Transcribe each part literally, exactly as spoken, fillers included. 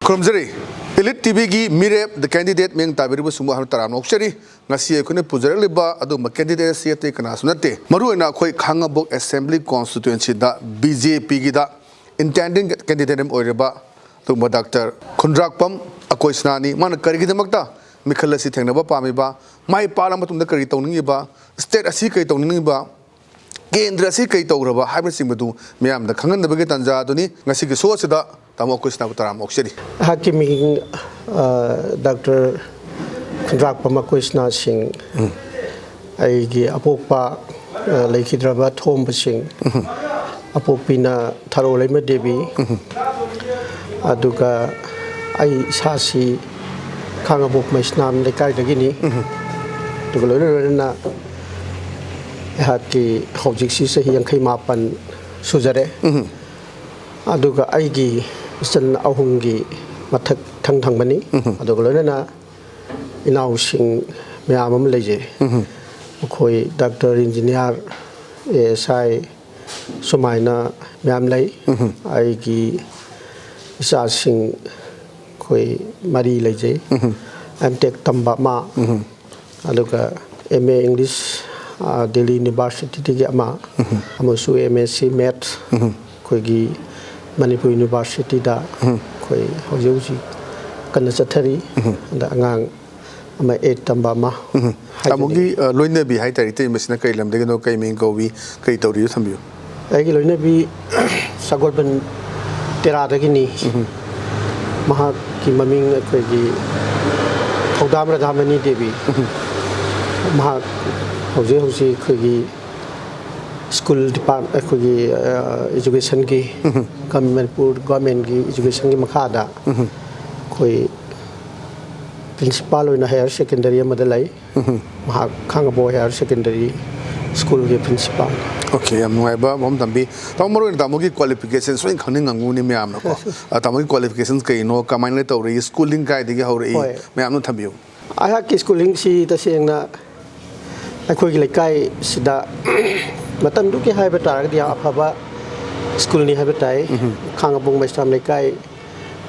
ꯈꯨꯔꯨꯝꯖꯔꯤ꯫ Elite ꯇꯤꯚꯤꯒꯤ ꯃꯤꯔꯦꯞ The Candidate ꯃꯤꯡ ꯇꯥꯕꯤꯔꯤꯕꯁꯤꯡꯕꯨ ꯍꯥꯟꯅ ꯇꯔꯥꯝꯅ ꯑꯣꯛꯆꯔꯤ꯫ ꯉꯁꯤ ꯑꯩꯈꯣꯏꯅ ꯄꯨꯖꯔꯛꯂꯤꯕ ꯑꯗꯨꯒꯨꯝꯕ candidate ꯑꯁꯤ ꯑꯇꯩ ꯀꯅꯥꯁꯨ ꯅꯠꯇꯦ, ꯃꯔꯨꯑꯣꯏꯅ ꯑꯩꯈꯣꯏ ꯈꯥꯉꯕꯣꯛ assembly constituencyꯗ BJPꯒꯤꯗ intending candidate ꯑꯃ ꯑꯣꯏꯔꯤꯕ ꯑꯗꯨꯒꯨꯝꯕ ꯗꯥꯛꯇꯔ ꯈꯨꯟꯗ꯭ꯔꯥꯛꯄꯝ ꯑꯀꯣꯏꯁꯅꯥꯅꯤ꯫ ꯃꯥꯅ ꯀꯔꯤꯒꯤꯗꯃꯛꯇ ꯃꯤꯈꯜ ꯑꯁꯤ ꯊꯦꯡꯅꯕ ꯄꯥꯝꯃꯤꯕ, ꯃꯥꯏ ꯄꯥꯛꯂ ꯃꯇꯨꯡꯗ ꯀꯔꯤ ꯇꯧꯅꯤꯡꯉꯤꯕ, state ꯑꯁꯤ ꯀꯔꯤ ꯇꯧꯅꯤꯡꯉꯤꯕ, ꯀꯦꯟꯗ꯭ꯔ ꯑꯁꯤ ꯀꯔꯤ ꯇꯧꯈ꯭ꯔꯕ ꯍꯥꯏꯕꯅꯆꯤꯡꯕꯗꯨ ꯃꯤꯌꯥꯝꯗ ꯈꯪꯍꯟꯅꯕꯒꯤ ꯇꯥꯟꯖꯥ ꯑꯗꯨꯅꯤ꯫ ꯉꯁꯤꯒꯤ show ꯑꯁꯤꯗ ꯇꯥꯃꯣ ꯑꯩꯈꯣꯏ ꯁꯤꯅꯥꯕꯨ ꯇꯔꯥꯝ ꯑꯣꯛꯆꯔꯤ꯫ ꯑꯩꯍꯥꯛꯀꯤ ꯃꯤꯡ, ꯑ, ꯗꯥꯛꯇꯔ ꯈꯨꯟꯗ꯭ꯔꯥꯛꯄꯝ ꯑꯀꯣꯏꯁꯅꯥ ꯁꯤꯡ꯫ ꯑꯩꯒꯤ ꯑꯄꯣꯛꯄ, ꯑ, ꯂꯩꯈꯤꯗ꯭ꯔꯕ ꯊꯣꯝꯕꯁꯤꯡ꯫ ꯑꯄꯣꯛꯄꯤꯅ ꯊꯔꯣꯂꯩꯃ ꯗꯦꯕꯤ꯫ ꯑꯗꯨꯒ ꯑꯩ ꯏꯁꯥꯁꯤ ꯈꯥꯉꯕꯣꯛ ꯃꯩꯁꯅꯥꯝ ꯂꯩꯀꯥꯏꯗꯒꯤꯅꯤ꯫ ꯑꯗꯨꯒ ꯂꯣꯏꯅ ꯂꯣꯏꯅꯅ ꯑꯩꯍꯥꯛꯀꯤ ꯍꯧꯖꯤꯛꯁꯤ ꯆꯍꯤ ꯌꯥꯡꯈꯩ ꯃꯥꯄꯟ ꯁꯨꯖꯔꯦ꯫ ꯑꯗꯨꯒ ꯑꯩꯒꯤ ꯏꯆꯟ ꯑꯍꯨꯝꯒꯤ ꯃꯊꯛ ꯊꯪ ꯊꯪꯕꯅꯤ꯫ ꯑꯗꯨꯒ ꯂꯣꯏꯅꯅ ꯏꯅꯥꯎꯁꯤꯡ ꯃꯌꯥꯝ ꯑꯃ ꯂꯩꯖꯩ꯫ ꯃꯈꯣꯏ ꯗꯥꯛꯇꯔ, ꯏꯟꯖꯤꯅꯤꯌꯥꯔ, ASI ꯁꯨꯃꯥꯏꯅ ꯃꯌꯥꯝ ꯂꯩ꯫ ꯑꯩꯒꯤ ꯏꯆꯥꯁꯤꯡ ꯑꯩꯈꯣꯏ ꯃꯔꯤ ꯂꯩꯖꯩ꯫ M.Tech ꯇꯝꯕ ꯑꯃ, ꯑꯗꯨꯒ M.A English, ꯑ, ꯗꯦꯜꯂꯤ ꯌꯨꯅꯤꯚꯔꯁꯤꯇꯤꯗꯒꯤ ꯑꯃ, ꯑꯃꯁꯨ M.Sc Maths ꯑꯩꯈꯣꯏꯒꯤ ꯃꯅꯤꯄꯨꯔ ꯌꯨꯅꯤꯚꯔꯁꯤꯇꯤꯗ ꯑꯩꯈꯣꯏ ꯍꯧꯖꯤꯛ ꯍꯧꯖꯤꯛ ꯀꯟꯅ ꯆꯠꯊꯔꯤ꯫ ꯑꯗ ꯑꯉꯥꯡ ꯑꯃ eight ꯇꯝꯕ ꯑꯃ ꯍꯥꯏꯖꯅꯤꯡꯉꯤ꯫ ꯇꯥꯃꯣꯒꯤ, ꯑ, ꯂꯣꯏꯅꯕꯤ ꯍꯥꯏꯇꯥꯔꯦ, ꯏꯇꯩꯃꯁꯤꯅ ꯀꯔꯤ ꯂꯝꯗꯒꯤꯅꯣ, ꯀꯔꯤ ꯃꯤꯡ ꯀꯧꯏ, ꯀꯔꯤ ꯇꯧꯔꯤꯅꯣ ꯊꯝꯕꯤꯌꯨ꯫ ꯑꯩꯒꯤ ꯂꯣꯏꯅꯕꯤ ꯁꯒꯣꯜꯕꯟ ꯇꯦꯔꯥꯗꯒꯤꯅꯤ꯫ ꯃꯍꯥꯛꯀꯤ ꯃꯃꯤꯡ ꯑꯩꯈꯣꯏꯒꯤ ꯊꯧꯗꯥꯝ ꯔꯥꯙꯥꯃꯅꯤ ꯗꯦꯕꯤ꯫ ꯃꯍꯥꯛ ꯍꯧꯖꯤꯛ ꯍꯧꯖꯤꯛ ꯑꯩꯈꯣꯏꯒꯤ ꯁ꯭ꯀꯨꯜ ꯗꯤꯄꯥꯔꯠ-, ꯑꯩꯈꯣꯏꯒꯤ, ꯑ, ꯏꯖꯨꯀꯦꯁꯟꯒꯤ, ꯒꯝ-, ꯃꯅꯤꯄꯨꯔ ꯒꯣꯔꯃꯦꯟꯒꯤ ꯏꯖꯨꯀꯦꯁꯟꯒꯤ ꯃꯈꯥꯗ ꯑꯩꯈꯣꯏ ꯄ꯭ꯔꯤꯟꯁꯤꯄꯥꯜ ꯑꯣꯏꯅ ꯍꯥꯌꯔ ꯁꯦꯀꯦꯟꯗꯔꯤ ꯑꯃꯗ ꯂꯩ꯫ ꯃꯍꯥꯛ ꯈꯥꯉꯕꯣꯛ ꯍꯥꯌꯔ ꯁꯦꯀꯦꯟꯗꯔꯤ ꯁ꯭ꯀꯨꯜꯒꯤ ꯄ꯭ꯔꯤꯟꯁꯤꯄꯥꯜ꯫ ꯑꯣꯀꯦ, ꯌꯥꯝ ꯅꯨꯡꯉꯥꯏꯕ ꯃꯐꯝ ꯊꯝꯕꯤ꯫ ꯇꯥꯃꯣ, ꯃꯔꯨ ꯑꯣꯏꯅ ꯇꯥꯃꯣꯒꯤ ꯀ꯭ꯋꯥꯂꯤꯐꯤꯀꯦꯁꯟ ꯁꯣꯏꯅ ꯈꯪꯅꯤꯡꯉꯝꯒꯅꯤ ꯃꯌꯥꯝꯅꯀꯣ꯫ ꯑ, ꯇꯥꯃꯣꯒꯤ ꯀ꯭ꯋꯥꯂꯤꯐꯤꯀꯦꯁꯟ ꯀꯩꯅꯣ, ꯀꯃꯥꯏꯅ ꯇꯧꯔꯛꯏ, ꯁ꯭ꯀꯨꯂꯤꯡ ꯀꯥꯏꯗꯒꯤ ꯍꯧꯔꯛꯏ, ꯍꯣꯏ꯫ ꯃꯌꯥꯝꯅ ꯊꯝꯕꯤꯌꯨ꯫ ꯑꯩꯍꯥꯛꯀꯤ ꯁ꯭ꯀꯨꯂꯤꯡꯁꯤ ꯇꯁꯦꯡꯅ ꯑꯩꯈꯣꯏꯒꯤ ꯂꯩꯀꯥꯏꯁꯤꯗ ꯃꯇꯝꯗꯨꯒꯤ ꯍꯥꯏꯕ ꯇꯥꯔꯒꯗꯤ ꯌꯥꯝ ꯑꯐꯕ ꯁ꯭ꯀꯨꯜꯅꯤ ꯍꯥꯏꯕ ꯇꯥꯏ꯫ ꯈꯥꯉꯕꯣꯛ ꯃꯩꯁ꯭ꯔꯥꯝ ꯂꯩꯀꯥꯏ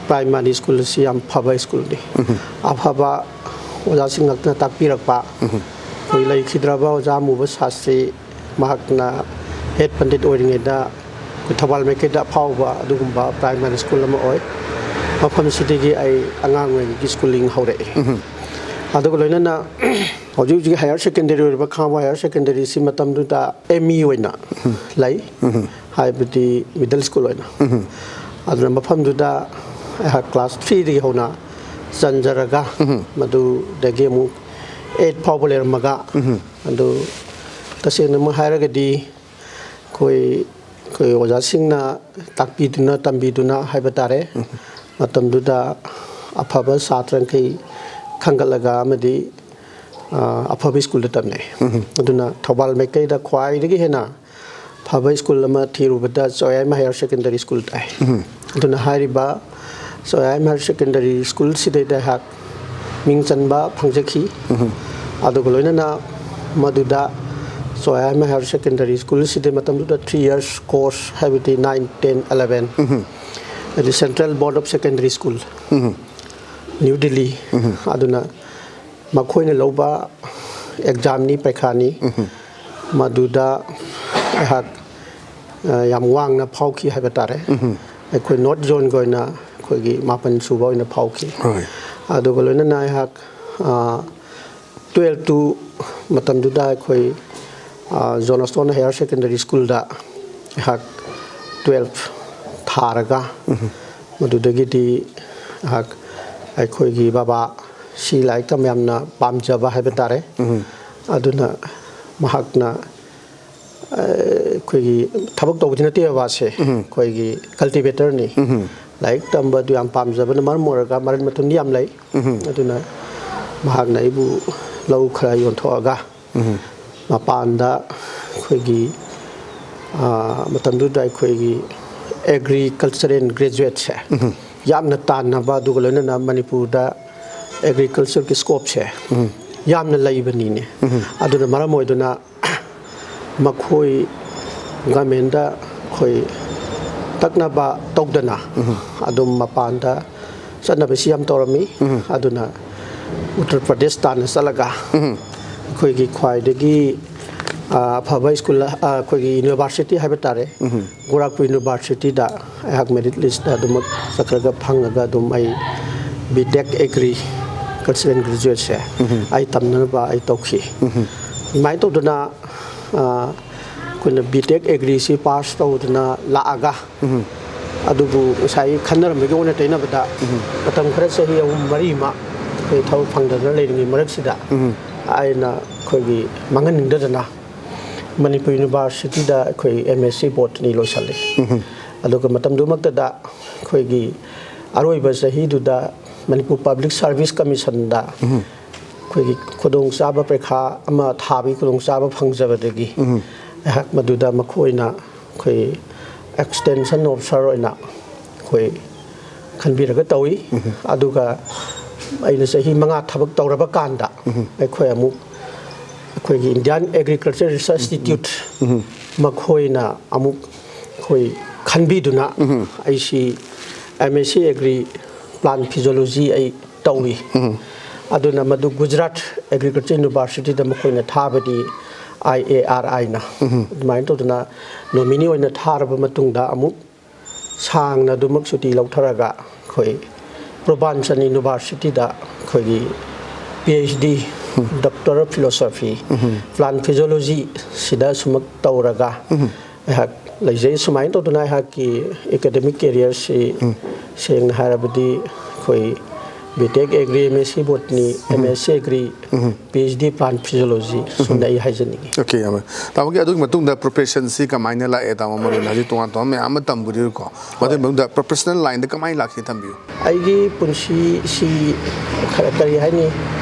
ꯄ꯭ꯔꯥꯏꯃꯥꯔꯤ ꯁ꯭ꯀꯨꯜ ꯑꯁꯤ ꯌꯥꯝ ꯐꯕ ꯁ꯭ꯀꯨꯜꯅꯤ꯫ ꯑꯐꯕ ꯑꯣꯖꯥꯁꯤꯡ ꯉꯥꯛꯇꯅ ꯇꯥꯛꯄꯤꯔꯛꯄ꯫ ꯑꯩꯈꯣꯏ ꯂꯩꯈꯤꯗ꯭ꯔꯕ ꯑꯣꯖꯥ ꯑꯃꯨꯕ ꯁꯥꯁ꯭ꯔꯤ, ꯃꯍꯥꯛꯅ ꯍꯦꯠ ꯄꯟꯗꯤꯠ ꯑꯣꯏꯔꯤꯉꯩꯗ ꯑꯩꯈꯣꯏ ꯊꯧꯕꯥꯜ ꯃꯥꯏꯀꯩꯗ ꯑꯐꯥꯎꯕ ꯑꯗꯨꯒꯨꯝꯕ ꯄ꯭ꯔꯥꯏꯃꯥꯔꯤ ꯁ꯭ꯀꯨꯜ ꯑꯃ ꯑꯣꯏ꯫ ꯃꯐꯝꯁꯤꯗꯒꯤ ꯑꯩ ꯑꯉꯥꯡ ꯑꯣꯏꯔꯤꯉꯩꯒꯤ ꯁ꯭ꯀꯨꯂꯤꯡ ꯍꯧꯔꯛꯏ꯫ ꯑꯗꯨꯒ ꯂꯣꯏꯅꯅ ꯍꯧꯖꯤꯛ ꯍꯧꯖꯤꯛ ꯍꯥꯌꯔ ꯁꯦꯀꯦꯟꯗꯔꯤ ꯑꯣꯏꯔꯤꯕ ꯈꯥꯉꯕꯣꯛ ꯍꯥꯌꯔ ꯁꯦꯀꯦꯟꯗꯔꯤꯁꯤ ꯃꯇꯝꯗꯨꯗ ꯑꯦꯝ ꯏ ꯑꯣꯏꯅ ꯂꯩ, ꯍꯥꯏꯕꯗꯤ ꯃꯤꯗꯜ ꯁ꯭ꯀꯨꯜ ꯑꯣꯏꯅ꯫ ꯑꯗꯨꯅ ꯃꯐꯝꯗꯨꯗ ꯑꯩꯍꯥꯛ ꯀ꯭ꯂꯥꯁ ꯊ꯭ꯔꯤꯗꯒꯤ ꯍꯧꯅ ꯆꯟꯖꯔꯒ, ꯃꯗꯨꯗꯒꯤ ꯑꯃꯨꯛ ꯑꯩꯠ ꯐꯥꯎꯕ ꯂꯩꯔꯝꯃꯒ, ꯑꯗꯨ ꯇꯁꯦꯡꯅꯃꯛ ꯍꯥꯏꯔꯒꯗꯤ ꯑꯩꯈꯣꯏ ꯑꯩꯈꯣꯏ ꯑꯣꯖꯥꯁꯤꯡꯅ ꯇꯥꯛꯄꯤꯗꯨꯅ ꯇꯝꯕꯤꯗꯨꯅ ꯍꯥꯏꯕ ꯇꯥꯔꯦ꯫ ꯃꯇꯝꯗꯨꯗ ꯑꯐꯕ ꯁꯥꯇ꯭ꯔꯈꯩ ꯈꯟꯒꯠꯂꯒ ꯑꯃꯗꯤ, ꯑ, ꯑꯐꯕ ꯁ꯭ꯀꯨꯜꯗ ꯇꯝꯅꯩ꯫ ꯑꯗꯨꯅ ꯊꯧꯕꯥꯜ ꯃꯥꯏꯀꯩꯗ ꯈ꯭ꯋꯥꯏꯗꯒꯤ ꯍꯦꯟꯅ ꯐꯕ ꯁ꯭ꯀꯨꯜ ꯑꯃ ꯊꯤꯔꯨꯕꯗ ꯆꯣꯌꯥꯏꯃ ꯍꯥꯌꯔ ꯁꯦꯀꯦꯟꯗꯔꯤ ꯁ꯭ꯀꯨꯜ ꯇꯥꯏ꯫ ꯑꯗꯨꯅ ꯍꯥꯏꯔꯤꯕ ꯆꯣꯌꯥꯏꯃ ꯍꯥꯌꯔ ꯁꯦꯀꯦꯟꯗꯔꯤ ꯁ꯭ꯀꯨꯜꯁꯤꯗꯩꯗ ꯑꯩꯍꯥꯛ ꯃꯤꯡ ꯆꯟꯕ ꯐꯪꯖꯈꯤ꯫ ꯑꯗꯨꯒ ꯂꯣꯏꯅꯅ ꯃꯗꯨꯗ ꯆꯣꯌꯥꯏꯃ ꯍꯥꯌꯔ ꯁꯦꯀꯦꯟꯗꯔꯤ ꯁ꯭ꯀꯨꯜꯁꯤꯗ ꯃꯇꯝꯗꯨꯗ ꯊ꯭ꯔꯤ ꯌꯔꯁ ꯀꯣꯔꯁ, ꯍꯥꯏꯕꯗꯤ ꯅꯥꯏꯟ, ꯇꯦꯟ, ꯑꯦꯂꯚꯦꯟ, ꯍꯥꯏꯗꯤ central board of secondary school, new Delhi, ꯑꯗꯨꯅ ꯃꯈꯣꯏꯅ ꯂꯧꯕ ꯑꯦꯛꯖꯥꯝꯅꯤ, ꯄꯔꯤꯈꯥꯅꯤ꯫ ꯃꯗꯨꯗ ꯑꯩꯍꯥꯛ, ꯑ, ꯌꯥꯝ ꯋꯥꯡꯅ ꯐꯥꯎꯈꯤ ꯍꯥꯏꯕ ꯇꯥꯔꯦ꯫ ꯑꯩꯈꯣꯏ ꯅꯣꯔꯠ ꯖꯣꯟꯒꯤ ꯑꯣꯏꯅ ꯑꯩꯈꯣꯏꯒꯤ ꯃꯥꯄꯟ ꯁꯨꯕ ꯑꯣꯏꯅ ꯐꯥꯎꯈꯤ꯫ ꯍꯣꯏ꯫ ꯑꯗꯨꯒ ꯂꯣꯏꯅꯅ ꯑꯩꯍꯥꯛ, ꯑ, ꯇꯨꯌꯦꯜꯞꯇꯨ ꯃꯇꯝꯗꯨꯗ ꯑꯩꯈꯣꯏ, ꯑ, ꯖꯣꯟ ꯁ꯭ꯇꯣꯟ ꯍꯥꯌꯔ ꯁꯦꯀꯦꯟꯗꯔꯤ ꯁ꯭ꯀꯨꯜꯗ ꯑꯩꯍꯥꯛ ꯇꯨꯌꯦꯜꯞ ꯊꯥꯔꯒ, ꯃꯗꯨꯗꯒꯤꯗꯤ ꯑꯩꯍꯥꯛ, ꯑꯩꯈꯣꯏꯒꯤ ꯕꯕꯥ ꯁꯤ ꯂꯥꯏꯔꯤꯛ ꯇꯝꯕ ꯌꯥꯝꯅ ꯄꯥꯝꯖꯕ ꯍꯥꯏꯕ ꯇꯥꯔꯦ꯫ ꯑꯗꯨꯅ ꯃꯍꯥꯛꯅ, ꯑ, ꯑꯩꯈꯣꯏꯒꯤ ꯊꯕꯛ ꯇꯧꯕꯗꯤ ꯅꯠꯇꯦ ꯕꯕꯥꯁꯦ, ꯑꯩꯈꯣꯏꯒꯤ ꯀꯜꯇꯤꯚꯦꯇꯔꯅꯤ꯫ ꯂꯥꯏꯔꯤꯛ ꯇꯝꯕꯗꯨ ꯌꯥꯝ ꯄꯥꯝꯖꯕꯅ ꯃꯔꯝ ꯑꯣꯏꯔꯒ ꯃꯔꯟ ꯃꯊꯨꯝꯗꯤ ꯌꯥꯝ ꯂꯩ꯫ ꯑꯗꯨꯅ ꯃꯍꯥꯛꯅ ꯑꯩꯕꯨ ꯂꯧ ꯈꯔ ꯌꯣꯟꯊꯣꯛꯑꯒ ꯃꯄꯥꯟꯗ ꯑꯩꯈꯣꯏꯒꯤ, ꯑ, ꯃꯇꯝꯗꯨꯗ ꯑꯩꯈꯣꯏꯒꯤ agricultural graduateꯁꯦ ꯌꯥꯝꯅ ꯇꯥꯟꯅꯕ, ꯑꯗꯨꯒ ꯂꯣꯏꯅꯅ ꯃꯅꯤꯄꯨꯔꯗ agricultureꯒꯤ scopeꯁꯦ ꯌꯥꯝꯅ ꯂꯩꯕꯅꯤꯅꯦ꯫ ꯑꯗꯨꯅ ꯃꯔꯝ ꯑꯣꯏꯗꯨꯅ ꯃꯈꯣꯏ governmentꯗ ꯑꯩꯈꯣꯏ ꯇꯛꯅꯕ ꯇꯧꯗꯅ ꯑꯗꯨꯝ ꯃꯄꯥꯟꯗ ꯆꯠꯅꯕꯁꯤ ꯌꯥꯝ ꯇꯧꯔꯝꯃꯤ꯫ ꯑꯗꯨꯅ ꯎꯠꯇꯔ ꯄ꯭ꯔꯗꯦꯁ ꯇꯥꯟꯅ ꯆꯠꯂꯒ ꯑꯩꯈꯣꯏꯒꯤ ꯈ꯭ꯋꯥꯏꯗꯒꯤ, ꯑ, ꯑꯐꯕ school, ꯑ, ꯑꯩꯈꯣꯏꯒꯤ university ꯍꯥꯏꯕ ꯇꯥꯔꯦ, ꯒꯣꯔꯥꯈꯄꯨꯔ universityꯗ ꯑꯩꯍꯥꯛ merit listꯇ ꯑꯗꯨꯃꯛ ꯆꯠꯈ꯭ꯔꯒ ꯐꯪꯉꯒ ꯑꯗꯨꯝ ꯑꯩ B.Tech Agricultural graduateꯁꯦ ꯑꯩ ꯇꯝꯅꯅꯕ ꯑꯩ ꯇꯧꯈꯤ꯫ ꯑꯗꯨꯃꯥꯏꯅ ꯇꯧꯗꯅ, ꯑ, ꯑꯩꯈꯣꯏꯅ B.Tech Agriꯁꯤ pass ꯇꯧꯗꯅ ꯂꯥꯛꯑꯒ, ꯑꯗꯨꯕꯨ ꯉꯁꯥꯏ ꯈꯟꯅꯔꯝꯕꯒꯤ ꯑꯣꯟꯅ ꯇꯩꯅꯕꯗ ꯃꯇꯝ ꯈꯔ, ꯆꯍꯤ ꯑꯍꯨꯝ ꯃꯔꯤ ꯑꯃ ꯑꯩꯈꯣꯏ ꯊꯕꯛ ꯐꯪꯗꯗꯅ ꯂꯩꯔꯤꯉꯩ ꯃꯔꯛꯁꯤꯗ ꯑꯩꯅ ꯑꯩꯈꯣꯏꯒꯤ ꯃꯥꯡꯍꯟꯅꯤꯡꯗꯗꯅ ꯃꯅꯤꯄꯨꯔ universityꯗ ꯑꯩꯈꯣꯏ M.Sc Botany ꯂꯣꯏꯁꯜꯂꯤ꯫ ꯑꯗꯨꯒ ꯃꯇꯝꯗꯨꯃꯛꯇꯗ ꯑꯩꯈꯣꯏꯒꯤ ꯑꯔꯣꯏꯕ ꯆꯍꯤꯗꯨꯗ ꯃꯅꯤꯄꯨꯔ Public Service Commissionꯗ ꯑꯩꯈꯣꯏꯒꯤ ꯈꯨꯗꯣꯡꯆꯥꯕ, ꯄꯔꯤꯈꯥ ꯑꯃ ꯊꯥꯕꯒꯤ ꯈꯨꯗꯣꯡꯆꯥꯕ ꯐꯪꯖꯕꯗꯒꯤ ꯑꯩꯍꯥꯛ ꯃꯗꯨꯗ ꯃꯈꯣꯏꯅ ꯑꯩꯈꯣꯏ extension officer ꯑꯣꯏꯅ ꯑꯩꯈꯣꯏ ꯈꯟꯕꯤꯔꯒ ꯇꯧꯏ꯫ ꯑꯗꯨꯒ ꯑꯩꯅ ꯆꯍꯤ ꯃꯉꯥ ꯊꯕꯛ ꯇꯧꯔꯕ ꯀꯥꯟꯗ ꯑꯩꯈꯣꯏ ꯑꯃꯨꯛ ꯑꯩꯈꯣꯏꯒꯤ Indian Agriculture Research Institute ꯃꯈꯣꯏꯅ ꯑꯃꯨꯛ ꯑꯩꯈꯣꯏ ꯈꯟꯕꯤꯗꯨꯅ ꯑꯩꯁꯤ M.Sc Agri Plant Physiology ꯑꯩ ꯇꯧꯏ꯫ ꯑꯗꯨꯅ ꯃꯗꯨ ꯒꯨꯖꯔꯥꯠ Agriculture Universityꯗ ꯃꯈꯣꯏꯅ ꯊꯥꯕꯗꯤ I A R Iꯅ꯫ ꯑꯗꯨꯃꯥꯏꯅ ꯇꯧꯗꯅ nominee ꯑꯣꯏꯅ ꯊꯥꯔꯕ ꯃꯇꯨꯡꯗ ꯑꯃꯨꯛ ꯁꯥꯡꯅ ꯑꯗꯨꯃꯛ ꯁꯨꯇꯤ ꯂꯧꯊꯔꯒ ꯑꯩꯈꯣꯏ ꯄ꯭ꯔꯣꯕꯥꯟꯆꯟ Universityꯗ ꯑꯩꯈꯣꯏꯒꯤ Ph.D, Doctor of Philosophy, Plant Physiology ꯁꯤꯗ ꯑꯁꯨꯃꯛ ꯇꯧꯔꯒ ꯑꯩꯍꯥꯛ ꯂꯩꯖꯩ꯫ ꯁꯨꯃꯥꯏꯅ ꯇꯧꯗꯅ ꯑꯩꯍꯥꯛꯀꯤ academic careerꯁꯤ ꯁꯦꯡꯅ ꯍꯥꯏꯔꯕꯗꯤ ꯑꯩꯈꯣꯏ B Tech Agri, M S C Botany, M S C Agri, P H D Plant Physiology, ꯁꯨꯝꯅ ꯑꯩ ꯍꯥꯏꯖꯅꯤꯡꯉꯤ꯫ ꯑꯣꯀꯦ, ꯌꯥꯝ ꯇꯥꯃꯣꯒꯤ ꯑꯗꯨꯒꯤ ꯃꯇꯨꯡꯗ ꯄ꯭ꯔꯣꯐꯦꯁꯟꯁꯤ ꯀꯃꯥꯏꯅ ꯂꯥꯛꯑꯦ? ꯇꯥꯃꯣ, ꯃꯔꯨ ꯑꯣꯏꯅ ꯍꯧꯖꯤꯛ ꯇꯣꯉꯥꯟ ꯇꯣꯉꯥꯟꯕ ꯃꯌꯥꯝ ꯑꯃ ꯇꯝꯕꯨꯗꯤꯀꯣ, ꯃꯗꯨꯒꯤ ꯃꯅꯨꯡꯗ ꯄ꯭ꯔꯣꯐꯦꯁꯅꯦꯜ ꯂꯥꯏꯟꯗ ꯀꯃꯥꯏꯅ ꯂꯥꯛꯈꯤ ꯊꯝꯕꯤꯌꯨ? ꯑꯩꯒꯤ ꯄꯨꯟꯁꯤꯁꯤ ꯈꯔ ꯀꯔꯤ ꯍꯥꯏꯅꯤ,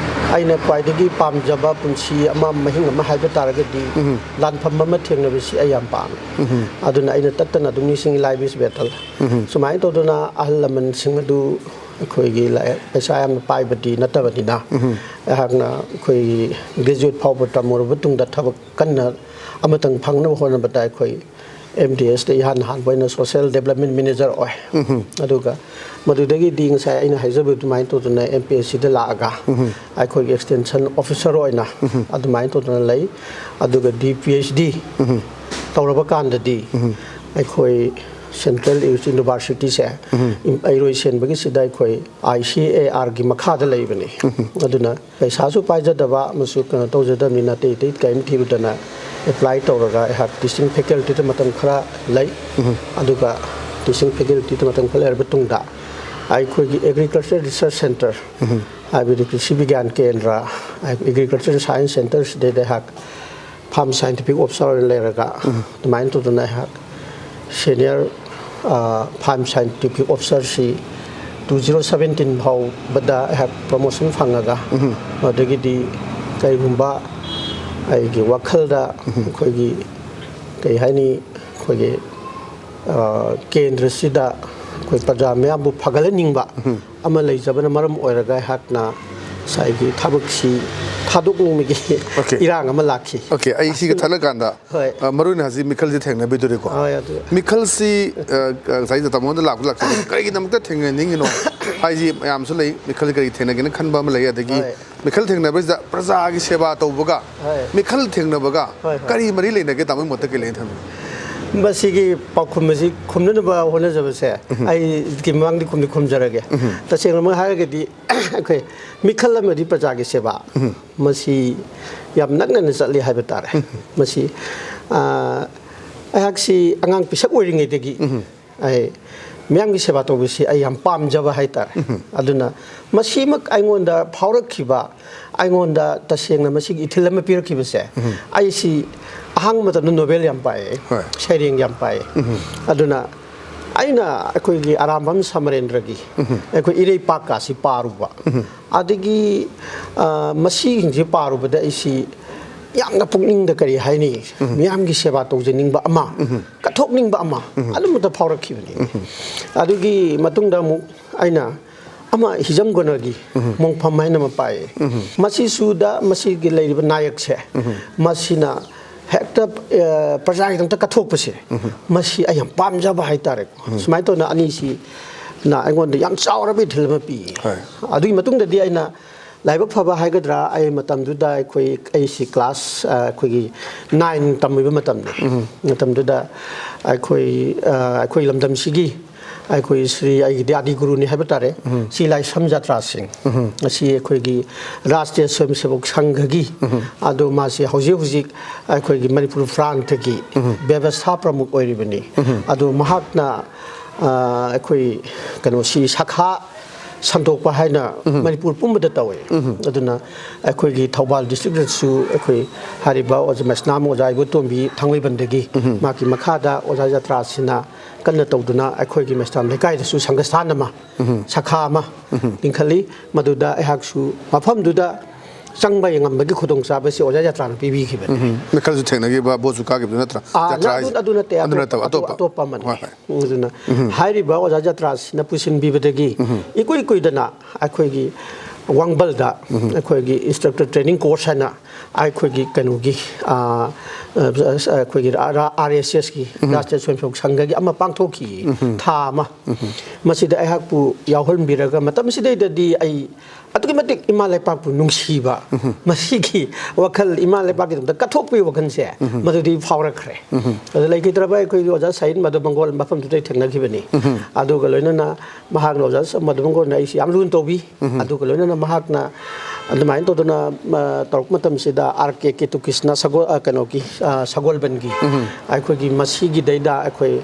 ꯑꯩꯅ ꯈ꯭ꯋꯥꯏꯗꯒꯤ ꯄꯥꯝꯖꯕ ꯄꯨꯟꯁꯤ ꯑꯃ, ꯃꯍꯤꯡ ꯑꯃ ꯍꯥꯏꯕ ꯇꯥꯔꯒꯗꯤ, ꯂꯥꯟꯐꯝ ꯑꯃ ꯊꯦꯡꯅꯕꯁꯤ ꯑꯩ ꯌꯥꯝ ꯄꯥꯝꯃꯤ꯫ ꯑꯗꯨꯅ ꯑꯩꯅ ꯇꯠꯇꯅ ꯑꯗꯨꯝ ꯅꯤꯡꯁꯤꯡꯉꯤ, ꯂꯥꯏꯕꯤꯁ ꯕꯦꯇꯜ꯫ ꯁꯨꯃꯥꯏꯅ ꯇꯧꯗꯅ ꯑꯍꯜ ꯂꯃꯟꯁꯤꯡ ꯑꯗꯨ ꯑꯩꯈꯣꯏꯒꯤ ꯂꯥꯏ-, ꯄꯩꯁꯥ ꯌꯥꯝꯅ ꯄꯥꯏꯕꯗꯤ ꯅꯠꯇꯕꯅꯤꯅ, ꯑꯩꯍꯥꯛꯅ ꯑꯩꯈꯣꯏꯒꯤ ꯒ꯭ꯔꯦꯖꯨꯋꯦꯠ ꯐꯥꯎꯕ ꯇꯝꯃꯨꯔꯕ ꯃꯇꯨꯡꯗ ꯊꯕꯛ ꯀꯟꯅ ꯑꯃꯇꯪ ꯐꯪꯅꯕ ꯍꯣꯠꯅꯕꯗ ꯑꯩꯈꯣꯏ M D Sꯇ ꯏꯍꯥꯟ ꯍꯥꯟꯕ ꯑꯣꯏꯅ ꯁꯣꯁꯤꯌꯦꯜ ꯗꯤꯕꯂꯞꯃꯦꯟ ꯃꯦꯅꯦꯖꯔ ꯑꯣꯏ꯫ ꯑꯗꯨꯒ ꯃꯗꯨꯗꯒꯤꯗꯤ ꯉꯁꯥꯏ ꯑꯩꯅ ꯍꯥꯏꯖꯕ ꯑꯗꯨꯃꯥꯏꯅ ꯇꯧꯗꯅ M P S Cꯗ ꯂꯥꯛꯑꯒ ꯑꯩꯈꯣꯏꯒꯤ ꯑꯦꯛꯁꯇꯦꯟꯁꯟ ꯑꯣꯐꯤꯁꯔ ꯑꯣꯏꯅ ꯑꯗꯨꯃꯥꯏꯅ ꯇꯧꯗꯅ ꯂꯩ꯫ ꯑꯗꯨꯒ D P H D ꯇꯧꯔꯕ ꯀꯥꯟꯗꯗꯤ ꯑꯩꯈꯣꯏ ꯁꯦꯟꯇ꯭ꯔꯦꯜ ꯌꯨꯅꯤꯚꯔꯁꯤꯇꯤꯁꯦ ꯏꯝ-, ꯏꯔꯣꯏꯁꯦꯟꯕꯒꯤꯁꯤꯗ ꯑꯩꯈꯣꯏ I C A Rꯒꯤ ꯃꯈꯥꯗ ꯂꯩꯕꯅꯤ꯫ ꯑꯗꯨꯅ ꯄꯩꯁꯥꯁꯨ ꯄꯥꯏꯖꯗꯕ ꯑꯃꯁꯨ ꯀꯩꯅꯣ ꯇꯧꯖꯗꯕꯅꯤꯅ ꯑꯇꯩ ꯑꯇꯩ ꯀꯔꯤꯝ ꯊꯤꯔꯨꯗꯅ ꯑꯦꯄ꯭ꯂꯥꯏ ꯇꯧꯔꯒ ꯑꯩꯍꯥꯛ ꯇꯤꯆꯤꯡ ꯐꯦꯀꯜꯇꯤꯗ ꯃꯇꯝ ꯈꯔ ꯂꯩ꯫ ꯑꯗꯨꯒ ꯇꯤꯆꯤꯡ ꯐꯦꯀꯜꯇꯤꯗ ꯃꯇꯝ ꯈꯔ ꯂꯩꯔꯕ ꯃꯇꯨꯡꯗ ꯑꯩꯈꯣꯏꯒꯤ ꯑꯦꯒ꯭ꯔꯤꯀꯜꯆꯔ ꯔꯤꯁꯔꯁ ꯁꯦꯟꯇꯔ, ꯍꯥꯏꯕꯗꯤ ꯀ꯭ꯔꯤꯁꯤ ꯕꯤꯒ꯭ꯌꯥꯟ ꯀꯦꯟꯗ꯭ꯔ, ꯑꯦꯒ꯭ꯔꯤꯀꯜꯆꯔ ꯁꯥꯏꯟꯁ ꯁꯦꯟꯇꯔꯁꯤꯗꯩꯗ ꯑꯩꯍꯥꯛ ꯐꯥꯔꯝ ꯁꯥꯏꯟꯇꯤꯐꯤꯛ ꯑꯣꯐꯤꯁꯥꯔ ꯑꯣꯏꯅ ꯂꯩꯔꯒ ꯑꯗꯨꯃꯥꯏꯅ ꯇꯧꯗꯅ ꯑꯩꯍꯥꯛ ꯁꯦꯅꯤꯌꯔ, ꯑ, ꯐꯥꯔꯝ ꯁꯥꯏꯟꯇꯤꯐꯤꯛ ꯑꯣꯐꯤꯁꯥꯔꯁꯤ two zero seventeen ꯐꯥꯎꯕꯗ ꯑꯩꯍꯥꯛ ꯄ꯭ꯔꯣꯃꯣꯁꯟ ꯐꯪꯉꯒ, ꯑꯗꯒꯤꯗꯤ ꯀꯔꯤꯒꯨꯝꯕ ꯑꯩꯒꯤ ꯋꯥꯈꯜꯗ ꯑꯩꯈꯣꯏꯒꯤ, ꯀꯔꯤ ꯍꯥꯏꯅꯤ, ꯑꯩꯈꯣꯏꯒꯤ, ꯑ, ꯀꯦꯟꯗ꯭ꯔꯁꯤꯗ ꯑꯩꯈꯣꯏ ꯄ꯭ꯔꯖꯥ ꯃꯌꯥꯝꯕꯨ ꯐꯒꯠꯍꯟꯅꯤꯡꯕ ꯑꯃ ꯂꯩꯖꯕꯅ ꯃꯔꯝ ꯑꯣꯏꯔꯒ ꯑꯩꯍꯥꯛꯅ ꯉꯁꯥꯏꯒꯤ ꯊꯕꯛꯁꯤ ꯊꯥꯗꯣꯛꯅꯤꯡꯕꯒꯤ Okay. ꯏꯔꯥꯡ ꯑꯃ ꯂꯥꯛꯈꯤ꯫ ꯑꯣꯀꯦ, ꯑꯩ ꯁꯤꯒ ꯊꯠꯂꯀꯥꯟꯗ, ꯍꯣꯏ꯫ ꯑ, ꯃꯔꯨ ꯑꯣꯏꯅ ꯍꯧꯖꯤꯛ ꯃꯤꯈꯜꯁꯤ ꯊꯦꯡꯅꯕꯤꯗꯣꯔꯤꯀꯣ꯫ ꯍꯣꯏ, ꯑꯗꯨ꯫ ꯃꯤꯈꯜꯁꯤ, ꯑ, ꯑ, ꯉꯁꯥꯏ ꯇꯥꯃꯣꯗ ꯂꯥꯛꯄ ꯂꯥꯛꯆꯕꯅꯤ꯫ ꯀꯔꯤꯒꯤꯗꯃꯛꯇ ꯊꯦꯡꯅꯅꯤꯡꯉꯤꯅꯣ? ꯍꯥꯏꯁꯤ ꯃꯌꯥꯝꯁꯨ ꯂꯩ, ꯃꯤꯈꯜ ꯀꯔꯤ ꯊꯦꯡꯅꯒꯦꯅ ꯈꯟꯕ ꯑꯃ ꯂꯩ, ꯑꯗꯒꯤ ꯍꯣꯏ꯫ ꯃꯤꯈꯜ ꯊꯦꯡꯅꯕꯁꯤꯗ ꯄ꯭ꯔꯖꯥꯒꯤ ꯁꯦꯕꯥ ꯇꯧꯕꯒ ꯍꯣꯏ꯫ ꯃꯤꯈꯜ ꯊꯦꯡꯅꯕꯒ ꯍꯣꯏ, ꯍꯣꯏ꯫ ꯀꯔꯤ ꯃꯔꯤ ꯂꯩꯅꯒꯦ? ꯇꯥꯃꯣꯒꯤ ꯃꯣꯠꯇ ꯀꯔꯤ ꯂꯩꯅ ꯊꯝꯕꯤ? ꯃꯁꯤꯒꯤ ꯄꯥꯎꯈꯨꯝ ꯑꯁꯤ ꯈꯨꯝꯅꯅꯕ ꯍꯣꯠꯅꯖꯕꯁꯦ ꯑꯩꯒꯤ ꯃꯃꯥꯡꯗꯤ ꯈꯨꯝꯗꯤ ꯈꯨꯝꯖꯔꯒꯦ꯫ ꯇꯁꯦꯡꯅꯃꯛ ꯍꯥꯏꯔꯒꯗꯤ ꯑꯩꯈꯣꯏ ꯃꯤꯈꯜ ꯑꯃꯗꯤ ꯄ꯭ꯔꯖꯥꯒꯤ ꯁꯦꯕꯥ, ꯃꯁꯤ ꯌꯥꯝ ꯅꯛꯅꯅ ꯆꯠꯂꯤ ꯍꯥꯏꯕ ꯇꯥꯔꯦ꯫ ꯃꯁꯤ, ꯑ, ꯑꯩꯍꯥꯛꯁꯤ ꯑꯉꯥꯡ ꯄꯤꯁꯛ ꯑꯣꯏꯔꯤꯉꯩꯗꯒꯤ ꯑꯩ ꯃꯤꯌꯥꯝꯒꯤ ꯁꯦꯕꯥ ꯇꯧꯕꯁꯤ ꯑꯩ ꯌꯥꯝ ꯄꯥꯝꯖꯕ ꯍꯥꯏꯇꯥꯔꯦ꯫ ꯑꯗꯨꯅ ꯃꯁꯤꯃꯛ ꯑꯩꯉꯣꯟꯗ ꯐꯥꯎꯔꯛꯈꯤꯕ, ꯑꯩꯉꯣꯟꯗ ꯇꯁꯦꯡꯅ ꯃꯁꯤꯒꯤ ꯏꯊꯤꯜ ꯑꯃ ꯄꯤꯔꯛꯈꯤꯕꯁꯦ, ꯑꯩꯁꯤ ꯑꯍꯥꯡꯕ ꯃꯇꯝꯗ ꯅꯣꯕꯦꯜ ꯌꯥꯝ ꯄꯥꯏꯌꯦ, ꯍꯣꯏ꯫ ꯁꯩꯔꯦꯡ ꯌꯥꯝ ꯄꯥꯏꯌꯦ꯫ ꯑꯗꯨꯅ ꯑꯩꯅ ꯑꯩꯈꯣꯏꯒꯤ ꯑꯔꯥꯝꯕꯝ ꯁꯃꯔꯦꯟꯗ꯭ꯔꯒꯤ ꯑꯩꯈꯣꯏ ꯏꯔꯩꯄꯥꯛꯀꯥꯁꯤ ꯄꯥꯔꯨꯕ, ꯑꯗꯒꯤ ꯑ, ꯃꯁꯤꯁꯤꯡꯁꯦ ꯄꯥꯔꯨꯕꯗ ꯑꯩꯁꯤ ꯌꯥꯝꯅ ꯄꯨꯛꯅꯤꯡꯗ ꯀꯔꯤ ꯍꯥꯏꯅꯤ, ꯃꯤꯌꯥꯝꯒꯤ ꯁꯦꯕꯥ ꯇꯧꯖꯅꯤꯡꯕ ꯑꯃ, ꯀꯠꯊꯣꯛꯅꯤꯡꯕ ꯑꯃ, ꯑꯗꯨꯝꯕꯗ ꯐꯥꯎꯔꯛꯈꯤꯕꯅꯤ꯫ ꯑꯗꯨꯒꯤ ꯃꯇꯨꯡꯗ ꯑꯃꯨꯛ ꯑꯩꯅ ꯑꯃ ꯍꯤꯖꯝ ꯒꯣꯅꯔꯒꯤ ꯃꯣꯡꯐꯝ ꯍꯥꯏꯅ ꯑꯃ ꯄꯥꯏꯌꯦ꯫ ꯃꯁꯤꯁꯨꯗ ꯃꯁꯤꯒꯤ ꯂꯩꯔꯤꯕ ꯅꯥꯌꯛꯁꯦ, ꯃꯁꯤꯅ ꯍꯦꯛꯇ ꯑ, ꯄ꯭ꯔꯖꯥꯒꯤꯗꯃꯛꯇ ꯀꯠꯊꯣꯛꯄꯁꯦ, ꯃꯁꯤ ꯑꯩ ꯌꯥꯝ ꯄꯥꯝꯖꯕ ꯍꯥꯏꯇꯥꯔꯦꯀꯣ꯫ ꯁꯨꯃꯥꯏꯅ ꯇꯧꯅ ꯑꯅꯤꯁꯤꯅ ꯑꯩꯉꯣꯟꯗ ꯌꯥꯝ ꯆꯥꯎꯔꯕ ꯏꯊꯤꯜ ꯑꯃ ꯄꯤꯌꯦ꯫ ꯍꯣꯏ꯫ ꯑꯗꯨꯒꯤ ꯃꯇꯨꯡꯗꯗꯤ ꯑꯩꯅ ꯂꯥꯏꯕꯛ ꯐꯕ ꯍꯥꯏꯒꯗ꯭ꯔꯥ, ꯑꯩ ꯃꯇꯝꯗꯨꯗ ꯑꯩꯈꯣꯏ, ꯑꯩꯁꯤ ꯀ꯭ꯂꯥꯁ, ꯑ, ꯑꯩꯈꯣꯏꯒꯤ ꯅꯥꯏꯟ ꯇꯝꯃꯤꯕ ꯃꯇꯝꯅꯤ꯫ ꯃꯇꯝꯗꯨꯗ ꯑꯩꯈꯣꯏ, ꯑ, ꯑꯩꯈꯣꯏ ꯂꯝꯗꯝꯁꯤꯒꯤ ꯑꯩꯈꯣꯏ ꯁ꯭ꯔꯤ, ꯑꯩꯒꯤꯗꯤ ꯑꯥꯗꯤ ꯒꯨꯔꯨꯅꯤ ꯍꯥꯏꯕ ꯇꯥꯔꯦ, ꯁ꯭ꯔꯤ ꯂꯥꯏꯁ꯭ꯔꯝ ꯖꯇ꯭ꯔꯥ ꯁꯤꯡ, ꯑꯁꯤ ꯑꯩꯈꯣꯏꯒꯤ ꯔꯥꯁꯇ꯭ꯔꯤꯌ ꯁ꯭ꯋꯌꯝ ꯁꯦꯕꯛ ꯁꯪꯘꯒꯤ, ꯑꯗꯣ ꯃꯥꯁꯤ ꯍꯧꯖꯤꯛ ꯍꯧꯖꯤꯛ ꯑꯩꯈꯣꯏꯒꯤ ꯃꯅꯤꯄꯨꯔ ꯄ꯭ꯔꯥꯟꯇꯒꯤ ꯕ꯭ꯌꯕꯁꯊꯥ ꯄ꯭ꯔꯃꯨꯈ ꯑꯣꯏꯔꯤꯕꯅꯤ꯫ ꯑꯗꯣ ꯃꯍꯥꯛꯅ, ꯑ, ꯑꯩꯈꯣꯏ ꯀꯩꯅꯣꯁꯤ ꯁꯥꯈꯥ ꯁꯟꯗꯣꯛꯄ ꯍꯥꯏꯅ ꯃꯅꯤꯄꯨꯔ ꯄꯨꯝꯕꯗ ꯇꯧꯋꯤ꯫ ꯑꯗꯨꯅ ꯑꯩꯈꯣꯏꯒꯤ ꯊꯧꯕꯥꯜ ꯗꯤꯁꯇ꯭ꯔꯤꯛꯇꯁꯨ ꯑꯩꯈꯣꯏ ꯍꯥꯏꯔꯤꯕ ꯑꯣꯖꯥ ꯃꯩꯁꯅꯥꯝ ꯑꯣꯖꯥ ꯏꯕꯣꯇꯣꯝꯕꯤ ꯊꯥꯡꯃꯩꯕꯟꯗꯒꯤ ꯃꯍꯥꯛꯀꯤ ꯃꯈꯥꯗ ꯑꯣꯖꯥ ꯖꯇ꯭ꯔꯥꯁꯤꯅ ꯀꯟꯅ ꯇꯧꯗꯨꯅ ꯑꯩꯈꯣꯏꯒꯤ ꯃꯩꯁꯅꯥꯝ ꯂꯩꯀꯥꯏꯗꯁꯨ ꯁꯪꯒꯁꯊꯥꯟ ꯑꯃ, ꯁꯥꯈꯥ ꯑꯃ ꯂꯤꯡꯈꯠꯂꯤ꯫ ꯃꯗꯨꯗ ꯑꯩꯍꯥꯛꯁꯨ ꯃꯐꯝꯗꯨꯗ ꯆꯪꯕ ꯉꯝꯕꯒꯤ ꯈꯨꯗꯣꯡꯆꯥꯕꯁꯤ ꯑꯣꯖꯥ ꯖꯇ꯭ꯔꯥꯅ ꯄꯤꯕꯤꯈꯤꯕꯅꯤ꯫ ꯃꯈꯜꯁꯨ ꯊꯦꯡꯅꯈꯤꯕ, ꯕꯣꯠꯁꯨ ꯀꯥꯈꯤꯕꯗꯨ ꯅꯠꯇ꯭ꯔꯥ? ꯑꯥ, ꯖꯇ꯭ꯔꯥ ꯑꯗꯨ, ꯍꯥꯏꯁꯦ? ꯑꯗꯨ ꯅꯠꯇꯦ, ꯑꯗꯨ ꯑꯇꯣꯞ-, ꯅꯠꯇꯕ, ꯑꯇꯣꯞ-, ꯑꯇꯣꯞꯄ꯫ ꯑꯇꯣꯞꯄ ꯑꯃꯅꯤ꯫ ꯍꯣꯏ, ꯍꯣꯏ꯫ ꯑꯗꯨꯅ ꯍꯥꯏꯔꯤꯕ ꯑꯣꯖꯥ ꯖꯇ꯭ꯔꯥꯁꯤꯅ ꯄꯨꯁꯤꯟꯕꯤꯕꯗꯒꯤ ꯏꯀꯨꯏ ꯀꯨꯏꯗꯅ ꯑꯩꯈꯣꯏꯒꯤ ꯋꯥꯡꯕꯜꯗ ꯑꯩꯈꯣꯏꯒꯤ instructor training course ꯍꯥꯏꯅ ꯑꯩꯈꯣꯏꯒꯤ ꯀꯩꯅꯣꯒꯤ, ꯑꯥ, ꯑ, ꯑꯩꯈꯣꯏꯒꯤ ꯔꯥ-, ꯔꯥ-, RSSꯀꯤ, ꯔꯥꯁꯇ꯭ꯔꯤꯌ ꯁ꯭ꯋꯌꯝ ꯁꯦꯕꯛ ꯁꯪꯘꯒꯤ ꯑꯃ ꯄꯥꯡꯊꯣꯛꯈꯤ, ꯊꯥ ꯑꯃ꯫ ꯃꯁꯤꯗ ꯑꯩꯍꯥꯛꯄꯨ ꯌꯥꯎꯍꯟꯕꯤꯔꯒ ꯃꯇꯝꯁꯤꯗꯩꯗꯗꯤ ꯑꯩ ꯑꯗꯨꯛꯀꯤ ꯃꯇꯤꯛ ꯏꯃꯥ ꯂꯩꯄꯥꯛꯄꯨ ꯅꯨꯡꯁꯤꯕ, ꯃꯁꯤꯒꯤ ꯋꯥꯈꯜ, ꯏꯃꯥ ꯂꯩꯄꯥꯛꯀꯤꯗꯃꯛꯇ ꯀꯠꯊꯣꯛꯄꯒꯤ ꯋꯥꯈꯜꯁꯦ ꯃꯗꯨꯗꯤ ꯐꯥꯎꯔꯛꯈ꯭ꯔꯦ꯫ ꯑꯗꯨ ꯂꯩꯈꯤꯗ꯭ꯔꯕ ꯑꯩꯈꯣꯏꯒꯤ ꯑꯣꯖꯥ ꯁꯍꯤꯗ ꯃꯙꯨ ꯃꯪꯒꯣꯜ ꯃꯐꯝꯗꯨꯗ ꯑꯩ ꯊꯦꯡꯅꯈꯤꯕꯅꯤ꯫ ꯑꯗꯨꯒ ꯂꯣꯏꯅꯅ ꯃꯍꯥꯛꯅ, ꯑꯣꯖꯥ ꯃꯙꯨ ꯃꯪꯒꯣꯜꯅ ꯑꯩꯁꯤ ꯌꯥꯝ ꯂꯨꯅ ꯇꯧꯕꯤ꯫ ꯑꯗꯨꯒ ꯂꯣꯏꯅꯅ ꯃꯍꯥꯛꯅ ꯑꯗꯨꯃꯥꯏꯅ ꯇꯧꯗꯅ, ꯑ, ꯇꯧꯔꯛꯄ ꯃꯇꯝꯁꯤꯗ R K Kethu Krishna ꯁꯒꯣꯜ-, ꯑ, ꯀꯩꯅꯣꯒꯤ, ꯑ, ꯁꯒꯣꯜꯕꯟꯒꯤ ꯑꯩꯈꯣꯏꯒꯤ ꯃꯁꯤꯒꯤꯗꯩꯗ ꯑꯩꯈꯣꯏ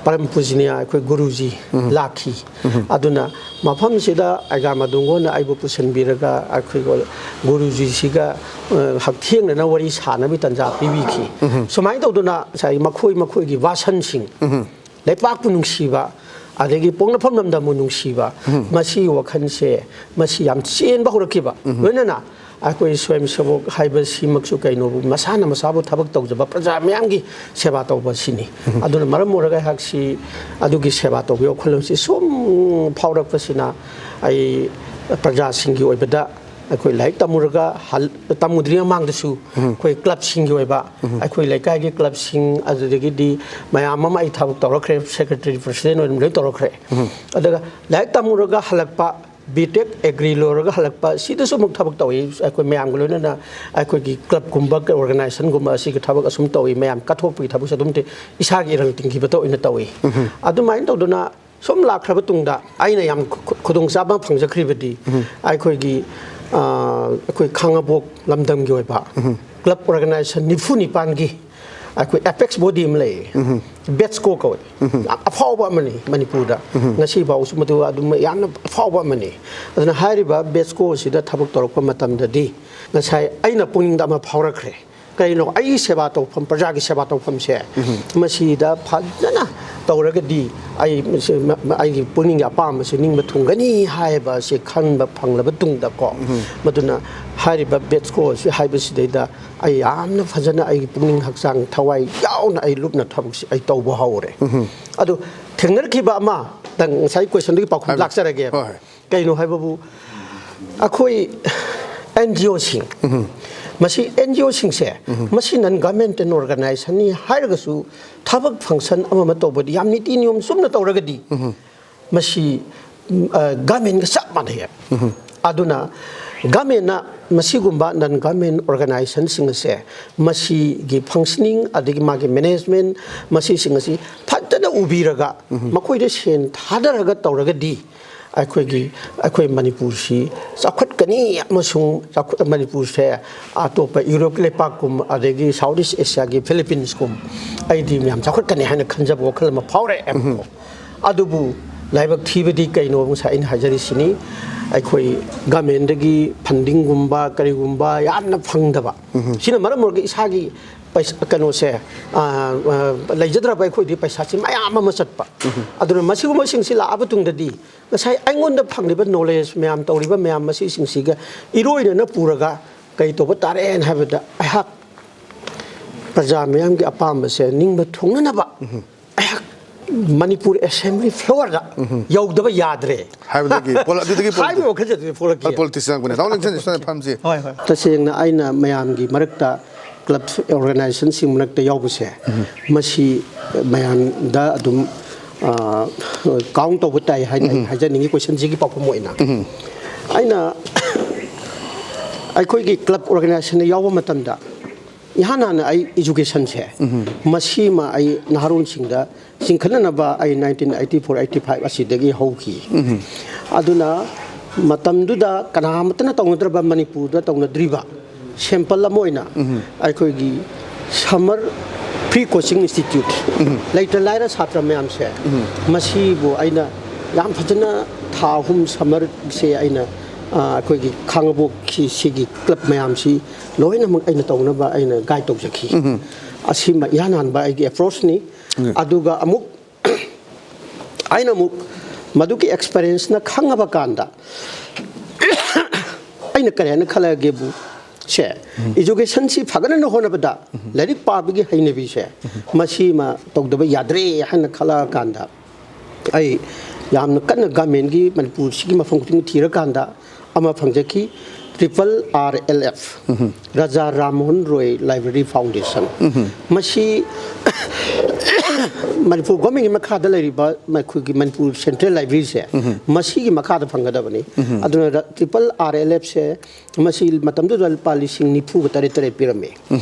ꯄꯔꯝ ꯄꯨꯖꯅꯤꯌꯥ ꯑꯩꯈꯣꯏ ꯒꯨꯔꯨꯖꯤ ꯂꯥꯛꯈꯤ꯫ ꯑꯗꯨꯅ ꯃꯐꯝꯁꯤꯗ ꯑꯩꯒꯥ ꯃꯗꯨꯡꯒꯣꯟꯅ ꯑꯩꯕꯨ ꯄꯨꯁꯤꯟꯕꯤꯔꯒ ꯑꯩꯈꯣꯏ ꯒꯨꯔꯨꯖꯤꯁꯤꯒ, ꯑ, ꯍꯛꯊꯦꯡꯅꯅ ꯋꯥꯔꯤ ꯁꯥꯟꯅꯕꯒꯤ ꯇꯥꯟꯖꯥ ꯄꯤꯕꯤꯈꯤ꯫ ꯁꯨꯃꯥꯏꯅ ꯇꯧꯗꯅ ꯉꯁꯥꯏ ꯃꯈꯣꯏ ꯃꯈꯣꯏꯒꯤ ꯋꯥꯁꯟꯁꯤꯡ, ꯂꯩꯄꯥꯛꯄꯨ ꯅꯨꯡꯁꯤꯕ, ꯑꯗꯒꯤ ꯄꯣꯛꯅꯐꯝ ꯂꯝꯗꯝꯕꯨ ꯅꯨꯡꯁꯤꯕ, ꯃꯁꯤꯒꯤ ꯋꯥꯈꯜꯁꯦ ꯃꯁꯤ ꯌꯥꯝ ꯆꯦꯟꯕ ꯍꯧꯔꯛꯈꯤꯕ꯫ ꯂꯣꯏꯅꯅ ꯑꯩꯈꯣꯏ ꯁ꯭ꯋꯌꯝ ꯁꯦꯕꯣꯛ ꯍꯥꯏꯕꯁꯤꯃꯛꯁꯨ ꯀꯩꯅꯣꯕꯨ ꯃꯁꯥꯅ ꯃꯁꯥꯕꯨ ꯊꯕꯛ ꯇꯧꯖꯕ ꯄ꯭ꯔꯖꯥ ꯃꯌꯥꯝꯒꯤ ꯁꯦꯕꯥ ꯇꯧꯕ ꯁꯤꯅꯤ꯫ ꯑꯗꯨꯅ ꯃꯔꯝ ꯑꯣꯏꯔꯒ ꯑꯩꯍꯥꯛꯁꯤ ꯑꯗꯨꯒꯤ ꯁꯦꯕꯥ ꯇꯧꯕꯒꯤ ꯋꯥꯈꯜꯂꯣꯟꯁꯤ ꯁꯨꯝ ꯐꯥꯎꯔꯛꯄꯁꯤꯅ ꯑꯩ ꯄ꯭ꯔꯖꯥꯁꯤꯡꯒꯤ ꯑꯣꯏꯕꯗ ꯑꯩꯈꯣꯏ ꯂꯥꯏꯔꯤꯛ ꯇꯝꯃꯨꯔꯒ ꯍꯜ-, ꯇꯝꯃꯨꯗ꯭ꯔꯤꯉꯩ ꯃꯃꯥꯡꯗꯁꯨ ꯑꯩꯈꯣꯏ ꯀ꯭ꯂꯕꯁꯤꯡꯒꯤ ꯑꯣꯏꯕ, ꯑꯩꯈꯣꯏ ꯂꯩꯀꯥꯏꯒꯤ ꯀ꯭ꯂꯕꯁꯤꯡ, ꯑꯗꯨꯗꯒꯤꯗꯤ ꯃꯌꯥꯝ ꯑꯃ ꯑꯩ ꯊꯕꯛ ꯇꯧꯔꯛꯈ꯭ꯔꯦ, ꯁꯦꯀ꯭ꯔꯦꯇꯔꯤ ꯄ꯭ꯔꯁꯤꯗꯦꯟ ꯑꯣꯏꯅ ꯂꯣꯏ ꯇꯧꯔꯛꯈ꯭ꯔꯦ꯫ ꯑꯗꯨꯒ ꯂꯥꯏꯔꯤꯛ ꯇꯝꯃꯨꯔꯒ ꯍꯜꯂꯛꯄ ꯕꯤ ꯇꯦꯛ ꯑꯦꯒ꯭ꯔꯤ ꯂꯣꯏꯔꯒ ꯍꯜꯂꯛꯄ ꯁꯤꯗꯁꯨ ꯑꯃꯨꯛ ꯊꯕꯛ ꯇꯧꯏ꯫ ꯑꯩꯈꯣꯏ ꯃꯌꯥꯝꯒ ꯂꯣꯏꯅꯅ ꯑꯩꯈꯣꯏꯒꯤ ꯀ꯭ꯂꯕꯀꯨꯝꯕ ꯑꯣꯔꯒꯅꯥꯏꯖꯦꯁꯟꯒꯨꯝꯕ ꯑꯁꯤꯒ ꯊꯕꯛ ꯑꯁꯨꯝ ꯇꯧꯏ꯫ ꯃꯌꯥꯝ ꯀꯠꯊꯣꯛꯄꯒꯤ ꯊꯕꯛꯁꯨ ꯑꯗꯨꯝ ꯇꯧꯏ꯫ ꯏꯁꯥꯒꯤ ꯏꯔꯪ ꯇꯤꯡꯈꯤꯕꯇ ꯑꯣꯏꯅ ꯇꯧꯏ꯫ ꯑꯗꯨꯃꯥꯏꯅ ꯇꯧꯗꯅ ꯁꯨꯝ ꯂꯥꯛꯈ꯭ꯔꯕ ꯇꯨꯡꯗ ꯑꯩꯅ ꯌꯥꯝ ꯈꯨ-, ꯈꯨ-, ꯈꯨꯗꯣꯡꯆꯥꯕ ꯑꯃ ꯐꯪꯖꯈ꯭ꯔꯤꯕꯗꯤ ꯑꯩꯈꯣꯏꯒꯤ, ꯑ, ꯑꯩꯈꯣꯏ ꯈꯥꯉꯕꯣꯛ ꯂꯝꯗꯝꯒꯤ ꯑꯣꯏꯕ ꯀ꯭ꯂꯕ ꯑꯣꯔꯒꯅꯥꯏꯖꯦꯁꯟ ꯅꯤꯐꯨ ꯅꯤꯄꯥꯟꯒꯤ ꯑꯩꯈꯣꯏ ꯑꯦꯄꯦꯛꯁ ꯕꯣꯗꯤ ꯑꯃ ꯂꯩꯌꯦ꯫ ꯕꯦꯠꯁꯀꯣ ꯀꯧꯋꯦ꯫ ꯌꯥꯝ ꯑꯐꯥꯎꯕ ꯑꯃꯅꯤ ꯃꯅꯤꯄꯨꯔꯗ꯫ ꯉꯁꯤ ꯐꯥꯎꯁꯨ ꯃꯗꯨ ꯑꯗꯨꯝ ꯌꯥꯝꯅ ꯑꯐꯥꯎꯕ ꯑꯃꯅꯤ꯫ ꯑꯗꯨꯅ ꯍꯥꯏꯔꯤꯕ ꯕꯦꯠꯁꯀꯣ ꯑꯁꯤꯗ ꯊꯕꯛ ꯇꯧꯔꯛꯄ ꯃꯇꯝꯗꯗꯤ ꯉꯁꯥꯏ ꯑꯩꯅ ꯄꯨꯛꯅꯤꯡꯗ ꯑꯃ ꯐꯥꯎꯔꯛꯈ꯭ꯔꯦ꯫ ꯀꯔꯤꯅꯣ? ꯑꯩꯒꯤ ꯁꯦꯕꯥ ꯇꯧꯐꯝ, ꯄ꯭ꯔꯖꯥꯒꯤ ꯁꯦꯕꯥ ꯇꯧꯐꯝꯁꯦ ꯃꯁꯤꯗ ꯐꯖꯅ ꯇꯧꯔꯒꯗꯤ ꯑꯩ ꯃꯁꯤ ꯃ-, ꯃ-, ꯑꯩꯒꯤ ꯄꯨꯛꯅꯤꯡꯒꯤ ꯑꯄꯥꯝꯕꯁꯦ ꯅꯤꯡꯕ ꯊꯨꯡꯒꯅꯤ ꯍꯥꯏꯕꯁꯦ ꯈꯟꯕ ꯐꯪꯂꯕ ꯇꯨꯡꯗꯀꯣ, ꯃꯗꯨꯅ ꯍꯥꯏꯔꯤꯕ ꯕꯦꯠꯁꯀꯣ ꯑꯁꯤ ꯍꯥꯏꯕꯁꯤꯗꯩꯗ ꯑꯩ ꯌꯥꯝꯅ ꯐꯖꯅ ꯑꯩꯒꯤ ꯄꯨꯛꯅꯤꯡ ꯍꯛꯆꯥꯡ ꯊꯋꯥꯏ ꯌꯥꯎꯅ ꯑꯩ ꯂꯨꯞꯅ ꯊꯕꯛꯁꯤ ꯑꯩ ꯇꯧꯕ ꯍꯧꯔꯦ꯫ ꯑꯗꯨ ꯊꯦꯡꯅꯔꯛꯈꯤꯕ ꯑꯃ, ꯅꯪ ꯉꯁꯥꯏ ꯀꯣꯏꯁꯟꯗꯨꯒꯤ ꯄꯥꯎꯈꯨꯝ ꯍꯥꯏꯕꯤꯌꯨ꯫ ꯂꯥꯛꯆꯔꯒꯦ꯫ ꯍꯣꯏ, ꯍꯣꯏ꯫ ꯀꯩꯅꯣ ꯍꯥꯏꯕꯕꯨ, ꯑꯩꯈꯣꯏ ꯑꯦꯟ ꯖꯤ ꯑꯣꯁꯤꯡ, ꯃꯁꯤ ꯑꯦꯟ ꯖꯤ ꯑꯣꯁꯤꯡꯁꯦ, ꯃꯁꯤ ꯅꯟ ꯒꯚꯔꯟꯃꯦꯟꯇꯦꯜ ꯑꯣꯔꯒꯅꯥꯏꯖꯦꯁꯟꯅꯤ ꯍꯥꯏꯔꯒꯁꯨ ꯊꯕꯛ ꯐꯪꯁꯟ ꯑꯃ ꯑꯃ ꯇꯧꯕꯗꯤ ꯌꯥꯝ ꯅꯤꯇꯤ ꯅꯤꯌꯣꯝ ꯆꯨꯝꯅ ꯇꯧꯔꯒꯗꯤ ꯃꯁꯤ, ꯎꯝ, ꯑ, ꯒꯚꯔꯟꯃꯦꯟꯒ ꯆꯞ ꯃꯥꯟꯅꯩ꯫ ꯑꯗꯨꯅ ꯒꯚꯔꯟꯃꯦꯟꯅ ꯃꯁꯤꯒꯨꯝꯕ ꯅꯟ ꯒꯚꯔꯟꯃꯦꯟ ꯑꯣꯔꯒꯅꯥꯏꯖꯦꯁꯟꯁꯤꯡ ꯑꯁꯦ ꯃꯁꯤꯒꯤ ꯐꯪꯁꯅꯤꯡ ꯑꯗꯒꯤ ꯃꯥꯒꯤ ꯃꯦꯅꯦꯖꯃꯦꯟ ꯃꯁꯤꯁꯤꯡ ꯑꯁꯤ ꯐꯖꯅ ꯎꯕꯤꯔꯒ ꯃꯈꯣꯏꯗ ꯁꯦꯟ ꯊꯥꯗꯔꯒ ꯇꯧꯔꯒꯗꯤ ꯑꯩꯈꯣꯏꯒꯤ ꯑꯩꯈꯣꯏ ꯃꯅꯤꯄꯨꯔꯁꯤ ꯆꯥꯎꯈꯠꯀꯅꯤ ꯑꯃꯁꯨꯡ ꯆꯥꯎꯈꯠ ꯃꯅꯤꯄꯨꯔꯁꯦ ꯑꯇꯣꯞꯄ ꯌꯨꯔꯣꯞꯀꯤ ꯂꯩꯄꯥꯛꯀꯨꯝ, ꯑꯗꯒꯤ ꯁꯥꯎꯠ ꯏꯁ ꯑꯦꯁꯤꯌꯥꯒꯤ ꯐꯤꯂꯤꯄꯤꯟꯁꯀꯨꯝ, ꯑꯩꯗꯤ ꯃꯌꯥꯝ ꯆꯥꯎꯈꯠꯀꯅꯤ ꯍꯥꯏꯅ ꯈꯟꯖꯕ ꯋꯥꯈꯜ ꯑꯃ ꯐꯥꯎꯔꯛꯑꯦꯕꯀꯣ꯫ ꯑꯗꯨꯕꯨ ꯂꯥꯏꯕꯛ ꯊꯤꯕꯗꯤ ꯀꯩꯅꯣ, ꯉꯁꯥꯏ ꯑꯩꯅ ꯍꯥꯏꯖꯔꯤꯁꯤꯅꯤ, ꯑꯩꯈꯣꯏ ꯒꯃꯦꯟꯗꯒꯤ ꯐꯟꯗꯤꯡꯒꯨꯝꯕ ꯀꯔꯤꯒꯨꯝꯕ ꯌꯥꯝꯅ ꯐꯪꯗꯕ, ꯁꯤꯅ ꯃꯔꯝ ꯑꯣꯏꯔꯒ ꯏꯁꯥꯒꯤ ꯄꯩꯁꯥ, ꯀꯩꯅꯣꯁꯦ, ꯑ, ꯑ, ꯂꯩꯖꯗ꯭ꯔꯕ ꯑꯩꯈꯣꯏꯗꯤ ꯄꯩꯁꯥꯁꯤ ꯃꯌꯥꯝ ꯑꯃ ꯆꯠꯄ꯫ ꯑꯗꯨꯅ ꯃꯁꯤꯒꯨꯝꯕꯁꯤꯡꯁꯤ ꯂꯥꯛꯑꯕ ꯇꯨꯡꯗꯗꯤ ꯉꯁꯥꯏ ꯑꯩꯉꯣꯟꯗ ꯐꯪꯂꯤꯕ ꯅꯣꯂꯦꯖ ꯃꯌꯥꯝ, ꯇꯧꯔꯤꯕ ꯃꯌꯥꯝ ꯃꯁꯤꯁꯤꯡꯁꯤꯒ ꯏꯔꯣꯏꯅꯅ ꯄꯨꯔꯒ ꯀꯩ ꯇꯧꯕ ꯇꯥꯔꯦꯅ ꯍꯥꯏꯕꯗ, ꯑꯩꯍꯥꯛ ꯄ꯭ꯔꯖꯥ ꯃꯤꯌꯥꯝꯒꯤ ꯑꯄꯥꯝꯕꯁꯦ ꯅꯤꯡꯕ ꯊꯨꯡꯅꯅꯕ ꯑꯩꯍꯥꯛ ꯃꯅꯤꯄꯨꯔ ꯑꯦꯁꯦꯝꯕ꯭ꯂꯤ ꯐ꯭ꯂꯣꯔꯗ ꯌꯧꯗꯕ ꯌꯥꯗ꯭ꯔꯦ꯫ ꯍꯥꯏꯕꯗꯒꯤ ꯄꯣꯂ-, ꯑꯗꯨꯗꯒꯤ ꯄꯣꯂ-, ꯍꯥꯏꯕꯒꯤ ꯋꯥꯈꯜꯁꯦ ꯑꯗꯨꯗꯤ ꯄꯣꯛꯂꯛꯈꯤ꯫ ꯍꯣꯏ, ꯄꯣꯂꯤꯇꯤꯛꯁ ꯆꯪꯉꯛꯄꯅꯦ꯫ ꯗꯥ ꯋꯥꯡꯂꯦꯟꯁꯟ, ꯁꯨꯃꯥꯏꯅ ꯐꯝꯁꯤ꯫ ꯍꯣꯏ, ꯍꯣꯏ꯫ ꯇꯁꯦꯡꯅ ꯑꯩꯅ ꯃꯌꯥꯝꯒꯤ ꯃꯔꯛꯇ, ꯀ꯭ꯂꯕ ꯑꯣꯔꯒꯅꯥꯏꯖꯦꯁꯟꯁꯤꯡ ꯃꯔꯛꯇ ꯌꯥꯎꯕꯁꯦ, ꯃꯁꯤ ꯃꯌꯥꯝꯗ ꯑꯗꯨꯝ, ꯑ, ꯀꯥꯎꯟ ꯇꯧꯕ ꯇꯥꯏ ꯍꯥꯏꯅ ꯑꯩ ꯍꯥꯏꯖꯅꯤꯡꯉꯤ, ꯀꯣꯏꯁꯟꯁꯤꯒꯤ ꯄꯥꯎꯈꯨꯝ ꯑꯣꯏꯅ꯫ ꯑꯩꯅ ꯑꯩꯈꯣꯏꯒꯤ ꯀ꯭ꯂꯕ ꯑꯣꯔꯒꯅꯥꯏꯖꯦꯁꯟꯗ ꯌꯥꯎꯕ ꯃꯇꯝꯗ ꯏꯍꯥꯟ ꯍꯥꯟꯅ ꯑꯩ ꯏꯖꯨꯀꯦꯁꯟꯁꯦ, ꯃꯁꯤꯃ ꯑꯩ ꯅꯍꯥꯔꯣꯟꯁꯤꯡꯗ ꯆꯤꯡꯈꯠꯅꯅꯕ ꯑꯩ nineteen eighty four eighty five ꯑꯁꯤꯗꯒꯤ ꯍꯧꯈꯤ꯫ ꯑꯗꯨꯅ ꯃꯇꯝꯗꯨꯗ ꯀꯅꯥꯃꯠꯇꯅ ꯇꯧꯅꯗ꯭ꯔꯕ, ꯃꯅꯤꯄꯨꯔꯗ ꯇꯧꯅꯗ꯭ꯔꯤꯕ ꯁꯦꯝꯄꯜ ꯑꯃ ꯑꯣꯏꯅ ꯑꯩꯈꯣꯏꯒꯤ ꯁꯝꯃꯔ ꯐ꯭ꯔꯤ ꯀꯣꯆꯤꯡ ꯏꯟꯁꯇꯤꯇ꯭ꯌꯨꯠ, ꯂꯩꯇ ꯂꯥꯏꯔ ꯁꯥꯇ꯭ꯔ ꯃꯌꯥꯝꯁꯦ, ꯃꯁꯤꯕꯨ ꯑꯩꯅ ꯌꯥꯝ ꯐꯖꯅ ꯊꯥ ꯑꯍꯨꯝ ꯁꯝꯃꯔꯁꯦ ꯑꯩꯅ, ꯑ, ꯑꯩꯈꯣꯏꯒꯤ ꯈꯥꯡꯉꯕꯣꯛꯀꯤ ꯁꯤꯒꯤ ꯀ꯭ꯂꯕ ꯃꯌꯥꯝꯁꯤ ꯂꯣꯏꯅꯃꯛ ꯑꯩꯅ ꯇꯧꯅꯕ ꯑꯩꯅ ꯒꯥꯏꯗ ꯇꯧꯖꯈꯤ꯫ ꯑꯁꯤꯃ ꯏꯍꯥꯟ ꯍꯥꯟꯕ ꯑꯩꯒꯤ ꯑꯦꯄ꯭ꯔꯣꯆꯅꯤ꯫ ꯑꯗꯨꯒ ꯑꯃꯨꯛ ꯑꯩꯅ ꯑꯃꯨꯛ ꯃꯗꯨꯒꯤ ꯑꯦꯛꯁꯄꯔꯤꯌꯦꯟꯁꯅ ꯈꯪꯉꯕ ꯀꯥꯟꯗ ꯑꯩꯅ ꯀꯔꯤ ꯍꯥꯏꯅ ꯈꯜꯂꯛꯑꯒꯦꯕꯨ, ꯁꯦ, ꯏꯖꯨꯀꯦꯁꯟꯁꯤ ꯐꯒꯠꯅꯅ ꯍꯣꯠꯅꯕꯗ ꯂꯥꯏꯔꯤꯛ ꯄꯥꯕꯒꯤ ꯍꯩꯅꯕꯤꯁꯦ, ꯃꯁꯤꯃ ꯇꯧꯗꯕ ꯌꯥꯗ꯭ꯔꯦ ꯍꯥꯏꯅ ꯈꯜꯂꯛꯑꯀꯥꯟꯗ, ꯑꯩ ꯌꯥꯝꯅ ꯀꯟꯅ ꯒꯃꯦꯟꯒꯤ ꯃꯅꯤꯄꯨꯔꯁꯤꯒꯤ ꯃꯐꯝ ꯈꯨꯗꯤꯡ ꯊꯤꯔꯀꯥꯟꯗ ꯑꯃ ꯐꯪꯖꯈꯤ, ꯇ꯭ꯔꯤꯄꯜ ꯑꯥꯔ ꯑꯦꯜ ꯑꯦꯐ, ꯔꯥꯖꯥ ꯔꯥꯝ ꯃꯣꯍꯟ ꯔꯣꯏ ꯂꯥꯏꯕ꯭ꯔꯦꯔꯤ ꯐꯥꯎꯟꯗꯦꯁꯟ꯫ ꯃꯁꯤ ꯃꯅꯤꯄꯨꯔ ꯒꯣꯔꯃꯦꯟꯒꯤ ꯃꯈꯥꯗ ꯂꯩꯔꯤꯕ ꯑꯩꯈꯣꯏꯒꯤ ꯃꯅꯤꯄꯨꯔ ꯁꯦꯟꯇ꯭ꯔꯦꯜ ꯂꯥꯏꯕ꯭ꯔꯦꯔꯤꯁꯦ, ꯃꯁꯤꯒꯤ ꯃꯈꯥꯗ ꯐꯪꯒꯗꯕꯅꯤ꯫ ꯑꯗꯨꯅ ꯔ-, ꯇ꯭ꯔꯤꯄꯜ ꯑꯥꯔ ꯑꯦꯜ ꯑꯦꯐꯁꯦ, ꯃꯁꯤ ꯃꯇꯝꯗꯨꯗ ꯂꯨꯄꯥ ꯂꯤꯁꯤꯡ ꯅꯤꯐꯨꯒ ꯇꯔꯦꯠ ꯇꯔꯦꯠ ꯄꯤꯔꯝꯃꯤ꯫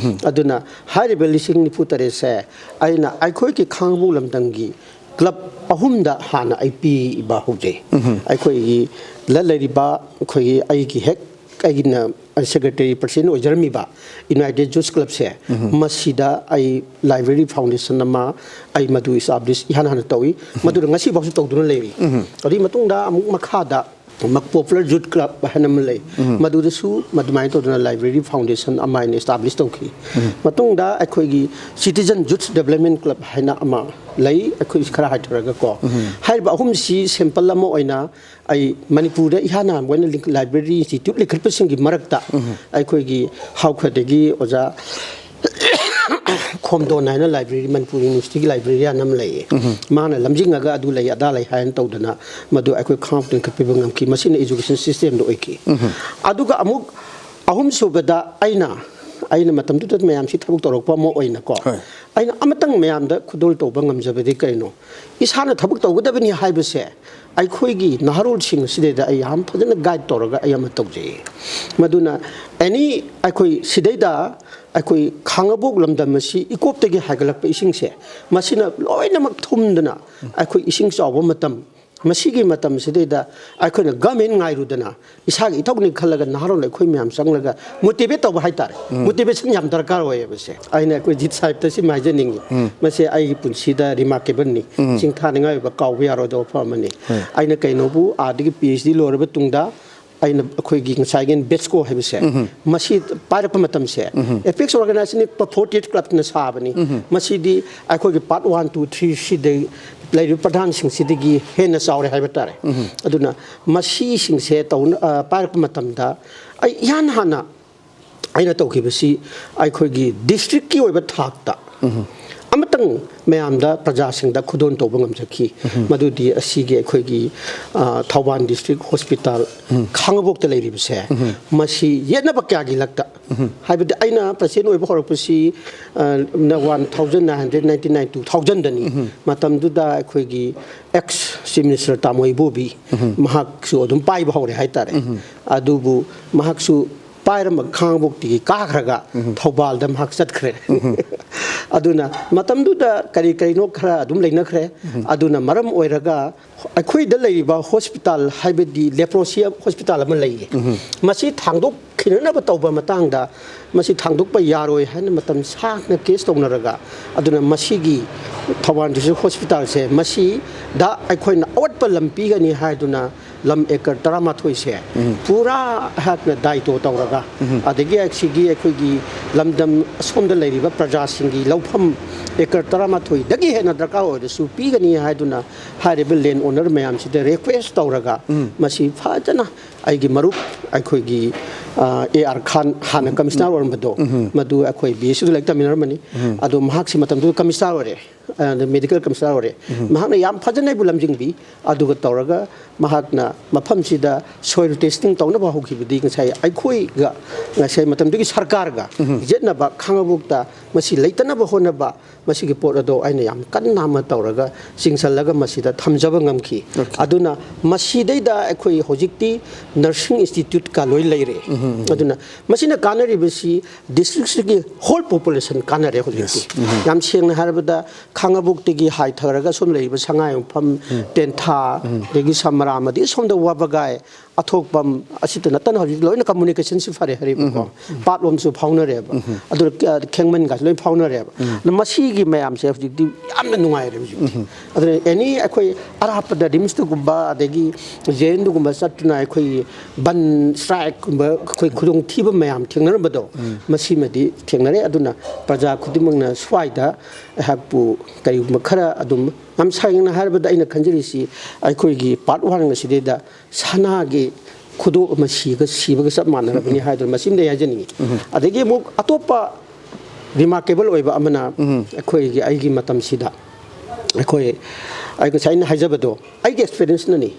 ꯑꯗꯨꯅ ꯍꯥꯏꯔꯤꯕ ꯂꯤꯁꯤꯡ ꯅꯤꯐꯨ ꯇꯔꯦꯠꯁꯦ ꯑꯩꯅ ꯑꯩꯈꯣꯏꯒꯤ ꯈꯥꯡꯉꯕꯣꯛ ꯂꯝꯗꯝꯒꯤ ꯀ꯭ꯂꯕ ꯑꯍꯨꯝꯗ ꯍꯥꯟꯅ ꯑꯩ ꯄꯤꯕ ꯍꯧꯖꯩ꯫ ꯑꯩꯈꯣꯏꯒꯤ ꯂ-, ꯂꯩꯔꯤꯕ ꯑꯩꯈꯣꯏꯒꯤ ꯑꯩꯒꯤ ꯍꯦꯛ ꯑꯩꯒꯤꯅ ꯁꯦꯀ꯭ꯔꯦꯇꯔꯤ ꯄ꯭ꯔꯁꯤꯗꯦꯟ ꯑꯣꯏꯖꯔꯝꯃꯤꯕ ꯌꯨꯅꯥꯏꯇꯦꯗ ꯖꯨꯠꯁ ꯀ꯭ꯂꯕꯁꯦ, ꯃꯁꯤꯗ ꯑꯩ ꯂꯥꯏꯕ꯭ꯔꯦꯔꯤ ꯐꯥꯎꯟꯗꯦꯁꯟ ꯑꯃ ꯑꯩ ꯃꯗꯨ ꯏꯁꯇꯥꯕ꯭ꯂꯤꯁ ꯏꯍꯥꯟ ꯍꯥꯟꯅ ꯇꯧꯏ꯫ ꯃꯗꯨꯗ ꯉꯁꯤꯐꯥꯎꯁꯨ ꯇꯧꯗꯨꯅ ꯂꯩꯔꯤ꯫ ꯑꯗꯨꯒꯤ ꯃꯇꯨꯡꯗ ꯑꯃꯨꯛ ꯃꯈꯥꯗ ꯄꯣꯄꯨꯂꯔ ꯌꯨꯠ ꯀ꯭ꯂꯕ ꯍꯥꯏꯅ ꯑꯃ ꯂꯩ꯫ ꯃꯗꯨꯗꯁꯨ ꯃꯗꯨꯃꯥꯏꯅ ꯇꯧꯗꯨꯅ ꯂꯥꯏꯕ꯭ꯔꯦꯔꯤ ꯐꯥꯎꯟꯗꯦꯁꯟ ꯑꯃ ꯑꯩꯅ ꯏꯁꯇꯥꯕ꯭ꯂꯤꯁ ꯇꯧꯈꯤ꯫ ꯃꯇꯨꯡꯗ ꯑꯩꯈꯣꯏꯒꯤ ꯁꯤꯇꯤꯖꯟ ꯌꯨꯠ ꯗꯦꯕꯂꯞꯃꯦꯟ ꯀ꯭ꯂꯕ ꯍꯥꯏꯅ ꯑꯃ ꯂꯩ, ꯑꯩꯈꯣꯏ ꯈꯔ ꯍꯥꯏꯊꯔꯒ ꯀꯣ꯫ ꯍꯥꯏꯔꯤꯕ ꯑꯍꯨꯝꯁꯤ ꯁꯦꯝꯄꯜ ꯑꯃ ꯑꯣꯏꯅ ꯑꯩ ꯃꯅꯤꯄꯨꯔꯗ ꯏꯍꯥꯟ ꯍꯥꯟꯕ ꯑꯣꯏꯅ ꯂꯤꯡ-, ꯂꯥꯏꯕ꯭ꯔꯦꯔꯤ ꯏꯟꯁꯇꯤꯇ꯭ꯌꯨꯠ ꯂꯤꯡꯈꯠꯄꯁꯤꯡꯒꯤ ꯃꯔꯛꯇ ꯑꯩꯈꯣꯏꯒꯤ ꯍꯥꯎꯈꯗꯒꯤ ꯑꯣꯖꯥ ꯈꯣꯝꯗꯣꯟ ꯍꯥꯏꯅ ꯂꯥꯏꯕ꯭ꯔꯦꯔꯤ, ꯃꯅꯤꯄꯨꯔ ꯌꯨꯅꯤꯚꯔꯁꯤꯇꯤꯒꯤ ꯂꯥꯏꯕ꯭ꯔꯦꯔꯤꯌꯥꯟ ꯑꯃ ꯂꯩꯌꯦ꯫ ꯃꯥꯅ ꯂꯝꯖꯤꯡꯉꯒ ꯑꯗꯨ ꯂꯩ ꯑꯗꯥ ꯂꯩ ꯍꯥꯏꯅ ꯇꯧꯗꯅ ꯃꯗꯨ ꯑꯩꯈꯣꯏ ꯈꯥꯡꯉꯕꯣꯛꯇ ꯂꯤꯡꯈꯠꯄꯤꯕ ꯉꯝꯈꯤ꯫ ꯃꯁꯤꯅ ꯏꯖꯨꯀꯦꯁꯟ ꯁꯤꯁꯇꯦꯝꯗ ꯑꯣꯏꯈꯤ꯫ ꯑꯗꯨꯒ ꯑꯃꯨꯛ ꯑꯍꯨꯝꯁꯨꯕꯗ ꯑꯩꯅ, ꯑꯩꯅ ꯃꯇꯝꯗꯨꯗ ꯃꯌꯥꯝꯁꯤ ꯊꯕꯛ ꯇꯧꯔꯛꯄ ꯑꯃ ꯑꯣꯏꯅꯀꯣ, ꯍꯣꯏ꯫ ꯑꯩꯅ ꯑꯃꯇꯪ ꯃꯌꯥꯝꯗ ꯈꯨꯗꯣꯜ ꯇꯧꯕ ꯉꯝꯖꯕꯗꯤ ꯀꯔꯤꯅꯣ? ꯏꯁꯥꯅ ꯊꯕꯛ ꯇꯧꯒꯗꯕꯅꯤ ꯍꯥꯏꯕꯁꯦ ꯑꯩꯈꯣꯏꯒꯤ ꯅꯍꯥꯔꯣꯜꯁꯤꯡ ꯑꯁꯤꯗꯩꯗ ꯑꯩ ꯌꯥꯝ ꯐꯖꯅ ꯒꯥꯏꯗ ꯇꯧꯔꯒ ꯑꯩ ꯑꯃ ꯇꯧꯖꯩ꯫ ꯃꯗꯨꯅ ꯑꯦꯅꯤ ꯑꯩꯈꯣꯏ ꯁꯤꯗꯩꯗ ꯑꯩꯈꯣꯏ ꯈꯥꯡꯉꯕꯣꯛ ꯂꯝꯗꯝ ꯑꯁꯤ ꯏꯀꯣꯞꯇꯒꯤ ꯍꯥꯏꯒꯠꯂꯛꯄ ꯏꯁꯤꯡꯁꯦ, ꯃꯁꯤꯅ ꯂꯣꯏꯅꯃꯛ ꯊꯨꯝꯗꯅ ꯑꯩꯈꯣꯏ ꯏꯁꯤꯡ ꯆꯥꯎꯕ ꯃꯇꯝ, ꯃꯁꯤꯒꯤ ꯃꯇꯝꯁꯤꯗꯩꯗ ꯑꯩꯈꯣꯏꯅ ꯒꯃꯦꯟ ꯉꯥꯏꯔꯨꯗꯅ ꯏꯁꯥꯒꯤ ꯏꯊꯧꯅꯤ ꯈꯜꯂꯒ ꯅꯍꯥꯔꯣꯜ ꯑꯩꯈꯣꯏ ꯃꯌꯥꯝ ꯆꯪꯂꯒ ꯃꯣꯇꯤꯚꯦꯠ ꯇꯧꯕ ꯍꯥꯏꯇꯥꯔꯦ꯫ ꯃꯣꯇꯤꯚꯦꯁꯟ ꯌꯥꯝ ꯗꯔꯀꯥꯔ ꯑꯣꯏꯌꯦꯕꯁꯦ꯫ ꯑꯩꯅ ꯑꯩꯈꯣꯏ ꯖꯤꯠ ꯁꯥꯍꯦꯕꯇ ꯁꯤꯃ ꯍꯥꯏꯖꯅꯤꯡꯉꯤ꯫ ꯃꯁꯤ ꯑꯩꯒꯤ ꯄꯨꯟꯁꯤꯗ ꯔꯤꯃꯥꯔꯀꯦꯕꯜꯅꯤ꯫ ꯆꯤꯡꯊꯥꯅꯤꯡꯉꯥꯏ ꯑꯣꯏꯕ ꯀꯥꯎꯕ ꯌꯥꯔꯣꯏꯗꯕ ꯋꯥꯐꯝ ꯑꯃꯅꯤ꯫ ꯍꯣꯏ꯫ ꯑꯩꯅ ꯀꯩꯅꯣꯕꯨ ꯑꯥꯗꯒꯤ ꯄꯤ ꯑꯩꯆ ꯗꯤ ꯂꯣꯏꯔꯕ ꯇꯨꯡꯗ ꯑꯩꯅ ꯑꯩꯈꯣꯏꯒꯤ ꯉꯁꯥꯏꯒꯤ ꯕꯦꯁꯀꯣ ꯍꯥꯏꯕꯁꯦ, ꯃꯁꯤ ꯄꯥꯏꯔꯛꯄ ꯃꯇꯝꯁꯦ, ꯑꯦꯄꯦꯛꯁ ꯑꯣꯔꯒꯅꯥꯏꯖꯦꯁꯟ ꯐꯣꯔꯇꯤ ꯑꯩꯠ ꯀ꯭ꯂꯕꯅ ꯁꯥꯕꯅꯤ꯫ ꯃꯁꯤꯗꯤ ꯑꯩꯈꯣꯏꯒꯤ ꯄꯥꯔꯠ ꯋꯥꯟ, ꯇꯨ, ꯊ꯭ꯔꯤ ꯁꯤꯗ ꯂꯩꯔꯤꯕ ꯄ꯭ꯔꯙꯥꯟꯁꯤꯡꯁꯤꯗꯒꯤ ꯍꯦꯟꯅ ꯆꯥꯎꯔꯦ ꯍꯥꯏꯕ ꯇꯥꯔꯦ꯫ ꯑꯗꯨꯅ ꯃꯁꯤꯁꯤꯡꯁꯦ ꯇꯧꯅ-, ꯑ, ꯄꯥꯏꯔꯛꯄ ꯃꯇꯝꯗ ꯑꯩ ꯏꯍꯥꯟ ꯍꯥꯟꯅ ꯑꯩꯅ ꯇꯧꯈꯤꯕꯁꯤ ꯑꯩꯈꯣꯏꯒꯤ ꯗꯤꯁꯇ꯭ꯔꯤꯛꯀꯤ ꯑꯣꯏꯕ ꯊꯥꯛꯇ ꯑꯃꯇꯪ ꯃꯌꯥꯝꯗ, ꯄ꯭ꯔꯖꯥꯁꯤꯡꯗ ꯈꯨꯗꯣꯜ ꯇꯧꯕ ꯉꯝꯖꯈꯤ꯫ ꯃꯗꯨꯗꯤ ꯑꯁꯤꯒꯤ ꯑꯩꯈꯣꯏꯒꯤ, ꯑ, ꯊꯧꯕꯥꯜ ꯗꯤꯁꯇ꯭ꯔꯤꯛ ꯍꯣꯁꯄꯤꯇꯥꯜ ꯈꯥꯡꯉꯕꯣꯛꯇ ꯂꯩꯔꯤꯕꯁꯦ, ꯃꯁꯤ ꯌꯦꯠꯅꯕ ꯀꯌꯥꯒꯤ ꯂꯛꯇ, ꯍꯥꯏꯕꯗꯤ ꯑꯩꯅ ꯄ꯭ꯔꯁꯤꯗꯦꯟ ꯑꯣꯏꯕ ꯍꯧꯔꯛꯄꯁꯤ, ꯑ, ꯅ-, one thousand nine hundred ninety nine, two ꯊꯥꯎꯖꯟꯗꯅꯤ꯫ ꯃꯇꯝꯗꯨꯗ ꯑꯩꯈꯣꯏꯒꯤ ꯑꯦꯛꯁ ꯆꯤꯐ ꯃꯤꯅꯤꯁꯇꯔ ꯇꯥꯃꯣ ꯏꯕꯣꯕꯤ, ꯃꯍꯥꯛꯁꯨ ꯑꯗꯨꯝ ꯄꯥꯏꯕ ꯍꯧꯔꯦ ꯍꯥꯏꯇꯥꯔꯦ꯫ ꯑꯗꯨꯕꯨ ꯃꯍꯥꯛꯁꯨ ꯄꯥꯏꯔꯝꯕ ꯈꯥꯡꯉꯕꯣꯛꯇꯒꯤ ꯀꯥꯈ꯭ꯔꯒ ꯊꯧꯕꯥꯜꯗ ꯃꯍꯥꯛ ꯆꯠꯈ꯭ꯔꯦ꯫ ꯑꯗꯨꯅ ꯃꯇꯝꯗꯨꯗ ꯀꯔꯤ ꯀꯔꯤꯅꯣ ꯈꯔ ꯑꯗꯨꯝ ꯂꯩꯅꯈ꯭ꯔꯦ꯫ ꯑꯗꯨꯅ ꯃꯔꯝ ꯑꯣꯏꯔꯒ ꯑꯩꯈꯣꯏꯗ ꯂꯩꯔꯤꯕ ꯍꯣꯁꯄꯤꯇꯥꯜ, ꯍꯥꯏꯕꯗꯤ ꯂꯦꯄ꯭ꯔꯣꯁꯤ ꯍꯣꯁꯄꯤꯇꯥꯜ ꯑꯃ ꯂꯩꯌꯦ, ꯃꯁꯤ ꯊꯥꯡꯗꯣꯛꯈꯤꯅꯅꯕ ꯇꯧꯕ ꯃꯇꯥꯡꯗ, ꯃꯁꯤ ꯊꯥꯡꯗꯣꯛꯄ ꯌꯥꯔꯣꯏ ꯍꯥꯏꯅ ꯃꯇꯝ ꯁꯥꯡꯅ ꯀꯦꯁ ꯇꯧꯅꯔꯒ, ꯑꯗꯨꯅ ꯃꯁꯤꯒꯤ ꯊꯧꯕꯥꯜ ꯗꯤꯁꯇ꯭ꯔꯤꯛ ꯍꯣꯁꯄꯤꯇꯥꯜꯁꯦ, ꯃꯁꯤꯗ ꯑꯩꯈꯣꯏꯅ ꯑꯋꯠꯄ ꯂꯝ ꯄꯤꯒꯅꯤ ꯍꯥꯏꯗꯨꯅ ꯂꯝ ꯑꯦꯀꯔ ꯇꯔꯥꯃꯥꯊꯣꯏꯁꯦ ꯄꯨꯔꯥ ꯑꯩꯍꯥꯛꯅ ꯗꯥꯏꯇꯣ ꯇꯧꯔꯒ, ꯑꯗꯒꯤ ꯑꯁꯤꯒꯤ ꯑꯩꯈꯣꯏꯒꯤ ꯂꯝꯗꯝ ꯑꯁꯣꯝꯗ ꯂꯩꯔꯤꯕ ꯄ꯭ꯔꯖꯥꯁꯤꯡꯒꯤ ꯂꯧꯐꯝ ꯑꯦꯀꯔ ꯇꯔꯥꯃꯥꯊꯣꯏꯗꯒꯤ ꯍꯦꯟꯅ ꯗꯔꯀꯥꯔ ꯑꯣꯏꯔꯁꯨ ꯄꯤꯒꯅꯤ ꯍꯥꯏꯗꯨꯅ ꯍꯥꯏꯔꯤꯕ ꯂꯦꯟ ꯑꯣꯅꯔ ꯃꯌꯥꯝꯁꯤꯗ ꯔꯤꯀ꯭ꯋꯦꯁ ꯇꯧꯔꯒ, ꯃꯁꯤ ꯐꯖꯅ ꯑꯩꯒꯤ ꯃꯔꯨꯞ, ꯑꯩꯈꯣꯏꯒꯤ ꯑꯦ ꯑꯥꯔ ꯈꯥꯟ, ꯍꯥꯟꯅ ꯀꯃꯤꯁꯅꯔ ꯑꯣꯏꯔꯝꯕꯗꯣ, ꯃꯗꯨ ꯑꯩꯈꯣꯏ ꯕꯤ ꯑꯦꯁ ꯌꯨꯗ ꯂꯥꯏꯔꯤꯛ ꯇꯝꯃꯤꯟꯅꯔꯝꯕꯅꯤ꯫ ꯑꯗꯣ ꯃꯍꯥꯛꯁꯤ ꯃꯇꯝꯗꯨꯗ ꯀꯃꯤꯁꯅꯔ ꯑꯣꯏꯔꯦ, ꯃꯦꯗꯤꯀꯦꯜ ꯀꯃꯤꯁꯅꯔ ꯑꯣꯏꯔꯦ꯫ ꯃꯍꯥꯛꯅ ꯌꯥꯝ ꯐꯖꯅ ꯑꯩꯕꯨ ꯂꯝꯖꯤꯡꯕꯤ꯫ ꯑꯗꯨꯒ ꯇꯧꯔꯒ ꯃꯍꯥꯛꯅ ꯃꯐꯝꯁꯤꯗ ꯁꯣꯏꯜ ꯇꯦꯁꯇꯤꯡ ꯇꯧꯅꯕ ꯍꯧꯈꯤꯕꯗꯤ ꯉꯁꯥꯏ ꯑꯩꯈꯣꯏꯒ, ꯉꯁꯥꯏ ꯃꯇꯝꯗꯨꯒꯤ ꯁꯔꯀꯥꯔꯒ ꯌꯦꯠꯅꯕ, ꯈꯥꯉꯕꯣꯛꯇ ꯃꯁꯤ ꯂꯩꯇꯅꯕ ꯍꯣꯠꯅꯕ, ꯃꯁꯤꯒꯤ ꯄꯣꯠ ꯑꯗꯣ ꯑꯩꯅ ꯌꯥꯝ ꯀꯟꯅ ꯑꯃ ꯇꯧꯔꯒ ꯆꯤꯡꯁꯤꯜꯂꯒ ꯃꯁꯤꯗ ꯊꯝꯖꯕ ꯉꯝꯈꯤ꯫ ꯑꯗꯨꯅ ꯃꯁꯤꯗꯩꯗ ꯑꯩꯈꯣꯏ ꯍꯧꯖꯤꯛꯇꯤ ꯅꯔꯁꯤꯡ ꯏꯟꯁꯇꯤꯇ꯭ꯌꯨꯠꯀ ꯂꯣꯏ ꯂꯩꯔꯦ꯫ ꯑꯗꯨꯅ ꯃꯁꯤꯅ ꯀꯥꯟꯅꯔꯤꯕꯁꯤ ꯗꯤꯁꯇ꯭ꯔꯤꯛꯁꯤꯒꯤ ꯍꯣꯜ ꯄꯣꯄꯨꯂꯦꯁꯟ ꯀꯥꯟꯅꯔꯦ ꯍꯧꯖꯤꯛꯇꯤ꯫ ꯌꯥꯝ ꯁꯦꯡꯅ ꯍꯥꯏꯔꯕꯗ, ꯈꯥꯉꯕꯣꯛꯇꯒꯤ ꯍꯥꯏꯊꯔꯒ ꯁꯣꯝ ꯂꯩꯔꯤꯕ ꯁꯉꯥꯏꯌꯨꯝꯐꯝ, ꯇꯦꯟꯊꯥ, ꯑꯗꯒꯤ ꯁꯃꯔꯥ, ꯑꯃꯗꯤ ꯁꯣꯝꯗ ꯋꯥꯕꯒꯥꯏ, ꯑꯊꯣꯛꯄꯝ, ꯑꯁꯤꯇ ꯅꯠꯇꯅ ꯍꯧꯖꯤꯛ ꯂꯣꯏꯅ ꯀꯝꯃꯨꯅꯤꯀꯦꯁꯟꯁꯤ ꯐꯔꯦ ꯍꯥꯏꯔꯤꯕꯀꯣ꯫ ꯄꯥꯠꯂꯣꯝꯁꯨ ꯐꯥꯎꯅꯔꯦꯕ꯫ ꯑꯗꯨꯒ ꯀ-, ꯈꯦꯡꯃꯟꯒꯁꯨ ꯂꯣꯏ ꯐꯥꯎꯅꯔꯦꯕ꯫ ꯑꯗꯣ ꯃꯁꯤꯒꯤ ꯃꯌꯥꯝꯁꯦ ꯍꯧꯖꯤꯛꯇꯤ ꯌꯥꯝꯅ ꯅꯨꯡꯉꯥꯏꯔꯦ ꯍꯧꯖꯤꯛꯇꯤ꯫ ꯑꯗꯨꯅ ꯑꯦꯅꯤ ꯑꯩꯈꯣꯏ ꯑꯔꯥꯞꯄꯗ ꯔꯤꯝꯁꯇꯒꯨꯝꯕ ꯑꯗꯒꯤ ꯖꯦ ꯑꯦꯟꯗꯒꯨꯝꯕ ꯆꯠꯇꯨꯅ ꯑꯩꯈꯣꯏꯒꯤ ꯕꯟ ꯁ꯭ꯇ꯭ꯔꯥꯏꯛꯀꯨꯝꯕ ꯑꯩꯈꯣꯏ ꯈꯨꯗꯣꯡꯊꯤꯕ ꯃꯌꯥꯝ ꯊꯦꯡꯅꯔꯝꯕꯗꯣ, ꯃꯁꯤꯃꯗꯤ ꯊꯦꯡꯅꯔꯦ꯫ ꯑꯗꯨꯅ ꯄ꯭ꯔꯖꯥ ꯈꯨꯗꯤꯡꯃꯛꯅ ꯁ꯭ꯋꯥꯏꯗ ꯑꯩꯍꯥꯛꯄꯨ ꯀꯔꯤꯒꯨꯝꯕ ꯈꯔ ꯑꯗꯨꯝ, ꯌꯥꯝ ꯁꯦꯡꯅ ꯍꯥꯏꯔꯕꯗ ꯑꯩꯅ ꯈꯟꯖꯔꯤꯁꯤ, ꯑꯩꯈꯣꯏꯒꯤ ꯄꯥꯔꯠ ꯋꯥꯟ ꯑꯁꯤꯗꯩꯗ ꯁꯅꯥꯒꯤ ꯈꯨꯗꯣꯞ ꯑꯃ ꯁꯤꯒ-, ꯁꯤꯕꯒ ꯆꯞ ꯃꯥꯟꯅꯔꯕꯅꯤ ꯍꯥꯏꯗꯨꯅ ꯃꯁꯤꯃꯗꯤ ꯍꯥꯏꯖꯅꯤꯡꯉꯤ꯫ ꯑꯗꯒꯤ ꯑꯃꯨꯛ ꯑꯇꯣꯞꯄ ꯔꯤꯃꯥꯔꯀꯦꯕꯜ ꯑꯣꯏꯕ ꯑꯃꯅ, ꯑꯩꯈꯣꯏꯒꯤ, ꯑꯩꯒꯤ ꯃꯇꯝꯁꯤꯗ ꯑꯩꯈꯣꯏ, ꯑꯩ ꯉꯁꯥꯏ ꯑꯩꯅ ꯍꯥꯏꯖꯕꯗꯣ ꯑꯩꯒꯤ ꯑꯦꯛꯁꯄꯤꯔꯤꯌꯦꯟꯁꯅꯅꯤ꯫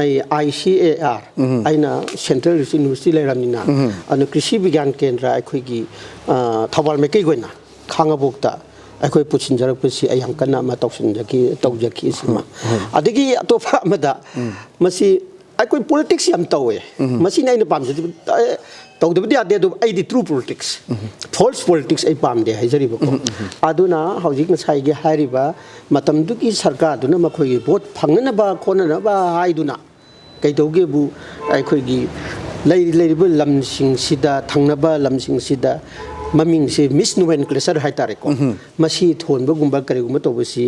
ꯑꯩ ꯑꯥꯏ ꯁꯤ ꯑꯦ ꯑꯥꯔ, ꯑꯩꯅ ꯁꯦꯟꯇ꯭ꯔꯦꯜ ꯌꯨꯅꯤꯚꯔꯁꯤꯇꯤ ꯂꯩꯔꯕꯅꯤꯅ, ꯑꯗꯨꯅ ꯀ꯭ꯔꯤꯁꯤ ꯕꯤꯒ꯭ꯌꯥꯟ ꯀꯦꯟꯗ꯭ꯔ ꯑꯩꯈꯣꯏꯒꯤ, ꯑ, ꯊꯧꯕꯥꯜ ꯃꯩꯀꯩꯒꯤ ꯑꯣꯏꯅ ꯈꯥꯉꯕꯣꯛꯇ ꯑꯩꯈꯣꯏ ꯄꯨꯁꯤꯟꯖꯔꯛꯄꯁꯤ ꯑꯩ ꯌꯥꯝ ꯀꯟꯅ ꯑꯃ ꯇꯧꯁꯤꯟꯖꯈꯤ, ꯇꯧꯖꯈꯤ ꯁꯤꯃ꯫ ꯑꯗꯒꯤ ꯑꯇꯣꯞꯄ ꯑꯃꯗ, ꯃꯁꯤ ꯑꯩꯈꯣꯏ ꯄꯣꯂꯤꯇꯤꯛꯁ ꯌꯥꯝ ꯇꯧꯋꯦ꯫ ꯃꯁꯤꯅ ꯑꯩꯅ ꯄꯥꯝꯖꯗꯕ, ꯑꯦ, ꯇꯧꯗꯕꯗꯤ ꯌꯥꯗꯦ, ꯑꯗꯨꯕꯨ ꯑꯩꯗꯤ true politics, false politics ꯑꯩ ꯄꯥꯝꯗꯦ ꯍꯥꯏꯖꯔꯤꯕꯀꯣ꯫ ꯑꯗꯨꯅ ꯍꯧꯖꯤꯛ ꯉꯁꯥꯏꯒꯤ ꯍꯥꯏꯔꯤꯕ ꯃꯇꯝꯗꯨꯒꯤ ꯁꯔꯀꯥꯔꯗꯨꯅ ꯃꯈꯣꯏꯒꯤ ꯚꯣꯠ ꯐꯪꯅꯅꯕ ꯈꯣꯠꯅꯅꯕ ꯍꯥꯏꯗꯨꯅ ꯀꯩꯗꯧꯒꯦꯕꯨ, ꯑꯩꯈꯣꯏꯒꯤ ꯂꯩ-, ꯂꯩꯔꯤꯕ ꯂꯝꯁꯤꯡꯁꯤꯗ, ꯊꯪꯅꯕ ꯂꯝꯁꯤꯡꯁꯤꯗ ꯃꯃꯤꯡꯁꯦ misnomenclature ꯍꯥꯏꯇꯥꯔꯦꯀꯣ, ꯃꯁꯤ ꯊꯣꯟꯕꯒꯨꯝꯕ ꯀꯔꯤꯒꯨꯝꯕ ꯇꯧꯕꯁꯤ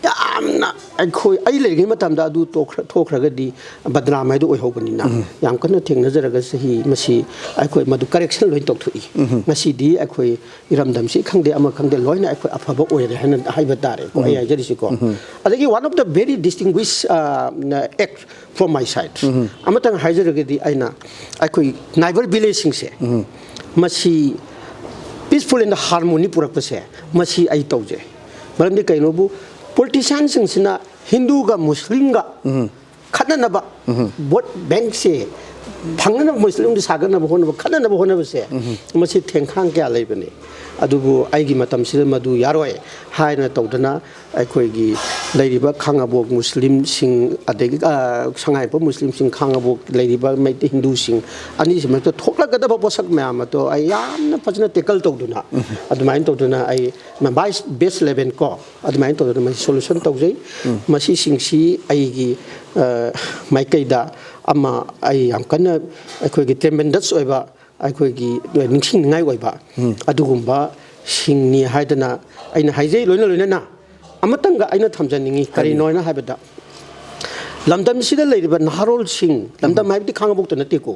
ꯌꯥꯝꯅ ꯑꯩꯈꯣꯏ, ꯑꯩ ꯂꯩꯔꯤꯉꯩ ꯃꯇꯝꯗ ꯑꯗꯨ ꯇꯣꯛꯈ꯭ꯔ-, ꯊꯣꯛꯈ꯭ꯔꯒꯗꯤ ꯕꯗꯅꯥꯝ ꯍꯥꯏꯗꯨ ꯑꯣꯏꯍꯧꯕꯅꯤꯅ, ꯌꯥꯝ ꯀꯟꯅ ꯊꯦꯡꯅꯖꯔꯒ ꯆꯍꯤ ꯃꯁꯤ ꯑꯩꯈꯣꯏ ꯃꯗꯨ correction ꯂꯣꯏ ꯇꯧꯊꯣꯛꯏ꯫ ꯉꯁꯤꯗꯤ ꯑꯩꯈꯣꯏ ꯏꯔꯝꯗꯝꯁꯤ ꯈꯪꯗꯦ, ꯑꯃ ꯈꯪꯗꯦ, ꯂꯣꯏꯅ ꯑꯩꯈꯣꯏ ꯑꯐꯕ ꯑꯣꯏꯔꯦ ꯍꯥꯏꯅ ꯍꯥꯏꯕ ꯇꯥꯔꯦꯀꯣ, ꯑꯩ ꯍꯥꯏꯖꯔꯤꯁꯤꯀꯣ꯫ ꯑꯗꯒꯤ one of the very distinguished, uh, act from my side, ꯑꯃꯇꯪ ꯍꯥꯏꯖꯔꯒꯗꯤ, ꯑꯩꯅ ꯑꯩꯈꯣꯏ neighbour villageꯁꯤꯡꯁꯦ ꯃꯁꯤ peaceful and harmony ꯄꯨꯔꯛꯄꯁꯦ, ꯃꯁꯤ ꯑꯩ ꯇꯧꯖꯩ꯫ ꯃꯔꯝꯗꯤ ꯀꯩꯅꯣꯕꯨ, politicianꯁꯤꯡꯁꯤꯅ ꯍꯤꯟꯗꯨꯒ ꯃꯨꯁꯂꯤꯝꯒ ꯈꯠꯅꯅꯕ, vote bankꯁꯦ ꯐꯪꯅꯅꯕ, ꯃꯨꯁꯂꯤꯝꯗ ꯁꯥꯒꯠꯅꯕ ꯍꯣꯠꯅꯕ, ꯈꯠꯅꯅꯕ ꯍꯣꯠꯅꯕꯁꯦ, ꯃꯁꯤ ꯊꯦꯡꯈꯥꯡ ꯀꯌꯥ ꯂꯩꯕꯅꯤ꯫ ꯑꯗꯨꯕꯨ ꯑꯩꯒꯤ ꯃꯇꯝꯁꯤꯗ ꯃꯗꯨ ꯌꯥꯔꯣꯏ ꯍꯥꯏꯅ ꯇꯧꯗꯅ, ꯑꯩꯈꯣꯏꯒꯤ ꯂꯩꯔꯤꯕ ꯈꯥꯉꯕꯣꯛ ꯃꯨꯁꯂꯤꯝꯁꯤꯡ, ꯑꯗꯒꯤ, ꯑ, ꯁꯉꯥꯏꯌꯨꯝꯐꯝ ꯃꯨꯁꯂꯤꯝꯁꯤꯡ, ꯈꯥꯉꯕꯣꯛ ꯂꯩꯔꯤꯕ ꯃꯩꯇꯩ ꯍꯤꯟꯗꯨꯁꯤꯡ ꯑꯅꯤꯁꯤ ꯃꯔꯛꯇ ꯊꯣꯛꯂꯛꯀꯗꯕ ꯄꯣꯠꯁꯛ ꯃꯌꯥꯝ ꯑꯗꯣ ꯑꯩ ꯌꯥꯝꯅ ꯐꯖꯅ tackle ꯇꯧꯗꯨꯅ, ꯑꯗꯨꯃꯥꯏꯅ ꯇꯧꯗꯨꯅ ꯑꯩ best eleven ꯀꯣ, ꯑꯗꯨꯃꯥꯏꯅ ꯇꯧꯗꯅ ꯃꯁꯤ solution ꯇꯧꯖꯩ꯫ ꯃꯁꯤꯁꯤꯡꯁꯤ ꯑꯩꯒꯤ, ꯑ, ꯃꯥꯏꯀꯩꯗ ꯑꯃ, ꯑꯩ ꯌꯥꯝ ꯀꯟꯅ ꯑꯩꯈꯣꯏꯒꯤ tremendous ꯑꯣꯏꯕ, ꯑꯩꯈꯣꯏꯒꯤ ꯅꯤꯡꯁꯤꯡꯅꯤꯡꯉꯥꯏ ꯑꯣꯏꯕ ꯑꯗꯨꯒꯨꯝꯕꯁꯤꯡꯅꯤ ꯍꯥꯏꯗꯅ ꯑꯩꯅ ꯍꯥꯏꯖꯩ꯫ ꯂꯣꯏꯅ ꯂꯣꯏꯅꯅ ꯑꯃꯇꯪꯒ ꯑꯩꯅ ꯊꯝꯖꯅꯤꯡꯉꯤ꯫ ꯀꯔꯤꯅꯣ ꯍꯥꯏꯅ ꯍꯥꯏꯕꯗ, ꯂꯝꯗꯝꯁꯤꯗ ꯂꯩꯔꯤꯕ ꯅꯍꯥꯔꯣꯜꯁꯤꯡ, ꯂꯝꯗꯝ ꯍꯥꯏꯕꯗꯤ ꯈꯥꯉꯕꯣꯛꯇ ꯅꯠꯇꯦꯀꯣ,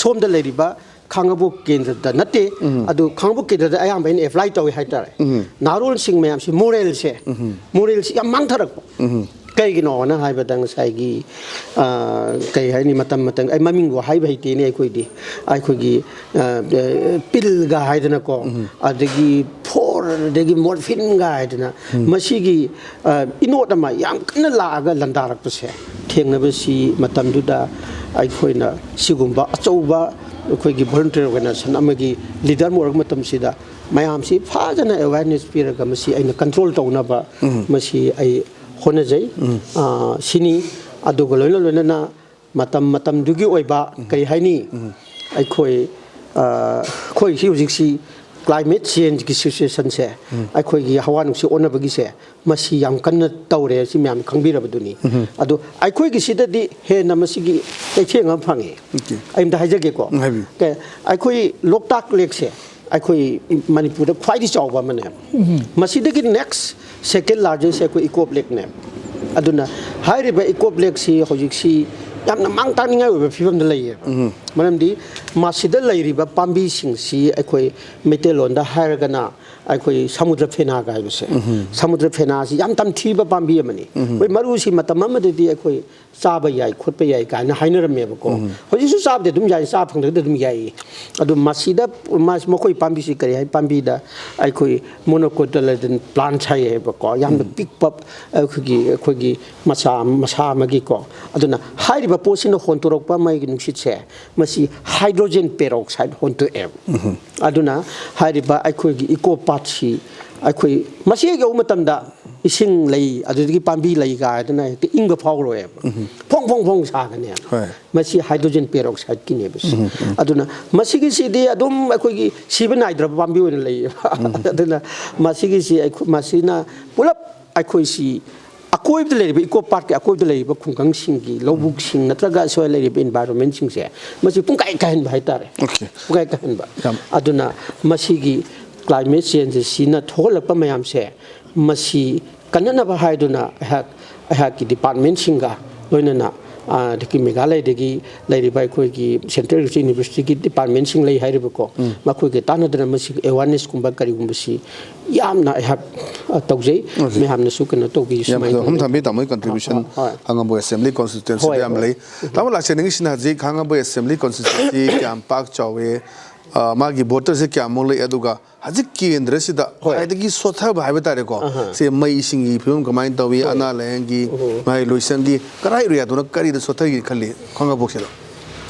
ꯁꯣꯝꯗ ꯂꯩꯔꯤꯕ ꯈꯥꯉꯕꯣꯛ ꯀꯦꯟꯗ꯭ꯔꯗ ꯅꯠꯇꯦ, ꯑꯗꯨ ꯈꯥꯉꯕꯣꯛ ꯀꯦꯟꯗ꯭ꯔꯗ ꯑꯌꯥꯝꯕ ꯑꯩꯅ apply ꯇꯧꯏ ꯍꯥꯏꯇꯥꯔꯦ꯫ ꯅꯍꯥꯔꯣꯜꯁꯤꯡ ꯃꯌꯥꯝꯁꯤ moralꯁꯦ, moralꯁꯤ ꯌꯥꯝ ꯃꯥꯡꯊꯔꯛꯄ꯫ ꯀꯩꯒꯤꯅꯣꯅ ꯍꯥꯏꯕꯗ, ꯉꯁꯥꯏꯒꯤ, ꯑ, ꯀꯩ ꯍꯥꯏꯅꯤ, ꯃꯇꯝ ꯃꯇꯝ, ꯑꯩ ꯃꯃꯤꯡꯕꯨ ꯍꯥꯏꯕ ꯍꯩꯇꯦꯅꯦ ꯑꯩꯈꯣꯏꯗꯤ꯫ ꯑꯩꯈꯣꯏꯒꯤ, ꯑ, ꯑ, pillꯒ ꯍꯥꯏꯗꯅꯀꯣ, ꯑꯗꯒꯤ four, ꯑꯗꯒꯤ morphineꯒ ꯍꯥꯏꯗꯅ, ꯃꯁꯤꯒꯤ, ꯑ, ꯏꯅꯣꯠ ꯑꯃ ꯌꯥꯝ ꯀꯟꯅ ꯂꯥꯛꯑꯒ ꯂꯥꯟꯗꯥꯔꯛꯄꯁꯦ ꯊꯦꯡꯅꯕꯁꯤ, ꯃꯇꯝꯗꯨꯗ ꯑꯩꯈꯣꯏꯅ ꯁꯤꯒꯨꯝꯕ ꯑꯆꯧꯕ ꯑꯩꯈꯣꯏꯒꯤ volunteer organization ꯑꯃꯒꯤ leader ꯑꯃ ꯑꯣꯏꯔꯛꯄ ꯃꯇꯝꯁꯤꯗ, ꯃꯌꯥꯝꯁꯤ ꯐꯖꯅ awareness ꯄꯤꯔꯒ ꯃꯁꯤ ꯑꯩꯅ control ꯇꯧꯅꯕ ꯃꯁꯤ ꯑꯩ ꯍꯣꯠꯅꯖꯩ꯫ ꯑ, ꯁꯤꯅꯤ꯫ ꯑꯗꯨꯒ ꯂꯣꯏꯅ ꯂꯣꯏꯅꯅ ꯃꯇꯝ ꯃꯇꯝꯗꯨꯒꯤ ꯑꯣꯏꯕ, ꯀꯔꯤ ꯍꯥꯏꯅꯤ, ꯑꯩꯈꯣꯏ ꯑꯩꯈꯣꯏꯁꯤ ꯍꯧꯖꯤꯛꯁꯤ climate changeꯀꯤ situationꯁꯦ, ꯑꯩꯈꯣꯏꯒꯤ ꯍꯋꯥ ꯅꯨꯡꯁꯤꯠ ꯑꯣꯟꯅꯕꯒꯤꯁꯦ, ꯃꯁꯤ ꯌꯥꯝ ꯀꯟꯅ ꯇꯧꯔꯦ, ꯁꯤ ꯃꯌꯥꯝ ꯈꯪꯕꯤꯔꯕꯗꯨꯅꯤ꯫ ꯑꯗꯣ ꯑꯩꯈꯣꯏꯒꯤꯁꯤꯗꯗꯤ ꯍꯦꯟꯅ ꯃꯁꯤꯒꯤ ꯆꯩꯊꯦꯡ ꯑꯃ ꯐꯪꯉꯦ꯫ ꯑꯣꯀꯦ꯫ ꯑꯩ ꯑꯝꯇ ꯍꯥꯏꯖꯒꯦꯀꯣ꯫ ꯎꯝ, ꯍꯥꯏꯕꯤꯌꯨ꯫ ꯀꯩ, ꯑꯩꯈꯣꯏ ꯂꯣꯛꯇꯥꯛ ꯂꯦꯛꯁꯦ ꯑꯩꯈꯣꯏ ꯃꯅꯤꯄꯨꯔꯗ ꯈ꯭ꯋꯥꯏꯗꯒꯤ ꯆꯥꯎꯕ ꯑꯃꯅꯦ꯫ ꯃꯁꯤꯗꯒꯤ next second largest ꯑꯩꯈꯣꯏ ꯏꯀꯣꯞ ꯂꯦꯛꯅꯦ꯫ ꯑꯗꯨꯅ ꯍꯥꯏꯔꯤꯕ ꯏꯀꯣꯞ ꯂꯦꯛꯁꯤ ꯍꯧꯖꯤꯛꯁꯤ ꯌꯥꯝꯅ ꯃꯥꯡ ꯇꯥꯛꯅꯤꯡꯉꯥꯏ ꯑꯣꯏꯕ ꯐꯤꯕꯝꯗ ꯂꯩꯌꯦꯕ꯫ ꯃꯔꯝꯗꯤ ꯃꯁꯤꯗ ꯂꯩꯔꯤꯕ ꯄꯥꯝꯕꯤꯁꯤꯡꯁꯤ ꯑꯩꯈꯣꯏ ꯃꯩꯇꯩꯂꯣꯟꯗ ꯍꯥꯏꯔꯒꯅ ꯑꯩꯈꯣꯏ ꯁꯃꯨꯗ꯭ꯔ ꯐꯦꯅꯥꯒ ꯍꯥꯏꯕꯁꯦ꯫ ꯁꯃꯨꯗ꯭ꯔ ꯐꯦꯅꯥꯁꯤ ꯌꯥꯝ ꯇꯝꯊꯤꯕ ꯄꯥꯝꯕꯤ ꯑꯃꯅꯤ꯫ ꯑꯩꯈꯣꯏ ꯃꯔꯨꯁꯤ ꯃꯇꯝ ꯑꯃꯗꯗꯤ ꯑꯩꯈꯣꯏ ꯆꯥꯕ ꯌꯥꯏ, ꯈꯣꯠꯄ ꯌꯥꯏ ꯀꯥꯏꯅ ꯍꯥꯏꯅꯔꯝꯃꯦꯕꯀꯣ꯫ ꯍꯧꯖꯤꯛꯁꯨ ꯆꯥꯕꯗꯤ ꯑꯗꯨꯝ ꯌꯥꯏ, ꯆꯥ ꯐꯪꯗ꯭ꯔꯒꯗꯤ ꯑꯗꯨꯝ ꯌꯥꯏꯌꯦ꯫ ꯑꯗꯨ ꯃꯁꯤꯗ, ꯃꯥ-, ꯃꯈꯣꯏ ꯄꯥꯝꯕꯤꯁꯤ ꯀꯔꯤ ꯍꯥꯏ, ꯄꯥꯝꯕꯤꯗ ꯑꯩꯈꯣꯏ monocotyledon plants ꯍꯥꯏꯌꯦꯕꯀꯣ, ꯌꯥꯝꯅ ꯄꯤꯛꯄ ꯑꯩꯈꯣꯏꯒꯤ, ꯑꯩꯈꯣꯏꯒꯤ ꯃꯆꯥ, ꯃꯁꯥ ꯑꯃꯒꯤꯀꯣ꯫ ꯑꯗꯨꯅ ꯍꯥꯏꯔꯤꯕ ꯄꯣꯠꯁꯤꯅ ꯍꯣꯟꯇꯣꯔꯛꯄ ꯃꯩꯒꯤ ꯅꯨꯡꯁꯤꯠꯁꯦ, ꯃꯁꯤ hydrogen peroxide ꯍꯣꯟꯇꯣꯛꯑꯦꯕ꯫ ꯑꯗꯨꯅ ꯍꯥꯏꯔꯤꯕ ꯑꯩꯈꯣꯏꯒꯤ ꯏꯀꯣ ꯄꯥꯠꯁꯤ ꯑꯩꯈꯣꯏ ꯃꯁꯤ ꯍꯦꯛ ꯌꯧꯕ ꯃꯇꯝꯗ ꯏꯁꯤꯡ ꯂꯩ, ꯑꯗꯨꯗꯒꯤ ꯄꯥꯝꯕꯤ ꯂꯩ ꯀꯥꯏꯗꯅ ꯍꯦꯛꯇ ꯏꯪꯕ ꯐꯥꯎꯔꯣꯏꯕ꯫ ꯐꯣꯡ ꯐꯣꯡ ꯐꯣꯡ ꯁꯥꯒꯅꯦꯕ꯫ ꯍꯣꯏ꯫ ꯃꯁꯤ hydrogen peroxideꯀꯤꯅꯦꯕ ꯁꯤ꯫ ꯑꯗꯨꯅ ꯃꯁꯤꯒꯤꯁꯤꯗꯤ ꯑꯗꯨꯝ ꯑꯩꯈꯣꯏꯒꯤ ꯁꯤꯕ ꯅꯥꯏꯗ꯭ꯔꯕ ꯄꯥꯝꯕꯤ ꯑꯣꯏꯅ ꯂꯩꯌꯦꯕ꯫ ꯑꯗꯨꯅ ꯃꯁꯤꯒꯤꯁꯤ ꯑꯩꯈꯣꯏ, ꯃꯁꯤꯅ ꯄꯨꯂꯞ ꯑꯩꯈꯣꯏꯁꯤ ꯑꯀꯣꯏꯕꯗ ꯂꯩꯔꯤꯕ ꯏꯀꯣ ꯄꯥꯔꯛꯀꯤ ꯑꯀꯣꯏꯕꯗ ꯂꯩꯔꯤꯕ ꯈꯨꯡꯒꯪꯁꯤꯡꯒꯤ ꯂꯧꯕꯨꯛꯁꯤꯡ ꯅꯠꯇ꯭ꯔꯒ ꯑꯁ꯭ꯋꯥꯏ ꯂꯩꯔꯤꯕ environmentꯁꯤꯡꯁꯦ ꯃꯁꯤ ꯄꯨꯡꯀꯥꯏ ꯀꯥꯏꯍꯟꯕ ꯍꯥꯏꯇꯥꯔꯦ꯫ ꯑꯣꯀꯦ꯫ ꯄꯨꯡꯀꯥꯏ ꯀꯥꯏꯍꯟꯕ꯫ ꯌꯥꯝ ꯑꯗꯨꯅ ꯃꯁꯤꯒꯤ climate changeꯁꯤꯅ ꯊꯣꯛꯍꯜꯂꯛꯄ ꯃꯌꯥꯝꯁꯦ ꯃꯁꯤ ꯀꯟꯅꯅꯕ ꯍꯥꯏꯗꯨꯅ ꯑꯩꯍꯥꯛ, ꯑꯩꯍꯥꯛꯀꯤ departmentꯁꯤꯡꯒ ꯂꯣꯏꯅꯅ, ꯑ, ꯑꯗꯒꯤ ꯃꯦꯘꯥꯂꯌꯗꯒꯤ ꯂꯩꯔꯤꯕ ꯑꯩꯈꯣꯏꯒꯤ Central Agriculture Universityꯒꯤ departmentꯁꯤꯡ ꯂꯩ ꯍꯥꯏꯔꯤꯕꯀꯣ, ꯃꯈꯣꯏꯒ ꯇꯥꯟꯅꯗꯅ ꯃꯁꯤ awarenessꯀꯨꯝꯕ ꯀꯔꯤꯒꯨꯝꯕꯁꯤ ꯌꯥꯝꯅ ꯑꯩꯍꯥꯛ, ꯑ, ꯇꯧꯖꯩ꯫ ꯑꯣꯀꯦ꯫ ꯃꯌꯥꯝꯅꯁꯨ ꯀꯩꯅꯣ ꯇꯧꯕꯤꯌꯨ, ꯌꯥꯝ ꯁꯨꯃꯥꯏꯅ ꯐꯖꯕ ꯃꯐꯝ ꯇꯧꯕꯤꯌꯨ꯫ ꯊꯝꯕꯤ, ꯇꯥꯃꯣꯒꯤ contribution ꯍꯣꯏ, ꯍꯣꯏ꯫ ꯍꯥꯡꯉꯕꯣꯛ assembly constituencyꯗ ꯍꯣꯏ, ꯌꯥꯝ ꯍꯣꯏ꯫ ꯂꯩ꯫ ꯇꯥꯃꯣ ꯂꯥꯛꯆꯅꯤꯡꯉꯤꯁꯤꯅ ꯍꯧꯖꯤꯛ ꯍꯥꯡꯉꯕꯣꯛ assembly constituency ꯀꯌꯥꯝ ꯄꯥꯛ ꯆꯥꯎꯋꯦ, ꯑ, ꯃꯥꯒꯤ voterꯁꯦ ꯀꯌꯥꯃꯨꯛ ꯂꯩ, ꯑꯗꯨꯒ ꯍꯧꯖꯤꯛ ꯀꯦꯟꯗ꯭ꯔꯁꯤꯗ ꯍꯣꯏ꯫ ꯈ꯭ꯋꯥꯏꯗꯒꯤ ꯁꯣꯠꯊꯕ ꯍꯥꯏꯕ ꯇꯥꯔꯦꯀꯣ꯫ ꯑꯍꯥ꯫ ꯁꯦ ꯃꯩ ꯏꯁꯤꯡꯒꯤ ꯐꯤꯕꯝ ꯀꯃꯥꯏꯅ ꯇꯧꯏ, ꯍꯣꯏ꯫ ꯑꯅꯥ ꯂꯥꯏꯌꯦꯡꯒꯤ, ꯎꯝ꯫ ꯃꯍꯩ ꯂꯣꯏꯁꯪꯒꯤ ꯀꯔꯥꯏ areaꯗꯨꯅ ꯀꯔꯤꯗ ꯁꯣꯠꯊꯒꯦ ꯈꯜꯂꯤ ꯈꯥꯡꯉꯕꯣꯛꯁꯤꯗ?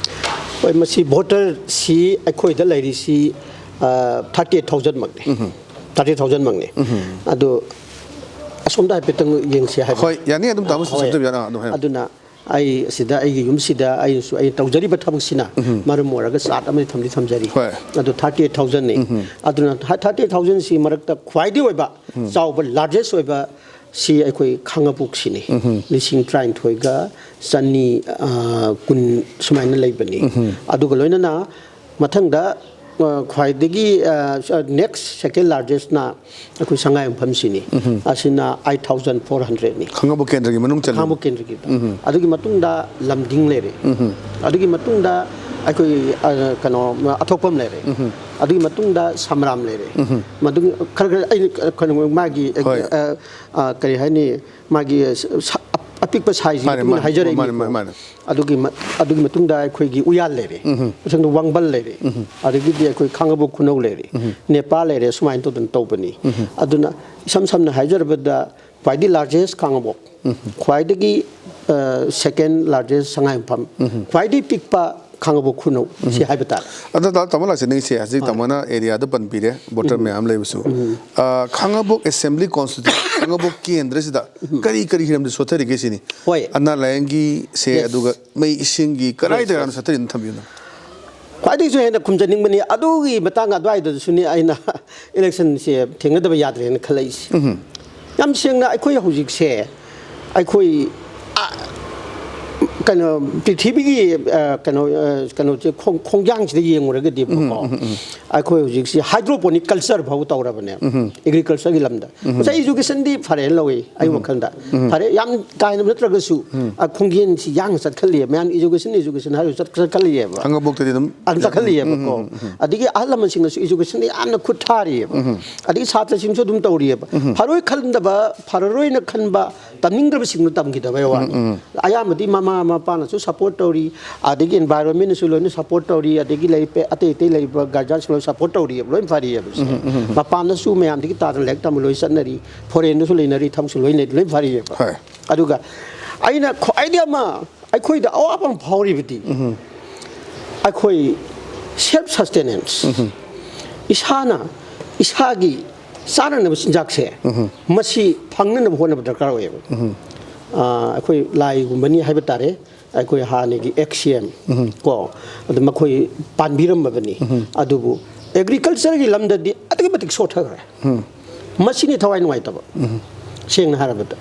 ꯍꯣꯏ, ꯃꯁꯤ voterꯁꯤ ꯑꯩꯈꯣꯏꯗ ꯂꯩꯔꯤꯁꯤ, ꯑ, thirty eight thousandꯃꯛꯅꯤ꯫ ꯎꯝ꯫ Thirty eight thousandꯃꯛꯅꯤ꯫ ꯎꯝ꯫ ꯑꯗꯨ ꯑꯁꯣꯝꯗ ꯍꯥꯏꯐꯦꯠꯇꯪ ꯌꯦꯡꯁꯤ ꯍꯥꯏꯕ꯫ ꯍꯣꯏ, ꯌꯥꯅꯤ, ꯑꯗꯨꯝ ꯇꯥꯃꯣ ꯍꯣꯏ꯫ ꯁꯝꯖꯤꯟꯕꯤꯔꯣ, ꯑꯗꯨꯝ ꯍꯥꯏꯔꯣ꯫ ꯑꯗꯨꯅ ꯑꯩ ꯑꯁꯤꯗ, ꯑꯩꯒꯤ ꯌꯨꯝꯁꯤꯗ ꯑꯩꯅꯁꯨ, ꯑꯩꯅ ꯇꯧꯖꯔꯤꯕ ꯊꯕꯛꯁꯤꯅ ꯃꯔꯝ ꯑꯣꯏꯔꯒ ꯆꯥꯔꯠ ꯑꯃꯗꯤ ꯊꯝꯗꯤ ꯊꯝꯖꯔꯤ꯫ ꯍꯣꯏ꯫ ꯑꯗꯨ ꯊꯥꯔꯇꯤ ꯑꯩꯠ ꯊꯥꯎꯖꯟꯅꯤ꯫ ꯑꯗꯨꯅ ꯊꯥꯔꯇꯤ ꯑꯩꯠ ꯊꯥꯎꯖꯟꯁꯤ ꯃꯔꯛꯇ ꯈ꯭ꯋꯥꯏꯗꯒꯤ ꯑꯣꯏꯕ ꯆꯥꯎꯕ, ꯂꯥꯔꯖꯦꯁ ꯑꯣꯏꯕ ꯁꯤ ꯑꯩꯈꯣꯏ ꯈꯥꯉꯕꯣꯛꯁꯤꯅꯤ꯫ ꯂꯤꯁꯤꯡ ꯇꯔꯥꯅꯤꯊꯣꯏꯒ ꯆꯅꯤ, ꯑ, ꯀꯨꯟ ꯁꯨꯃꯥꯏꯅ ꯂꯩꯕꯅꯤ꯫ ꯑꯗꯨꯒ ꯂꯣꯏꯅꯅ ꯃꯊꯪꯗ, ꯑ, ꯈ꯭ꯋꯥꯏꯗꯒꯤ, ꯑ, ꯅꯦꯛꯁ ꯁꯦꯀꯦꯟ ꯂꯥꯔꯖꯦꯁꯅ ꯑꯩꯈꯣꯏ ꯁꯉꯥꯏ ꯌꯨꯝꯐꯝꯁꯤꯅꯤ꯫ ꯑꯁꯤꯅ ꯑꯩꯠ ꯊꯥꯎꯖꯟ ꯐꯣꯔ ꯍꯟꯗ꯭ꯔꯦꯗꯅꯤ꯫ ꯈꯥꯉꯕꯣꯛ ꯀꯦꯟꯗ꯭ꯔꯒꯤ ꯃꯅꯨꯡ ꯆꯜꯂꯤ꯫ ꯈꯥꯉꯕꯣꯛ ꯀꯦꯟꯗ꯭ꯔꯒꯤꯗ꯫ ꯑꯗꯨꯒꯤ ꯃꯇꯨꯡꯗ ꯂꯝꯗꯤꯡ ꯂꯩꯔꯦ꯫ ꯑꯗꯨꯒꯤ ꯃꯇꯨꯡꯗ ꯑꯩꯈꯣꯏ, ꯑ, ꯀꯩꯅꯣ, ꯑꯊꯣꯛꯄꯝ ꯂꯩꯔꯦ꯫ ꯑꯗꯨꯒꯤ ꯃꯇꯨꯡꯗ ꯁꯝꯔꯥꯝ ꯂꯩꯔꯦ꯫ ꯃꯗꯨꯒꯤ ꯈꯔ ꯈꯔ ꯑꯩꯅ, ꯑ, ꯀꯩꯅꯣ, ꯃꯥꯒꯤ, ꯑ, ꯍꯣꯏ꯫ ꯑ, ꯑ, ꯀꯔꯤ ꯍꯥꯏꯅꯤ, ꯃꯥꯒꯤ ꯁ-, ꯁ-, ꯑꯄꯤꯛꯄ ꯁꯥꯏꯖꯀꯤ ꯃꯥꯅꯦ, ꯃꯇꯨꯡ ꯏꯟꯅ ꯃꯥꯅꯦ, ꯍꯥꯏꯖꯔꯛꯏꯅꯤꯀꯣ꯫ ꯃꯥꯅꯦ, ꯃꯥꯅꯦ꯫ ꯑꯗꯨꯒꯤ ꯃ-, ꯑꯗꯨꯒꯤ ꯃꯇꯨꯡꯗ ꯑꯩꯈꯣꯏꯒꯤ ꯎꯌꯥꯜ ꯂꯩꯔꯦ꯫ ꯃꯊꯪꯗ ꯋꯥꯡꯕꯜ ꯂꯩꯔꯦ꯫ ꯑꯗꯒꯤꯗꯤ ꯑꯩꯈꯣꯏ ꯈꯥꯉꯕꯣꯛ ꯈꯨꯅꯧ ꯂꯩꯔꯦ꯫ ꯅꯦꯄꯥꯜ ꯂꯩꯔꯦ꯫ ꯁꯨꯃꯥꯏꯅ ꯇꯧꯗꯅ ꯇꯧꯕꯅꯤ꯫ ꯑꯗꯨꯅ ꯏꯁꯝ ꯁꯝꯅ ꯍꯥꯏꯖꯔꯕꯗ ꯈ꯭ꯋꯥꯏꯗꯒꯤ ꯂꯥꯔꯖꯦꯁ ꯈꯥꯉꯕꯣꯛ, ꯈ꯭ꯋꯥꯏꯗꯒꯤ, ꯑ, ꯁꯦꯀꯦꯟ ꯂꯥꯔꯖꯦꯁ ꯁꯉꯥꯏꯌꯨꯝꯐꯝ, ꯈ꯭ꯋꯥꯏꯗꯒꯤ ꯄꯤꯛꯄ ꯈꯥꯉꯕꯣꯛ ꯈꯨꯅꯧ, ꯁꯤ ꯍꯥꯏꯕ ꯇꯥꯔꯦ꯫ ꯑꯗꯣ ꯇꯥ-, ꯇꯥꯃꯣ ꯂꯥꯛꯆꯅꯤꯡꯁꯦ, ꯍꯧꯖꯤꯛ ꯇꯥꯃꯣꯅ ꯑꯦꯔꯤꯌꯥꯗ ꯄꯟꯕꯤꯔꯦ, ꯚꯣꯇꯔ ꯃꯌꯥꯝ ꯂꯩꯕꯁꯨ꯫ ꯑ, ꯈꯥꯉꯕꯣꯛ ꯑꯦꯁꯦꯝꯕ꯭ꯂꯤ ꯀꯣꯟꯁꯇꯤꯇ꯭ꯌꯨꯟꯁꯤ, ꯈꯥꯉꯕꯣꯛ ꯀꯦꯟꯗ꯭ꯔꯁꯤꯗ ꯀꯔꯤ ꯀꯔꯤ ꯍꯤꯔꯝꯗ ꯁꯣꯠꯊꯔꯤꯒꯦ ꯁꯤꯅꯤ? ꯍꯣꯏ꯫ ꯑꯅꯥ ꯂꯥꯏꯌꯦꯡꯒꯤꯁꯦ, Yes. ꯑꯗꯨꯒ ꯃꯩ ꯏꯁꯤꯡꯒꯤ ꯀꯗꯥꯏ Yes, ꯖꯒꯥꯅꯣ yes. ꯁꯣꯠꯊꯔꯤꯅꯣ ꯊꯝꯕꯤꯌꯨꯅ꯫ ꯈ꯭ꯋꯥꯏꯗꯒꯤꯁꯨ ꯍꯦꯟꯅ ꯈꯨꯝꯖꯅꯤꯡꯕꯅꯤ, ꯑꯗꯨꯒꯤ ꯃꯇꯥꯡ ꯑꯗꯨꯋꯥꯏꯗꯁꯨꯅꯤ ꯑꯩꯅ ꯏꯂꯦꯛꯁꯟꯁꯦ ꯊꯦꯡꯅꯗꯕ ꯌꯥꯗ꯭ꯔꯦꯅ ꯈꯜꯂꯛꯏꯁꯦ꯫ ꯌꯥꯝ ꯁꯦꯡꯅ, ꯑꯩꯈꯣꯏ ꯍꯧꯖꯤꯛꯁꯦ, ꯑꯩꯈꯣꯏ, ꯑ, ꯀꯩꯅꯣ, ꯄ꯭ꯔꯤꯊꯤꯕꯤꯒꯤ, ꯑ, ꯀꯩꯅꯣ, ꯑ, ꯀꯩꯅꯣꯁꯦ, ꯈꯣꯡ-, ꯈꯣꯡꯖꯥꯡꯁꯤꯗ ꯌꯦꯡꯉꯨꯔꯒꯗꯤꯕꯀꯣ, ꯑꯩꯈꯣꯏ ꯍꯧꯖꯤꯛꯁꯤ ꯍꯥꯏꯗ꯭ꯔꯣꯄꯣꯅꯤꯛ ꯀꯜꯆꯔ ꯐꯥꯎꯕ ꯇꯧꯔꯕꯅꯦ꯫ ꯑꯦꯒ꯭ꯔꯤꯀꯜꯆꯔꯒꯤ ꯂꯝꯗ ꯉꯁꯥꯏ ꯏꯖꯨꯀꯦꯁꯟꯗꯤ ꯐꯔꯦꯅ ꯂꯧꯏ ꯑꯩ ꯋꯥꯈꯜꯗ꯫ ꯐꯔꯦ, ꯌꯥꯝ ꯀꯥ ꯍꯦꯟꯅ ꯅꯠꯇ꯭ꯔꯒꯁꯨ, ꯑ, ꯈꯣꯡꯖꯦꯜꯁꯤ ꯌꯥꯡꯅ ꯆꯠꯈꯠꯂꯤ꯫ ꯃꯌꯥꯝ ꯏꯖꯨꯀꯦꯁꯟ, ꯏꯖꯨꯀꯦꯁꯟ ꯍꯥꯏꯔꯒ ꯆꯠ-, ꯆꯠꯈꯠꯂꯤꯑꯕ꯫ ꯈꯥꯉꯕꯣꯛꯇꯗꯤ ꯑꯗꯨꯝ ꯑꯗꯨꯝ ꯆꯠꯈꯠꯂꯤꯑꯕꯀꯣ꯫ ꯑꯗꯒꯤ ꯑꯍꯜ ꯂꯃꯟꯁꯤꯡꯅꯁꯨ ꯏꯖꯨꯀꯦꯁꯟꯗ ꯌꯥꯝꯅ ꯈꯨꯠ ꯊꯥꯔꯤꯑꯕ꯫ ꯑꯗꯒꯤ ꯁꯥꯇ꯭ꯔꯁꯤꯡꯁꯨ ꯑꯗꯨꯝ ꯇꯧꯔꯤꯑꯕ꯫ ꯐꯔꯣꯏ ꯈꯟꯗꯕ, ꯐꯔꯔꯣꯏꯅ ꯈꯟꯕ, ꯇꯝꯅꯤꯡꯗ꯭ꯔꯕꯁꯤꯡꯗꯨ ꯇꯝꯈꯤꯗꯕꯩ ꯋꯥꯅꯤ꯫ ꯑꯌꯥꯝꯕꯗꯤ ꯃꯃꯥ ꯃꯄꯥꯅꯁꯨ ꯁꯞꯄꯣꯔꯠ ꯇꯧꯔꯤ, ꯑꯗꯒꯤ ꯏꯟꯚꯥꯏꯔꯣꯟꯃꯦꯟꯅꯁꯨ ꯂꯣꯏꯅ ꯁꯞꯄꯣꯔꯠ ꯇꯧꯔꯤ, ꯑꯗꯒꯤ ꯂꯩꯔꯤꯕ ꯑꯇꯩ ꯑꯇꯩ ꯂꯩꯔꯤꯕ ꯒꯥꯔꯖꯤꯌꯥꯟꯁꯤꯡ ꯂꯣꯏꯅ ꯁꯞꯄꯣꯔꯠ ꯇꯧꯔꯤꯑꯕ, ꯂꯣꯏꯅ ꯐꯔꯤꯑꯕ ꯁꯦ꯫ ꯃꯄꯥꯟꯗꯁꯨ ꯃꯌꯥꯝꯗꯒꯤ ꯇꯥꯗꯅ ꯂꯥꯏꯔꯤꯛ ꯇꯝꯕ ꯂꯣꯏ ꯆꯠꯅꯔꯤ, ꯐꯣꯔꯦꯟꯗꯁꯨ ꯂꯩꯅꯔꯤ, ꯊꯕꯛꯁꯨ ꯂꯣꯏ ꯂꯩ-, ꯂꯣꯏ ꯐꯔꯤꯑꯕ꯫ ꯍꯣꯏ꯫ ꯑꯗꯨꯒ ꯑꯩꯅ ꯈ꯭ꯋꯥꯏꯗꯒꯤ ꯑꯃ ꯑꯩꯈꯣꯏꯗ ꯑꯋꯥꯕ ꯑꯃ ꯐꯥꯎꯔꯤꯕꯗꯤ ꯑꯩꯈꯣꯏ ꯁꯦꯜꯐ ꯁꯁꯇꯦꯅꯦꯟꯁ, ꯏꯁꯥꯅ ꯏꯁꯥꯒꯤ ꯆꯥꯅꯅꯕ ꯆꯤꯟꯖꯥꯛꯁꯦ ꯃꯁꯤ ꯐꯪꯅꯅꯕ ꯍꯣꯠꯅꯕ ꯗꯔꯀꯥꯔ ꯑꯣꯏꯌꯦꯕ꯫ ꯑꯩꯈꯣꯏ ꯂꯥꯏꯒꯨꯝꯕꯅꯤ ꯍꯥꯏꯕ ꯇꯥꯔꯦ꯫ ꯑꯩꯈꯣꯏ ꯍꯥꯟꯅꯒꯤ ꯑꯦꯛꯁ ꯁꯤ ꯑꯦꯝ ꯀꯣ, ꯑꯗꯨ ꯃꯈꯣꯏ ꯄꯥꯟꯕꯤꯔꯝꯃꯕꯅꯤ꯫ ꯑꯗꯨꯕꯨ ꯑꯦꯒ꯭ꯔꯤꯀꯜꯆꯔꯒꯤ ꯂꯝꯗꯗꯤ ꯑꯗꯨꯛꯀꯤ ꯃꯇꯤꯛ ꯁꯣꯠꯊꯈ꯭ꯔꯦ꯫ ꯃꯁꯤꯅꯤ ꯊꯋꯥꯏ ꯅꯨꯡꯉꯥꯏꯇꯕ, ꯁꯦꯡꯅ ꯍꯥꯏꯔꯕꯗ꯫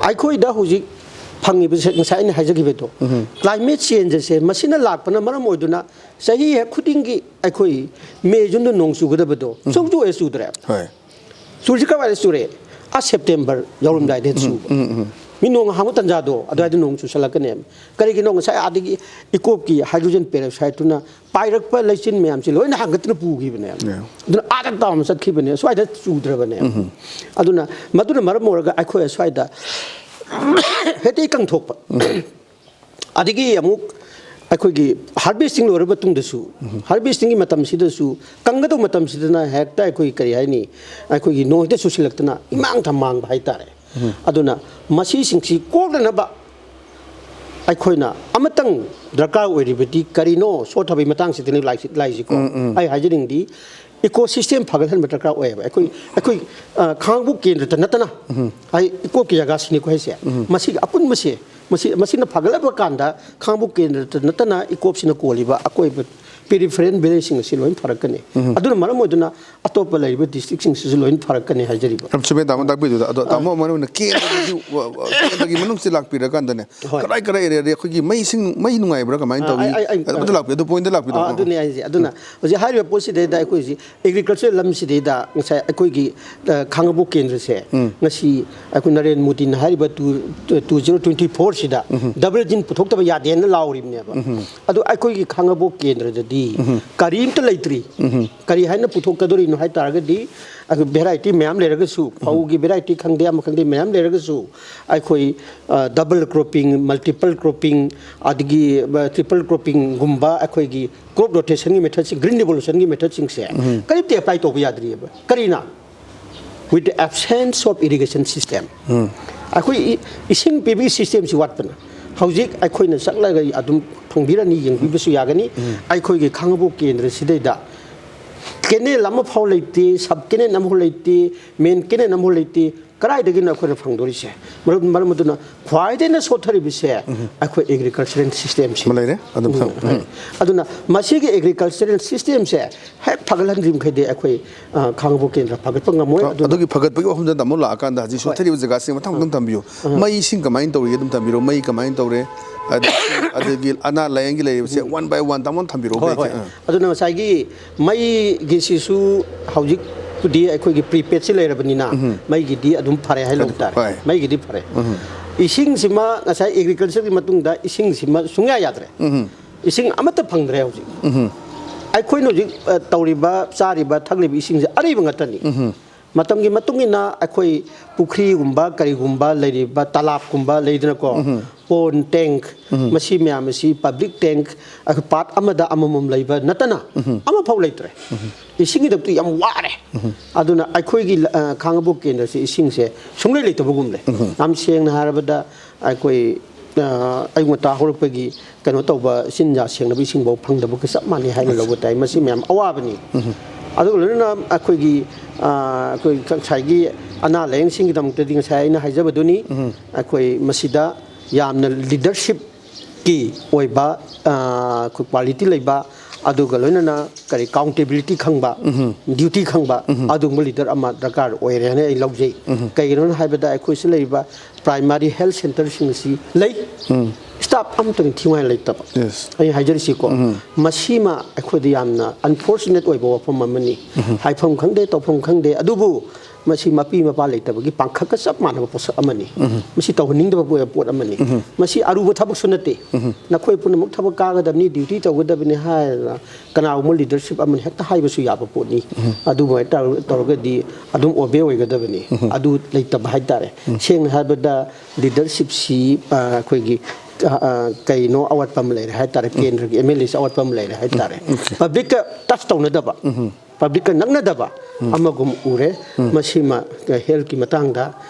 ꯑꯩꯈꯣꯏꯗ ꯍꯧꯖꯤꯛ ꯐꯪꯉꯤꯕꯁꯦ ꯉꯁꯥꯏ ꯑꯩꯅ ꯍꯥꯏꯖꯈꯤꯕꯗꯣ, ꯀ꯭ꯂꯥꯏꯃꯦꯠ ꯆꯦꯟꯖ ꯑꯁꯦ ꯃꯁꯤꯅ ꯂꯥꯛꯄꯅ ꯃꯔꯝ ꯑꯣꯏꯗꯨꯅ ꯆꯍꯤ ꯍꯦꯛ ꯈꯨꯗꯤꯡꯒꯤ ꯑꯩꯈꯣꯏ ꯃꯦ, ꯖꯨꯟꯗ ꯅꯣꯡ ꯆꯨꯒꯗꯕꯗꯣ ꯁꯨꯡꯆꯨ ꯍꯦꯛ ꯆꯨꯗ꯭ꯔꯦ꯫ ꯍꯣꯏ꯫ ꯆꯨꯔꯤꯁꯤ ꯀꯔꯝ ꯀꯥꯟꯗ ꯆꯨꯔꯦ? ꯑꯥ ꯁꯦꯞꯇꯦꯝꯕꯔ ꯌꯧꯔꯝꯗꯥꯏꯗ ꯍꯦꯛ ꯆꯨꯕ꯫ ꯃꯤ ꯅꯣꯡ ꯍꯥꯡꯕ ꯇꯥꯟꯖꯥꯗꯣ ꯑꯗꯨꯋꯥꯏꯗ ꯅꯣꯡ ꯆꯨꯁꯜꯂꯛꯀꯅꯦꯕ꯫ ꯀꯔꯤꯒꯤꯅꯣ? ꯉꯁꯥꯏ ꯑꯥꯗꯒꯤ ꯏꯀꯣꯞꯀꯤ ꯍꯥꯏꯗ꯭ꯔꯣꯖꯦꯟ ꯄꯦꯔꯣꯛꯁꯥꯏꯠꯇꯨꯅ ꯄꯥꯏꯔꯛꯄ ꯂꯩꯆꯤꯟ ꯃꯌꯥꯝꯁꯤ ꯂꯣꯏꯅ ꯍꯥꯡꯒꯠꯇꯅ ꯄꯨꯈꯤꯕꯅꯦꯕ꯫ Yeah. ꯑꯗꯨꯅ ꯑꯥꯗ ꯇꯥꯎꯅ ꯆꯠꯈꯤꯕꯅꯦ, ꯁ꯭ꯋꯥꯏꯗ ꯆꯨꯗ꯭ꯔꯕꯅꯦꯕ꯫ ꯑꯗꯨꯅ ꯃꯗꯨꯅ ꯃꯔꯝ ꯑꯣꯏꯔꯒ ꯑꯩꯈꯣꯏ ꯁ꯭ꯋꯥꯏꯗ ꯍꯦꯛꯇ ꯏꯀꯪ ꯊꯣꯛꯄ꯫ ꯑꯗꯒꯤ ꯑꯃꯨꯛ ꯑꯩꯈꯣꯏꯒꯤ ꯍꯥꯔꯚꯦꯁꯇꯤꯡ ꯂꯣꯏꯔꯕ ꯃꯇꯨꯡꯗꯁꯨ, ꯍꯥꯔꯚꯦꯁꯇꯤꯡꯒꯤ ꯃꯇꯝꯁꯤꯗꯁꯨ, ꯀꯪꯒꯗꯧꯕ ꯃꯇꯝꯁꯤꯗꯅ ꯍꯦꯛꯇ ꯑꯩꯈꯣꯏ ꯀꯔꯤ ꯍꯥꯏꯅꯤ, ꯑꯩꯈꯣꯏꯒꯤ ꯅꯣꯡ ꯍꯦꯛꯇ ꯆꯨꯁꯤꯜꯂꯛꯇꯅ ꯏꯃꯥꯡ ꯊꯝ ꯃꯥꯡꯕ ꯍꯥꯏꯇꯥꯔꯦ꯫ ꯑꯗꯨꯅ ꯃꯁꯤꯁꯤꯡꯁꯤ ꯀꯣꯛꯅꯅꯕ ꯑꯩꯈꯣꯏꯅ ꯑꯃꯇꯪ ꯗꯔꯀꯥꯔ ꯑꯣꯏꯔꯤꯕꯗꯤ ꯀꯔꯤꯅꯣ? ꯁꯣꯠꯊꯕꯒꯤ ꯃꯇꯥꯡꯁꯤꯗꯅꯤ ꯂꯥꯏꯁꯤ-, ꯂꯥꯏꯁꯤꯀꯣ꯫ ꯑꯩ ꯍꯥꯏꯖꯅꯤꯡꯗꯤ, ꯏꯀꯣ ꯁꯤꯁꯇꯦꯝ ꯐꯒꯠꯍꯟꯕ ꯗꯔꯀꯥꯔ ꯑꯣꯏꯌꯦꯕ꯫ ꯑꯩꯈꯣꯏ, ꯑꯩꯈꯣꯏ, ꯑ, ꯈꯥꯉꯕꯣꯛ ꯀꯦꯟꯗ꯭ꯔꯗ ꯅꯠꯇꯅ, ꯑꯩ ꯏꯀꯣꯞꯀꯤ ꯖꯒꯥꯁꯤꯅꯤꯀꯣ ꯍꯥꯏꯁꯦ, ꯃꯁꯤꯒꯤ ꯑꯄꯨꯟꯕꯁꯦ, ꯃꯁꯤ, ꯃꯁꯤꯅ ꯐꯒꯠꯂꯕ ꯀꯥꯟꯗ ꯈꯥꯉꯕꯣꯛ ꯀꯦꯟꯗ꯭ꯔꯗ ꯅꯠꯇꯅ ꯏꯀꯣꯞꯁꯤꯅ ꯀꯣꯜꯂꯤꯕ ꯑꯀꯣꯏꯕ ꯄꯦꯔꯤꯐꯦꯔꯦꯜ ꯚꯤꯂꯦꯖꯁꯤꯡ ꯑꯁꯤ ꯂꯣꯏꯅ ꯐꯔꯛꯀꯅꯤ꯫ ꯑꯗꯨꯅ ꯃꯔꯝ ꯑꯣꯏꯗꯨꯅ ꯑꯇꯣꯞꯄ ꯂꯩꯔꯤꯕ ꯗꯤꯁꯇ꯭ꯔꯤꯛꯁꯤꯡꯁꯤꯁꯨ ꯂꯣꯏꯅ ꯐꯔꯛꯀꯅꯤ ꯍꯥꯏꯖꯔꯤꯕ꯫ ꯌꯥꯝ ꯆꯨꯝꯃꯦ ꯇꯥꯃꯣ ꯇꯥꯛꯄꯤꯗꯨꯗ꯫ ꯑꯗꯣ ꯇꯥꯃꯣ, ꯃꯔꯨ ꯑꯣꯏꯅ ꯀꯦꯟꯗ꯭ꯔꯒꯤ ꯋ-, ꯋ-, ꯀꯦꯟꯗ꯭ꯔꯒꯤ ꯃꯅꯨꯡꯁꯤ ꯂꯥꯛꯄꯤꯔꯀꯥꯟꯗꯅꯦ, ꯍꯣꯏ꯫ ꯀꯗꯥꯏ ꯀꯗꯥꯏ ꯑꯦꯔꯤꯌꯥꯗꯤ ꯑꯩꯈꯣꯏꯒꯤ ꯃꯩꯁꯤꯡ, ꯃꯩ ꯅꯨꯡꯉꯥꯏꯕ꯭ꯔꯥ, ꯀꯃꯥꯏꯅ ꯑꯥ, ꯇꯧꯏ? ꯑꯩ, ꯑꯩ, ꯑꯩ, ꯑꯗꯨ ꯂꯥꯛꯄꯤꯌꯨ, ꯑꯗꯨ ꯄꯣꯏꯟꯗ ꯂꯥꯛꯄꯤꯌꯨ ꯑꯥ, ꯇꯥꯃꯣ꯫ ꯑꯗꯨꯅꯦ ꯍꯥꯏꯁꯦ꯫ ꯑꯗꯨꯅ ꯍꯧꯖꯤꯛ ꯍꯥꯏꯔꯤꯕ ꯄꯣꯠꯁꯤꯗꯩꯗ ꯑꯩꯈꯣꯏ ꯍꯧꯖꯤꯛ ꯑꯦꯒ꯭ꯔꯤꯀꯜꯆꯔ ꯂꯝꯁꯤꯗꯩꯗ ꯉꯁꯥꯏ ꯑꯩꯈꯣꯏꯒꯤ, ꯑ, ꯈꯥꯉꯕꯣꯛ ꯀꯦꯟꯗ꯭ꯔꯁꯦ ꯉꯁꯤ ꯑꯩꯈꯣꯏ ꯅꯔꯦꯟ ꯃꯣꯗꯤꯅ ꯍꯥꯏꯔꯤꯕ ꯇꯨ, ꯇꯨ ꯖꯤꯔꯣ ꯇ꯭ꯋꯦꯟꯇꯤ ꯐꯣꯔꯁꯤꯗ ꯗꯕꯜ ꯏꯟꯖꯤꯟ ꯄꯨꯊꯣꯛꯇꯕ ꯌꯥꯗꯦꯅ ꯂꯥꯎꯔꯤꯕꯅꯦꯕ꯫ ꯑꯗꯣ ꯑꯩꯈꯣꯏꯒꯤ ꯈꯥꯉꯕꯣꯛ ꯀꯦꯟꯗ꯭ꯔꯗꯗꯤ ꯀꯔꯤꯝꯇ ꯂꯩꯇ꯭ꯔꯤ꯫ ꯀꯔꯤ ꯍꯥꯏꯅ ꯄꯨꯊꯣꯛꯀꯗꯧꯔꯤꯅꯣ ꯍꯥꯏ ꯇꯥꯔꯒꯗꯤ, ꯑꯩꯈꯣꯏ ꯚꯦꯔꯥꯏꯇꯤ ꯃꯌꯥꯝ ꯂꯩꯔꯒꯁꯨ, ꯐꯧꯒꯤ ꯚꯦꯔꯥꯏꯇꯤ ꯈꯪꯗꯦ, ꯑꯃ ꯈꯪꯗꯦ, ꯃꯌꯥꯝ ꯂꯩꯔꯒꯁꯨ, ꯑꯩꯈꯣꯏ, ꯑ, ꯗꯕꯜ ꯀ꯭ꯔꯣꯞꯄꯤꯡ, ꯃꯜꯇꯤꯄꯜ ꯀ꯭ꯔꯣꯞꯄꯤꯡ, ꯑꯗꯒꯤ, ꯑ, ꯇ꯭ꯔꯤꯄꯜ ꯀ꯭ꯔꯣꯞꯄꯤꯡꯒꯨꯝꯕ, ꯑꯩꯈꯣꯏꯒꯤ ꯀ꯭ꯔꯣꯞ ꯔꯣꯇꯦꯁꯟꯒꯤ ꯃꯦꯊꯠꯁꯤꯡ, ꯒ꯭ꯔꯤꯟ ꯔꯤꯚꯣꯂꯨꯁꯟꯒꯤ ꯃꯦꯊꯠꯁꯤꯡꯁꯦ ꯀꯔꯤꯝꯇ ꯑꯦꯄ꯭ꯂꯥꯏ ꯇꯧꯕ ꯌꯥꯗ꯭ꯔꯤꯑꯕ꯫ ꯀꯔꯤꯅ? With the absence of irrigation system. ꯑꯩꯈꯣꯏ ꯏ-, ꯏꯁꯤꯡ ꯄꯤꯕꯒꯤ ꯁꯤꯁꯇꯦꯝꯁꯤ ꯋꯥꯠꯄꯅ꯫ ꯍꯧꯖꯤꯛ ꯑꯩꯈꯣꯏꯅ ꯆꯠꯂꯒ ꯑꯗꯨꯝ ꯐꯪꯕꯤꯔꯅꯤ, ꯌꯦꯡꯕꯤꯕꯁꯨ ꯌꯥꯒꯅꯤ꯫ ꯑꯩꯈꯣꯏꯒꯤ ꯈꯥꯉꯕꯣꯛ ꯀꯦꯟꯗ꯭ꯔꯁꯤꯗꯩꯗ ꯀꯦꯅꯦꯜ ꯑꯃꯐꯥꯎ ꯂꯩꯇꯦ, ꯁꯕ ꯀꯦꯅꯦꯜ ꯑꯃꯐꯥꯎ ꯂꯩꯇꯦ, ꯃꯦꯟ ꯀꯦꯅꯦꯜ ꯑꯃꯐꯥꯎ ꯂꯩꯇꯦ꯫ ꯀꯗꯥꯏꯗꯒꯤꯅꯣ ꯑꯩꯈꯣꯏꯅ ꯐꯪꯗꯣꯔꯤꯁꯦ? ꯃꯔꯝ ꯃꯔꯝ ꯑꯗꯨꯅ ꯈ꯭ꯋꯥꯏꯗꯒꯤ ꯍꯦꯟꯅ ꯁꯣꯠꯊꯔꯤꯕꯁꯦ ꯑꯩꯈꯣꯏ ꯑꯦꯒ꯭ꯔꯤꯀꯜꯆꯔꯦꯜ ꯁꯤꯁꯇꯦꯝꯁꯤ꯫ ꯑꯃ ꯂꯩꯔꯦ ꯑꯗꯨꯝ ꯊꯝ- ꯎꯝ. ꯑꯗꯨꯅ ꯃꯁꯤꯒꯤ ꯑꯦꯒ꯭ꯔꯤꯀꯜꯆꯔꯦꯜ ꯁꯤꯁꯇꯦꯝꯁꯦ ꯍꯦꯛ ꯐꯒꯠꯍꯟꯗ꯭ꯔꯤ ꯃꯈꯩꯗꯤ ꯑꯩꯈꯣꯏ ꯑ, ꯈꯥꯉꯕꯣꯛ ꯀꯦꯟꯗ꯭ꯔ ꯐꯒꯠꯄ ꯉꯝꯃꯣꯏ꯫ ꯑꯗꯨꯅ ꯑꯗꯨꯒꯤ ꯐꯒꯠꯄꯒꯤ ꯋꯥꯐꯝꯗ ꯑꯃꯨꯛ ꯂꯥꯛꯑꯀꯥꯟꯗ ꯍꯧꯖꯤꯛ ꯁꯣꯠꯊꯔꯤꯕ ꯖꯒꯥꯁꯤꯡ ꯃꯊꯪ ꯃꯊꯪ ꯊꯝꯕꯤꯌꯨ꯫ ꯃꯩ ꯏꯁꯤꯡ ꯀꯃꯥꯏꯅ ꯇꯧꯔꯤꯒꯦ ꯑꯗꯨꯝ ꯊꯝꯕꯤꯔꯣ꯫ ꯃꯩ ꯀꯃꯥꯏꯅ ꯇꯧꯔꯦ? ꯑꯗꯒꯤ, ꯑꯗꯒꯤ ꯑꯅꯥ ꯂꯥꯏꯌꯦꯡꯒꯤ ꯂꯩꯔꯤꯕꯁꯦ ꯋꯥꯟ ꯕꯥꯏ ꯋꯥꯟ ꯇꯥꯃꯣ ꯊꯝꯕꯤꯔꯣ꯫ ꯍꯣꯏ, ꯍꯣꯏ꯫ ꯑꯗꯨꯅ ꯉꯁꯥꯏꯒꯤ ꯃꯩꯒꯤꯁꯤꯁꯨ ꯍꯧꯖꯤꯛꯄꯨꯗꯤ ꯑꯩꯈꯣꯏꯒꯤ ꯄ꯭ꯔꯤꯄꯦꯗꯁꯤ ꯂꯩꯔꯕꯅꯤꯅ ꯃꯩꯒꯤꯗꯤ ꯑꯗꯨꯝ ꯐꯔꯦ ꯍꯥꯏ ꯂꯧ ꯇꯥꯔꯦ꯫ ꯍꯣꯏ. ꯃꯩꯒꯤꯗꯤ ꯐꯔꯦ꯫ ꯏꯁꯤꯡꯁꯤꯃ ꯉꯁꯥꯏ ꯑꯦꯒ꯭ꯔꯤꯀꯜꯆꯔꯒꯤ ꯃꯇꯨꯡꯗ ꯏꯁꯤꯡꯁꯤꯃ ꯁꯨꯡꯌꯥ ꯌꯥꯗ꯭ꯔꯦ꯫ ꯏꯁꯤꯡ ꯑꯃꯠꯇ ꯐꯪꯗ꯭ꯔꯦ ꯍꯧꯖꯤꯛ꯫ ꯑꯩꯈꯣꯏꯅ ꯍꯧꯖꯤꯛ ꯑ, ꯇꯧꯔꯤꯕ, ꯆꯥꯔꯤꯕ, ꯊꯛꯂꯤꯕ ꯏꯁꯤꯡꯁꯦ ꯑꯔꯤꯕ ꯉꯥꯛꯇꯅꯤ꯫ ꯃꯇꯝꯒꯤ ꯃꯇꯨꯡ ꯏꯟꯅ ꯑꯩꯈꯣꯏ ꯄꯨꯈ꯭ꯔꯤꯒꯨꯝꯕ ꯀꯔꯤꯒꯨꯝꯕ ꯂꯩꯔꯤꯕ ꯇꯂꯥꯞꯀꯨꯝꯕ ꯂꯩꯗꯅꯀꯣ, ꯄꯣꯟ ꯇꯦꯡ, ꯃꯁꯤ ꯃꯌꯥꯝ ꯑꯁꯤ ꯄꯕ꯭ꯂꯤꯛ ꯇꯦꯡ ꯑꯩꯈꯣꯏ ꯄꯥꯠ ꯑꯃꯗ ꯑꯃꯃꯝ ꯂꯩꯕ ꯅꯠꯇꯅ ꯑꯃꯐꯥꯎ ꯂꯩꯇ꯭ꯔꯦ꯫ ꯏꯁꯤꯡꯒꯤꯗꯃꯛꯇ ꯌꯥꯝ ꯋꯥꯔꯦ꯫ ꯑꯗꯨꯅ ꯑꯩꯈꯣꯏꯒꯤ ꯑ, ꯈꯥꯉꯕꯣꯛ ꯀꯦꯟꯗ꯭ꯔꯁꯤ ꯏꯁꯤꯡꯁꯦ ꯁꯨꯡꯂꯩ ꯂꯩꯇꯕꯒꯨꯝ ꯂꯩ꯫ ꯌꯥꯝ ꯁꯦꯡꯅ ꯍꯥꯏꯔꯕꯗ ꯑꯩꯈꯣꯏ ꯑ, ꯑꯌꯨꯛ ꯉꯟꯇꯥ ꯍꯧꯔꯛꯄꯒꯤ ꯀꯩꯅꯣ ꯇꯧꯕ ꯆꯤꯟꯖꯥꯛ ꯁꯦꯡꯅꯕ ꯏꯁꯤꯡꯐꯥꯎ ꯐꯪꯗꯕꯒ ꯆꯞ ꯃꯥꯟꯅꯩ ꯍꯥꯏꯅ ꯂꯧꯕ ꯇꯥꯏ꯫ ꯃꯁꯤ ꯃꯌꯥꯝ ꯑꯋꯥꯕꯅꯤ꯫ ꯑꯗꯨꯒ ꯂꯣꯏꯅꯅ ꯑꯩꯈꯣꯏꯒꯤ ꯑ, ꯑꯩꯈꯣꯏ ꯉꯁꯥꯏꯒꯤ ꯑꯅꯥ ꯂꯥꯏꯌꯦꯡꯁꯤꯡꯒꯤꯗꯃꯛꯇꯗꯤ ꯉꯁꯥꯏ ꯑꯩꯅ ꯍꯥꯏꯖꯕꯗꯨꯅꯤ꯫ ꯑꯩꯈꯣꯏ ꯃꯁꯤꯗ ꯌꯥꯝꯅ ꯂꯤꯗꯔꯁꯤꯞꯀꯤ ꯑꯣꯏꯕ ꯑ, ꯑꯩꯈꯣꯏ ꯀ꯭ꯋꯥꯂꯤꯇꯤ ꯂꯩꯕ, ꯑꯗꯨꯒ ꯂꯣꯏꯅꯅ ꯀꯔꯤ ꯑꯦꯀꯥꯎꯟꯇꯦꯕꯤꯂꯤꯇꯤ ꯈꯪꯕ, ꯗ꯭ꯌꯨꯇꯤ ꯈꯪꯕ, ꯑꯗꯨꯒꯨꯝꯕ ꯂꯤꯗꯔ ꯑꯃ ꯗꯔꯀꯥꯔ ꯑꯣꯏꯔꯦ ꯍꯥꯏꯅ ꯑꯩ ꯂꯧꯖꯩ꯫ ꯀꯩꯒꯤꯅꯣ ꯍꯥꯏꯕꯗ ꯑꯩꯈꯣꯏꯁꯤ ꯂꯩꯔꯤꯕ ꯄ꯭ꯔꯥꯏꯃꯥꯔꯤ ꯍꯦꯜꯊ ꯁꯦꯟꯇꯔꯁꯤꯡ ꯑꯁꯤ ꯂꯩ, ꯁ꯭ꯇꯥꯐ ꯑꯃꯇꯪ ꯊꯤꯉꯥꯏ ꯂꯩꯇꯕ꯫ Yes. ꯑꯩ ꯍꯥꯏꯖꯔꯤꯁꯤꯀꯣ, ꯃꯁꯤꯃ ꯑꯩꯈꯣꯏꯗ ꯌꯥꯝꯅ ꯑꯟꯐꯣꯔꯆꯨꯅꯦꯠ ꯑꯣꯏꯕ ꯋꯥꯐꯝ ꯑꯃꯅꯤ꯫ ꯍꯥꯏꯐꯝ ꯈꯪꯗꯦ, ꯇꯧꯐꯝ ꯈꯪꯗꯦ꯫ ꯑꯗꯨꯕꯨ ꯃꯁꯤ ꯃꯄꯤ ꯃꯄꯥ ꯂꯩꯇꯕꯒꯤ ꯄꯥꯡꯈꯛꯀ ꯆꯞ ꯃꯥꯟꯅꯕ ꯄꯣꯠꯁꯛ ꯑꯃꯅꯤ꯫ ꯃꯁꯤ ꯇꯧꯍꯟꯅꯤꯡꯗꯕ ꯄꯣ-, ꯄꯣꯠ ꯑꯃꯅꯤ꯫ ꯃꯁꯤ ꯑꯔꯨꯕ ꯊꯕꯛꯁꯨ ꯅꯠꯇꯦ꯫ ꯅꯈꯣꯏ ꯄꯨꯝꯅꯃꯛ ꯊꯕꯛ ꯀꯥꯒꯗꯕꯅꯤ, ꯗ꯭ꯌꯨꯇꯤ ꯇꯧꯒꯗꯕꯅꯤ ꯍꯥꯏꯔꯒ ꯀꯅꯥꯒꯨꯝꯕ ꯂꯤꯗꯔꯁꯤꯞ ꯑꯃꯅ ꯍꯦꯛꯇ ꯍꯥꯏꯕꯁꯨ ꯌꯥꯕ ꯄꯣꯠꯅꯤ꯫ ꯑꯗꯨꯃꯥꯏꯅ ꯇꯧꯔ-, ꯇꯧꯔꯒꯗꯤ ꯑꯗꯨꯝ ꯑꯣꯕꯦ ꯑꯣꯏꯒꯗꯕꯅꯤ꯫ ꯑꯗꯨ ꯂꯩꯇꯕ ꯍꯥꯏꯇꯥꯔꯦ꯫ ꯁꯦꯡꯅ ꯍꯥꯏꯔꯕꯗ ꯂꯤꯗꯔꯁꯤꯞꯁꯤ, ꯑ, ꯑꯩꯈꯣꯏꯒꯤ, ꯑ, ꯑ, ꯀꯩꯅꯣ ꯑꯋꯥꯠꯄ ꯑꯃ ꯂꯩꯔꯦ ꯍꯥꯏꯇꯥꯔꯦ꯫ ꯀꯦꯟꯗ꯭ꯔꯒꯤ ꯑꯦꯝ ꯑꯦꯜ ꯑꯦꯁꯤ ꯑꯋꯥꯠꯄ ꯑꯃ ꯂꯩꯔꯦ ꯍꯥꯏꯇꯥꯔꯦ꯫ ꯄꯕ꯭ꯂꯤꯛꯀ ꯇꯆ ꯇꯧꯅꯗꯕ, ꯄꯕ꯭ꯂꯤꯛꯀ ꯅꯛꯅꯗꯕ ꯑꯃꯒꯨꯝ ꯎꯔꯦ꯫ ꯃꯁꯤꯃ ꯍꯦꯜꯊꯀꯤ ꯃꯇꯥꯡꯗ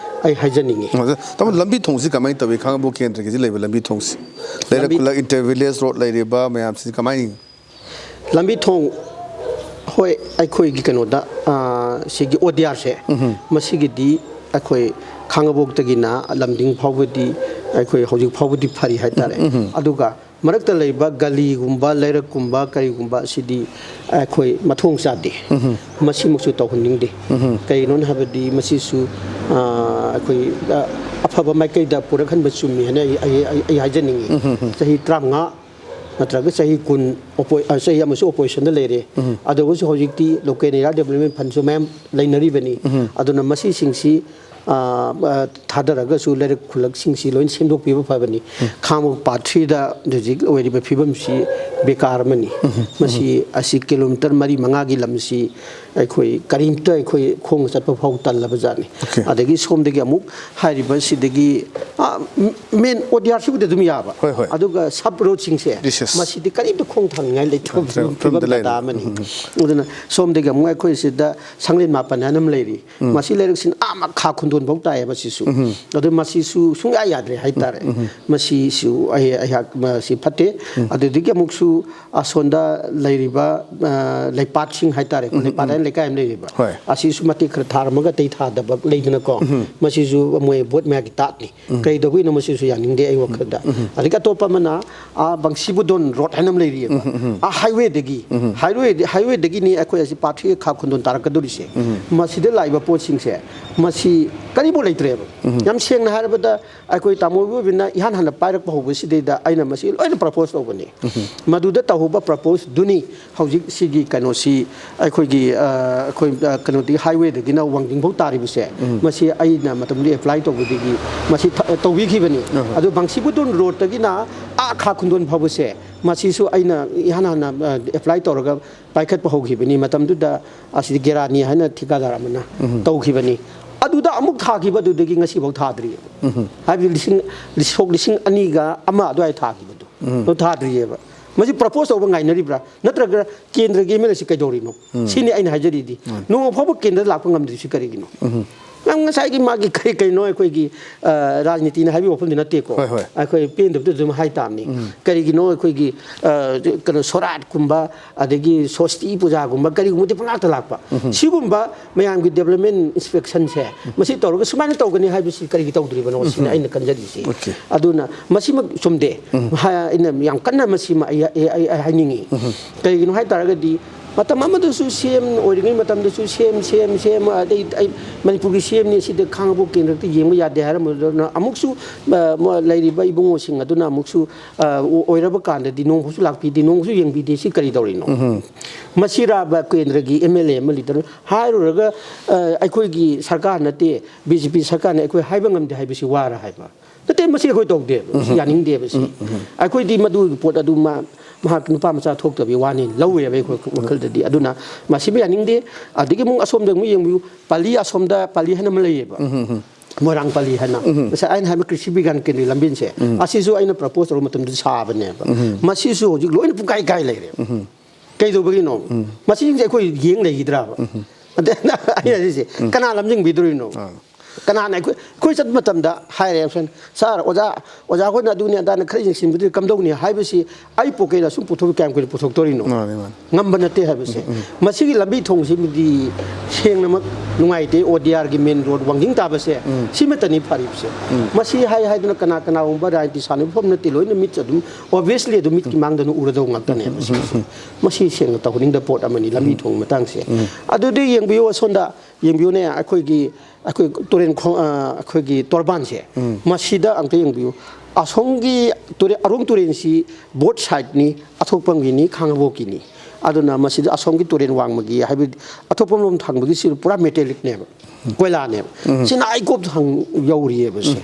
ꯑꯩ ꯍꯥꯏꯖꯅꯤꯡꯉꯤ꯫ ꯑꯗ ꯇꯥꯃꯣ, ꯂꯝꯕꯤ ꯊꯣꯡꯁꯤ ꯀꯃꯥꯏꯅ ꯇꯧꯏ? ꯈꯥꯉꯕꯣꯛ ꯀꯦꯟꯗ꯭ꯔꯒꯤꯁꯤ ꯂꯩꯕ ꯂꯝꯕꯤ ꯊꯣꯡꯁꯤ, ꯂꯩꯔꯛ ꯂꯝꯕꯤ ꯈꯨꯜꯂꯛ, ꯏꯟꯇꯔ ꯚꯤꯂꯦꯖ ꯔꯣꯗ ꯂꯩꯔꯤꯕ ꯃꯌꯥꯝꯁꯤ ꯀꯃꯥꯏꯅ? ꯂꯝꯕꯤ ꯊꯣꯡ, ꯍꯣꯏ, ꯑꯩꯈꯣꯏꯒꯤ ꯀꯩꯅꯣꯗ, ꯑ, ꯁꯤꯒꯤ ꯑꯣꯗꯤꯌꯥꯔꯁꯦ, ꯃꯁꯤꯒꯤꯗꯤ ꯑꯩꯈꯣꯏ ꯈꯥꯡꯉꯕꯣꯛꯇꯒꯤꯅ ꯂꯝꯗꯤꯡ ꯐꯥꯎꯕꯗꯤ ꯑꯩꯈꯣꯏ ꯍꯧꯖꯤꯛ ꯐꯥꯎꯕꯗꯤ ꯐꯔꯤ ꯍꯥꯏꯇꯥꯔꯦ꯫ ꯑꯗꯨꯒ ꯃꯔꯛꯇ ꯂꯩꯕ ꯒꯂꯤꯒꯨꯝꯕ, ꯂꯩꯔꯛꯀꯨꯝꯕ, ꯀꯔꯤꯒꯨꯝꯕ ꯑꯁꯤꯗꯤ ꯑꯩꯈꯣꯏ ꯃꯊꯣꯡ ꯆꯥꯗꯦ꯫ ꯃꯁꯤꯃꯛꯁꯨ ꯇꯧꯍꯟꯅꯤꯡꯗꯦ꯫ ꯀꯩꯒꯤꯅꯣꯅ ꯍꯥꯏꯕꯗꯤ ꯃꯁꯤꯁꯨ, ꯑ, ꯑꯩꯈꯣꯏ, ꯑ, ꯑꯐꯕ ꯃꯥꯏꯀꯩꯗ ꯄꯨꯔꯛꯍꯟꯕ ꯆꯨꯝꯃꯤ ꯍꯥꯏꯅ ꯑꯩ, ꯑꯩ, ꯑꯩ, ꯑꯩ ꯍꯥꯏꯖꯅꯤꯡꯉꯤ꯫ ꯆꯍꯤ ꯇꯔꯥꯃꯉꯥ ꯅꯠꯇ꯭ꯔꯒ ꯆꯍꯤ ꯀꯨꯟ ꯑꯣꯄꯣ-, ꯑ, ꯆꯍꯤ ꯑꯃꯁꯨ ꯑꯣꯄꯣꯖꯤꯁꯟꯗ ꯂꯩꯔꯦ꯫ ꯑꯗꯨꯕꯨꯁꯨ ꯍꯧꯖꯤꯛꯇꯤ ꯂꯣꯀꯦꯜ ꯑꯦꯔꯤꯌꯥ ꯗꯦꯕꯂꯞꯃꯦꯟ ꯐꯟꯁꯨ ꯃꯌꯥꯝ ꯂꯩꯅꯔꯤꯕꯅꯤ꯫ ꯑꯗꯨꯅ ꯃꯁꯤꯁꯤꯡꯁꯤ, ꯑ, ꯑ, ꯊꯥꯗꯔꯒꯁꯨ ꯂꯩꯔꯛ ꯈꯨꯜꯂꯛꯁꯤꯡꯁꯤ ꯂꯣꯏꯅ ꯁꯦꯝꯗꯣꯛꯄꯤꯕ ꯐꯕꯅꯤ꯫ ꯈꯥꯡꯉꯕꯣꯛ ꯄꯥꯔꯠ ꯊ꯭ꯔꯤꯗ ꯍꯧꯖꯤꯛ ꯑꯣꯏꯔꯤꯕ ꯐꯤꯕꯝꯁꯤ ꯕꯦꯀꯥꯔ ꯑꯃꯅꯤ꯫ ꯃꯁꯤ, ꯑꯁꯤ ꯀꯤꯂꯣꯃꯤꯇꯔ ꯃꯔꯤ ꯃꯉꯥꯒꯤ ꯂꯝꯁꯤ ꯑꯩꯈꯣꯏ ꯀꯔꯤꯝꯇ ꯑꯩꯈꯣꯏ ꯈꯣꯡꯅ ꯆꯠꯄ ꯐꯥꯎ ꯇꯜꯂꯕ ꯖꯥꯠꯅꯤ꯫ ꯑꯣꯀꯦ꯫ ꯑꯗꯒꯤ ꯁꯣꯝꯗꯒꯤ ꯑꯃꯨꯛ ꯍꯥꯏꯔꯤꯕꯁꯤꯗꯒꯤ, ꯑ, ꯃꯦꯟ ꯑꯣꯗꯤꯌꯥꯔꯁꯤꯕꯨꯗꯤ ꯑꯗꯨꯝ ꯌꯥꯕ꯫ ꯍꯣꯏ, ꯍꯣꯏ꯫ ꯑꯗꯨꯒ ꯁꯕ ꯔꯣꯗꯁꯤꯡꯁꯦ, ꯌꯦꯁ, ꯌꯦꯁ꯫ ꯃꯁꯤꯗꯤ ꯀꯔꯤꯝꯇ ꯈꯣꯡ ꯊꯥꯡꯅꯤꯡꯉꯥꯏ ꯂꯩꯇꯕ ꯐꯤꯕꯝ, ꯐꯤꯕꯝꯗ ꯐꯤꯕꯝ ꯂꯩꯔꯦ꯫ ꯇꯥ ꯑꯃꯅꯤ꯫ ꯑꯗꯨꯅ ꯁꯣꯝꯗꯒꯤ ꯑꯃꯨꯛ ꯑꯩꯈꯣꯏ ꯁꯤꯗ ꯁꯪꯂꯦꯟ ꯃꯥꯄꯟ ꯍꯥꯏꯅ ꯑꯃ ꯂꯩꯔꯤ꯫ ꯃꯁꯤ ꯂꯩꯔꯛꯁꯤꯅ ꯑꯥ ꯃꯈꯥ ꯈꯨꯟꯗꯣꯟ ꯐꯥꯎ ꯇꯥꯏꯌꯦ ꯃꯁꯤꯁꯨ꯫ ꯑꯗꯨ ꯃꯁꯤꯁꯨ ꯁꯨꯡꯌꯥ ꯌꯥꯗ꯭ꯔꯦ ꯍꯥꯏꯇꯥꯔꯦ꯫ ꯃꯁꯤꯁꯨ ꯑꯩ, ꯑꯩꯍꯥꯛ ꯃꯁꯤ ꯐꯠꯇꯦ꯫ ꯑꯗꯨꯗꯒꯤ ꯑꯃꯨꯛꯁꯨ ꯑꯁꯣꯟꯗ ꯂꯩꯔꯤꯕ, ꯑ, ꯂꯩꯄꯥꯠꯁꯤꯡ ꯍꯥꯏꯇꯥꯔꯦꯀꯣ, ꯂꯩꯄꯥꯠ ꯍꯥꯏꯅ ꯂꯩꯀꯥꯏ ꯑꯃ ꯂꯩꯔꯤꯕ꯫ ꯍꯣꯏ꯫ ꯑꯁꯤꯁꯨ ꯃꯇꯦꯛ ꯈꯔ ꯊꯥꯔꯝꯃꯒ ꯑꯇꯩ ꯊꯥꯗꯕ ꯂꯩꯗꯅꯀꯣ꯫ ꯃꯁꯤꯁꯨ ꯃꯣꯏ ꯚꯣꯠ ꯃꯌꯥꯒꯤ ꯇꯥꯠꯅꯤ꯫ ꯀꯩꯗꯧꯕꯒꯤꯅꯣ ꯃꯁꯤꯁꯨ ꯌꯥꯅꯤꯡꯗꯦ ꯑꯩ ꯋꯥꯈꯜꯗ꯫ ꯑꯗꯒꯤ ꯑꯇꯣꯞꯄ ꯑꯃꯅ, ꯑꯥ, ꯕꯪꯁꯤꯕꯨꯗꯣꯟ ꯔꯣꯗ ꯍꯥꯏꯅ ꯑꯃ ꯂꯩꯔꯤꯑꯕ꯫ ꯑꯥ, ꯍꯥꯏꯋꯦꯗꯒꯤ, ꯍꯥꯏꯋꯦꯗ-, ꯍꯥꯏꯋꯦꯗꯒꯤꯅꯤ ꯑꯩꯈꯣꯏ ꯑꯁꯤ ꯄꯥꯔꯠ ꯊ꯭ꯔꯤꯒꯤ ꯈꯥ ꯈꯨꯟꯗꯣꯟ ꯇꯥꯔꯛꯀꯗꯧꯔꯤꯁꯦ꯫ ꯃꯁꯤꯗ ꯂꯥꯛꯏꯕ ꯄꯣꯠꯁꯤꯡꯁꯦ, ꯃꯁꯤ ꯀꯔꯤꯐꯥꯎ ꯂꯩꯇ꯭ꯔꯦꯕ꯫ ꯌꯥꯝ ꯁꯦꯡꯅ ꯍꯥꯏꯔꯕꯗ, ꯑꯩꯈꯣꯏ ꯇꯥꯃꯣ ꯑꯣꯏꯕꯅ ꯏꯍꯥꯟ ꯍꯥꯟꯅ ꯄꯥꯏꯔꯛꯄ ꯍꯧꯕꯁꯤꯗꯩꯗ ꯑꯩꯅ ꯃꯁꯤ ꯂꯣꯏꯅ ꯄ꯭ꯔꯄꯣꯁ ꯇꯧꯕꯅꯤ꯫ ꯃꯗꯨꯗ ꯇꯧꯍꯧꯕ ꯄ꯭ꯔꯄꯣꯁꯗꯨꯅꯤ ꯍꯧꯖꯤꯛ ꯁꯤꯒꯤ ꯀꯩꯅꯣꯁꯤ ꯑꯩꯈꯣꯏꯒꯤ, ꯑ, ꯑꯩꯈꯣꯏ, ꯑ, ꯀꯩꯅꯣꯗꯒꯤ ꯍꯥꯏꯋꯦꯗꯒꯤꯅ ꯋꯥꯡꯖꯤꯡ ꯐꯥꯎ ꯇꯥꯔꯤꯕꯁꯦ, ꯃꯁꯤ ꯑꯩꯅ ꯃꯇꯝꯗꯨꯗ ꯑꯦꯄ꯭ꯂꯥꯏ ꯇꯧꯕꯗꯒꯤ ꯃꯁꯤ ꯊ-, ꯇꯧꯕꯤꯈꯤꯕꯅꯤ꯫ ꯑꯗꯨ ꯕꯪꯁꯤꯕꯨꯗꯣꯟ ꯔꯣꯗꯇꯒꯤꯅ ꯑꯥ ꯈꯥ ꯈꯨꯟꯗꯣꯟ ꯐꯥꯎꯕꯁꯦ, ꯃꯁꯤꯁꯨ ꯑꯩꯅ ꯏꯍꯥꯟ ꯍꯥꯟꯅ, ꯑ, ꯑꯦꯄ꯭ꯂꯥꯏ ꯇꯧꯔꯒ ꯄꯥꯏꯈꯠꯄ ꯍꯧꯈꯤꯕꯅꯤ꯫ ꯃꯇꯝꯗꯨꯗ ꯑꯁꯤꯗꯤ ꯒꯦꯔꯥꯅꯤ ꯍꯥꯏꯅ ꯊꯤꯀꯥꯗꯥꯔ ꯑꯃꯅ ꯇꯧꯈꯤꯕꯅꯤ꯫ ꯑꯗꯨꯗ ꯑꯃꯨꯛ ꯊꯥꯈꯤꯕ ꯑꯗꯨꯗꯒꯤ ꯉꯁꯤꯐꯥꯎ ꯊꯥꯗ꯭ꯔꯤꯑꯕ꯫ ꯍꯥꯏꯕꯗꯤ ꯂꯤꯁꯤꯡ, ꯁꯣꯛ ꯂꯤꯁꯤꯡ ꯑꯅꯤꯒ ꯑꯃ ꯑꯗꯨꯋꯥꯏ ꯊꯥꯈꯤꯕꯗꯣ꯫ ꯑꯗꯨ ꯊꯥꯗ꯭ꯔꯤꯑꯕ꯫ ꯃꯁꯤ ꯄ꯭ꯔꯄꯣꯁ ꯇꯧꯕ ꯉꯥꯏꯅꯔꯤꯕ꯭ꯔꯥ? ꯅꯠꯇ꯭ꯔꯒ ꯀꯦꯟꯗ꯭ꯔꯒꯤ ꯑꯦꯝ ꯑꯦꯜ ꯑꯦꯁꯤ ꯀꯩꯗꯧꯔꯤꯅꯣ? ꯁꯤꯅꯤ ꯑꯩꯅ ꯍꯥꯏꯖꯔꯤꯗꯤ꯫ ꯅꯣꯡꯃ ꯐꯥꯎꯕ ꯀꯦꯟꯗ꯭ꯔꯗ ꯂꯥꯛꯄ ꯉꯝꯗ꯭ꯔꯤꯁꯤ ꯀꯔꯤꯒꯤꯅꯣ? ꯅꯪ ꯉꯁꯥꯏꯒꯤ ꯃꯥꯒꯤ ꯀꯔꯤ ꯀꯩꯅꯣ ꯑꯩꯈꯣꯏꯒꯤ, ꯑ, ꯔꯥꯖꯅꯤꯇꯤꯅ ꯍꯥꯏꯕꯒꯤ ꯋꯥꯐꯝꯗꯤ ꯅꯠꯇꯦꯀꯣ꯫ ꯍꯣꯏ, ꯍꯣꯏ꯫ ꯑꯩꯈꯣꯏ ꯄꯦꯟꯗꯕꯗꯨ ꯑꯗꯨꯝ ꯍꯥꯏ ꯇꯥꯕꯅꯤ꯫ ꯀꯔꯤꯒꯤꯅꯣ ꯑꯩꯈꯣꯏꯒꯤ, ꯑ, ꯀꯩꯅꯣ, ꯁꯣꯔꯥꯠꯀꯨꯝꯕ, ꯑꯗꯒꯤ ꯁꯣꯁꯇꯤ ꯄꯨꯖꯥꯒꯨꯝꯕ ꯀꯔꯤꯒꯨꯝꯕꯗꯤ ꯄꯪꯂꯥꯛꯇ ꯂꯥꯛꯄ꯫ ꯁꯤꯒꯨꯝꯕ ꯃꯌꯥꯝꯒꯤ development inspectionꯁꯦ ꯃꯁꯤ ꯇꯧꯔꯒ ꯁꯨꯃꯥꯏꯅ ꯇꯧꯒꯅꯤ ꯍꯥꯏꯕꯁꯤ ꯀꯔꯤꯒꯤ ꯇꯧꯗ꯭ꯔꯤꯕꯅꯣ? ꯁꯤꯅ ꯑꯩꯅ ꯈꯟꯖꯔꯤꯁꯤ꯫ Okay. ꯑꯗꯨꯅ ꯃꯁꯤꯃꯛ ꯆꯨꯝꯗꯦ꯫ ꯍꯥ-, ꯑꯩꯅ ꯌꯥꯝ ꯀꯟꯅ ꯃꯁꯤꯃ ꯑꯩ, ꯑꯩ, ꯑꯩ, ꯑꯩ ꯍꯥꯏꯅꯤꯡꯉꯤ꯫ ꯀꯩꯒꯤꯅꯣ ꯍꯥꯏ ꯇꯥꯔꯒꯗꯤ ꯃꯇꯝ ꯑꯃꯗꯁꯨ ꯁꯤ ꯑꯦꯝ ꯑꯣꯏꯔꯤꯉꯩ ꯃꯇꯝꯗꯁꯨ ꯁꯤ ꯑꯦꯝ, ꯁꯤ ꯑꯦꯝ, ꯁꯤ ꯑꯦꯝ, ꯑꯗꯩ ꯑꯩ ꯃꯅꯤꯄꯨꯔꯒꯤ ꯁꯤ ꯑꯦꯝꯅꯤ, ꯁꯤꯗ ꯈꯥꯡꯉꯕꯣꯛ ꯀꯦꯟꯗ꯭ꯔꯗ ꯌꯦꯡꯕ ꯌꯥꯗꯦ ꯍꯥꯏꯔꯝꯕꯗꯨꯅ ꯑꯃꯨꯛꯁꯨ, ꯑ, ꯃ-, ꯂꯩꯔꯤꯕ ꯏꯕꯨꯡꯉꯣꯁꯤꯡ ꯑꯗꯨꯅ ꯑꯃꯨꯛꯁꯨ, ꯑ, ꯑꯣ-, ꯑꯣꯏꯔꯕ ꯀꯥꯟꯗꯗꯤ ꯅꯣꯡꯐꯥꯎꯁꯨ ꯂꯥꯛꯄꯤꯗꯦ, ꯅꯣꯡꯐꯥꯎꯁꯨ ꯌꯦꯡꯕꯤꯗꯦ꯫ ꯁꯤ ꯀꯔꯤ ꯇꯧꯔꯤꯅꯣ? ꯃꯁꯤꯔꯥꯕ ꯀꯦꯟꯗ꯭ꯔꯒꯤ ꯑꯦꯝ ꯑꯦꯜ ꯑꯦ ꯑꯃ ꯂꯤꯗꯔ ꯍꯥꯏꯔꯨꯔꯒ, ꯑ, ꯑꯩꯈꯣꯏꯒꯤ ꯁꯔꯀꯥꯔ ꯅꯠꯇꯦ, ꯕꯤ ꯖꯦ ꯄꯤ ꯁꯔꯀꯥꯔꯅ ꯑꯩꯈꯣꯏ ꯍꯥꯏꯕ ꯉꯝꯗꯦ ꯍꯥꯏꯕꯁꯤ ꯋꯥꯔ ꯍꯥꯏꯕ? ꯅꯠꯇꯦ, ꯃꯁꯤ ꯑꯩꯈꯣꯏ ꯇꯧꯗꯦꯕ, ꯃꯁꯤ ꯌꯥꯅꯤꯡꯗꯦꯕ ꯁꯤ꯫ ꯑꯩꯈꯣꯏꯗꯤ ꯃꯗꯨꯒꯤ ꯄꯣꯠ ꯑꯗꯨ ꯃꯥ-, ꯃꯍꯥꯛ ꯅꯨꯄꯥ ꯃꯆꯥ ꯊꯣꯛꯇꯕꯒꯤ ꯋꯥꯅꯤ ꯂꯧꯋꯦꯕ ꯑꯩꯈꯣꯏ ꯋꯥꯈꯜꯗꯗꯤ꯫ ꯑꯗꯨꯅ ꯃꯁꯤꯃ ꯌꯥꯅꯤꯡꯗꯦ꯫ ꯑꯗꯒꯤ ꯑꯃꯨꯛ ꯑꯁꯣꯝꯗ ꯑꯃꯨꯛ ꯌꯦꯡꯕꯤꯌꯨ, ꯄꯥꯂꯤ ꯑꯁꯣꯝꯗ ꯄꯥꯂꯤ ꯍꯥꯏꯅ ꯑꯃ ꯂꯩꯌꯦꯕ꯫ ꯃꯣꯏꯔꯥꯡ ꯄꯥꯂꯤ ꯍꯥꯏꯅ꯫ ꯉꯁꯥꯏ ꯑꯩꯅ ꯍꯥꯏꯕ ꯀ꯭ꯔꯤꯁꯤ ꯕꯤꯒ꯭ꯌꯥꯟ ꯀꯦꯟꯗ꯭ꯔ ꯂꯝꯕꯦꯟꯁꯦ, ꯑꯁꯤꯁꯨ ꯑꯩꯅ propose ꯇꯧꯕ ꯃꯇꯝꯗ ꯁꯥꯕꯅꯦꯕ꯫ ꯃꯁꯤꯁꯨ ꯍꯧꯖꯤꯛ ꯂꯣꯏꯅ ꯄꯨꯡꯀꯥꯏ ꯀꯥꯏ ꯂꯩꯔꯦ꯫ ꯀꯩꯗꯧꯕꯒꯤꯅꯣ? ꯃꯁꯤꯁꯤꯡꯁꯦ ꯑꯩꯈꯣꯏ ꯌꯦꯡ ꯂꯩꯈꯤꯗ꯭ꯔꯕ? ꯑꯗ ꯑꯩꯅ ꯍꯥꯏꯁꯦ, ꯀꯅꯥ ꯂꯝꯖꯤꯡꯕꯤꯗꯣꯔꯤꯅꯣ? ꯀꯅꯥꯅ ꯑꯩꯈꯣꯏ, ꯑꯩꯈꯣꯏ ꯆꯠꯄ ꯃꯇꯝꯗ ꯍꯥꯏꯔꯦ, "ꯁꯥꯔ, ꯑꯣꯖꯥ, ꯑꯣꯖꯥ ꯍꯣꯏꯅ ꯑꯗꯨꯅꯤ ꯑꯗꯥꯅ ꯈꯔ ꯌꯦꯡꯁꯤꯟꯕꯗꯨꯗꯤ ꯀꯝꯗꯧꯅꯤ?" ꯍꯥꯏꯕꯁꯤ ꯑꯩ ꯄꯣꯀꯦꯠꯇ ꯁꯨꯝ ꯄꯨꯊꯣꯛ-, ꯀꯌꯥꯝ ꯀꯨꯏꯅ ꯄꯨꯊꯣꯛꯇꯣꯔꯤꯅꯣ? ꯃꯥꯅꯦ, ꯃꯥꯅꯦ꯫ ꯉꯝꯕ ꯅꯠꯇꯦ ꯍꯥꯏꯕꯁꯦ꯫ ꯃꯁꯤꯒꯤ ꯂꯝꯕꯤ ꯊꯣꯡꯁꯤꯃꯗꯤ ꯁꯦꯡꯅꯃꯛ ꯅꯨꯡꯉꯥꯏꯇꯦ꯫ ꯑꯣ ꯗꯤ ꯑꯥꯔꯒꯤ main road ꯋꯥꯡꯖꯤꯡ ꯇꯥꯕꯁꯦ, ꯁꯤꯃꯇꯅꯤ ꯐꯔꯤꯕꯁꯦ꯫ ꯃꯁꯤ ꯍꯥꯏ ꯍꯥꯏꯗꯨꯅ ꯀꯅꯥ ꯀꯅꯥꯒꯨꯝꯕ ꯔꯥꯖꯅꯤꯇꯤ ꯁꯥꯟꯅꯕ ꯃꯐꯝ ꯅꯠꯇꯦ, ꯂꯣꯏꯅ ꯃꯤꯠ ꯑꯗꯨꯝ obviously ꯑꯗꯨꯝ ꯃꯤꯠꯀꯤ ꯃꯥꯡꯗꯅ ꯎꯔꯗꯧ ꯉꯥꯛꯇꯅꯦꯕ ꯁꯤꯁꯦ꯫ ꯃꯁꯤ ꯁꯦꯡꯅ ꯇꯧꯍꯟꯅꯤꯡꯗꯕ ꯄꯣꯠ ꯑꯃꯅꯤ, ꯂꯝꯕꯤ ꯊꯣꯡ ꯃꯇꯥꯡꯁꯦ꯫ ꯑꯗꯨꯗꯤ ꯌꯦꯡꯕꯤꯌꯨ ꯑꯁꯣꯝꯗ, ꯌꯦꯡꯕꯤꯌꯨꯅꯦ, ꯑꯩꯈꯣꯏꯒꯤ, ꯑꯩꯈꯣꯏ ꯇꯨꯔꯦꯟ ꯈꯣꯡ-, ꯑ, ꯑꯩꯈꯣꯏꯒꯤ ꯇꯣꯔꯕꯥꯟꯁꯦ, ꯃꯁꯤꯗ ꯑꯝꯇ ꯌꯦꯡꯕꯤꯌꯨ꯫ ꯑꯁꯣꯝꯒꯤ ꯇꯨꯔꯦ-, ꯑꯔꯣꯡ ꯇꯨꯔꯦꯟꯁꯤ both sideꯅꯤ, ꯑꯊꯣꯛꯄꯝꯒꯤꯅꯤ, ꯈꯥꯡꯉꯕꯣꯛꯀꯤꯅꯤ꯫ ꯑꯗꯨꯅ ꯃꯁꯤꯗ ꯑꯁꯣꯝꯒꯤ ꯇꯨꯔꯦꯟ ꯋꯥꯡꯃꯒꯤ, ꯍꯥꯏꯕꯗꯤ ꯑꯊꯣꯛꯄꯝ ꯂꯣꯝ ꯊꯪꯕꯒꯤꯁꯤ ꯄꯨꯔꯥ metallicꯅꯦꯕ, ꯀꯣꯏꯂꯥꯅꯦꯕ꯫ ꯁꯤꯅ ꯑꯥ ꯀꯣꯞ ꯊꯪ ꯌꯧꯔꯤꯑꯕ ꯁꯦ꯫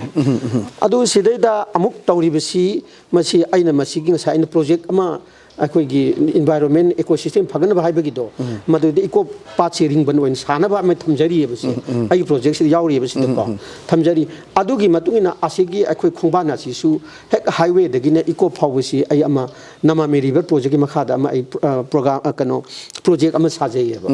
ꯑꯗꯨ ꯁꯤꯗꯩꯗ ꯑꯃꯨꯛ ꯇꯧꯔꯤꯕꯁꯤ, ꯃꯁꯤ ꯑꯩꯅ ꯃꯁꯤꯒꯤ ꯉꯁꯥꯏ ꯑꯩꯅ project ꯑꯃ ꯑꯩꯈꯣꯏꯒꯤ environment, ecosystem ꯐꯒꯠꯅꯕ ꯍꯥꯏꯕꯒꯤꯗꯣ, ꯃꯗꯨꯗ eco path ꯁꯦ ring ꯕꯟ ꯑꯣꯏꯅ ꯁꯥꯅꯕ ꯑꯃ ꯊꯝꯖꯔꯤꯑꯕ ꯁꯤ꯫ ꯑꯩꯒꯤ project ꯁꯤꯗ ꯌꯥꯎꯔꯤꯑꯕ ꯁꯤꯗꯀꯣ꯫ ꯊꯝꯖꯔꯤ꯫ ꯑꯗꯨꯒꯤ ꯃꯇꯨꯡ ꯏꯟꯅ ꯑꯁꯤꯒꯤ ꯑꯩꯈꯣꯏ ꯈꯣꯡꯕꯥꯟ ꯑꯁꯤꯁꯨ ꯍꯦꯛ highway ꯗꯒꯤꯅ eco ꯐꯥꯎꯕꯁꯤ ꯑꯩ ꯑꯃ ꯅꯃꯥꯃꯤ river project ꯀꯤ ꯃꯈꯥꯗ ꯑꯃ ꯑꯩ, ꯑ, program, ꯑ, ꯀꯩꯅꯣ, project ꯑꯃ ꯁꯥꯖꯩꯌꯦꯕ꯫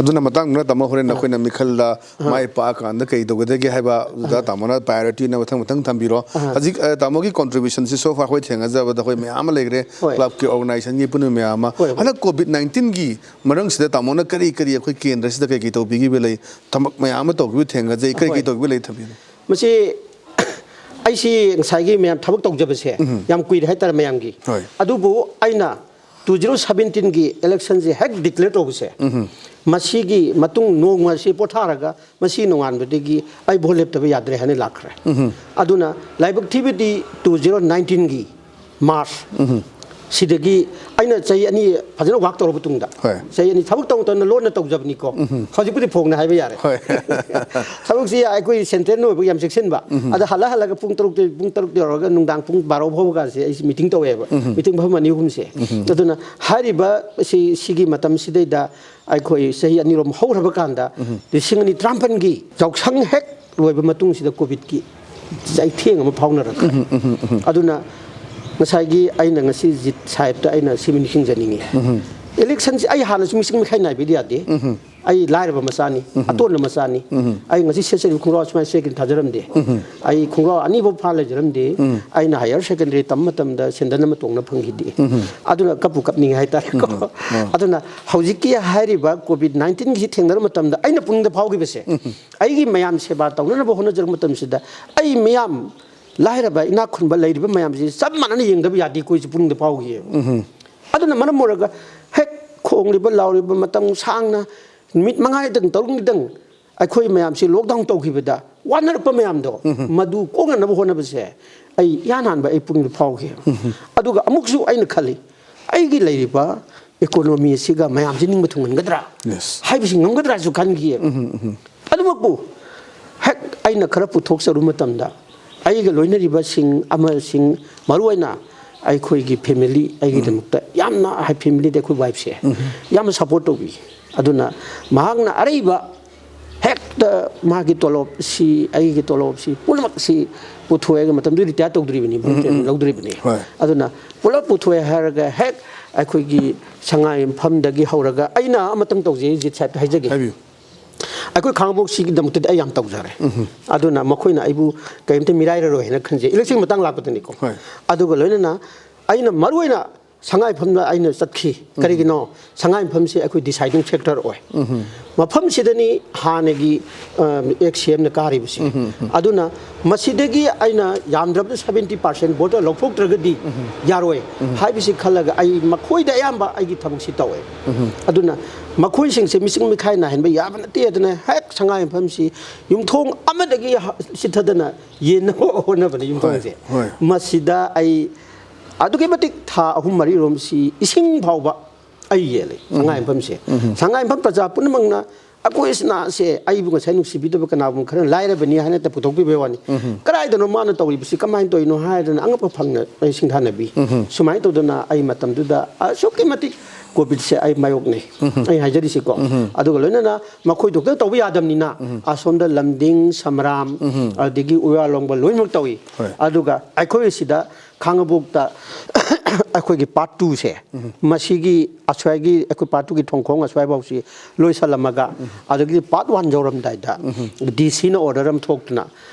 ꯑꯗꯨꯅ ꯃꯇꯥꯡꯗꯨꯅ ꯇꯥꯃꯣ ꯍꯣꯔꯦꯟ ꯑꯩꯈꯣꯏꯅ ꯃꯤꯈꯜꯗ ꯃꯥꯏ ꯄꯥꯛꯑꯀꯥꯟꯗ ꯀꯩ ꯇꯧꯒꯗꯒꯦ ꯍꯥꯏꯕꯗꯨꯗ ꯇꯥꯃꯣꯅ priority ꯑꯣꯏꯅ ꯃꯊꯪ ꯃꯊꯪ ꯊꯝꯕꯤꯔꯣ꯫ ꯍꯧꯖꯤꯛ, ꯑ, ꯇꯥꯃꯣꯒꯤ contribution ꯁꯤ so far ꯑꯩꯈꯣꯏ ꯊꯦꯡꯅꯖꯕꯗ ꯑꯩꯈꯣꯏ ꯃꯌꯥꯝ ꯑꯃ ꯂꯩꯈ꯭ꯔꯦ꯫ ꯍꯣꯏ꯫ Club ꯀꯤ organization ꯒꯤ ꯄꯨꯟꯕ ꯃꯌꯥꯝ ꯑꯃ꯫ ꯍꯣꯏ, ꯍꯣꯏ꯫ ꯍꯟꯗꯛ COVID nineteen ꯒꯤ ꯃꯔꯝꯁꯤꯗ ꯇꯥꯃꯣꯅ ꯀꯔꯤ ꯀꯔꯤ ꯑꯩꯈꯣꯏ ꯀꯦꯟꯗ꯭ꯔꯁꯤꯗ ꯀꯩ ꯀꯩ ꯇꯧꯕꯤꯈꯤꯕ ꯂꯩ? ꯊꯕꯛ ꯃꯌꯥꯝ ꯑꯃ ꯇꯧꯈꯤꯕ ꯊꯦꯡꯅꯖꯩ꯫ ꯀꯔꯤ ꯀꯔꯤ ꯍꯣꯏ꯫ ꯇꯧꯈꯤꯕ ꯂꯩ ꯊꯝꯕꯤꯔꯣ꯫ ꯃꯁꯤ ꯑꯩꯁꯤ ꯉꯁꯥꯏꯒꯤ ꯃꯌꯥꯝ ꯊꯕꯛ ꯇꯧꯖꯕꯁꯦ ꯌꯥꯝ ꯀꯨꯏꯔꯦ ꯍꯥꯏꯇꯥꯔꯦ ꯃꯌꯥꯝꯒꯤ꯫ ꯍꯣꯏ꯫ ꯑꯗꯨꯕꯨ ꯑꯩꯅ two zero seventeen ꯒꯤ election ꯁꯦ ꯍꯦꯛ declare ꯇꯧꯕꯁꯦ, ꯃꯁꯤꯒꯤ ꯃꯇꯨꯡ ꯅꯣꯡꯃꯁꯤ ꯄꯣꯊꯥꯔꯒ ꯃꯁꯤ ꯅꯣꯡꯉꯥꯟꯕꯗꯒꯤ ꯑꯩ vote ꯂꯦꯞꯇꯕ ꯌꯥꯗ꯭ꯔꯦ ꯍꯥꯏꯅ ꯂꯥꯛꯈ꯭ꯔꯦ꯫ ꯑꯗꯨꯅ ꯂꯥꯏꯕꯛ ꯊꯤꯕꯗꯤ two zero nineteen ꯒꯤ March ꯁꯤꯗꯒꯤ ꯑꯩꯅ ꯆꯍꯤ ꯑꯅꯤ ꯐꯖꯅ work ꯇꯧꯔꯕ ꯃꯇꯨꯡꯗ, ꯍꯣꯏ꯫ ꯆꯍꯤ ꯑꯅꯤ ꯊꯕꯛ ꯇꯧ ꯇꯧꯅ ꯂꯣꯟꯅ ꯇꯧꯖꯕꯅꯤꯀꯣ꯫ ꯍꯧꯖꯤꯛꯄꯨꯗꯤ ꯐꯣꯡꯅ ꯍꯥꯏꯕ ꯌꯥꯔꯦ꯫ ꯍꯣꯏ꯫ ꯊꯕꯛꯁꯤ ꯑꯩꯈꯣꯏ central ꯅ ꯑꯣꯏꯕꯒꯤ ꯌꯥꯝ ꯆꯦꯛꯁꯤꯟꯕ꯫ ꯑꯗ ꯍꯜꯂ ꯍꯜꯂꯒ ꯄꯨꯡ ꯇꯔꯨꯛꯇ, ꯄꯨꯡ ꯇꯔꯨꯛ ꯌꯧꯔꯒ ꯅꯨꯡꯗꯥꯡ ꯄꯨꯡ ꯕꯥꯔꯣ ꯐꯥꯎꯕꯒꯁꯦ ꯑꯩꯁꯦ meeting ꯇꯧꯋꯦꯕ꯫ Meeting ꯐꯝ ꯑꯅꯤ ꯑꯍꯨꯝꯁꯦ꯫ ꯑꯗꯨꯅ ꯍꯥꯏꯔꯤꯕ ꯁꯤ, ꯁꯤꯒꯤ ꯃꯇꯝꯁꯤꯗꯩꯗ ꯑꯩꯈꯣꯏ ꯆꯍꯤ ꯑꯅꯤꯔꯣꯝ ꯍꯧꯔꯕ ꯀꯥꯟꯗ ꯂꯤꯁꯤꯡ ꯑꯅꯤ ꯇꯔꯥꯃꯥꯄꯟꯒꯤ ꯌꯥꯎꯁꯪ ꯍꯦꯛ ꯂꯣꯏꯕ ꯃꯇꯨꯡꯁꯤꯗ COVID ꯀꯤ ꯆꯩꯊꯦꯡ ꯑꯃ ꯐꯥꯎꯅꯔꯛꯈ꯭ꯔꯦ꯫ ꯑꯗꯨꯅ ꯉꯁꯥꯏꯒꯤ ꯑꯩꯅ ꯉꯁꯤ ꯖꯤꯠ ꯁꯥꯍꯦꯕꯇ ꯑꯩꯅ ꯁꯤ ꯅꯤꯡꯁꯤꯡꯖꯅꯤꯡꯉꯤ꯫ Election ꯁꯤ ꯑꯩ ꯍꯥꯟꯅꯁꯨ ꯃꯤꯁꯤꯡ ꯃꯤꯈꯥꯏ ꯅꯥꯏꯕꯗꯤ ꯌꯥꯗꯦ꯫ ꯑꯩ ꯂꯥꯏꯔꯕ ꯃꯆꯥꯅꯤ, ꯑꯇꯣꯟꯕ ꯃꯆꯥꯅꯤ꯫ ꯑꯩ ꯉꯁꯤ ꯁꯦꯠꯆꯔꯤꯕ ꯈꯣꯡꯒ꯭ꯔꯥꯎ ꯁꯨꯃꯥꯏꯅ ꯁꯦꯠꯀꯦꯅ ꯊꯥꯖꯔꯝꯗꯦ꯫ ꯑꯩ ꯈꯣꯡꯒ꯭ꯔꯥꯎ ꯑꯅꯤꯐꯥꯎ ꯐꯥ ꯂꯩꯖꯔꯝꯗꯦ꯫ ꯑꯩꯅ higher secondary ꯇꯝꯕ ꯃꯇꯝꯗ ꯁꯦꯟꯗꯟ ꯑꯃ ꯇꯣꯡꯅ ꯐꯪꯈꯤꯗꯦ꯫ ꯑꯗꯨꯅ ꯀꯞꯄꯨ ꯀꯞꯅꯤꯡꯉꯦ ꯍꯥꯏꯇꯥꯔꯦꯀꯣ꯫ ꯑꯗꯨꯅ ꯍꯧꯖꯤꯛꯀꯤ ꯍꯥꯏꯔꯤꯕ COVID nineteen ꯒꯤꯁꯤ ꯊꯦꯡꯅꯔꯕ ꯃꯇꯝꯗ ꯑꯩꯅ ꯄꯨꯛꯅꯤꯡꯗ ꯐꯥꯎꯈꯤꯕꯁꯦ, ꯑꯩꯒꯤ ꯃꯌꯥꯝ ꯁꯦꯕꯥ ꯇꯧꯅꯅꯕ ꯍꯣꯠꯅꯖꯔꯛꯄ ꯃꯇꯝꯁꯤꯗ ꯑꯩ ꯃꯤꯌꯥꯝ ꯂꯥꯏꯔꯕ ꯏꯅꯥꯛ ꯈꯨꯟꯕ ꯂꯩꯔꯤꯕ ꯃꯌꯥꯝꯁꯤ ꯆꯞ ꯃꯥꯟꯅꯅ ꯌꯦꯡꯗꯕ ꯌꯥꯗꯦꯀꯣ ꯑꯩꯁꯦ ꯄꯨꯛꯅꯤꯡꯗ ꯐꯥꯎꯈꯤꯑꯕ꯫ ꯑꯗꯨꯅ ꯃꯔꯝ ꯑꯣꯏꯔꯒ ꯍꯦꯛ ꯈꯣꯡꯂꯤꯕ ꯂꯥꯎꯔꯤꯕ ꯃꯇꯝ ꯁꯥꯡꯅ ꯅꯨꯃꯤꯠ ꯃꯉꯥꯅꯤꯗꯪ ꯇꯔꯨꯛꯅꯤꯗꯪ ꯑꯩꯈꯣꯏ ꯃꯌꯥꯝꯁꯤ lockdown ꯇꯧꯈꯤꯕꯗ ꯋꯥꯅꯔꯛꯄ ꯃꯌꯥꯝꯗꯣ ꯃꯗꯨ ꯀꯣꯛꯅꯅꯕ ꯍꯣꯠꯅꯕꯁꯦ ꯑꯩ ꯏꯍꯥꯟ ꯍꯥꯟꯕ ꯑꯩ ꯄꯨꯛꯅꯤꯡꯗ ꯐꯥꯎꯈꯤ꯫ ꯑꯗꯨꯒ ꯑꯃꯨꯛꯁꯨ ꯑꯩꯅ ꯈꯜꯂꯤ, ꯑꯩꯒꯤ ꯂꯩꯔꯤꯕ economy ꯑꯁꯤꯒ ꯃꯌꯥꯝꯁꯤ ꯅꯤꯡꯕ ꯊꯨꯡꯍꯟꯒꯗ꯭ꯔꯥ Yes. ꯍꯥꯏꯕꯁꯤ ꯉꯝꯒꯗ꯭ꯔꯥꯁꯨ ꯈꯟꯈꯤ꯫ ꯑꯗꯨꯃꯛꯄꯨ ꯍꯦꯛ ꯑꯩꯅ ꯈꯔ ꯄꯨꯊꯣꯛꯆꯔꯨ ꯃꯇꯝꯗ ꯑꯩꯒ ꯂꯣꯏꯅꯔꯤꯕꯁꯤꯡ ꯑꯃꯁꯤꯡ ꯃꯔꯨꯑꯣꯏꯅ ꯑꯩꯈꯣꯏꯒꯤ ꯐꯦꯃꯤꯂꯤ, ꯑꯩꯒꯤꯗꯃꯛꯇ ꯌꯥꯝꯅ ꯍꯥꯏ, ꯐꯦꯃꯤꯂꯤꯗ ꯑꯩꯈꯣꯏ ꯋꯥꯏꯐꯁꯦ ꯌꯥꯝꯅ ꯁꯞꯄꯣꯔꯠ ꯇꯧꯕꯤ꯫ ꯑꯗꯨꯅ ꯃꯍꯥꯛꯅ ꯑꯔꯩꯕ ꯍꯦꯛꯇ ꯃꯥꯒꯤ ꯇꯣꯂꯣꯞꯁꯤ, ꯑꯩꯒꯤ ꯇꯣꯂꯣꯞꯁꯤ ꯄꯨꯝꯅꯃꯛꯁꯤ ꯄꯨꯊꯣꯛꯑꯒ, ꯃꯇꯝꯗꯨꯗ ꯔꯤꯇꯥꯌꯔ ꯇꯧꯗ꯭ꯔꯤꯕꯅꯤ, ꯎꯝ, ꯎꯝ, ꯎꯝ꯫ ꯂꯧꯗ꯭ꯔꯤꯕꯅꯤ꯫ ꯍꯣꯏ꯫ ꯑꯗꯨꯅ ꯄꯨꯂꯞ ꯄꯨꯊꯣꯛꯑꯦ ꯍꯥꯏꯔꯒ ꯍꯦꯛ ꯑꯩꯈꯣꯏꯒꯤ ꯁꯉꯥꯏ ꯌꯨꯝꯐꯝꯗꯒꯤ ꯍꯧꯔꯒ ꯑꯩꯅ ꯑꯃꯇꯪ ꯇꯧꯖꯩ, ꯖꯤꯠ ꯁꯥꯍꯦꯕꯇ ꯍꯥꯏꯖꯒꯦ꯫ ꯍꯥꯏꯕꯤꯌꯨ꯫ ꯑꯩꯈꯣꯏ ꯈꯥꯡꯉꯕꯣꯛꯁꯤꯒꯤꯗꯃꯛꯇꯗꯤ ꯑꯩ ꯌꯥꯝ ꯇꯧꯖꯔꯦ꯫ ꯎꯝ꯫ ꯑꯗꯨꯅ ꯃꯈꯣꯏꯅ ꯑꯩꯕꯨ ꯀꯔꯤꯝꯇ ꯃꯤꯔꯥꯏꯔꯔꯣꯏ ꯍꯥꯏꯅ ꯈꯟꯖꯩ, ꯏꯂꯦꯛꯁꯟ ꯃꯇꯥꯡ ꯂꯥꯛꯄꯗꯅꯤꯀꯣ꯫ ꯍꯣꯏ꯫ ꯑꯗꯨꯒ ꯂꯣꯏꯅꯅ ꯑꯩꯅ ꯃꯔꯨ ꯑꯣꯏꯅ ꯁꯉꯥꯏ ꯌꯨꯝꯐꯝꯗ ꯑꯩꯅ ꯆꯠꯈꯤ꯫ ꯎꯝ꯫ ꯀꯔꯤꯒꯤꯅꯣ? ꯁꯉꯥꯏ ꯌꯨꯝꯐꯝꯁꯤ ꯑꯩꯈꯣꯏ deciding factor ꯑꯣꯏ꯫ ꯎꯝ꯫ ꯃꯐꯝꯁꯤꯗꯅꯤ ꯍꯥꯟꯅꯒꯤ, ꯑ, ex C M ꯅ ꯀꯥꯔꯤꯕꯁꯦ꯫ ꯎꯝ, ꯎꯝ, ꯎꯝ꯫ ꯑꯗꯨꯅ ꯃꯁꯤꯗꯒꯤ ꯑꯩꯅ ꯌꯥꯝꯗ꯭ꯔꯕꯗ seventy percent voter ꯂꯧꯊꯣꯛꯇ꯭ꯔꯒꯗꯤ ꯎꯝ꯫ ꯌꯥꯔꯣꯏ ꯎꯝ꯫ ꯍꯥꯏꯕꯁꯤ ꯈꯜꯂꯒ ꯑꯩ ꯃꯈꯣꯏꯗ ꯑꯌꯥꯝꯕ ꯑꯩꯒꯤ ꯊꯕꯛꯁꯤ ꯇꯧꯋꯦ꯫ ꯎꯝ꯫ ꯑꯗꯨꯅ ꯃꯈꯣꯏꯁꯤꯡꯁꯦ ꯃꯤꯆꯪ ꯃꯤꯈꯥꯏ ꯅꯥꯏꯍꯟꯕ ꯌꯥꯕ ꯅꯠꯇꯦ꯫ ꯑꯗꯨꯅ ꯍꯦꯛ ꯁꯉꯥꯏ ꯌꯨꯝꯐꯝꯁꯤ ꯌꯨꯝꯊꯣꯡ ꯑꯃꯗꯒꯤ ꯍ-, ꯆꯤꯠꯊꯗꯅ ꯌꯦꯟꯅꯕ ꯍꯣꯠꯅꯕꯅꯤ ꯌꯨꯝꯊꯣꯡꯁꯦ꯫ ꯍꯣꯏ, ꯍꯣꯏ꯫ ꯃꯁꯤꯗ ꯑꯩ ꯑꯗꯨꯛꯀꯤ ꯃꯇꯤꯛ ꯊꯥ ꯑꯍꯨꯝ ꯃꯔꯤꯔꯣꯝꯁꯤ ꯏꯁꯤꯡ ꯐꯥꯎꯕ ꯑꯩ ꯌꯦꯜꯂꯤ, ꯎꯝ꯫ ꯁꯉꯥꯏ ꯌꯨꯝꯐꯝꯁꯦ꯫ ꯎꯝ꯫ ꯁꯉꯥꯏ ꯌꯨꯝꯐꯝ ꯄ꯭ꯔꯖꯥ ꯄꯨꯝꯅꯃꯛꯅ ꯑꯩꯈꯣꯏ ꯏꯆꯤꯟ ꯏꯅꯥꯎꯁꯦ ꯑꯩꯕꯨ ꯉꯁꯥꯏ ꯅꯨꯡꯁꯤꯕꯤꯗꯕ ꯀꯅꯥꯒꯨꯝꯕ ꯈꯔ ꯂꯥꯏꯔꯕꯅꯤ ꯍꯥꯏꯅ ꯍꯦꯛꯇ ꯄꯨꯊꯣꯛꯄꯤꯕꯩ ꯋꯥꯅꯤ꯫ ꯎꯝ꯫ ꯀꯗꯥꯏꯗꯅꯣ ꯃꯥꯅ ꯇꯧꯔꯤꯕꯁꯤ, ꯀꯃꯥꯏꯅ ꯇꯧꯔꯤꯅꯣ ꯍꯥꯏꯗꯅ ꯑꯉꯛꯄ ꯐꯪꯅ ꯑꯩ ꯁꯤꯡꯊꯥꯅꯕꯤ꯫ ꯎꯝ꯫ ꯁꯨꯃꯥꯏꯅ ꯇꯧꯗꯅ ꯑꯩ ꯃꯇꯝꯗꯨꯗ ꯑꯁꯨꯛꯀꯤ ꯃꯇꯤꯛ COVIDꯁꯦ ꯑꯩ ꯃꯥꯌꯣꯛꯅꯩ꯫ ꯎꯝ꯫ ꯑꯩ ꯍꯥꯏꯖꯔꯤꯁꯤꯀꯣ꯫ ꯎꯝ꯫ ꯑꯗꯨꯒ ꯂꯣꯏꯅꯅ ꯃꯈꯣꯏ ꯗꯣꯛꯇꯔ ꯇꯧꯕ ꯌꯥꯗꯕꯅꯤꯅ ꯎꯝ꯫ ꯑꯁꯣꯝꯗ ꯂꯝꯗꯤꯡ, ꯁꯃꯔꯥꯝ, ꯎꯝ꯫ ꯑꯗꯒꯤ ꯎꯌꯥꯂꯣꯡꯕ ꯂꯣꯏꯅꯃꯛ ꯇꯧꯏ꯫ ꯍꯣꯏ꯫ ꯑꯗꯨꯒ ꯑꯩꯈꯣꯏ ꯁꯤꯗ ꯈꯥꯡꯉꯕꯣꯛꯇ ꯑꯩꯈꯣꯏꯒꯤ part twoꯁꯦ, ꯎꯝ꯫ ꯃꯁꯤꯒꯤ ꯑꯁ꯭ꯋꯥꯏꯒꯤ ꯑꯩꯈꯣꯏ part twoꯒꯤ ꯊꯣꯡꯈꯣꯡ ꯑꯁ꯭ꯋꯥꯏꯐꯥꯎꯁꯤ ꯂꯣꯏꯁꯜꯂꯝꯃꯒ, ꯎꯝ꯫ ꯑꯗꯒꯤ part one ꯌꯧꯔꯝꯗꯥꯏꯗ ꯎꯝ꯫ DCꯅ order ꯑꯃ ꯊꯣꯛꯇꯨꯅ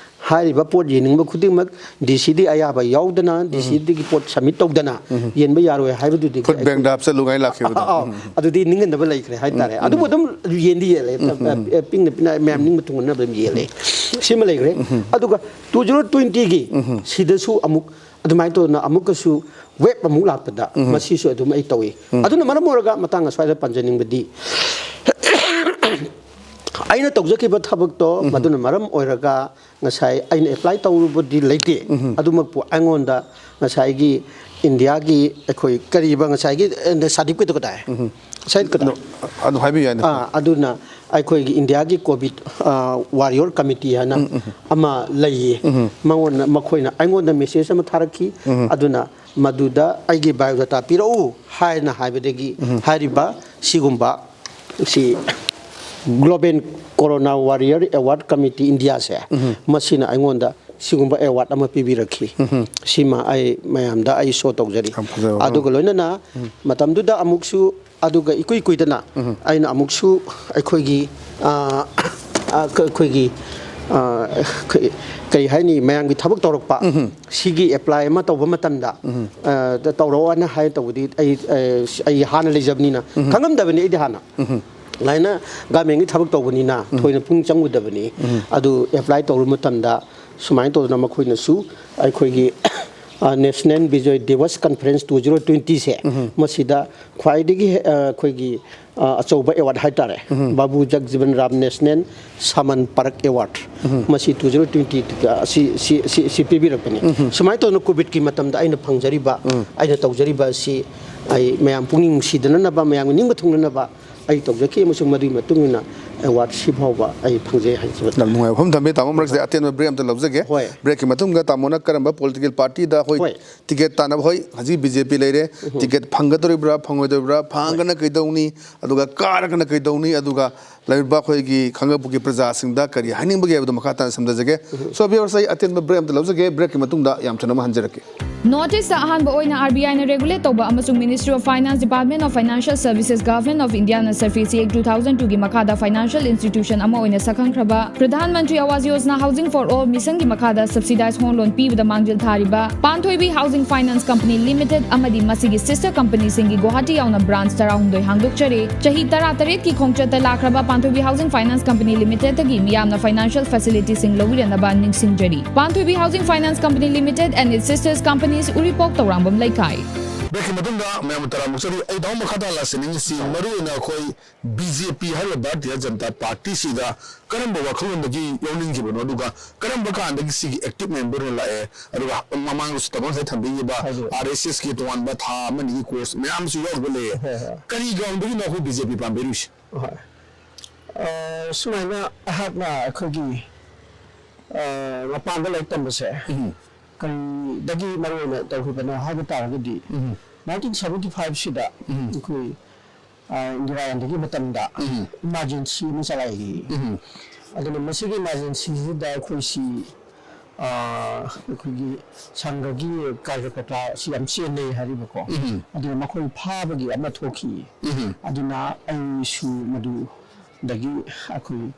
ꯍꯥꯏꯔꯤꯕ ꯄꯣꯠ ꯌꯦꯟꯅꯤꯡꯕ ꯈꯨꯗꯤꯡꯃꯛ DCꯗꯤ ꯑꯌꯥꯕ ꯌꯥꯎꯗꯅ, ꯎꯝ꯫ DCꯗꯒꯤ ꯄꯣꯠ submit ꯇꯧꯗꯅ ꯎꯝ꯫ ꯌꯦꯟꯕ ꯌꯥꯔꯣꯏ ꯍꯥꯏꯕꯗꯨꯗꯤ ꯐꯨꯠ ꯑꯩꯈꯣꯏ ꯕꯦꯡꯗ ꯍꯥꯞꯆꯜꯂꯨ ꯉꯥꯏ ꯂꯥꯛꯈꯤꯕꯗꯣ꯫ ꯑꯥ, ꯑꯥ, ꯎꯝ꯫ ꯑꯗꯨꯗꯤ ꯅꯤꯡꯍꯟꯅꯕ ꯂꯩꯈ꯭ꯔꯦ ꯍꯥꯏꯇꯥꯔꯦ꯫ ꯎꯝ꯫ ꯑꯗꯨꯕꯨ ꯑꯗꯨꯝ ꯌꯦꯟꯗꯤ ꯌꯦꯜꯂꯦ꯫ ꯎꯝ, ꯎꯝ꯫ ꯄꯤꯛꯅ ꯄꯤꯛꯅ ꯃꯌꯥꯝ ꯅꯤꯡꯕ ꯊꯨꯡꯍꯟꯅꯕ ꯑꯗꯨꯝ ꯌꯦꯜꯂꯦ꯫ ꯁꯤꯃ ꯂꯩꯈ꯭ꯔꯦ꯫ ꯎꯝ꯫ ꯑꯗꯨꯒ two zero twentyꯒꯤ ꯎꯝ꯫ ꯁꯤꯗꯁꯨ ꯑꯃꯨꯛ ꯑꯗꯨꯃꯥꯏꯅ ꯇꯧꯗꯅ ꯑꯃꯨꯛꯀꯁꯨ wave ꯑꯃꯨꯛ ꯂꯥꯛꯄꯗ ꯎꯝ꯫ ꯃꯁꯤꯁꯨ ꯑꯗꯨꯝ ꯑꯩ ꯇꯧꯏ꯫ ꯎꯝ꯫ ꯑꯗꯨꯅ ꯃꯔꯝ ꯑꯣꯏꯔꯒ ꯃꯇꯥꯡ ꯑꯁ꯭ꯋꯥꯏꯗ ꯄꯟꯖꯅꯤꯡꯕꯗꯤ, ꯑꯩꯅ ꯇꯧꯖꯈꯤꯕ ꯊꯕꯛꯇꯣ ꯎꯝ꯫ ꯃꯗꯨꯅ ꯃꯔꯝ ꯑꯣꯏꯔꯒ ꯉꯁꯥꯏ ꯑꯩꯅ apply ꯇꯧꯔꯨꯕꯗꯤ ꯂꯩꯇꯦ꯫ ꯎꯝ꯫ ꯑꯗꯨꯃꯛꯄꯨ ꯑꯩꯉꯣꯟꯗ ꯉꯁꯥꯏꯒꯤ ꯏꯟꯗꯤꯌꯥꯒꯤ ꯑꯩꯈꯣꯏ ꯀꯔꯤꯕ ꯉꯁꯥꯏꯒꯤ ꯁꯥꯔꯇꯤꯐꯤꯀꯦꯠꯇꯣ ꯀꯗꯥꯏ? ꯁꯥꯏꯠ ꯀꯗꯥꯏ? ꯑꯗꯨ ꯍꯥꯏꯕꯤꯌꯨ ꯌꯥꯅꯤ꯫ ꯑꯥ, ꯑꯗꯨꯅ ꯑꯩꯈꯣꯏꯒꯤ ꯏꯟꯗꯤꯌꯥꯒꯤ ꯀꯣꯚꯤꯗ ꯋꯥꯔꯤꯌꯔ ꯀꯃꯤꯇꯤ ꯍꯥꯏꯅ ꯑꯃ ꯂꯩꯌꯦ꯫ ꯃꯉꯣꯟꯗ ꯃꯈꯣꯏꯅ ꯑꯩꯉꯣꯟꯗ ꯃꯦꯁꯦꯖ ꯑꯃ ꯊꯥꯔꯛꯈꯤ꯫ ꯑꯗꯨꯅ ꯃꯗꯨꯗ ꯑꯩꯒꯤ ꯕꯥꯏꯑꯣꯗꯥꯇꯥ ꯄꯤꯔꯛꯎ ꯍꯥꯏꯅ ꯍꯥꯏꯕꯗꯒꯤ ꯍꯥꯏꯔꯤꯕ ꯁꯤꯒꯨꯝꯕ ꯁꯤ global corona warrior award committee ꯏꯟꯗꯤꯌꯥꯁꯦ, ꯃꯁꯤꯅ ꯑꯩꯉꯣꯟꯗ ꯁꯤꯒꯨꯝꯕ ꯑꯦꯋꯥꯔꯗ ꯑꯃ ꯄꯤꯕꯤꯔꯛꯈꯤ꯫ ꯁꯤꯃ ꯑꯩ ꯃꯌꯥꯝꯗ ꯑꯩ ꯁꯣ ꯇꯧꯖꯔꯤ꯫ ꯌꯥꯝ ꯐꯖꯕ ꯋꯥꯐꯝ꯫ ꯑꯗꯨꯒ ꯂꯣꯏꯅꯅ ꯃꯇꯝꯗꯨꯗ ꯑꯃꯨꯛꯁꯨ, ꯑꯗꯨꯒ ꯏꯀꯨꯏ ꯀꯨꯏꯗꯅ ꯑꯩꯅ ꯑꯃꯨꯛꯁꯨ ꯑꯩꯈꯣꯏꯒꯤ, ꯑ, ꯑ, ꯑꯩꯈꯣꯏꯒꯤ, ꯑ, ꯀꯔꯤ ꯍꯥꯏꯅꯤ, ꯃꯌꯥꯝꯒꯤ ꯊꯕꯛ ꯇꯧꯔꯛꯄ ꯁꯤꯒꯤ ꯑꯦꯄ꯭ꯂꯥꯏ ꯑꯃ ꯇꯧꯕ ꯃꯇꯝꯗ, ꯑ, ꯇꯧꯔꯛꯑꯣꯅ ꯍꯥꯏ ꯇꯧꯕꯗꯤ ꯑꯩ, ꯑ, ꯑꯩ ꯍꯥꯟꯅ ꯂꯩꯖꯕꯅꯤꯅ ꯈꯪꯉꯝꯗꯕꯅꯤ ꯑꯩꯗꯤ ꯍꯥꯟꯅ꯫ ꯂꯥꯏꯅ ꯒꯃꯦꯟꯒꯤ ꯊꯕꯛ ꯇꯧꯕꯅꯤꯅ ꯊꯣꯏꯅ ꯄꯨꯛꯅꯤꯡ ꯆꯪꯉꯨꯗꯕꯅꯤ꯫ ꯑꯗꯨ ꯑꯦꯄ꯭ꯂꯥꯏ ꯇꯧꯔꯨ ꯃꯇꯝꯗ ꯁꯨꯃꯥꯏꯅ ꯇꯧꯗꯅ ꯃꯈꯣꯏꯅꯁꯨ ꯑꯩꯈꯣꯏꯒꯤ, ꯑ, national Bijoy ꯗꯤꯋꯁ conference two zero ꯇ꯭ꯋꯦꯟꯇꯤꯁꯦ, ꯃꯁꯤꯗ ꯈ꯭ꯋꯥꯏꯗꯒꯤ, ꯑ, ꯑꯩꯈꯣꯏꯒꯤ, ꯑ, ꯑꯆꯧꯕ ꯑꯦꯋꯥꯔꯗ ꯍꯥꯏꯇꯥꯔꯦ, ꯕꯥꯕꯨ ꯖꯒꯖꯤꯕꯟ ꯔꯥꯝ ꯅꯦꯁꯅꯦꯜ ꯁꯃꯟ ꯄꯔꯛ ꯑꯦꯋꯥꯔꯗ, ꯃꯁꯤ ꯇꯨ ꯖꯤꯔꯣ ꯇ꯭ꯋꯦꯟꯇꯤ ꯑꯁꯤ, ꯁꯤ, ꯁꯤ, ꯁꯤ ꯄꯤꯕꯤꯔꯛꯄꯅꯤ꯫ ꯁꯨꯃꯥꯏꯅ ꯇꯧꯗꯅ ꯀꯣꯚꯤꯗꯀꯤ ꯃꯇꯝꯗ ꯑꯩꯅ ꯐꯪꯖꯔꯤꯕ, ꯑꯩꯅ ꯇꯧꯖꯔꯤꯕ ꯑꯁꯤ ꯑꯩ ꯃꯌꯥꯝ ꯄꯨꯛꯅꯤꯡ ꯅꯨꯡꯁꯤꯗꯅꯅꯕ, ꯃꯌꯥꯝꯒꯤ ꯅꯤꯡꯕ ꯊꯨꯡꯅꯅꯕ ꯑꯩ ꯇꯧꯖꯈꯤ, ꯑꯃꯁꯨꯡ ꯃꯗꯨꯒꯤ ꯃꯇꯨꯡ ꯏꯟꯅ ꯑꯦꯋꯥꯔꯗ ꯁꯤ ꯐꯥꯎꯕ ꯑꯩ ꯐꯪꯖꯩ ꯍꯥꯏꯖꯕ ꯇꯥꯔꯦ꯫ ꯌꯥꯝ ꯅꯨꯡꯉꯥꯏꯕ ꯋꯥꯐꯝ ꯊꯝꯕꯤ꯫ ꯇꯥꯃꯣ, ꯃꯔꯛꯁꯤꯗ ꯑꯇꯦꯟꯕ ꯕ꯭ꯔꯦꯛ ꯑꯝꯇ ꯂꯧꯖꯒꯦ꯫ ꯍꯣꯏ꯫ ꯕ꯭ꯔꯦꯛꯀꯤ ꯃꯇꯨꯡꯗ ꯇꯥꯃꯣꯅ ꯀꯔꯝꯕ ꯄꯣꯂꯤꯇꯤꯀꯦꯜ ꯄꯥꯔꯇꯤꯗ ꯑꯩꯈꯣꯏ ꯍꯣꯏ꯫ ꯇꯤꯀꯦꯠ ꯇꯥꯟꯅꯕ, ꯍꯣꯏ, ꯍꯧꯖꯤꯛ ꯕꯤ ꯖꯦ ꯄꯤ ꯂꯩꯔꯦ, ꯇꯤꯀꯦꯠ ꯐꯪꯒꯗꯧꯔꯤꯕ꯭ꯔꯥ ꯐꯪꯉꯣꯏꯗꯧꯔꯤꯕ꯭ꯔꯥ, ꯐꯪꯉꯒꯅ ꯀꯩꯗꯧꯅꯤ, ꯑꯗꯨꯒ ꯀꯥꯔꯒꯅ ꯀꯩꯗꯧꯅꯤ, ꯑꯗꯨꯒ ꯂꯩꯔꯤꯕ ꯑꯩꯈꯣꯏꯒꯤ ꯈꯥꯡꯉꯕꯣꯛꯀꯤ ꯄ꯭ꯔꯖꯥꯁꯤꯡꯗ ꯀꯔꯤ ꯍꯥꯏꯅꯤꯡꯕꯒꯦ ꯍꯥꯏꯕꯗꯣ ꯃꯈꯥ ꯇꯥꯅ ꯁꯝꯊꯖꯒꯦ꯫ So viewers, ꯑꯩ ꯑꯇꯦꯟꯕ ꯕ꯭ꯔꯦꯛ ꯑꯝꯇ ꯂꯧꯖꯒꯦ꯫ ꯕ꯭ꯔꯦꯛꯀꯤ ꯃꯇꯨꯡꯗ ꯌꯥꯝ ꯊꯨꯅ ꯑꯃꯨꯛ ꯍꯟꯖꯔꯛꯀꯦ꯫ North East ꯑꯍꯥꯟꯕ ꯑꯣꯏꯅ R B I ꯅ regulate ꯇꯧꯕ ꯑꯃꯁꯨꯡ Ministry of Finance, Department of Financial Services, Government of India ꯅ SARFAESI Act two thousand two ꯒꯤ ꯃꯈꯥꯗ financial institution ꯑꯃ ꯑꯣꯏꯅ ꯁꯛꯈꯪꯈ꯭ꯔꯕ Pradhan Mantri Awas Yojana Housing for All mission ꯒꯤ ꯃꯈꯥꯗ subsidized home loan ꯄꯤꯕꯗ ꯃꯥꯡꯖꯤꯜ ꯊꯥꯔꯤꯕ ꯄꯥꯟꯊꯣꯏꯕꯤ Housing Finance Company Limited ꯑꯃꯗꯤ ꯃꯁꯤꯒꯤ sister company ꯁꯤꯡꯒꯤ ꯒꯨꯋꯥꯍꯥꯇꯤ ꯌꯥꯎꯅ branch ꯇꯔꯥꯍꯨꯝꯗꯣꯏ ꯍꯥꯡꯗꯣꯛꯆꯔꯤ꯫ ꯆꯍꯤ ꯇꯔꯥꯇꯔꯦꯠꯀꯤ ꯈꯣꯡꯆꯠꯇ ꯂꯥꯛꯈ꯭ꯔꯕ ꯄꯥꯟꯊꯣꯏꯕꯤ Housing Finance Company Limited ꯇꯒꯤ ꯃꯤꯌꯥꯝꯅ financial facility ꯁꯤꯡ ꯂꯧꯕꯤꯔꯅꯕ ꯅꯤꯡꯁꯤꯡꯖꯔꯤ꯫ Panthuibi Housing Finance Company Limited and its sisters companies, Uripok, Taurangam Leikai. ꯕ꯭ꯔꯦꯛꯀꯤ ꯃꯇꯨꯡꯗ ꯃꯌꯥꯝ ꯇꯔꯥꯃꯨꯛ ꯆꯠꯂꯤ꯫ ꯑꯩ ꯗꯥꯎ ꯃꯈꯥ ꯇꯥꯅ ꯂꯥꯛꯆꯅꯤꯡꯉꯤꯁꯤ, ꯃꯔꯨꯑꯣꯏꯅ ꯑꯩꯈꯣꯏ ꯕꯤ ꯖꯦ ꯄꯤ ꯍꯥꯏꯔꯤꯕ ꯚꯥꯔꯇꯤꯌ ꯖꯅꯇꯥ ꯄꯥꯔꯇꯤꯁꯤꯗ ꯀꯔꯝꯕ ꯋꯥꯈꯜꯂꯣꯟꯗꯒꯤ ꯌꯥꯎꯅꯤꯡꯈꯤꯕꯅꯣ, ꯑꯗꯨꯒ ꯀꯔꯝꯕ ꯀꯥꯟꯗꯒꯤ ꯁꯤꯒꯤ ꯑꯦꯛꯇꯤꯚ ꯃꯦꯝꯕꯔ ꯑꯣꯏꯅ ꯂꯥꯛꯑꯦ? ꯑꯗꯨꯒ ꯃꯃꯥꯡꯗꯁꯨ ꯇꯥꯃꯣ ꯉꯁꯥꯏ ꯊꯝꯕꯤꯈꯤꯕ ꯍꯥꯏꯕꯤꯌꯨ꯫ ꯑꯥꯔ ꯑꯦꯁ ꯑꯦꯁꯀꯤ ꯇꯣꯉꯥꯟꯕ ꯊꯥ ꯑꯃ ꯑꯅꯤꯒꯤ ꯀꯣꯔꯁ ꯃꯌꯥꯝꯁꯨ ꯌꯥꯎꯔꯒ ꯂꯩꯌꯦ꯫ ꯍꯣꯏ, ꯍꯣꯏ꯫ ꯀꯔꯤ ꯒ꯭ꯔꯥꯎꯟꯗꯒꯤꯅꯣ ꯑꯩꯈꯣꯏ ꯕꯤ ꯖꯦ ꯄꯤ ꯄꯥꯝꯕꯤꯔꯤꯁꯦ? ꯍꯣꯏ꯫ ꯑ, ꯁꯨꯃꯥꯏꯅ ꯑꯩꯍꯥꯛꯅ ꯑꯩꯈꯣꯏꯒꯤ, ꯑ, ꯃꯄꯥꯟꯗ ꯂꯥꯏꯔꯤꯛ ꯇꯝꯕꯁꯦ ꯎꯝ꯫ ꯀꯔꯤꯗꯒꯤ ꯃꯔꯨꯑꯣꯏꯅ ꯇꯧꯈꯤꯕꯅꯣ ꯍꯥꯏꯕ ꯇꯥꯔꯒꯗꯤ, ꯎꯝ꯫ ꯅꯥꯏꯟꯇꯤꯟ ꯁꯚꯦꯟꯇꯤ ꯐꯥꯏꯚꯁꯤꯗ ꯎꯝ꯫ ꯑꯩꯈꯣꯏ, ꯑ, ꯏꯟꯗꯤꯔꯥ ꯒꯥꯟꯙꯤꯒꯤ ꯃꯇꯝꯗ ꯎꯝ꯫ ꯏꯃꯥꯔꯖꯦꯟꯁꯤ ꯑꯃ ꯆꯂꯥꯏꯈꯤ꯫ ꯎꯝ꯫ ꯑꯗꯨꯅ ꯃꯁꯤꯒꯤ ꯏꯃꯥꯔꯖꯦꯟꯁꯤꯁꯤꯗ ꯑꯩꯈꯣꯏꯁꯤ, ꯑ, ꯑꯩꯈꯣꯏꯒꯤ ꯁꯪꯘꯒꯤ ꯀꯥꯔꯌꯀꯔꯇꯥꯁꯤ ꯌꯥꯝ ꯆꯦꯟꯅꯩ ꯍꯥꯏꯔꯤꯕꯀꯣ꯫ ꯎꯝ꯫ ꯑꯗꯨꯅ ꯃꯈꯣꯏ ꯐꯥꯕꯒꯤ ꯑꯃ ꯊꯣꯛꯈꯤ꯫ ꯎꯝ꯫ ꯑꯗꯨꯅ ꯑꯩꯁꯨ ꯃꯗꯨꯗꯒꯤ ꯑꯩꯈꯣꯏ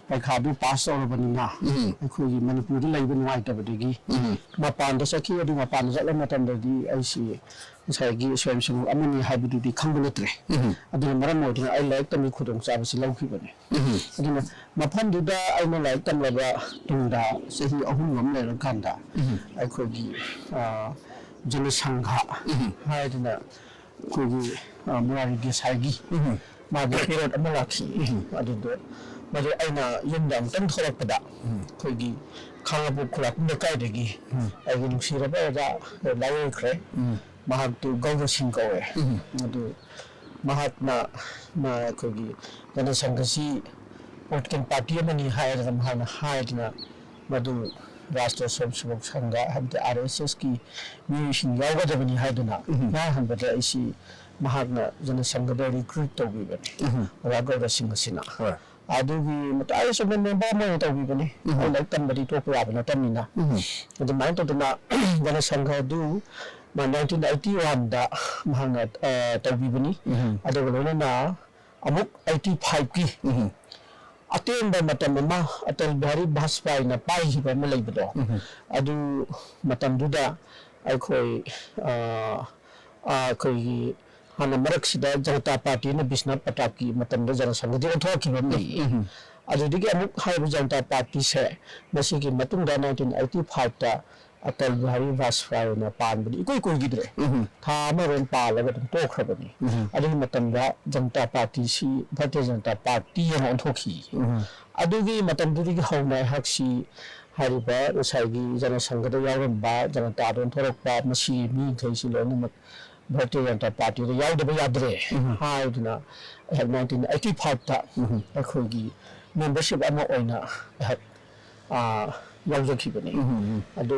ꯄꯩꯈꯥꯗꯨ ꯄꯥꯁ ꯇꯧꯔꯕꯅꯤꯅ ꯎꯝ꯫ ꯑꯩꯈꯣꯏꯒꯤ ꯃꯅꯤꯄꯨꯔꯗ ꯂꯩꯕ ꯅꯨꯡꯉꯥꯏꯇꯕꯗꯒꯤ ꯎꯝ꯫ ꯃꯄꯥꯟꯗ ꯆꯠꯈꯤ꯫ ꯑꯗꯨ ꯃꯄꯥꯟꯗ ꯆꯠꯂ ꯃꯇꯝꯗꯗꯤ ꯑꯩꯁꯤ ꯉꯁꯥꯏꯒꯤ ꯁ꯭ꯋꯌꯝ ꯁꯦꯕꯛ ꯑꯃꯅꯤ ꯍꯥꯏꯕꯗꯨꯗꯤ ꯈꯪꯕ ꯅꯠꯇ꯭ꯔꯦ꯫ ꯎꯝ꯫ ꯑꯗꯨꯅ ꯃꯔꯝ ꯑꯣꯏꯗꯨꯅ ꯑꯩ ꯂꯥꯏꯔꯤꯛ ꯇꯝꯕꯒꯤ ꯈꯨꯗꯣꯡꯆꯥꯕꯁꯤ ꯂꯧꯈꯤꯕꯅꯤ꯫ ꯎꯝ꯫ ꯑꯗꯨꯅ ꯃꯐꯝꯗꯨꯗ ꯑꯩꯅ ꯂꯥꯏꯔꯤꯛ ꯇꯝꯂꯕ ꯇꯨꯡꯗ ꯆꯍꯤ ꯑꯍꯨꯝ ꯑꯃ ꯂꯩꯔꯀꯥꯟꯗ ꯎꯝ꯫ ꯑꯩꯈꯣꯏꯒꯤ, ꯑ, ꯖꯅꯁꯪꯘ ꯎꯝ꯫ ꯍꯥꯏꯗꯅ ꯑꯩꯈꯣꯏꯒꯤ, ꯑ, ꯃꯨꯔꯥꯔꯤ ꯗꯦꯁꯥꯏꯒꯤ ꯎꯝ꯫ ꯃꯥꯒꯤ ꯄꯦꯔꯣꯠ ꯑꯃ ꯂꯥꯛꯈꯤ꯫ ꯎꯝ꯫ ꯑꯗꯨꯗꯣ ꯃꯗꯨ ꯑꯩꯅ ꯌꯨꯝꯗ ꯑꯃꯨꯛꯇꯪ ꯊꯣꯛꯂꯛꯄꯗ ꯎꯝ꯫ ꯑꯩꯈꯣꯏꯒꯤ ꯈꯥꯉꯕꯣꯛ ꯈꯨꯂꯥꯛꯄꯝ ꯂꯩꯀꯥꯏꯗꯒꯤ ꯎꯝ꯫ ꯑꯩꯒꯤ ꯅꯨꯡꯁꯤꯔꯕ ꯑꯣꯖꯥ ꯂꯥꯏꯑꯣꯏꯈ꯭ꯔꯦ꯫ ꯎꯝ꯫ ꯃꯍꯥꯛꯇꯨ ꯒꯧꯔ ꯁꯤꯡ ꯀꯧꯋꯦ꯫ ꯎꯝ꯫ ꯑꯗꯨ ꯃꯍꯥꯛꯅ, ꯃ-, ꯑꯩꯈꯣꯏꯒꯤ ꯖꯅꯁꯪꯘꯁꯤ ꯄꯣꯂꯤꯇꯤꯀꯦꯜ ꯄꯥꯔꯇꯤ ꯑꯃꯅꯤ ꯍꯥꯏꯗꯅ ꯃꯍꯥꯛꯅ ꯍꯥꯏꯗꯅ ꯃꯗꯨ ꯔꯥꯁꯇ꯭ꯔ ꯁ꯭ꯋꯌꯝ ꯁꯦꯕꯛ ꯁꯪꯘ ꯍꯥꯏꯕꯗꯤ ꯑꯥꯔ ꯑꯦꯁ ꯑꯦꯁꯀꯤ ꯃꯤꯑꯣꯏꯁꯤꯡ ꯌꯥꯎꯒꯗꯕꯅꯤ ꯍꯥꯏꯗꯨꯅ ꯎꯝ꯫ ꯉꯥꯡꯍꯟꯕꯗ ꯑꯩꯁꯤ ꯃꯍꯥꯛꯅ ꯖꯅꯁꯪꯘꯗ ꯔꯤꯀ꯭ꯔꯨꯠ ꯇꯧꯕꯤꯕꯅꯤ꯫ ꯎꯝ꯫ ꯑꯣꯖꯥ ꯒꯧꯔ ꯁꯤꯡ ꯑꯁꯤꯅ꯫ ꯍꯣꯏ꯫ ꯑꯗꯨꯒꯤ ꯃꯇꯥꯏ ꯑꯆꯧꯕ ꯃꯦꯝꯕꯔ ꯑꯃ ꯑꯣꯏꯅ ꯇꯧꯕꯤꯕꯅꯤ꯫ ꯎꯝ꯫ ꯑꯩ ꯂꯥꯏꯔꯤꯛ ꯇꯝꯕꯗꯤ ꯇꯣꯛꯄ ꯌꯥꯕ ꯅꯠꯇꯕꯅꯤꯅ꯫ ꯎꯝ꯫ ꯑꯗꯨꯃꯥꯏꯅ ꯇꯧꯗꯅ ꯖꯅꯁꯪꯘ ꯑꯗꯨ ꯃꯥ ꯅꯥꯏꯟꯇꯤꯟ ꯑꯩꯠꯇꯤ ꯋꯥꯟꯗ ꯃꯍꯥꯛꯅ, ꯑ, ꯇꯧꯕꯤꯕꯅꯤ꯫ ꯎꯝ꯫ ꯑꯗꯨꯒ ꯂꯣꯏꯅꯅ ꯑꯃꯨꯛ ꯑꯩꯠꯇꯤ ꯐꯥꯏꯚꯀꯤ ꯎꯝ꯫ ꯑꯇꯦꯟꯕ ꯃꯇꯝ ꯑꯃ ꯑꯇꯜ ꯕꯤꯍꯥꯔꯤ ꯚꯥꯖꯄꯥꯏꯅ ꯄꯥꯏꯈꯤꯕ ꯑꯃ ꯂꯩꯕꯗꯣ, ꯎꯝ꯫ ꯑꯗꯨ ꯃꯇꯝꯗꯨꯗ ꯑꯩꯈꯣꯏ, ꯑ, ꯑ, ꯑꯩꯈꯣꯏꯒꯤ ꯍꯥꯟꯅ ꯃꯔꯛꯁꯤꯗ ꯖꯅꯇꯥ ꯄꯥꯔꯇꯤꯅ ꯕꯤꯁ꯭ꯋꯅꯥꯊ ꯄ꯭ꯔꯇꯥꯞꯀꯤ ꯃꯇꯝꯗ ꯖꯅꯁꯪꯘꯗꯤ ꯑꯣꯟꯊꯣꯔꯛꯈꯤꯕ ꯑꯃ ꯂꯩꯌꯦ꯫ ꯎꯝ꯫ ꯑꯗꯨꯗꯒꯤ ꯑꯃꯨꯛ ꯍꯥꯏꯔꯤꯕ ꯖꯅꯇꯥ ꯄꯥꯔꯇꯤꯁꯦ ꯃꯁꯤꯒꯤ ꯃꯇꯨꯡꯗ ꯅꯥꯏꯟꯇꯤꯟ ꯑꯩꯠꯇꯤ ꯐꯥꯏꯚꯇ ꯑꯇꯜ ꯕꯤꯍꯥꯔꯤ ꯚꯥꯖꯄꯥꯏꯅ ꯄꯥꯟꯕꯗꯤ ꯏꯀꯨꯏ ꯀꯨꯏꯈꯤꯗ꯭ꯔꯦ꯫ ꯎꯝ꯫ ꯊꯥ ꯑꯃꯔꯣꯝ ꯄꯥꯜꯂꯒ ꯑꯗꯨꯝ ꯇꯣꯛꯈ꯭ꯔꯕꯅꯤ꯫ ꯎꯝ꯫ ꯑꯗꯨꯒꯤ ꯃꯇꯝꯗ ꯖꯅꯇꯥ ꯄꯥꯔꯇꯤꯁꯤ ꯚꯥꯔꯇꯤꯌ ꯖꯅꯇꯥ ꯄꯥꯔꯇꯤ ꯍꯥꯏꯅ ꯑꯣꯟꯊꯣꯛꯈꯤ꯫ ꯎꯝ꯫ ꯑꯗꯨꯒꯤ ꯃꯇꯝꯗꯨꯗꯒꯤ ꯍꯧꯅ ꯑꯩꯍꯥꯛꯁꯤ ꯍꯥꯏꯔꯤꯕ ꯉꯁꯥꯏꯒꯤ ꯖꯅ ꯁꯪꯘꯗ ꯌꯥꯎꯔꯝꯕ, ꯖꯅꯇꯥꯗ ꯑꯣꯟꯊꯣꯔꯛꯄ ꯃꯁꯤꯒꯤ ꯃꯤꯈꯩꯁꯤ ꯂꯣꯏꯅꯃꯛ ꯚꯥꯔꯇꯤꯌ ꯖꯅꯇꯥ ꯄꯥꯔꯇꯤꯗ ꯌꯥꯎꯗꯕ ꯌꯥꯗ꯭ꯔꯦ ꯎꯝ꯫ ꯍꯥꯏꯗꯨꯅ ꯑꯩꯍꯥꯛ ꯅꯥꯏꯟꯇꯤꯟ ꯑꯩꯠꯇꯤ ꯐꯥꯏꯚꯇ ꯎꯝ꯫ ꯑꯩꯈꯣꯏꯒꯤ ꯃꯦꯝꯕꯔꯁꯤꯞ ꯑꯃ ꯑꯣꯏꯅ ꯑꯩꯍꯥꯛ, ꯑꯥ, ꯌꯥꯎꯖꯈꯤꯕꯅꯤ꯫ ꯎꯝ꯫ ꯑꯗꯨ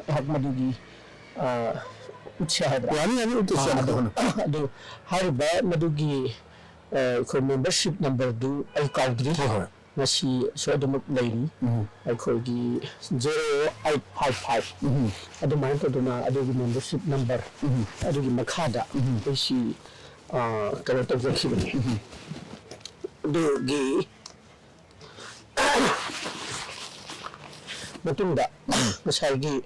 ꯑꯩꯍꯥꯛ ꯃꯗꯨꯒꯤ, ꯑꯥ, ꯎꯠꯁꯦ ꯍꯥꯏꯕ꯭ꯔꯥ? ꯌꯥꯅꯤ, ꯌꯥꯅꯤ, ꯎꯠꯇꯁꯨ ꯑꯥ, ꯌꯥꯅꯤ꯫ ꯑꯗꯨ, ꯑꯗꯨ ꯍꯥꯏꯔꯤꯕ ꯃꯗꯨꯒꯤ, ꯑꯥ, ꯑꯩꯈꯣꯏ ꯃꯦꯝꯕꯔꯁꯤꯞ ꯅꯝꯕꯔꯗꯨ ꯑꯩ ꯀꯥꯎꯗ꯭ꯔꯤ꯫ ꯍꯣꯏ, ꯍꯣꯏ꯫ ꯉꯁꯤ ꯁꯣꯏꯗꯅꯃꯛ ꯂꯩꯔꯤ꯫ ꯎꯝ꯫ ꯑꯩꯈꯣꯏꯒꯤ ꯖꯦꯔꯣ ꯑꯩꯠ ꯐꯥꯏꯚ ꯐꯥꯏꯚ꯫ ꯎꯝ꯫ ꯑꯗꯨꯃꯥꯏꯅ ꯇꯧꯗꯅ ꯑꯗꯨꯒꯤ ꯃꯦꯝꯕꯔꯁꯤꯞ ꯅꯝꯕꯔ ꯎꯝ꯫ ꯑꯗꯨꯒꯤ ꯃꯈꯥꯗ ꯎꯝ꯫ ꯑꯩꯁꯤ, ꯑꯥ, ꯀꯩꯅꯣ ꯇꯧꯖꯈꯤꯕꯅꯤ꯫ ꯎꯝ꯫ ꯑꯗꯨꯒꯤ ꯃꯇꯨꯡꯗ ꯉꯁꯥꯏꯒꯤ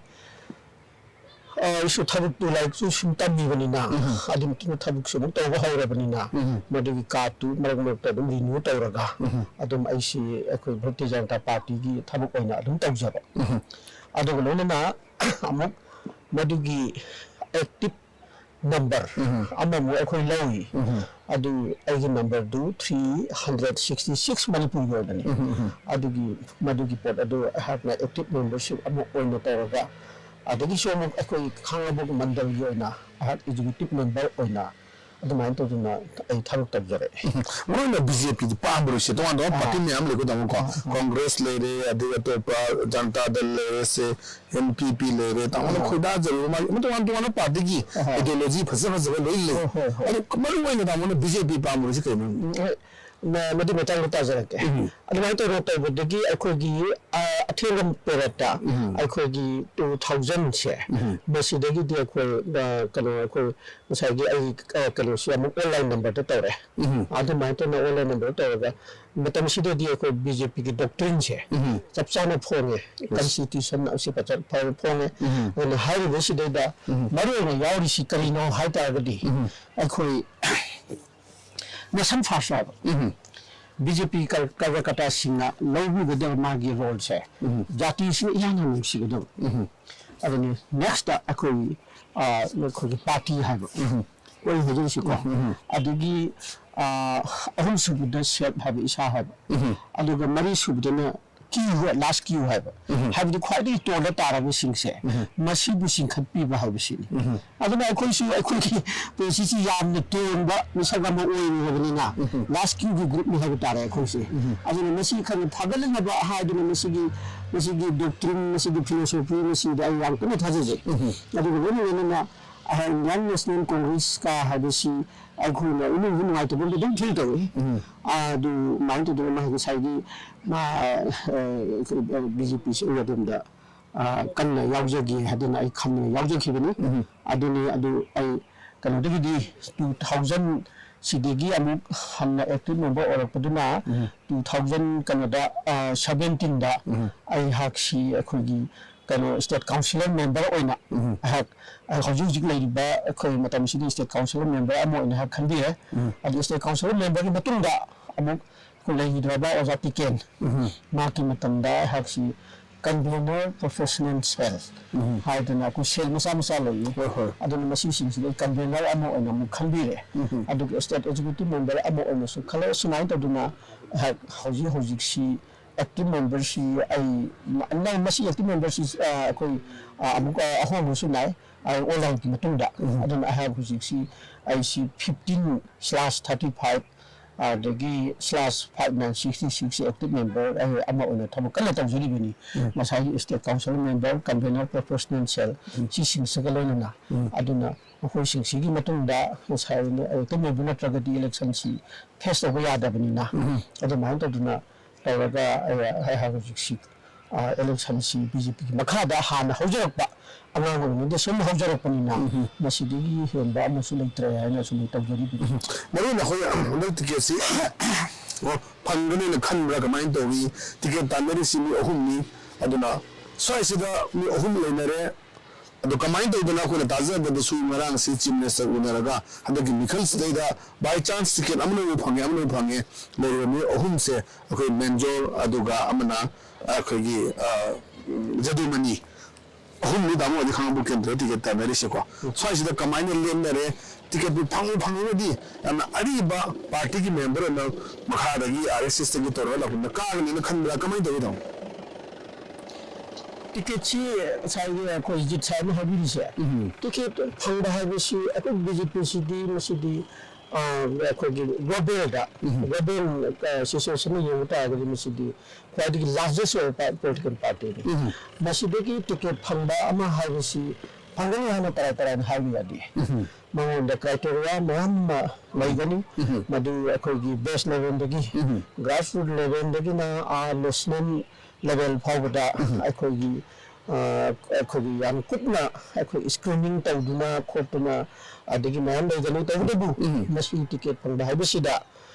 ꯑ, ꯑꯩꯁꯨ ꯊꯕꯛꯇꯨ, ꯂꯥꯏꯔꯤꯛꯁꯨ ꯁꯨꯝ ꯇꯝꯃꯤꯕꯅꯤꯅ, ꯎꯝ꯫ ꯑꯗꯨꯒꯤ ꯃꯇꯨꯡꯗ ꯊꯕꯛꯁꯨ ꯑꯃꯨꯛ ꯇꯧꯕ ꯍꯧꯔꯕꯅꯤꯅ, ꯎꯝ꯫ ꯃꯗꯨꯒꯤ ꯀꯥꯔꯠꯇꯨ ꯃꯔꯛ ꯃꯔꯛꯇ ꯑꯗꯨꯝ ꯔꯤꯅ꯭ꯌꯨ ꯇꯧꯔꯒ, ꯎꯝ꯫ ꯑꯗꯨꯝ ꯑꯩꯁꯤ ꯑꯩꯈꯣꯏ ꯚꯥꯔꯇꯤꯌ ꯖꯅꯇꯥ ꯄꯥꯔꯇꯤꯒꯤ ꯊꯕꯛ ꯑꯣꯏꯅ ꯑꯗꯨꯝ ꯇꯧꯖꯕ꯫ ꯎꯝ꯫ ꯑꯗꯨꯒ ꯂꯣꯏꯅꯅ ꯑꯃꯨꯛ ꯃꯗꯨꯒꯤ ꯑꯦꯛꯇꯤꯚ ꯅꯝꯕꯔ ꯎꯝ꯫ ꯑꯃꯃꯨꯛ ꯑꯩꯈꯣꯏ ꯂꯧꯏ꯫ ꯎꯝ꯫ ꯑꯗꯨ ꯑꯩꯒꯤ ꯅꯝꯕꯔꯗꯨ ꯊ꯭ꯔꯤ ꯍꯟꯗ꯭ꯔꯦꯠ ꯁꯤꯛꯁꯇꯤ ꯁꯤꯛꯁ ꯃꯅꯤꯄꯨꯔꯒꯤ ꯑꯣꯏꯕꯅꯤ꯫ ꯎꯝ, ꯎꯝ, ꯎꯝ꯫ ꯑꯗꯨꯒꯤ, ꯃꯗꯨꯒꯤ ꯄꯣꯠ ꯑꯗꯨ ꯑꯩꯍꯥꯛꯅ ꯑꯦꯛꯇꯤꯚ ꯃꯦꯝꯕꯔꯁꯤꯞ ꯑꯃ ꯑꯣꯏꯅ ꯇꯧꯔꯒ, ꯑꯗꯒꯤꯁꯨ ꯑꯃꯨꯛ ꯑꯩꯈꯣꯏ ꯈꯥꯡꯉꯕꯣꯛ ꯃꯟꯗꯜꯒꯤ ꯑꯣꯏꯅ ꯑꯩꯍꯥꯛ ꯑꯦꯛꯖꯤꯀ꯭ꯌꯨꯇꯤꯚ ꯃꯦꯝꯕꯔ ꯑꯣꯏꯅ ꯑꯗꯨꯃꯥꯏꯅ ꯇꯧꯗꯅ ꯑꯩ ꯊꯕꯛ ꯇꯧꯖꯔꯛꯑꯦ꯫ ꯎꯝ꯫ ꯃꯔꯨ ꯑꯣꯏꯅ ꯕꯤ ꯖꯦ ꯄꯤꯗꯤ ꯄꯥꯝꯕꯔꯣꯏꯁꯦ, ꯇꯣꯉꯥꯟ ꯇꯣꯉꯥꯟꯕ ꯑꯥ꯫ ꯄꯥꯔꯇꯤ ꯃꯌꯥꯝ ꯂꯩꯀꯣ, ꯇꯥꯃꯣꯀꯣ꯫ ꯑꯥ, ꯑꯥ꯫ ꯀꯣꯡꯒ꯭ꯔꯦꯁ ꯂꯩꯔꯦ, ꯑꯗꯩ ꯑꯇꯣꯞꯄ ꯖꯅꯇꯥ ꯗꯜ ꯂꯩꯔꯦꯁꯦ, ꯑꯦꯟ ꯄꯤ ꯄꯤ ꯂꯩꯔꯦ, ꯇꯥꯃꯣꯅ ꯑꯥ꯫ ꯈꯣꯏꯗꯥꯖꯔꯤꯕ ꯃꯥꯒꯤ ꯑꯃ ꯇꯣꯉꯥꯟ ꯇꯣꯉꯥꯟꯕ ꯄꯥꯔꯇꯤꯒꯤ ꯑꯥ꯫ ꯑꯥꯏꯗꯤꯌꯣꯂꯣꯖꯤ ꯐꯖ ꯐꯖꯕ ꯂꯣꯏ ꯂꯩ꯫ ꯍꯣꯏ, ꯍꯣꯏ, ꯍꯣꯏ꯫ ꯑꯗꯣ ꯃꯔꯨ ꯑꯣꯏꯅ ꯇꯥꯃꯣꯅ ꯕꯤ ꯖꯦ ꯄꯤ ꯄꯥꯝꯃꯨꯔꯤꯁꯤ ꯀꯩꯅꯣ? ꯎꯝ, ꯍꯣꯏ꯫ ꯃ-, ꯃꯗꯨ ꯃꯇꯥꯡꯗ ꯇꯥꯖꯔꯛꯀꯦ꯫ ꯎꯝ꯫ ꯑꯗꯨꯃꯥꯏꯅ ꯇꯧꯗꯅ ꯇꯧꯕꯗꯒꯤ ꯑꯩꯈꯣꯏꯒꯤ, ꯑ, ꯑꯊꯦꯡꯕ ꯄꯦꯔꯠꯇ ꯎꯝ꯫ ꯑꯩꯈꯣꯏꯒꯤ ꯇꯨ ꯊꯥꯎꯖꯟꯁꯦ, ꯎꯝ꯫ ꯃꯁꯤꯗꯒꯤꯗꯤ ꯑꯩꯈꯣꯏ, ꯑ, ꯀꯩꯅꯣ, ꯑꯩꯈꯣꯏ ꯉꯁꯥꯏꯒꯤ ꯑꯩ, ꯑ, ꯀꯩꯅꯣꯁꯤ ꯑꯃꯨꯛ ꯑꯣꯟꯂꯥꯏꯟ ꯅꯝꯕꯔꯗ ꯇꯧꯔꯦ꯫ ꯎꯝ꯫ ꯑꯗꯨꯃꯥꯏꯅ ꯇꯧꯅ ꯑꯣꯟꯂꯥꯏꯟ ꯅꯝꯕꯔꯗ ꯇꯧꯔꯒ ꯃꯇꯝꯁꯤꯗꯗꯤ ꯑꯩꯈꯣꯏ ꯕꯤ ꯖꯦ ꯄꯤꯒꯤ ꯗꯣꯛꯇ꯭ꯔꯤꯟꯁꯦ ꯎꯝ꯫ ꯆꯞ ꯆꯥꯅ ꯐꯣꯡꯉꯦ, ꯌꯦꯁ꯫ ꯀꯟꯁꯇꯤꯇ꯭ꯌꯨꯁꯟ ꯑꯁꯤ ꯐꯖ-, ꯐ-, ꯐꯣꯡꯉꯦ꯫ ꯎꯝ꯫ ꯑꯗꯨꯅ ꯍꯥꯏꯔꯤꯕꯁꯤꯗꯩꯗ ꯎꯝ꯫ ꯃꯔꯨ ꯑꯣꯏꯅ ꯌꯥꯎꯔꯤꯁꯤ ꯀꯔꯤꯅꯣ ꯍꯥꯏ ꯇꯥꯔꯒꯗꯤ ꯎꯝ꯫ ꯑꯩꯈꯣꯏ ꯅꯦꯁꯟ ꯐꯥꯔꯁ ꯍꯥꯏꯕ꯫ ꯎꯝ꯫ ꯕꯤ ꯖꯦ ꯄꯤ ꯀꯥꯔꯌꯀꯔꯇꯥꯁꯤꯡꯅ ꯂꯧꯕꯤꯒꯗꯕ ꯃꯥꯒꯤ ꯔꯣꯜꯁꯦ, ꯎꯝ꯫ ꯖꯥꯇꯤꯁꯤꯅ ꯏꯍꯥꯟ ꯍꯥꯟꯅ ꯅꯨꯡꯁꯤꯒꯗꯕ꯫ ꯎꯝ꯫ ꯑꯗꯨꯅꯤ ꯅꯦꯛꯁꯇ ꯑꯩꯈꯣꯏ, ꯑ, ꯑꯩꯈꯣꯏꯒꯤ ꯄꯥꯔꯇꯤ ꯍꯥꯏꯕ, ꯎꯝ꯫ ꯋꯥꯔꯤ ꯍꯥꯏꯖꯔꯤꯁꯤꯀꯣ꯫ ꯎꯝ꯫ ꯑꯗꯒꯤ, ꯑ, ꯑꯍꯨꯝꯁꯨꯕꯗ ꯁꯦꯞ ꯍꯥꯏꯕ, ꯏꯁꯥ ꯍꯥꯏꯕ꯫ ꯎꯝ꯫ ꯑꯗꯨꯒ ꯃꯔꯤꯁꯨꯕꯗꯅ ꯀ꯭ꯌꯨ, ꯂꯥꯁ ꯀ꯭ꯌꯨ ꯍꯥꯏꯕ꯫ ꯎꯝ꯫ ꯍꯥꯏꯕꯗꯤ ꯈ꯭ꯋꯥꯏꯗꯒꯤ ꯇꯣꯟꯗ ꯇꯥꯔꯕꯁꯤꯡꯁꯦ, ꯎꯝ꯫ ꯃꯁꯤꯕꯨ ꯆꯤꯡꯈꯠꯄꯤꯕ ꯍꯥꯏꯕꯁꯤꯅꯤ꯫ ꯎꯝ꯫ ꯑꯗꯨꯅ ꯑꯩꯈꯣꯏꯁꯨ ꯑꯩꯈꯣꯏꯒꯤ ꯄꯨꯟꯁꯤꯁꯤ ꯌꯥꯝꯅ ꯇꯣꯟꯕ ꯃꯤꯁꯛ ꯑꯃ ꯑꯣꯏꯔꯨꯔꯕꯅꯤꯅ, ꯎꯝ꯫ ꯂꯥꯁ ꯀ꯭ꯌꯨꯒꯤ ꯒ꯭ꯔꯨꯞꯅꯤ ꯍꯥꯏꯕ ꯇꯥꯔꯦ ꯑꯩꯈꯣꯏꯁꯦ꯫ ꯎꯝ꯫ ꯑꯗꯨꯅ ꯃꯁꯤ ꯈꯔ ꯐꯒꯠꯂꯛꯅꯕ ꯍꯥꯏꯗꯨꯅ ꯃꯁꯤꯒꯤ, ꯃꯁꯤꯒꯤ ꯗꯣꯛꯇ꯭ꯔꯤꯟ, ꯃꯁꯤꯒꯤ ꯐꯤꯂꯣꯁꯣꯐꯤ, ꯃꯁꯤꯗ ꯑꯩ ꯌꯥꯝ ꯀꯟꯅ ꯊꯥꯖꯖꯩ꯫ ꯎꯝ꯫ ꯑꯗꯨꯒ ꯂꯣꯏꯅ ꯂꯣꯏꯅꯅ ꯑꯩꯍꯥꯛ ꯏꯟꯗꯤꯌꯥꯟ ꯅꯦꯁꯅꯦꯜ ꯀꯣꯡꯒ꯭ꯔꯦꯁꯀ ꯍꯥꯏꯕꯁꯤ ꯑꯩꯈꯣꯏꯅ ꯏꯅꯨꯡ ꯅꯨꯡꯉꯥꯏꯇꯕ ꯑꯃ ꯑꯗꯨꯝ ꯐꯤꯜ ꯇꯧꯏ꯫ ꯎꯝ꯫ ꯑꯗꯨꯃꯥꯏꯅ ꯇꯧꯗꯅ ꯃꯥ ꯉꯁꯥꯏꯒꯤ ꯃꯥ, ꯑ, ꯕꯤ ꯖꯦ ꯄꯤꯁꯦ ꯑꯗꯣꯝꯗ, ꯑ, ꯀꯟꯅ ꯌꯥꯎꯖꯒꯦ ꯍꯥꯏꯗꯅ ꯑꯩ ꯈꯟꯗꯨꯅ ꯌꯥꯎꯖꯈꯤꯕꯅꯤ꯫ ꯎꯝ꯫ ꯑꯗꯨꯅꯤ, ꯑꯗꯨ ꯑꯩ ꯀꯩꯅꯣꯗꯒꯤꯗꯤ ꯇꯨ ꯊꯥꯎꯖꯟ ꯁꯤꯗꯒꯤ ꯑꯃꯨꯛ ꯍꯟꯅ ꯑꯦꯛꯇꯤꯚ ꯃꯦꯝꯕꯔ ꯑꯣꯏꯔꯛꯄꯗꯨꯅ ꯎꯝ꯫ ꯇꯨ ꯊꯥꯎꯖꯟ ꯀꯩꯅꯣꯗ, ꯑ, ꯁꯚꯦꯟꯇꯤꯟꯗ ꯎꯝ꯫ ꯑꯩꯍꯥꯛꯁꯤ ꯑꯩꯈꯣꯏꯒꯤ ꯀꯩꯅꯣ ꯁ꯭ꯇꯦꯠ ꯀꯥꯎꯟꯁꯤꯂꯔ ꯃꯦꯝꯕꯔ ꯑꯣꯏꯅ ꯎꯝ꯫ ꯑꯩꯍꯥꯛ, ꯑ, ꯍꯧꯖꯤꯛ ꯍꯧꯖꯤꯛ ꯂꯩꯔꯤꯕ ꯑꯩꯈꯣꯏ ꯃꯇꯝꯁꯤꯗ ꯁ꯭ꯇꯦꯠ ꯀꯥꯎꯟꯁꯤꯂꯔ ꯃꯦꯝꯕꯔ ꯑꯃ ꯑꯣꯏꯅ ꯑꯩꯍꯥꯛ ꯈꯟꯕꯤꯔꯦ꯫ ꯎꯝ꯫ ꯑꯗꯨ ꯁ꯭ꯇꯦꯠ ꯀꯥꯎꯟꯁꯤꯂꯔ ꯃꯦꯝꯕꯔꯒꯤ ꯃꯇꯨꯡꯗ ꯑꯃꯨꯛ ꯑꯩꯈꯣꯏ ꯂꯩꯈꯤꯗ꯭ꯔꯕ ꯑꯣꯖꯥ ꯇꯤꯀꯦꯟ, ꯎꯝ꯫ ꯃꯍꯥꯛꯀꯤ ꯃꯇꯝꯗ ꯑꯩꯍꯥꯛꯁꯤ ꯀꯟꯚꯦꯅꯔ ꯄ꯭ꯔꯣꯐꯦꯁꯅꯦꯜ ꯁꯦꯜ ꯎꯝ꯫ ꯍꯥꯏꯗꯅ ꯑꯩꯈꯣꯏ ꯁꯦꯜ ꯃꯆꯥ ꯃꯆꯥ ꯂꯩꯌꯦ꯫ ꯍꯣꯏ, ꯍꯣꯏ꯫ ꯑꯗꯨꯅ ꯃꯁꯤꯁꯤꯡꯁꯤꯗ ꯑꯩ ꯀꯟꯚꯦꯅꯔ ꯑꯃ ꯑꯣꯏꯅ ꯑꯃꯨꯛ ꯈꯟꯕꯤꯔꯦ꯫ ꯎꯝ꯫ ꯑꯗꯨꯒ ꯁ꯭ꯇꯦꯠ ꯑꯦꯛꯖꯤꯀ꯭ꯌꯨꯇꯤꯚ ꯃꯦꯝꯕꯔ ꯑꯃ ꯑꯣꯏꯅꯁꯨ ꯈꯜꯂꯦ꯫ ꯁꯨꯃꯥꯏꯅ ꯇꯧꯗꯅ ꯑꯩꯍꯥꯛ ꯍꯧꯖꯤꯛ ꯍꯧꯖꯤꯛꯁꯤ ꯑꯦꯛꯇꯤꯚ ꯃꯦꯝꯕꯔꯁꯤ ꯑꯩ, ꯃ-, ꯃꯁꯤ ꯑꯦꯛꯇꯤꯚ ꯃꯦꯝꯕꯔꯁꯤ, ꯑ, ꯑꯩꯈꯣꯏ, ꯑ, ꯑꯃꯨꯛ, ꯑ, ꯑꯍꯣꯡꯕꯁꯨ ꯅꯥꯏ, ꯑ, ꯑꯣꯟꯂꯥꯏꯟꯒꯤ ꯃꯇꯨꯡꯗ꯫ ꯎꯝ꯫ ꯑꯗꯨꯅ ꯑꯩꯍꯥꯛ ꯍꯧꯖꯤꯛꯁꯤ ꯑꯩꯁꯤ ꯐꯤꯐꯇꯤꯟ ꯁ꯭ꯂꯥꯁ ꯊꯥꯔꯇꯤ ꯐꯥꯏꯚ ꯑꯗꯒꯤ slash five nine sixty six active member ꯑꯩ ꯑꯃ ꯑꯣꯏꯅ ꯊꯕꯛ ꯀꯟꯅ ꯇꯧꯖꯔꯤꯕꯅꯤ꯫ ꯎꯝ꯫ ꯉꯁꯥꯏꯒꯤ state council member, convener, professional cell, ꯎꯝ꯫ ꯁꯤꯁꯤꯡꯁꯤꯒ ꯂꯣꯏꯅꯅ꯫ ꯎꯝ꯫ ꯑꯗꯨꯅ ꯃꯈꯣꯏꯁꯤꯡꯁꯤꯒꯤ ꯃꯇꯨꯡꯗ ꯉꯁꯥꯏ ꯑꯦꯛꯇꯤꯚ ꯃꯦꯝꯕꯔ ꯅꯠꯇ꯭ꯔꯒꯗꯤ ꯏꯂꯦꯛꯁꯟꯁꯤ ꯐꯦꯁ ꯇꯧꯕ ꯌꯥꯗꯕꯅꯤꯅ꯫ ꯎꯝ꯫ ꯑꯗꯨꯃꯥꯏꯅ ꯇꯧꯗꯅ ꯇꯧꯔꯒ ꯑꯩ, ꯑꯩꯍꯥꯛ ꯍꯧꯖꯤꯛꯁꯤ, ꯑ, ꯏꯂꯦꯛꯁꯟꯁꯤ ꯕꯤ ꯖꯦ ꯄꯤꯒꯤ ꯃꯈꯥꯗ ꯍꯥꯟꯅ ꯍꯧꯖꯔꯛꯄ, ꯑꯉꯥꯡ ꯑꯣꯏꯔꯤꯉꯩꯗ ꯁꯨꯝ ꯍꯧꯖꯔꯛꯄꯅꯤꯅ, ꯎꯝ꯫ ꯃꯁꯤꯗꯒꯤ ꯍꯦꯟꯕ ꯑꯃꯁꯨ ꯂꯩꯇ꯭ꯔꯦ ꯍꯥꯏꯅ ꯁꯨꯝ ꯇꯧꯖꯔꯤꯕꯅꯤ꯫ ꯎꯝ꯫ ꯃꯔꯨ ꯑꯣꯏꯅ ꯑꯩꯈꯣꯏ ꯍꯟꯗꯛ ꯇꯤꯀꯦꯠꯁꯤ, ꯑꯣ, ꯐꯪꯒꯅꯤꯅ ꯈꯟꯕ꯭ꯔꯥ, ꯀꯃꯥꯏꯅ ꯇꯧꯏ? ꯇꯤꯀꯦꯠ ꯇꯥꯟꯅꯔꯤꯁꯤ ꯃꯤ ꯑꯍꯨꯝꯅꯤ, ꯑꯗꯨꯅ ꯁ꯭ꯋꯥꯏꯁꯤꯗ ꯃꯤ ꯑꯍꯨꯝ ꯂꯩꯅꯔꯦ꯫ ꯑꯗꯣ ꯀꯃꯥꯏꯅ ꯇꯧꯗꯅ ꯑꯩꯈꯣꯏꯅ ꯇꯥꯖꯕꯗꯁꯨ ꯉꯔꯥꯡꯁꯤ Chief Minister ꯎꯅꯔꯒ ꯍꯟꯗꯛꯀꯤ ꯃꯤꯈꯜꯁꯤꯗꯩꯗ by chance ticket ꯑꯃꯅ ꯑꯃꯨꯛ ꯐꯪꯉꯦ, ꯑꯃꯅ ꯑꯃꯨꯛ ꯐꯪꯉꯦ, ꯂꯩꯔꯤꯕ ꯃꯤꯑꯣꯏ ꯑꯍꯨꯝꯁꯦ ꯑꯩꯈꯣꯏ ꯃꯦꯟꯖꯣꯔ, ꯑꯗꯨꯒ ꯑꯃꯅ ꯑꯩꯈꯣꯏꯒꯤ, ꯑ, ꯖꯗꯨꯃꯅꯤ, ꯑꯍꯨꯝꯅꯤ ꯇꯥꯃꯣ ꯍꯣꯏꯗꯤ ꯈꯪꯉꯝꯕ ꯀꯦꯟꯗ꯭ꯔ ticket ꯇꯥꯟꯅꯔꯤꯁꯦꯀꯣ꯫ ꯁ꯭ꯋꯥꯏꯁꯤꯗ ꯀꯃꯥꯏꯅ ꯂꯦꯞꯅꯔꯦ? Ticketꯄꯨ ꯐꯪꯉꯨ ꯐꯪꯉꯒꯗꯤ ꯌꯥꯝꯅ ꯑꯔꯤꯕ partyꯒꯤ member ꯑꯃ ꯃꯈꯥꯗꯒꯤ RSSꯇꯒꯤ ꯇꯧꯔꯒ ꯂꯥꯛꯄꯅ ꯀꯥꯒꯅꯤꯅ ꯈꯟꯕ꯭ꯔꯥ? ꯀꯃꯥꯏꯅ ꯇꯧꯏ ꯇꯥꯃꯣ? Ticketꯁꯤ ꯉꯁꯥꯏꯒꯤ ꯑꯩꯈꯣꯏ ꯖꯤꯠ ꯁꯥꯏꯅ ꯍꯥꯏꯕꯤꯔꯤꯁꯦ, ticket ꯐꯪꯕ ꯍꯥꯏꯕꯁꯤ ꯑꯩꯈꯣꯏ BJPꯁꯤꯗꯤ ꯃꯁꯤꯗꯤ, ꯑ, ꯑꯩꯈꯣꯏꯒꯤ globalꯗ, global, ꯑ, situationꯗ ꯌꯦꯡꯕ ꯇꯥꯔꯒꯗꯤ ꯃꯁꯤꯗꯤ ꯈ꯭ꯋꯥꯏꯗꯒꯤ largest ꯑꯣꯏꯕ political partyꯅꯤ꯫ ꯃꯁꯤꯗꯒꯤ ticket ꯐꯪꯕ ꯑꯃ ꯍꯥꯏꯕꯁꯤ ꯐꯪꯒꯅꯤ ꯍꯥꯏꯅ ꯇꯔꯥꯏ ꯇꯔꯥꯏꯅ ꯍꯥꯏꯕ ꯌꯥꯗꯦ꯫ ꯃꯉꯣꯟꯗ criteria ꯃꯌꯥꯝ ꯑꯃ ꯂꯩꯒꯅꯤ꯫ ꯃꯗꯨ ꯑꯩꯈꯣꯏꯒꯤ base levelꯗꯒꯤ, grassroot levelꯗꯒꯤꯅ ꯑꯥ national level ꯐꯥꯎꯕꯗ ꯑꯩꯈꯣꯏꯒꯤ, ꯑ, ꯑꯩꯈꯣꯏꯒꯤ ꯌꯥꯝ ꯀꯨꯞꯅ ꯑꯩꯈꯣꯏ screening ꯇꯧꯗꯨꯅ ꯈꯣꯠꯇꯨꯅ ꯑꯗꯒꯤ ꯃꯌꯥꯝ ꯂꯩꯒꯅꯤ꯫ ꯇꯧꯕꯇꯕꯨ ꯃꯁꯤ ticket ꯐꯪꯕ ꯍꯥꯏꯕꯁꯤꯗ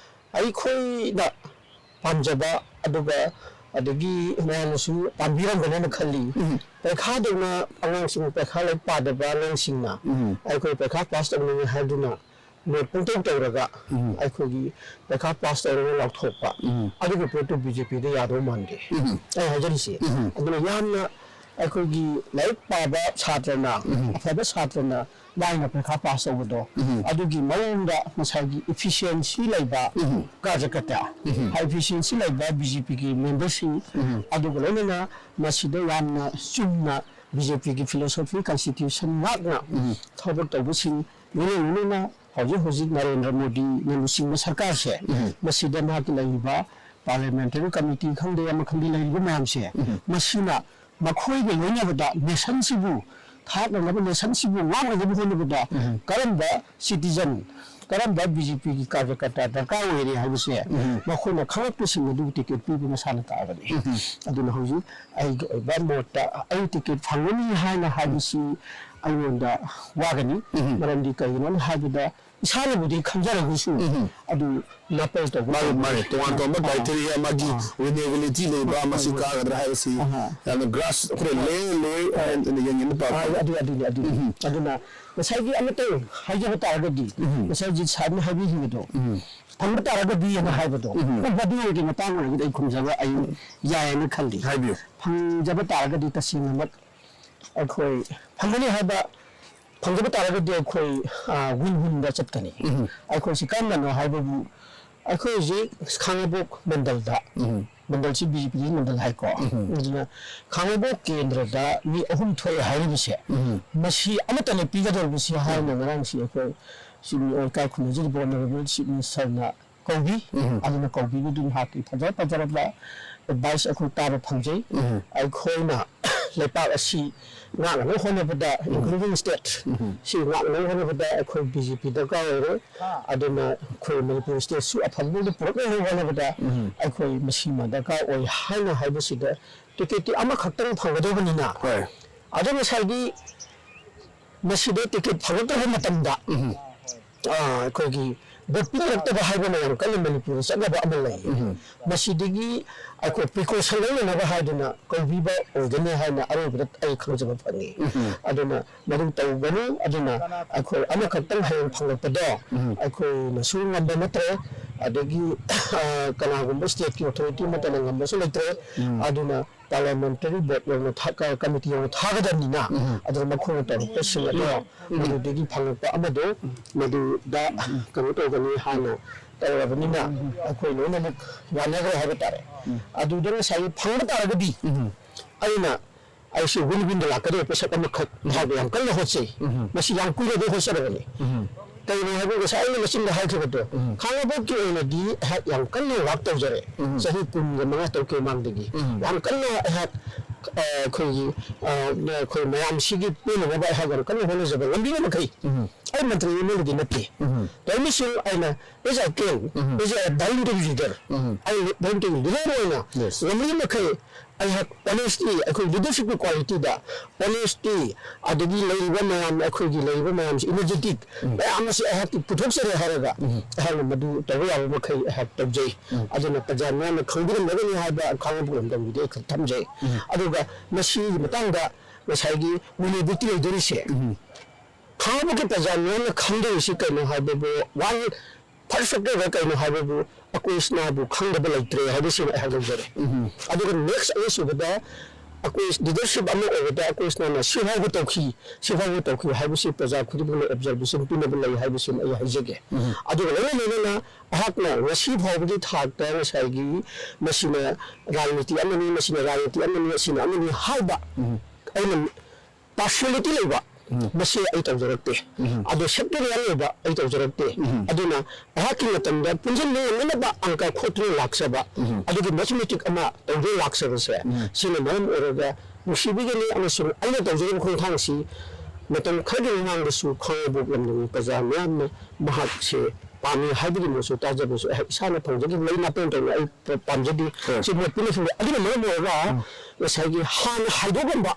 ꯑꯩꯈꯣꯏꯅ ꯄꯥꯝꯖꯕ, ꯑꯗꯨꯒ ꯑꯗꯒꯤ ꯃꯌꯥꯝꯅꯁꯨ ꯄꯥꯝꯕꯤꯔꯝꯒꯅꯦꯅ ꯈꯜꯂꯤ꯫ ꯄꯩꯈꯥꯗꯧꯅ ꯑꯉꯥꯡꯁꯤꯡ ꯄꯩꯈꯥ ꯂꯥꯏꯔꯤꯛ ꯄꯥꯗꯕ ꯑꯉꯥꯡꯁꯤꯡꯅ ꯑꯩꯈꯣꯏ ꯄꯩꯈꯥ pass ꯇꯧꯅꯤꯡꯉꯤ ꯍꯥꯏꯗꯨꯅ ꯅꯣꯠ ꯄꯨꯡꯇꯧ ꯇꯧꯔꯒ ꯑꯩꯈꯣꯏꯒꯤ ꯄꯩꯈꯥ pass ꯇꯧꯔꯒ ꯂꯥꯎꯊꯣꯛꯄ, ꯑꯗꯨꯒꯤ ꯄꯣꯠꯇꯨ BJPꯗ ꯌꯥꯗꯧ ꯃꯥꯟꯗꯦ꯫ ꯑꯩ ꯍꯥꯏꯖꯔꯤꯁꯦ꯫ ꯑꯗꯨꯅ ꯌꯥꯝꯅ ꯑꯩꯈꯣꯏꯒꯤ ꯂꯥꯏꯔꯤꯛ ꯄꯥꯕ ꯁꯥꯇ꯭ꯔꯅ, ꯑꯐꯕ ꯁꯥꯇ꯭ꯔꯅ ꯂꯥꯏꯅ ꯄꯩꯈꯥ pass ꯇꯧꯕꯗꯣ, ꯑꯗꯨꯒꯤ ꯃꯑꯣꯡꯗ ꯉꯁꯥꯏꯒꯤ efficiency ꯂꯩꯕ ꯀꯥꯔꯖꯀꯔꯇꯥ, high efficiency ꯂꯩꯕ BJPꯒꯤ memberꯁꯤꯡ, ꯑꯗꯨꯒ ꯂꯣꯏꯅꯅ ꯃꯁꯤꯗ ꯌꯥꯝꯅ ꯆꯨꯝꯅ BJPꯒꯤ philosophy, constitution ꯉꯥꯛꯅ ꯊꯕꯛ ꯇꯧꯕꯁꯤꯡ, ꯂꯣꯏꯅ ꯂꯣꯏꯅꯅ ꯍꯧꯖꯤꯛ ꯍꯧꯖꯤꯛ ꯅꯔꯦꯟꯗ꯭ꯔ ꯃꯣꯗꯤꯅ ꯂꯨꯆꯤꯡꯕ ꯁꯔꯀꯥꯔꯁꯦ, ꯃꯁꯤꯗ ꯃꯍꯥꯛꯀꯤ ꯂꯩꯔꯤꯕ parliamentary committee ꯈꯪꯗꯦ, ꯑꯃ ꯈꯪꯗꯦ, ꯂꯩꯔꯤꯕ ꯃꯌꯥꯝꯁꯦ, ꯃꯁꯤꯅ ꯃꯈꯣꯏꯒ ꯂꯣꯏꯅꯕꯗ nationꯁꯤꯕꯨ ꯊꯥꯛꯅꯅꯕ, nationꯁꯤꯕꯨ ꯉꯥꯛꯅꯅꯕ ꯍꯣꯠꯅꯕꯗ ꯀꯔꯝꯕ citizen, ꯀꯔꯝꯕ BJPꯒꯤ ꯀꯥꯔꯖꯀꯔꯇꯥ ꯗꯔꯀꯥꯔ ꯑꯣꯏꯔꯤ ꯍꯥꯏꯕꯁꯦ ꯃꯈꯣꯏꯅ ꯈꯪꯂꯛꯄꯁꯤꯡ ꯑꯗꯨ ticket ꯄꯤꯕ ꯃꯁꯥꯅ ꯇꯥꯕꯅꯤ꯫ ꯑꯗꯨꯅ ꯍꯧꯖꯤꯛ ꯑꯩꯒꯤ ꯑꯣꯏꯕ ꯃꯣꯠꯇ ꯑꯩ ticket ꯐꯪꯒꯅꯤ ꯍꯥꯏꯅ ꯍꯥꯏꯕꯁꯤ ꯑꯩꯉꯣꯟꯗ ꯋꯥꯒꯅꯤ꯫ ꯃꯔꯝꯗꯤ ꯀꯩꯒꯤꯅꯣ ꯍꯥꯏꯕꯗ ꯏꯁꯥꯅꯕꯨꯗꯤ ꯈꯪꯖꯔꯒꯁꯨ, ꯎꯝ꯫ ꯑꯗꯨ ꯅꯥꯄꯜ ꯇꯧꯕ ꯃꯥꯒꯤ, ꯇꯧꯕ꯫ ꯃꯥꯒꯤ ꯇꯣꯉꯥꯟ ꯇꯣꯉꯥꯟꯕ ꯑꯥ꯫ Criteria, ꯃꯥꯒꯤ ꯑꯥ꯫ Winnability ꯂꯩꯕ, ꯍꯣꯏ, ꯃꯁꯤ ꯍꯣꯏ꯫ ꯀꯥꯒꯗ꯭ꯔꯥ ꯍꯥꯏꯕꯁꯤ ꯑꯥ꯫ ꯌꯥꯝꯅ grass, ꯑꯩꯈꯣꯏꯅ ꯂꯦ-, ꯂꯦ-, ꯍꯣꯏ꯫ ꯑꯩꯅ ꯌꯦꯡꯉꯤꯕ ꯄꯥꯎ꯫ ꯑꯥ, ꯑꯗꯨ, ꯑꯗꯨꯅꯤ, ꯑꯗꯨꯅꯤ꯫ ꯎꯝ꯫ ꯑꯗꯨꯅ ꯉꯁꯥꯏꯒꯤ ꯑꯃꯇꯪ ꯍꯥꯏꯖꯕ ꯇꯥꯔꯒꯗꯤ, ꯎꯝ꯫ ꯉꯁꯥꯏ ꯍꯧꯖꯤꯛ ꯁꯥꯔꯅ ꯍꯥꯏꯕꯤꯈꯤꯕꯗꯣ, ꯎꯝ꯫ ꯐꯪꯕ ꯇꯥꯔꯒꯗꯤ ꯑꯅ ꯍꯥꯏꯕꯗꯣ, ꯎꯝ꯫ ꯃꯗꯨꯒꯤ ꯃꯇꯥꯡ ꯑꯣꯏꯔꯒꯗꯤ ꯑꯩ ꯈꯨꯝꯖꯕ ꯑꯩ ꯌꯥꯏꯌꯦꯅ ꯈꯜꯂꯤ꯫ ꯍꯥꯏꯕꯤꯌꯨ꯫ ꯐꯪꯖꯕ ꯇꯥꯔꯒꯗꯤ ꯇꯁꯦꯡꯅꯃꯛ ꯑꯩꯈꯣꯏ ꯐꯪꯒꯅꯤ ꯍꯥꯏꯕ, ꯐꯪꯖꯕ ꯇꯥꯔꯒꯗꯤ ꯑꯩꯈꯣꯏ, ꯑ, win winꯗ ꯆꯠꯀꯅꯤ꯫ ꯎꯝ꯫ ꯑꯩꯈꯣꯏꯁꯤ ꯀꯔꯝꯕꯅꯣ ꯍꯥꯏꯕꯕꯨ, ꯑꯩꯈꯣꯏ ꯍꯧꯖꯤꯛ ꯈꯥꯡꯉꯕꯣꯛ ꯃꯟꯗꯜꯗ, ꯎꯝ꯫ ꯃꯟꯗꯜꯁꯤ BJPꯒꯤ ꯃꯟꯗꯜ ꯍꯥꯏꯀꯣ꯫ ꯎꯝ꯫ ꯑꯗꯨꯅ ꯈꯥꯡꯉꯕꯣꯛ ꯀꯦꯟꯗ꯭ꯔꯗ ꯃꯤ ꯑꯍꯨꯝ ꯊꯣꯛꯑꯦ ꯍꯥꯏꯔꯤꯕꯁꯦ, ꯎꯝ꯫ ꯃꯁꯤ ꯑꯃꯠꯇꯅ ꯄꯤꯒꯗꯧꯔꯤꯕꯁꯤ ꯍꯥꯏꯅ ꯎꯝ꯫ ꯉꯔꯥꯡꯁꯤ ꯑꯩꯈꯣꯏ ꯆꯤꯞ ꯃꯤ-, ꯑꯣꯏ ꯀꯥꯏ ꯈꯨꯝꯅꯖꯔꯤꯕ Honourable Chief Ministerꯅ ꯀꯧꯕꯤ꯫ ꯎꯝ꯫ ꯑꯗꯨꯅ ꯀꯧꯕꯤꯕꯗꯨ ꯃꯍꯥꯛꯀꯤ ꯐꯖ ꯐꯖꯔꯕ advice ꯑꯩꯈꯣꯏ ꯇꯥꯕ ꯐꯪꯖꯩ꯫ ꯎꯝ꯫ ꯑꯩꯈꯣꯏꯅ ꯂꯩꯄꯥꯛ ꯑꯁꯤ ꯉꯥꯛꯅꯅꯕ ꯍꯣꯠꯅꯕꯗ, ꯎꯝ꯫ Including state ꯎꯝ꯫ ꯁꯤ ꯉꯥꯛꯅꯅꯕ ꯍꯣꯠꯅꯕꯗ ꯑꯩꯈꯣꯏ BJP ꯗꯔꯀꯥꯔ ꯑꯣꯏꯔꯦ꯫ ꯑꯗꯨꯅ ꯑꯩꯈꯣꯏ ꯃꯅꯤꯄꯨꯔ stateꯁꯨ ꯑꯐꯕ ꯃꯑꯣꯡꯗ ꯄꯨꯔꯛꯅꯕ ꯍꯣꯠꯅꯕꯗ ꯎꯝ꯫ ꯑꯩꯈꯣꯏ ꯃꯁꯤꯃ ꯗꯔꯀꯥꯔ ꯑꯣꯏ ꯍꯥꯏꯅ ꯍꯥꯏꯕꯁꯤꯗ ticketꯇꯤ ꯑꯃꯈꯛꯇꯪ ꯐꯪꯒꯗꯧꯕꯅꯤꯅ꯫ ꯍꯣꯏ꯫ ꯑꯗꯣ ꯉꯁꯥꯏꯒꯤ ꯃꯁꯤꯗ ticket ꯐꯪꯂꯛꯇ꯭ꯔꯕ ꯃꯇꯝꯗ, ꯎꯝ꯫ ꯑ, ꯑꯩꯈꯣꯏꯒꯤ vote ꯄꯤꯅꯔꯛꯇꯕ ꯍꯥꯏꯕ ꯃꯌꯥꯝ ꯀꯟꯅ ꯃꯅꯤꯄꯨꯔꯗ ꯆꯠꯅꯕ ꯑꯃ ꯂꯩ꯫ ꯎꯝ꯫ ꯃꯁꯤꯗꯒꯤ ꯑꯩꯈꯣꯏ precaution ꯂꯧꯅꯅꯕ ꯍꯥꯏꯗꯨꯅ ꯀꯧꯕꯤꯕ ꯑꯣꯏꯒꯅꯤ ꯍꯥꯏꯅ ꯑꯔꯣꯏꯕꯗ ꯑꯩ ꯈꯪꯖꯕ ꯐꯪꯉꯤ꯫ ꯎꯝ꯫ ꯑꯗꯨꯅ ꯃꯗꯨ ꯇꯧꯒꯅꯨ꯫ ꯑꯗꯨꯅ ꯑꯩꯈꯣꯏ ꯑꯃꯈꯛꯇꯪ ꯍꯌꯦꯡ ꯐꯪꯂꯛꯄꯗꯣ ꯎꯝ꯫ ꯑꯩꯈꯣꯏꯅꯁꯨ ꯉꯝꯕ ꯅꯠꯇ꯭ꯔꯦ, ꯑꯗꯒꯤ, ꯑ, ꯀꯅꯥꯒꯨꯝꯕ stateꯀꯤ authority ꯑꯃꯠꯇꯅ ꯉꯝꯕꯁꯨ ꯂꯩꯇ꯭ꯔꯦ꯫ ꯎꯝ꯫ ꯑꯗꯨꯅ parliamentary vote ꯌꯧꯅ ꯊꯥ-, ꯀ-, committee ꯌꯧꯅ ꯊꯥꯒꯗꯕꯅꯤꯅ, ꯎꯝ꯫ ꯑꯗꯨꯅ ꯃꯈꯣꯏꯅ ꯇꯧꯔꯛꯄꯁꯤꯡ ꯑꯗꯣ ꯎꯝ꯫ ꯃꯗꯨꯗꯒꯤ ꯐꯪꯂꯛꯄ ꯑꯃꯗꯣ ꯃꯗꯨꯗ ꯀꯩꯅꯣ ꯇꯧꯒꯅꯤ ꯍꯥꯏꯅ ꯇꯧꯔꯕꯅꯤꯅ ꯑꯩꯈꯣꯏ ꯂꯣꯏꯅꯃꯛ ꯌꯥꯅꯈ꯭ꯔꯦ ꯍꯥꯏꯕ ꯇꯥꯔꯦ꯫ ꯎꯝ꯫ ꯑꯗꯨꯗ ꯉꯁꯥꯏꯒꯤ ꯐꯪꯕ ꯇꯥꯔꯒꯗꯤ ꯎꯝ꯫ ꯑꯩꯅ ꯑꯩꯁꯨ win winꯗ ꯂꯥꯛꯀꯗꯕ ꯄꯣꯠꯁꯛ ꯑꯃꯈꯛ ꯎꯝ꯫ ꯃꯍꯥꯛꯅ ꯌꯥꯝ ꯀꯟꯅ ꯍꯣꯠꯆꯩ꯫ ꯎꯝ꯫ ꯃꯁꯤ ꯌꯥꯝ ꯀꯨꯏꯔꯕꯩ ꯍꯣꯠꯆꯔꯕꯅꯤ꯫ ꯎꯝ꯫ ꯀꯩꯅꯣ ꯍꯥꯏꯕ ꯉꯁꯥꯏ ꯑꯩꯅ ꯃꯆꯤꯟꯗ ꯍꯥꯏꯈꯤꯕꯗꯣ, ꯎꯝ꯫ ꯈꯥꯡꯉꯕꯣꯛꯀꯤ ꯑꯣꯏꯅꯗꯤ ꯑꯩꯍꯥꯛ ꯌꯥꯝ ꯀꯟꯅ work ꯇꯧꯖꯔꯦ꯫ ꯎꯝ꯫ ꯆꯍꯤ ꯀꯨꯟꯒ ꯃꯉꯥ ꯇꯔꯨꯛꯀꯤ ꯃꯃꯥꯡꯗꯒꯤ ꯎꯝ꯫ ꯌꯥꯝ ꯀꯟꯅ ꯑꯩꯍꯥꯛ, ꯑ, ꯑꯩꯈꯣꯏꯒꯤ, ꯑ, ꯑꯩꯈꯣꯏ ꯃꯌꯥꯝꯁꯤꯒꯤ ꯄꯦꯟꯅꯅꯕ ꯑꯩꯍꯥꯛ ꯌꯥꯝ ꯀꯟꯅ ꯍꯣꯠꯅꯖꯕ ꯉꯝꯕꯤꯕ ꯃꯈꯩ ꯎꯝ꯫ ꯑꯩ ꯃꯟꯇ꯭ꯔꯤ MLAꯗꯤ ꯅꯠꯇꯦ꯫ ꯎꯝ꯫ ꯇꯧꯔꯤꯁꯤꯡ ꯑꯩꯅ as I can, um. as a voluntary leader, ꯎꯝ꯫ ꯑꯩ voluntary leader ꯑꯣꯏꯅ Yes. ꯉꯝꯂꯤꯕ ꯃꯈꯩ ꯑꯩꯍꯥꯛ honesty, ꯑꯩꯈꯣꯏ leadershipꯀꯤ qualityꯗ honesty, ꯑꯗꯒꯤ ꯂꯩꯔꯤꯕ ꯃꯌꯥꯝ, ꯑꯩꯈꯣꯏꯒꯤ ꯂꯩꯔꯤꯕ ꯃꯌꯥꯝꯁꯤ energetic, ꯎꯝ꯫ ꯃꯌꯥꯝꯅ ꯑꯩꯍꯥꯛꯀꯤ ꯄꯨꯊꯣꯛꯆꯔꯦ ꯍꯥꯏꯔꯒ ꯑꯩꯍꯥꯛꯅ ꯃꯗꯨ ꯇꯧꯕ ꯌꯥꯕ ꯃꯈꯩ ꯑꯩꯍꯥꯛ ꯇꯧꯖꯩ꯫ ꯑꯗꯨꯅ ꯄ꯭ꯔꯖꯥ ꯃꯤꯌꯥꯝꯅ ꯈꯪꯕꯤꯔꯝꯂꯒꯅꯤ ꯍꯥꯏꯕ ꯈꯥꯡꯉꯕꯣꯛ ꯂꯝꯗꯝꯒꯤꯗꯤ ꯑꯩ ꯊꯝꯖꯩ꯫ ꯑꯗꯨꯒ ꯃꯁꯤꯒꯤ ꯃꯇꯥꯡꯗ ꯉꯁꯥꯏꯒꯤ ꯋꯤꯂꯦꯕꯤꯂꯤꯇꯤ ꯂꯩꯗꯣꯔꯤꯁꯦ, ꯈꯥꯡꯉꯕꯣꯛꯀꯤ ꯄ꯭ꯔꯖꯥ ꯃꯤꯌꯥꯝꯅ ꯈꯪꯗꯣꯔꯤꯁꯤ ꯀꯩꯅꯣ ꯍꯥꯏꯕꯕꯨ, ꯋꯥꯟ ꯐꯥꯔꯁ ꯐꯦꯛꯇꯔꯗ ꯀꯩꯅꯣ ꯍꯥꯏꯕꯕꯨ ꯑꯩꯈꯣꯏ ꯏꯆꯤꯟ ꯏꯅꯥꯎꯕꯨ ꯈꯪꯗꯕ ꯂꯩꯇ꯭ꯔꯦ ꯍꯥꯏꯕꯁꯤꯃ ꯑꯩꯍꯥꯛ ꯂꯧꯖꯔꯦ꯫ ꯑꯗꯨꯒ ꯅꯦꯛꯁ ꯑꯅꯤꯁꯨꯕꯗ ꯑꯩꯈꯣꯏ ꯂꯤꯗꯔꯁꯤꯞ ꯑꯃ ꯑꯣꯏꯕꯗ ꯑꯩꯈꯣꯏ ꯏꯆꯤꯟ ꯏꯅꯥꯎꯅ ꯁꯤ ꯐꯥꯎꯕ ꯇꯧꯈꯤ, ꯁꯤ ꯐꯥꯎꯕ ꯇꯧꯈꯤ ꯍꯥꯏꯕꯁꯤ ꯄ꯭ꯔꯖꯥ ꯈꯨꯗꯤꯡꯃꯛꯅ ꯑꯣꯕꯖꯥꯔꯕꯦꯁꯟ ꯄꯤꯅꯕ ꯂꯩ ꯍꯥꯏꯕꯁꯤꯃ ꯑꯩ ꯍꯥꯏꯖꯒꯦ꯫ ꯑꯗꯨꯒ ꯂꯣꯏꯅ ꯂꯣꯏꯅꯅ ꯑꯩꯍꯥꯛꯅ ꯉꯁꯤ ꯐꯥꯎꯕꯒꯤ ꯊꯥꯛꯇ ꯉꯁꯥꯏꯒꯤ ꯃꯁꯤꯅ ꯔꯥꯖꯅꯤꯇꯤ ꯑꯃꯅꯤ, ꯃꯁꯤꯅ ꯔꯥꯖꯅꯤꯇꯤ ꯑꯃꯅꯤ, ꯑꯁꯤꯅ ꯑꯃꯅꯤ ꯍꯥꯏꯕ ꯑꯩꯅ ꯄꯥꯔꯁꯤꯌꯦꯂꯤꯇꯤ ꯂꯩꯕ ꯃꯁꯤ ꯑꯩ ꯇꯧꯖꯔꯛꯇꯦ꯫ ꯑꯗꯣ ꯁꯦꯛꯇꯣꯔꯤꯌꯦꯜ ꯑꯣꯏꯕ ꯑꯩ ꯇꯧꯖꯔꯛꯇꯦ꯫ ꯑꯗꯨꯅ ꯑꯩꯍꯥꯛꯀꯤ ꯃꯇꯝꯗ ꯄꯨꯟꯁꯤꯟꯕ ꯉꯝꯅꯅꯕ ꯑꯪꯀ ꯈꯣꯠꯇꯨꯅ ꯂꯥꯛꯆꯕ, ꯑꯗꯨꯒꯤ ꯃꯦꯊꯃꯦꯇꯤꯛ ꯑꯃ ꯇꯧꯗꯨꯅ ꯂꯥꯛꯆꯕꯁꯦ, ꯁꯤꯅ ꯃꯔꯝ ꯑꯣꯏꯔꯒ ꯅꯨꯡꯁꯤꯕꯤꯒꯅꯤ꯫ ꯑꯃꯁꯨꯡ ꯑꯩꯅ ꯇꯧꯖꯔꯤꯕ ꯈꯣꯡꯊꯥꯡꯁꯤ ꯃꯇꯝ ꯈꯔꯒꯤ ꯃꯃꯥꯡꯗꯁꯨ ꯈꯥꯡꯉꯕꯣꯛ ꯂꯝꯗꯝꯒꯤ ꯄ꯭ꯔꯖꯥ ꯃꯌꯥꯝꯅ ꯃꯍꯥꯛꯁꯦ ꯄꯥꯝꯃꯤ ꯍꯥꯏꯕꯒꯤ ꯃꯣꯠꯁꯨ ꯇꯥꯖꯕꯁꯨ ꯑꯩꯍꯥꯛ ꯏꯁꯥꯅ ꯐꯪꯖꯈꯤꯕ ꯂꯩ ꯅꯥꯇꯣꯟ ꯇꯧꯅ ꯑꯩ ꯄ-, ꯄꯥꯝꯖꯗꯦ꯫ ꯁꯤ ꯃꯣꯠ ꯄꯨꯟꯅ ꯊꯝꯖꯩ꯫ ꯑꯗꯨꯅ ꯃꯔꯝ ꯑꯣꯏꯔꯒ ꯉꯁꯥꯏꯒꯤ ꯍꯥꯟꯅ ꯍꯥꯏꯗꯣꯛꯂꯝꯕ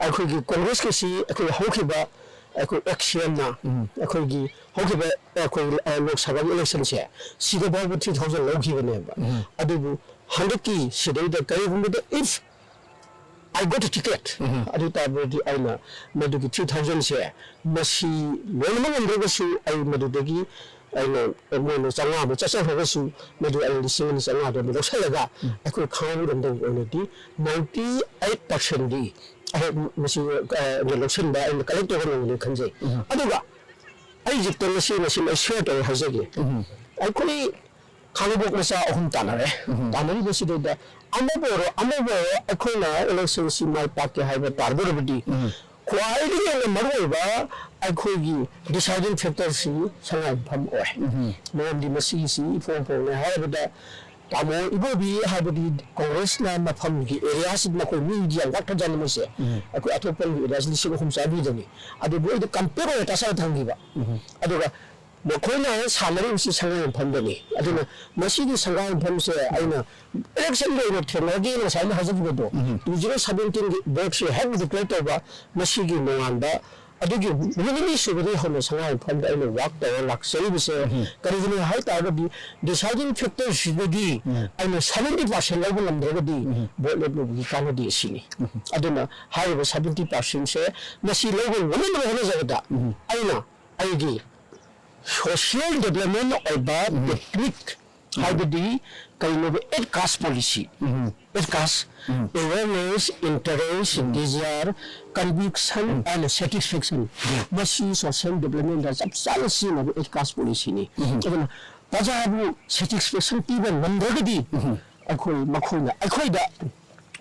ꯑꯩꯈꯣꯏꯒꯤ ꯀꯣꯡꯒ꯭ꯔꯦꯁꯀꯤꯁꯤ ꯑꯩꯈꯣꯏ ꯍꯧꯈꯤꯕ ꯑꯩꯈꯣꯏ ꯑꯦꯛꯁꯤꯌꯦꯝꯅ ꯑꯩꯈꯣꯏꯒꯤ ꯍꯧꯈꯤꯕ ꯑꯩꯈꯣꯏ, ꯑ, ꯂꯣꯛ ꯁꯚꯥꯒꯤ ꯏꯂꯦꯛꯁꯟꯁꯦ ꯁꯤꯗ ꯐꯥꯎꯕ ꯊ꯭ꯔꯤ ꯊꯥꯎꯖꯟ ꯂꯧꯈꯤꯕꯅꯦꯕ꯫ ꯑꯗꯨꯕꯨ ꯍꯟꯗꯛꯀꯤ ꯁꯤꯗꯩꯗ ꯀꯔꯤꯒꯨꯝꯕꯗ if I got a ticket, ꯑꯗꯨ ꯇꯥꯔꯕꯗꯤ ꯑꯩꯅ ꯃꯗꯨꯒꯤ ꯊ꯭ꯔꯤ ꯊꯥꯎꯖꯟꯁꯦ ꯃꯁꯤ ꯂꯣꯏꯅꯃꯛ ꯉꯝꯗ꯭ꯔꯒꯁꯨ ꯑꯩ ꯃꯗꯨꯗꯒꯤ ꯑꯩꯅ ꯃꯣꯏꯅ ꯆꯥꯝꯃꯉꯥꯃꯨꯛ ꯆꯠꯆꯈ꯭ꯔꯒꯁꯨ ꯃꯗꯨ ꯑꯩ ꯂꯤꯁꯤꯡ ꯑꯅꯤ ꯆꯥꯝꯃꯉꯥꯗꯨ ꯑꯃꯨꯛ ꯂꯧꯁꯤꯜꯂꯒ ꯑꯩꯈꯣꯏ ꯈꯥꯡꯉꯕꯣꯛ ꯂꯝꯗꯝꯒꯤ ꯑꯣꯏꯅꯗꯤ ꯅꯥꯏꯟꯇꯤ ꯑꯩꯠ ꯄꯥꯔꯁꯦꯟꯗꯤ ꯑꯩꯍꯥꯛ ꯃꯁꯤ, ꯑ, ꯂꯧꯁꯤꯟꯕ ꯑꯩꯅ ꯀꯂꯦꯛ ꯇꯧꯕ ꯉꯝꯒꯅꯤ ꯈꯟꯖꯩ꯫ ꯑꯗꯨꯒ ꯑꯩ ꯍꯧꯖꯤꯛꯇ ꯉꯁꯤ ꯃꯁꯤ ꯑꯩ ꯁꯤꯌꯔ ꯇꯧꯔꯦ ꯍꯥꯏꯖꯒꯦ꯫ ꯑꯩꯈꯣꯏ ꯈꯥꯡꯉꯕꯣꯛ ꯃꯆꯥ ꯑꯍꯨꯝ ꯇꯥꯟꯅꯔꯦ꯫ ꯇꯥꯟꯅꯔꯤꯕꯁꯤꯗꯩꯗ ꯑꯃꯕꯨ ꯑꯣꯏꯔꯣ, ꯑꯃꯕꯨ ꯑꯣꯏꯔꯣ, ꯑꯩꯈꯣꯏꯅ ꯏꯂꯦꯛꯁꯟꯁꯤ ꯃꯥꯏ ꯄꯥꯛꯀꯦ ꯍꯥꯏꯕ ꯇꯥꯔꯒꯗꯤ ꯈ꯭ꯋꯥꯏꯗꯒꯤ ꯍꯦꯟꯅ ꯃꯔꯨꯑꯣꯏꯕ ꯑꯩꯈꯣꯏꯒꯤ ꯗꯤꯁꯥꯏꯗꯤꯡ ꯐꯦꯛꯇꯔꯁꯤ ꯁꯉꯥꯏꯌꯨꯝꯐꯝ ꯑꯣꯏ꯫ ꯃꯔꯝꯗꯤ ꯃꯁꯤꯒꯤꯁꯤ ꯏꯐꯣꯡ ꯐꯣꯡꯅ ꯍꯥꯏꯔꯕꯗ ꯇꯥꯃꯣ ꯏꯕꯣꯕꯤ ꯍꯥꯏꯕꯗꯤ ꯀꯣꯡꯒ꯭ꯔꯦꯁꯅ ꯃꯐꯝꯒꯤ ꯑꯦꯔꯤꯌꯥꯁꯤꯗ ꯃꯈꯣꯏ ꯃꯤꯗꯤ ꯌꯥꯝ ꯋꯥꯠꯈ꯭ꯔꯖꯥꯠꯅꯤ ꯃꯣꯏꯁꯦ꯫ ꯑꯩꯈꯣꯏ ꯑꯊꯣꯛꯄꯝꯒꯤ ꯑꯦꯔꯤꯌꯥꯁꯤ ꯂꯤꯁꯤꯡ ꯑꯍꯨꯝ ꯆꯥꯕꯤꯗꯅꯤ꯫ ꯑꯗꯨꯕꯨ ꯑꯩꯗꯤ ꯀꯝꯄꯦꯛ ꯑꯣꯏꯅ ꯇꯥꯁꯜꯂ ꯊꯝꯈꯤꯕ꯫ ꯑꯗꯨꯒ ꯃꯈꯣꯏꯅ ꯁꯥꯟꯅꯔꯤꯕꯁꯤ ꯁꯉꯥꯏꯌꯨꯝꯐꯝꯗꯅꯤ꯫ ꯑꯗꯨꯅ ꯃꯁꯤꯒꯤ ꯁꯉꯥꯏꯌꯨꯝꯐꯝꯁꯦ ꯑꯩꯅ ꯏꯂꯦꯛꯁꯟꯒꯤ ꯑꯣꯏꯅ ꯊꯦꯡꯅꯔꯒꯦꯅ ꯉꯁꯥꯏ ꯑꯩꯅ ꯍꯥꯏꯖꯈꯤꯕꯗꯣ, ꯇꯨ ꯖꯤꯔꯣ ꯁꯕꯦꯟꯇꯤꯟꯒꯤ ꯚꯣꯠꯁꯦ ꯍꯦꯛ ꯗꯤꯀ꯭ꯂꯦꯌꯔ ꯇꯧꯕ ꯃꯁꯤꯒꯤ ꯅꯣꯡꯉꯥꯟꯕ ꯑꯗꯨꯒꯤ ꯅꯨꯃꯤꯠ ꯅꯤꯅꯤ ꯁꯨꯕꯗꯒꯤ ꯍꯧꯅ ꯁꯉꯥꯏ ꯃꯐꯝꯗ ꯑꯩꯅ ꯋꯥꯛ ꯇꯧꯔ ꯂꯥꯛꯆꯔꯤꯕꯁꯦ꯫ ꯎꯝ꯫ ꯀꯔꯤꯒꯤꯅꯣ ꯍꯥꯏ ꯇꯥꯔꯒꯗꯤ, ꯗꯤꯁꯥꯏꯗꯤꯡ ꯐꯦꯛꯇꯔꯁꯤꯗꯒꯤ ꯎꯝ꯫ ꯑꯩꯅ ꯁꯚꯦꯟꯇꯤ ꯄꯥꯔꯁꯦꯟ ꯂꯧꯕ ꯉꯝꯗ꯭ꯔꯒꯗꯤ ꯎꯝ꯫ ꯚꯣꯠ ꯂꯦꯞꯂꯨꯕꯒꯤ ꯀꯥꯟꯅꯗꯦ ꯑꯁꯤꯅꯤ꯫ ꯎꯝ꯫ ꯑꯗꯨꯅ ꯍꯥꯏꯔꯤꯕ ꯁꯚꯦꯟꯇꯤ ꯄꯥꯔꯁꯦꯟꯁꯦ ꯃꯁꯤ ꯂꯧꯕ ꯉꯝꯅꯕ ꯍꯣꯠꯅꯖꯕꯗ ꯎꯝ꯫ ꯑꯩꯅ ꯑꯩꯒꯤ ꯁꯣꯁꯤꯌꯦꯜ ꯗꯤꯕ꯭ꯂꯞꯃꯦꯟ ꯑꯣꯏꯕ ꯎꯝ꯫ Technique um. ꯍꯥꯏꯕꯗꯤ ꯀꯔꯤꯅꯣꯕ? ꯑꯦꯠ ꯀꯥꯁ ꯄꯣꯂꯤꯁꯤ꯫ ꯎꯝ꯫ ꯑꯦꯠ ꯀꯥꯁ, um. Awareness, interest, um. Desire, conviction um. And satisfaction. Um. ꯃꯁꯤ ꯁꯣꯁꯤꯌꯦꯜ ꯗꯤꯕ꯭ꯂꯞꯃꯦꯟꯗ ꯆꯞ ꯆꯥꯅ ꯁꯤꯖꯤꯟꯅꯕ ꯑꯦꯠ ꯀꯥꯁ ꯄꯣꯂꯤꯁꯤꯅꯤ꯫ ꯎꯝ꯫ ꯑꯗꯨꯅ ꯄ꯭ꯔꯖꯥꯕꯨ ꯁꯦꯇꯤꯁꯐꯦꯛꯁꯟ ꯄꯤꯕ ꯉꯝꯗ꯭ꯔꯒꯗꯤ ꯎꯝ꯫ ꯑꯩꯈꯣꯏ ꯃꯈꯣꯏꯅ ꯑꯩꯈꯣꯏꯗ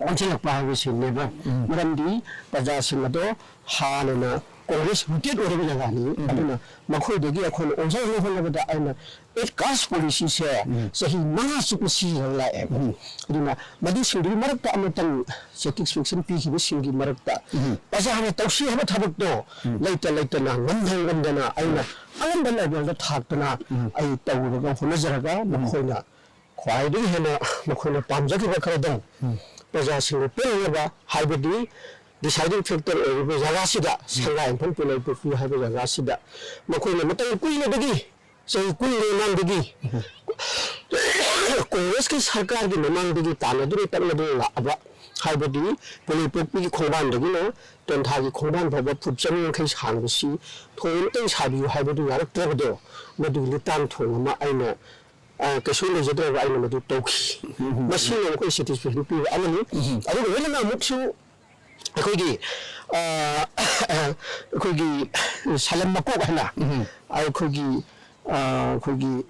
ꯑꯣꯟꯁꯤꯜꯂꯛꯄ ꯍꯥꯏꯕꯁꯤ ꯅꯦꯕꯔ꯫ ꯎꯝ꯫ ꯃꯔꯝꯗꯤ ꯄ꯭ꯔꯖꯥꯁꯤꯡ ꯑꯗꯣ ꯍꯥꯟꯅꯅ ꯀꯣꯡꯒ꯭ꯔꯦꯁ ꯔꯨꯇꯦꯠ ꯑꯣꯏꯔꯕ ꯖꯒꯥꯅꯤ꯫ ꯎꯝ꯫ ꯑꯗꯨꯅ ꯃꯈꯣꯏꯗꯒꯤ ꯑꯩꯈꯣꯏꯅ ꯑꯣꯟꯖꯅꯕ ꯍꯣꯠꯅꯕꯗ ꯑꯩꯅ ꯑꯦꯠ ꯀꯥꯁ ꯄꯣꯂꯤꯁꯤꯁꯦ ꯎꯝ꯫ ꯆꯍꯤ ꯃꯉꯥ ꯆꯨꯞꯅ ꯁꯤꯖꯤꯟꯅꯔ ꯂꯥꯛꯑꯦꯕ꯫ ꯎꯝ꯫ ꯑꯗꯨꯅ ꯃꯗꯨꯁꯤꯡꯗꯨꯒꯤ ꯃꯔꯛꯇ ꯑꯃꯇꯪ ꯁꯦꯇꯤꯁꯐꯦꯛꯁꯟ ꯄꯤꯈꯤꯕꯁꯤꯡꯒꯤ ꯃꯔꯛꯇ ꯎꯝ꯫ ꯄ꯭ꯔꯖꯥꯅ ꯇꯧꯁꯤ ꯍꯥꯏꯕ ꯊꯕꯛꯇꯣ ꯎꯝ꯫ ꯂꯩꯇ ꯂꯩꯇꯅ, ꯉꯝꯗ ꯉꯝꯗꯅ ꯑꯩꯅ ꯎꯝ꯫ ꯑꯉꯝꯕ ꯂꯦꯚꯦꯜꯗ ꯊꯥꯛꯇꯅ ꯎꯝ꯫ ꯑꯩ ꯇꯧꯔꯒ ꯍꯣꯠꯅꯖꯔꯒ ꯎꯝ꯫ ꯃꯈꯣꯏꯅ ꯈ꯭ꯋꯥꯏꯗꯒꯤ ꯍꯦꯟꯅ ꯃꯈꯣꯏꯅ ꯄꯥꯝꯖꯈꯤꯕ ꯈꯔꯗꯪ ꯎꯝ꯫ ꯄ꯭ꯔꯖꯥꯁꯤꯡꯕꯨ ꯄꯦꯟꯅꯅꯕ ꯍꯥꯏꯕꯗꯤ ꯗꯤꯁꯥꯏꯗꯤꯡ ꯐꯦꯛꯇꯔ ꯑꯣꯏꯔꯤꯕ ꯖꯒꯥꯁꯤꯗ ꯎꯝ꯫ ꯁꯉꯥꯏꯌꯨꯝꯐꯝ ꯄꯨꯂꯩꯄꯣꯛꯄꯤ ꯍꯥꯏꯕ ꯖꯒꯥꯁꯤꯗ ꯃꯈꯣꯏꯅ ꯃꯇꯝ ꯀꯨꯏꯅꯗꯒꯤ, ꯆꯍꯤ ꯀꯨꯟꯒꯤ ꯃꯃꯥꯡꯗꯒꯤ ꯎꯝ꯫ ꯀꯣꯡꯒ꯭ꯔꯦꯁꯀꯤ ꯁꯔꯀꯥꯔꯒꯤ ꯃꯃꯥꯡꯗꯒꯤ ꯇꯥꯟꯅꯗꯨꯅ ꯇꯛꯅꯗꯨꯅ ꯂꯥꯛꯑꯕ ꯍꯥꯏꯕꯗꯤ ꯄꯨꯂꯩꯄꯣꯛꯄꯤꯒꯤ ꯈꯣꯡꯕꯥꯟꯗꯒꯤꯅ ꯇꯦꯟꯊꯥꯒꯤ ꯈꯣꯡꯕꯥꯟ ꯐꯥꯎꯕ ꯐꯨꯠ ꯆꯅꯤ ꯌꯥꯡꯈꯩ ꯁꯥꯡꯕꯁꯤ ꯊꯣꯡ ꯑꯃꯇꯪ ꯁꯥꯕꯤꯌꯨ ꯍꯥꯏꯕꯗꯨ ꯌꯥꯔꯛꯇ꯭ꯔꯕꯗꯣ, ꯃꯗꯨꯒꯤ ꯂꯤꯇꯥꯟ ꯊꯣꯡ ꯑꯃ ꯑꯩꯅ ꯑ, ꯀꯩꯁꯨ ꯂꯩꯖꯗ꯭ꯔꯕ ꯑꯩꯅ ꯃꯗꯨ ꯇꯧꯈꯤ꯫ ꯎꯝ꯫ ꯃꯁꯤꯅ ꯑꯩꯈꯣꯏ ꯁꯦꯇꯤꯁꯐꯦꯛꯁꯟ ꯄꯤꯕ ꯑꯃꯅꯤ꯫ ꯎꯝ꯫ ꯑꯗꯨꯒ ꯂꯣꯏꯅꯅ ꯑꯃꯨꯛꯁꯨ ꯑꯩꯈꯣꯏꯒꯤ, ꯑ, ꯑꯩꯈꯣꯏꯒꯤ ꯁꯂꯝ ꯃꯀꯣꯛ ꯍꯥꯏꯅ ꯎꯝ꯫ ꯑꯩꯈꯣꯏꯒꯤ, ꯑ, ꯑꯩꯈꯣꯏꯒꯤ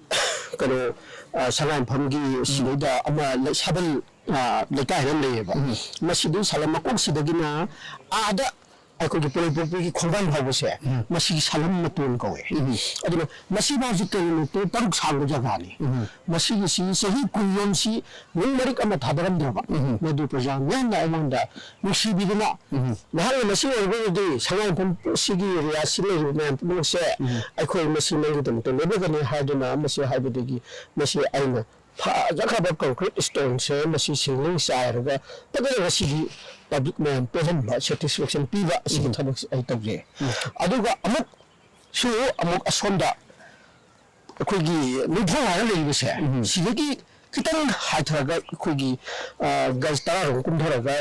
ꯀꯩꯅꯣ, ꯑ, ꯁꯉꯥꯏꯌꯨꯝꯐꯝꯒꯤ ꯎꯝ꯫ ꯁꯤꯗꯩꯗ ꯑꯃ ꯂꯩ-, ꯁꯥꯕꯜ, ꯑ, ꯂꯩꯀꯥꯏ ꯍꯥꯏꯅ ꯑꯃ ꯂꯩꯌꯦꯕ꯫ ꯎꯝ꯫ ꯃꯁꯤꯗꯤ ꯁꯂꯝ ꯃꯀꯣꯛꯁꯤꯗꯒꯤꯅ ꯑꯥꯗ ꯑꯩꯈꯣꯏꯒꯤ ꯄꯨꯂꯩꯄꯣꯛꯄꯤꯒꯤ ꯈꯣꯡꯕꯥꯟ ꯐꯥꯎꯕꯁꯦ ꯎꯝ꯫ ꯃꯁꯤꯒꯤ ꯁꯂꯝ ꯃꯇꯣꯟ ꯀꯧꯋꯦ꯫ ꯎꯝ꯫ ꯑꯗꯨꯅ ꯃꯁꯤꯐꯥꯎꯁꯤ ꯀꯤꯂꯣꯃꯤꯇꯔ ꯇꯔꯨꯛ ꯁꯥꯡꯕ ꯖꯒꯥꯅꯤ꯫ ꯎꯝ꯫ ꯃꯁꯤꯒꯤꯁꯤ ꯆꯍꯤ ꯀꯨꯟꯔꯣꯝꯁꯤ ꯅꯨꯡ ꯃꯔꯤꯛ ꯑꯃ ꯊꯥꯗꯔꯝꯗ꯭ꯔꯕ ꯎꯝ꯫ ꯃꯗꯨ ꯄ꯭ꯔꯖꯥ ꯃꯌꯥꯝꯅ ꯑꯩꯉꯣꯟꯗ ꯅꯨꯡꯁꯤꯕꯤꯗꯨꯅ ꯎꯝ꯫ ꯅꯍꯥꯛꯅ ꯃꯁꯤ ꯑꯣꯏꯔꯒꯗꯤ ꯁꯉꯥꯏꯌꯨꯝꯐꯝ ꯁꯤꯒꯤ ꯑꯦꯔꯤꯌꯥꯁꯤ ꯂꯩꯔꯤꯕ ꯃꯌꯥꯝ ꯄꯨꯝꯅꯃꯛꯁꯦ ꯎꯝ꯫ ꯑꯩꯈꯣꯏ ꯃꯁꯤ ꯅꯪꯒꯤꯗꯃꯛꯇ ꯂꯦꯞꯂꯒꯅꯤ ꯍꯥꯏꯗꯨꯅ ꯃꯁꯤ ꯍꯥꯏꯕꯗꯒꯤ ꯃꯁꯤ ꯑꯩꯅ ꯐꯖꯈ꯭ꯔꯕ concrete stoneꯁꯦ ꯃꯁꯤ ꯁꯤꯡꯂꯤꯡ ꯆꯥꯏꯔꯒ ꯐꯖꯅ ꯉꯁꯤꯗꯤ public ꯃꯌꯥꯝ ꯄꯦꯜꯍꯟꯕ, satisfaction ꯄꯤꯕ ꯑꯁꯤꯒꯤ ꯎꯝ꯫ ꯊꯕꯛꯁꯦ ꯑꯩ ꯇꯧꯖꯩ꯫ ꯎꯝ꯫ ꯑꯗꯨꯒ ꯑꯃꯨꯛꯁꯨ ꯑꯃꯨꯛ ꯑꯁꯣꯝꯗ ꯑꯩꯈꯣꯏꯒꯤ ꯅꯤꯡꯊꯧ ꯍꯥꯏꯅ ꯂꯩꯔꯤꯕꯁꯦ, ꯎꯝ꯫ ꯁꯤꯗꯒꯤ ꯈꯤꯇꯪ ꯍꯥꯏꯊꯔꯒ ꯑꯩꯈꯣꯏꯒꯤ, ꯑ, ꯒꯖ ꯇꯔꯥꯔꯣꯝ ꯀꯨꯝꯊꯔꯒ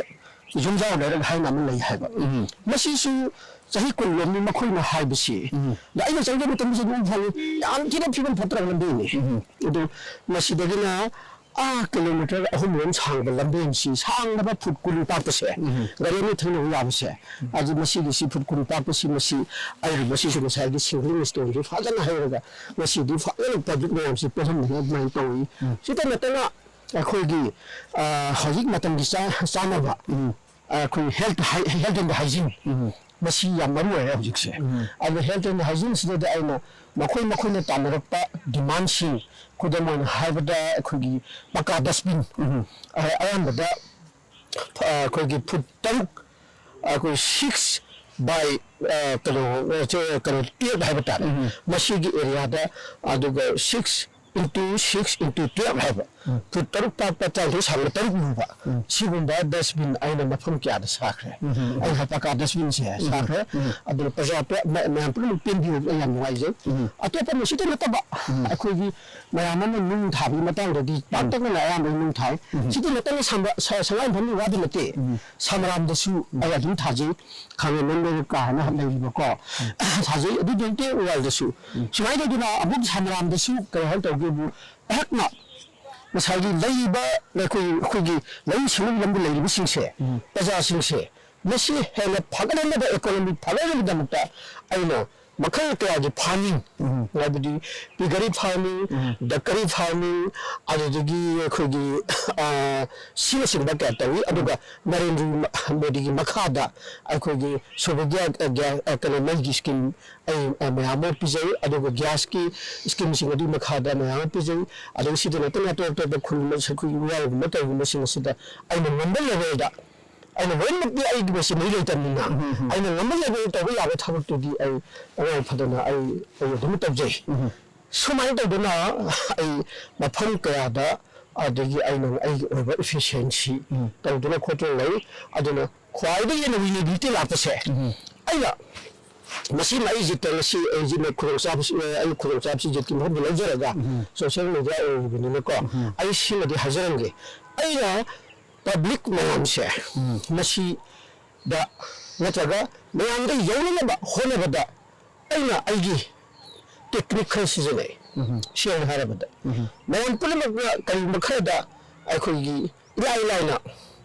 ꯌꯨꯝꯖꯥꯎ ꯂꯩꯔꯛ ꯍꯥꯏꯅ ꯑꯃ ꯂꯩ ꯍꯥꯏꯕ꯫ ꯎꯝ꯫ ꯃꯁꯤꯁꯨ ꯆꯍꯤ ꯀꯨꯟ ꯂꯣꯝꯅꯤ ꯃꯈꯣꯏꯅ ꯍꯥꯏꯕꯁꯤ꯫ ꯎꯝ꯫ ꯑꯗ ꯑꯩꯅ ꯆꯪꯕ ꯃꯇꯝꯗꯁꯨ ꯑꯗꯨꯝ ꯐꯪꯉꯤ꯫ ꯌꯥꯝ ꯊꯤꯅ ꯐꯤꯕꯝ ꯐꯠꯇ꯭ꯔꯕ ꯂꯝꯕꯤꯅꯤ꯫ ꯎꯝ꯫ ꯑꯗꯨ ꯃꯁꯤꯗꯒꯤꯅ ꯑꯥ ꯀꯤꯂꯣꯃꯤꯇꯔ ꯑꯍꯨꯝ ꯔꯣꯝ ꯁꯥꯡꯕ ꯂꯝꯕꯦꯟꯁꯤ, ꯁꯥꯡꯂꯕ ꯐꯨꯠ ꯀꯨꯟ ꯄꯥꯛꯄꯁꯦ, ꯎꯝ꯫ ꯒꯥꯔꯤ ꯑꯅꯤ ꯊꯧꯅꯕ ꯌꯥꯕꯁꯦ, ꯑꯗꯨ ꯃꯁꯤꯒꯤ ꯁꯤ ꯐꯨꯠ ꯀꯨꯟ ꯄꯥꯛꯄꯁꯤ, ꯃꯁꯤ ꯑꯩꯅ ꯃꯁꯤꯁꯨ ꯉꯁꯥꯏꯒꯤ ꯁꯤꯡꯂꯤꯡ stoneꯁꯤ ꯐꯖꯅ ꯍꯩꯔꯒ ꯉꯁꯤꯗꯤ ꯐꯖꯅ public ꯃꯌꯥꯝꯁꯤ ꯄꯦꯜꯍꯟꯗꯅ ꯑꯗꯨꯃꯥꯏꯅ ꯇꯧꯏ꯫ ꯎꯝ꯫ ꯁꯤꯇ ꯅꯠꯇꯅ ꯑꯩꯈꯣꯏꯒꯤ, ꯑ, ꯍꯧꯖꯤꯛ ꯃꯇꯝꯒꯤ ꯆꯥ-, ꯆꯥꯅꯕ, ꯎꯝ꯫ ꯑ, ꯑꯩꯈꯣꯏ health, high-, health and hygiene, ꯎꯝ꯫ ꯃꯁꯤ ꯌꯥꯝ ꯃꯔꯨ ꯑꯣꯏꯔꯦ ꯍꯧꯖꯤꯛꯁꯦ꯫ ꯎꯝ꯫ ꯑꯗꯨ health and hygieneꯁꯤꯗꯗꯤ ꯑꯩꯅ ꯃꯈꯣꯏ ꯃꯈꯣꯏꯅ ꯇꯥꯟꯅꯔꯛꯄ demandꯁꯤꯡ, ꯈꯨꯗꯝ ꯑꯣꯏꯅ ꯍꯥꯏꯕꯗ ꯑꯩꯈꯣꯏꯒꯤ ꯄꯀꯥ dustbin, ꯎꯝ꯫ ꯑ-, ꯑꯌꯥꯝꯕꯗ ꯑ, ꯑꯩꯈꯣꯏꯒꯤ ꯐꯨꯠ ꯇꯔꯨꯛ, ꯑꯩꯈꯣꯏ six by, ꯑ, ꯀꯩꯅꯣ, ꯑ, ꯆꯦ-, ꯀꯩꯅꯣ, twelve ꯍꯥꯏꯕ ꯇꯥꯔꯦ꯫ ꯎꯝ꯫ ꯃꯁꯤꯒꯤ areaꯗ, ꯑꯗꯨꯒ six into six into twelve ꯍꯥꯏꯕ, ꯎꯝ꯫ ꯐꯨꯠ ꯇꯔꯨꯛ ꯄꯥꯛꯄ, ꯇꯔꯥꯅꯤꯊꯣꯏ ꯁꯥꯡꯕ, ꯇꯔꯨꯛ ꯂꯨꯕ, ꯎꯝ꯫ ꯁꯤꯒꯨꯝꯕ dustbin ꯑꯩꯅ ꯃꯐꯝ ꯀꯌꯥꯗ ꯁꯥꯈ꯭ꯔꯦ꯫ ꯎꯝ꯫ ꯑꯩ ꯍꯥꯏ ꯄꯀꯥ dustbinꯁꯦ ꯎꯝ꯫ ꯁꯥꯈ꯭ꯔꯦ꯫ ꯎꯝ꯫ ꯑꯗꯨꯅ ꯄ꯭ꯔꯖꯥ ꯄꯨ-, ꯃ-, ꯃꯌꯥꯝ ꯄꯨꯝꯅꯃꯛ ꯄꯦꯟꯕꯤꯌꯨ, ꯑꯩ ꯌꯥꯝ ꯅꯨꯡꯉꯥꯏꯖꯩ꯫ ꯎꯝ꯫ ꯑꯇꯣꯞꯄ ꯃꯁꯤꯗ ꯅꯠꯇꯕ, ꯎꯝ꯫ ꯑꯩꯈꯣꯏꯒꯤ ꯃꯌꯥꯝ ꯑꯃ ꯅꯨꯡ ꯊꯥꯕꯒꯤ ꯃꯇꯥꯡꯗꯗꯤ ꯎꯝ꯫ ꯄꯥꯛꯇꯛꯅꯅ ꯑꯌꯥꯝꯕ ꯅꯨꯡ ꯊꯥꯏ꯫ ꯎꯝ꯫ ꯁꯤꯗ ꯅꯠꯇꯅ ꯁꯝꯕ-, ꯁ-, ꯁꯉꯥꯏ ꯌꯨꯝꯐꯝꯒꯤ ꯋꯥꯗ ꯅꯠꯇꯦ꯫ ꯎꯝ꯫ ꯁꯃꯔꯥꯝꯗꯁꯨ ꯎꯝ꯫ ꯑꯩ ꯑꯗꯨꯝ ꯊꯥꯖꯩ꯫ ꯈꯥꯉꯦꯝꯕꯝ ꯂꯩꯔꯛ ꯀꯥ ꯍꯥꯏꯅ ꯂꯩꯔꯤꯕꯀꯣ꯫ ꯎꯝ꯫ ꯊꯥꯖꯩ꯫ ꯑꯗꯨꯗ ꯅꯠꯇꯦ, ꯋꯥꯜꯗꯁꯨ꯫ ꯎꯝ꯫ ꯁꯨꯃꯥꯏꯅ ꯇꯧꯗꯅ ꯑꯃꯨꯛ ꯁꯃꯔꯥꯝꯗꯁꯨ ꯀꯔꯤ ꯍꯥꯏꯅ ꯇꯧꯒꯦꯕꯨ, ꯑꯩꯍꯥꯛꯅ ꯉꯁꯥꯏꯒꯤ ꯂꯩꯔꯤꯕ ꯑꯩꯈꯣꯏ, ꯑꯩꯈꯣꯏꯒꯤ ꯂꯧꯎ ꯁꯤꯡꯎꯒꯤ ꯂꯝꯗ ꯂꯩꯔꯤꯕꯁꯤꯡꯁꯦ, ꯎꯝ꯫ ꯄ꯭ꯔꯖꯥꯁꯤꯡꯁꯦ, ꯃꯁꯤ ꯍꯦꯟꯅ ꯐꯒꯠꯍꯟꯅꯕ, economy ꯐꯒꯠꯍꯟꯅꯕꯒꯤꯗꯃꯛꯇ ꯑꯩꯅ ꯃꯈꯜ ꯀꯌꯥꯒꯤ farming, ꯎꯝ꯫ ꯍꯥꯏꯕꯗꯤ piggery farming, ꯎꯝ꯫ Duckery farming, ꯑꯗꯨꯗꯒꯤ ꯑꯩꯈꯣꯏꯒꯤ, ꯑ, ꯁꯤꯅꯆꯤꯡꯕ ꯀꯌꯥ ꯇꯧꯏ꯫ ꯑꯗꯨꯒ ꯎꯝ꯫ ꯅꯔꯦꯟꯗ꯭ꯔ ꯃ-, ꯃꯣꯗꯤꯒꯤ ꯃꯈꯥꯗ ꯑꯩꯈꯣꯏꯒꯤ ꯁꯨꯚꯒ꯭ꯌꯥ, ꯑ, ꯒ꯭ꯌꯥ-, ꯑ, ꯀꯩꯅꯣ, ꯃꯩꯒꯤ scheme ꯑꯩ, ꯑ, ꯃꯌꯥꯝ ꯑꯃ ꯄꯤꯖꯩ꯫ ꯑꯗꯨꯒ gasꯀꯤ schemeꯁꯤꯡ ꯑꯗꯨꯒꯤ ꯃꯈꯥꯗ ꯃꯌꯥꯝ ꯑꯃ ꯄꯤꯖꯩ꯫ ꯑꯗꯨꯒ ꯁꯤꯗ ꯅꯠꯇꯅ ꯑꯇꯣꯞ ꯑꯇꯣꯞꯄ ꯈꯨꯜ ꯃꯁ-, ꯑꯩꯈꯣꯏꯒꯤ ꯃꯤꯌꯥꯝꯒꯨꯝꯕ ꯇꯧꯔꯤꯕꯁꯤꯡ ꯑꯁꯤꯗ ꯑꯩꯅ ꯉꯝꯕ levelꯗ ꯑꯩꯅ ꯂꯣꯏꯅꯃꯛꯇꯤ ꯑꯩꯒꯤ machinery ꯂꯩꯇꯕꯅꯤꯅ, ꯎꯝ, ꯎꯝ꯫ ꯑꯩꯅ ꯉꯝꯕ level ꯇꯧꯕ ꯌꯥꯕ ꯊꯕꯛꯇꯨꯗꯤ ꯑꯩ ꯇꯉꯥꯏ ꯐꯗꯅ ꯑꯩ, ꯑꯩ ꯑꯗꯨꯝ ꯇꯧꯖꯩ꯫ ꯎꯝ꯫ ꯁꯨꯃꯥꯏꯅ ꯇꯧꯗꯅ ꯑꯩ ꯃꯐꯝ ꯀꯌꯥꯗ, ꯑꯗꯒꯤ ꯑꯩꯅ ꯑꯩꯒꯤ ꯑꯣꯏꯕ efficiency ꯎꯝ꯫ ꯇꯧꯗꯅ ꯈꯣꯠꯇꯨꯅ ꯂꯩ꯫ ꯑꯗꯨꯅ ꯈ꯭ꯋꯥꯏꯗꯒꯤ ꯍꯦꯟꯅ winnability ꯂꯥꯛꯄꯁꯦ ꯎꯝ꯫ ꯑꯩꯅ ꯃꯁꯤꯃ ꯑꯩ ꯖꯤꯠꯇ ꯉꯁꯤ ꯑꯩ ꯖꯤꯠꯅ ꯈꯨꯗꯣꯡꯆꯥꯕꯁꯤ, ꯑꯩ ꯈꯨꯗꯣꯡꯆꯥꯕꯁꯤ ꯖꯤꯠꯀꯤ ꯃꯐꯝꯗ ꯂꯧꯖꯔꯒ ꯎꯝ꯫ Social media ꯑꯣꯏꯔꯤꯕꯅꯤꯅꯀꯣ ꯎꯝ꯫ ꯑꯩ ꯁꯤꯃꯗꯤ ꯍꯥꯏꯖꯔꯝꯒꯦ꯫ ꯑꯩꯅ public ꯃꯌꯥꯝꯁꯦ ꯎꯝ꯫ ꯃꯁꯤꯗ ꯅꯠꯇ꯭ꯔꯒ ꯃꯌꯥꯝꯗ ꯌꯧꯅꯅꯕ ꯍꯣꯠꯅꯕꯗ ꯑꯩꯅ ꯑꯩꯒꯤ technique ꯈꯔ ꯁꯤꯖꯤꯟꯅꯩ꯫ ꯎꯝ꯫ ꯁꯦꯡꯅ ꯍꯥꯏꯔꯕꯗ ꯎꯝ꯫ ꯃꯌꯥꯝ ꯄꯨꯝꯅꯃꯛꯅ ꯀꯔꯤꯒꯨꯝꯕ ꯈꯔꯗ ꯑꯩꯈꯣꯏꯒꯤ ꯏꯂꯥꯏ ꯂꯥꯏꯅ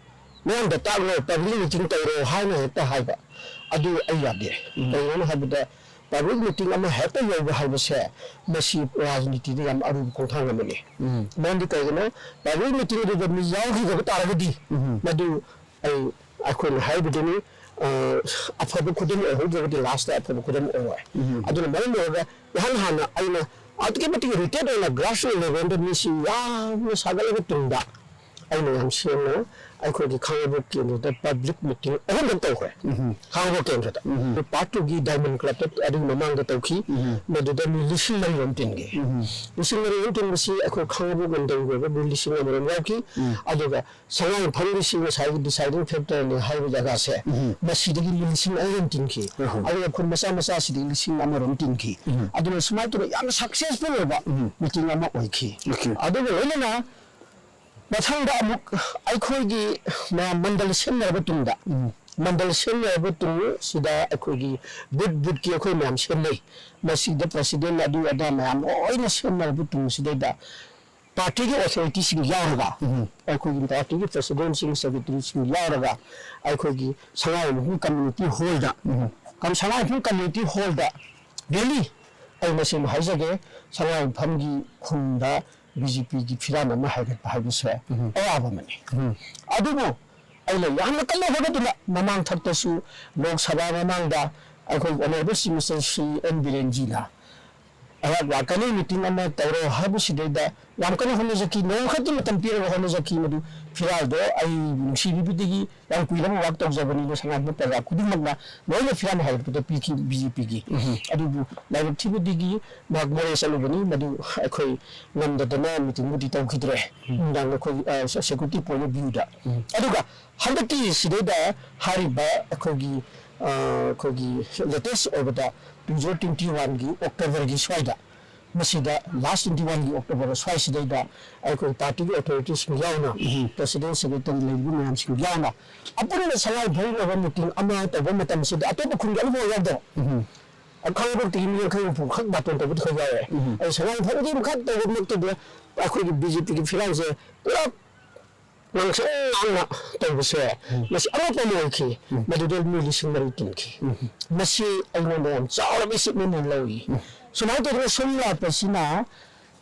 ꯃꯌꯥꯝꯗ ꯇꯥꯛꯂꯣ, public meeting ꯇꯧꯔꯣ ꯍꯥꯏꯅ ꯍꯦꯛꯇ ꯍꯥꯏꯕ ꯑꯗꯨ ꯑꯩ ꯌꯥꯗꯦ꯫ ꯎꯝ꯫ ꯀꯩꯒꯤꯅꯣ ꯍꯥꯏꯕꯗ public meeting ꯑꯃ ꯍꯦꯛꯇ ꯌꯧꯕ ꯍꯥꯏꯕꯁꯦ ꯃꯁꯤ ꯔꯥꯖꯅꯤꯇꯤꯗ ꯌꯥꯝ ꯑꯔꯨꯕ ꯈꯣꯡꯊꯥꯡ ꯑꯃꯅꯤ꯫ ꯎꯝ꯫ ꯃꯔꯝꯗꯤ ꯀꯩꯒꯤꯅꯣ, public meeting ꯑꯗꯨꯗ ꯃꯤ ꯌꯥꯎꯈꯤꯗꯕ ꯇꯥꯔꯒꯗꯤ ꯎꯝ꯫ ꯃꯗꯨ ꯑꯩ, ꯑꯩꯈꯣꯏꯅ ꯍꯥꯏꯕꯗꯨꯅꯤ, ꯑ, ꯑꯐꯕ ꯈꯨꯗꯝ ꯑꯣꯏꯍꯧꯗ꯭ꯔꯒꯗꯤ last ꯑꯐꯕ ꯈꯨꯗꯝ ꯑꯣꯏꯔꯣꯏ꯫ ꯎꯝ꯫ ꯑꯗꯨꯅ ꯃꯔꯝ ꯑꯣꯏꯔꯒ ꯏꯍꯥꯟ ꯍꯥꯟꯅ ꯑꯩꯅ ꯑꯗꯨꯛꯀꯤ ꯃꯇꯤꯛ rooted ꯑꯣꯏꯅ grassroots levelꯗ ꯃꯤꯁꯤ ꯌꯥꯝꯅ ꯁꯥꯒꯠꯂꯕ ꯇꯨꯡꯗ ꯑꯩꯅ ꯌꯥꯝ ꯁꯦꯡꯅ ꯑꯩꯈꯣꯏꯒꯤ ꯈꯥꯡꯉꯕꯣꯛ ꯀꯦꯟꯗ꯭ꯔꯗ public meeting ꯑꯍꯨꯝꯂꯛ ꯇꯧꯈ꯭ꯔꯦ꯫ ꯎꯝ꯫ ꯈꯥꯡꯉꯕꯣꯛ ꯀꯦꯟꯗ꯭ꯔꯗ꯫ ꯎꯝ꯫ Part twoꯒꯤ Diamond Clubꯇ ꯑꯗꯨꯒꯤ ꯃꯃꯥꯡꯗ ꯇꯧꯈꯤ꯫ ꯎꯝ꯫ ꯃꯗꯨꯗ ꯃꯤ ꯂꯤꯁꯤꯡ ꯃꯔꯤ ꯔꯣꯝ ꯇꯤꯟꯈꯤ꯫ ꯎꯝ꯫ ꯂꯤꯁꯤꯡ ꯃꯔꯤ ꯔꯣꯝ ꯇꯤꯟꯕꯁꯤ ꯑꯩꯈꯣꯏ ꯈꯥꯡꯉꯕꯣꯛ ꯂꯝꯗꯝꯒꯤ ꯑꯣꯏꯕ ꯃꯤ ꯂꯤꯁꯤꯡ ꯑꯃ ꯔꯣꯝ ꯌꯥꯎꯈꯤ꯫ ꯎꯝ꯫ ꯑꯗꯨꯒ ꯁꯉꯥꯏ ꯌꯨꯝꯐꯝꯒꯤꯁꯤ ꯉꯁꯥꯏꯒꯤ deciding factorꯅꯤ ꯍꯥꯏꯔꯤꯕ ꯖꯒꯥꯁꯦ, ꯎꯝ꯫ ꯃꯁꯤꯗꯒꯤ ꯃꯤ ꯂꯤꯁꯤꯡ ꯑꯅꯤ ꯔꯣꯝ ꯇꯤꯟꯈꯤ꯫ ꯎꯝ꯫ ꯑꯗꯨꯒ ꯈꯨꯟ ꯃꯆꯥ ꯃꯆꯥꯁꯤꯗꯒꯤ ꯂꯤꯁꯤꯡ ꯑꯃ ꯔꯣꯝ ꯇꯤꯟꯈꯤ꯫ ꯎꯝ꯫ ꯑꯗꯨꯅ ꯁꯨꯃꯥꯏꯅ ꯇꯧꯗꯅ ꯌꯥꯝꯅ successful ꯑꯣꯏꯕ ꯎꯝ꯫ Meeting ꯑꯃ ꯑꯣꯏꯈꯤ꯫ Okay꯫ ꯑꯗꯨꯒ ꯂꯣꯏꯅꯅ ꯃꯊꯪꯗ ꯑꯃꯨꯛ ꯑꯩꯈꯣꯏꯒꯤ ꯃꯌꯥꯝ ꯃꯟꯗꯜ ꯁꯦꯝꯅꯔꯕ ꯇꯨꯡꯗ, ꯎꯝ꯫ ꯃꯟꯗꯜ ꯁꯦꯝꯅꯔꯕ ꯇꯨꯡꯁꯤꯗ ꯑꯩꯈꯣꯏꯒꯤ booth boothꯀꯤ ꯑꯩꯈꯣꯏ ꯃꯌꯥꯝ ꯁꯦꯝꯅꯩ꯫ ꯃꯁꯤꯗ president ꯑꯗꯨ ꯑꯗꯥ ꯃꯌꯥꯝ ꯂꯣꯏꯅ ꯁꯦꯝꯅꯔꯕ ꯇꯨꯡꯁꯤꯗꯩꯗ partyꯒꯤ authorityꯁꯤꯡ ꯌꯥꯎꯔꯒ, ꯎꯝ꯫ ꯑꯩꯈꯣꯏꯒꯤ partyꯒꯤ presidentꯁꯤꯡ, secretaryꯁꯤꯡ ꯌꯥꯎꯔꯒ ꯑꯩꯈꯣꯏꯒꯤ ꯁꯉꯥꯏꯌꯨꯝꯐꯝ community hallꯗ, ꯎꯝ꯫ ꯀꯝ-, ꯁꯉꯥꯏꯌꯨꯝꯐꯝ community hallꯗ daily, ꯑꯩ ꯃꯁꯤꯃ ꯍꯥꯏꯖꯒꯦ, ꯁꯉꯥꯏꯌꯨꯝꯐꯝꯒꯤ ꯈꯨꯟꯗ BJPꯒꯤ ꯐꯤꯔꯥꯟ ꯑꯃ ꯍꯥꯏꯒꯠꯄ ꯍꯥꯏꯕꯁꯦ ꯎꯝ꯫ ꯑꯋꯥꯕ ꯑꯃꯅꯤ꯫ ꯎꯝ꯫ ꯑꯗꯨꯕꯨ ꯑꯩꯅ ꯌꯥꯝꯅ ꯀꯟꯅ ꯍꯣꯠꯅꯗꯨꯅ ꯃꯃꯥꯡ ꯊꯛꯇꯁꯨ ꯂꯣꯛ ꯁꯚꯥ ꯃꯃꯥꯡꯗ ꯑꯩꯈꯣꯏ honourable Chief Minister Shri N ꯕꯤꯔꯦꯟꯖꯤꯅ ꯑꯩꯍꯥꯛ ꯂꯥꯛꯀꯅꯤ, ꯃꯤꯇꯤꯡ ꯑꯃ ꯇꯧꯔꯣ ꯍꯥꯏꯕꯁꯤꯗꯩꯗ ꯌꯥꯝ ꯀꯟꯅ ꯍꯣꯠꯅꯖꯈꯤ, ꯅꯣꯡꯃꯈꯛꯇꯤ ꯃꯇꯝ ꯄꯤꯔꯒ ꯍꯣꯠꯅꯖꯈꯤ꯫ ꯃꯗꯨ ꯐꯤꯔꯥꯜꯗꯣ ꯑꯩꯕꯨ ꯅꯨꯡꯁꯤꯕꯤꯕꯗꯒꯤ ꯌꯥꯝ ꯀꯨꯏꯔꯕ ꯋꯥꯛ ꯇꯧꯖꯕꯅꯤꯅ ꯁꯉꯥꯏꯌꯨꯝꯐꯝ ꯄ꯭ꯔꯖꯥ ꯈꯨꯗꯤꯡꯃꯛꯅ ꯂꯣꯏꯅ ꯐꯤꯔꯥꯜ ꯍꯥꯏꯔꯛꯄꯗ ꯄꯤꯈꯤ ꯕꯤ ꯖꯦ ꯄꯤꯒꯤ꯫ ꯑꯗꯨꯕꯨ ꯂꯥꯏꯕꯛ ꯊꯤꯕꯗꯒꯤ ꯃꯍꯥꯛ ꯃꯣꯔꯦ ꯆꯠꯂꯨꯕꯅꯤ꯫ ꯃꯗꯨ ꯑꯩꯈꯣꯏ ꯉꯝꯗꯗꯅ ꯃꯤꯇꯤꯡꯕꯨꯗꯤ ꯇꯧꯈꯤꯗ꯭ꯔꯦ꯫ ꯅꯨꯡꯗꯥꯡ ꯑꯩꯈꯣꯏ, ꯑ, ꯁꯦꯀ꯭ꯌꯨꯔꯤꯇꯤ ꯄꯣꯏꯟ ꯑꯣꯐ ꯚ꯭ꯌꯨꯗ꯫ ꯑꯗꯨꯒ ꯍꯟꯗꯛꯀꯤ ꯁꯤꯗꯩꯗ ꯍꯥꯏꯔꯤꯕ ꯑꯩꯈꯣꯏꯒꯤ, ꯑ, ꯑꯩꯈꯣꯏꯒꯤ ꯂꯦꯇꯦꯁ ꯑꯣꯏꯕꯗ ꯇꯨ ꯖꯤꯔꯣ ꯇ꯭ꯋꯦꯟꯇꯤ ꯋꯥꯟꯒꯤ ꯑꯣꯛꯇꯣꯕꯔꯒꯤ ꯁ꯭ꯋꯥꯏꯗ, ꯃꯁꯤꯗ ꯂꯥꯁ ꯇ꯭ꯋꯦꯟꯇꯤ ꯋꯥꯟꯒꯤ ꯑꯣꯛꯇꯣꯕꯔ ꯁ꯭ꯋꯥꯏꯁꯤꯗꯩꯗ ꯑꯩꯈꯣꯏ ꯄꯥꯔꯇꯤꯒꯤ ꯑꯣꯊꯣꯔꯤꯇꯤꯁꯤꯡ ꯌꯥꯎꯅ, ꯎꯝ꯫ ꯄ꯭ꯔꯁꯤꯗꯦꯟ, ꯁꯦꯀ꯭ꯔꯦꯇꯔꯤ ꯂꯩꯔꯤꯕ ꯃꯌꯥꯝꯁꯤꯡ ꯌꯥꯎꯅ ꯑꯄꯨꯟꯕ ꯁꯉꯥꯏ ꯐꯩꯔꯦꯟ ꯑꯣꯏꯕ ꯃꯤꯇꯤꯡ ꯑꯃ ꯇꯧꯕ ꯃꯇꯝꯁꯤꯗ ꯑꯇꯣꯞꯄ ꯈꯨꯟꯒꯤ ꯑꯃꯐꯥꯎ ꯌꯥꯎꯗꯕ꯫ ꯎꯝ꯫ ꯈꯥꯡꯉꯕꯣꯛꯇꯒꯤ ꯃꯤ ꯌꯥꯡꯈꯩ ꯍꯨꯝꯐꯨ ꯈꯛ ꯕꯥꯇꯣꯟ ꯇꯧꯕꯗꯤ ꯈꯔ ꯌꯥꯎꯔꯦ꯫ ꯎꯝ꯫ ꯑꯗꯨ ꯁꯉꯥꯏ ꯐꯩꯔꯦꯟꯒꯤ ꯈꯛ ꯇꯧꯕꯃꯛꯇꯗ ꯑꯩꯈꯣꯏꯒꯤ ꯕꯤ ꯖꯦ ꯄꯤꯒꯤ ꯐꯤꯔꯥꯜꯁꯦ ꯄꯨꯂꯞ ꯉꯥꯡꯁꯪ ꯉꯥꯡꯅ ꯇꯧꯕꯁꯦ, ꯎꯝ꯫ ꯃꯁꯤ ꯑꯉꯛꯄ ꯑꯃ ꯑꯣꯏꯈꯤ꯫ ꯎꯝ꯫ ꯃꯗꯨꯗ ꯃꯤ ꯂꯤꯁꯤꯡ ꯃꯔꯤ ꯇꯤꯟꯈꯤ꯫ ꯎꯝ꯫ ꯃꯁꯤ ꯑꯩꯉꯣꯟꯗ ꯌꯥꯝ ꯆꯥꯎꯔꯕ ꯑꯦꯆꯤꯞꯃꯦꯟ ꯑꯣꯏꯅ ꯂꯧꯏ꯫ ꯎꯝ꯫ ꯁꯨꯃꯥꯏꯅ ꯇꯧꯗꯅ ꯁꯨꯝ ꯂꯥꯛꯄꯁꯤꯅ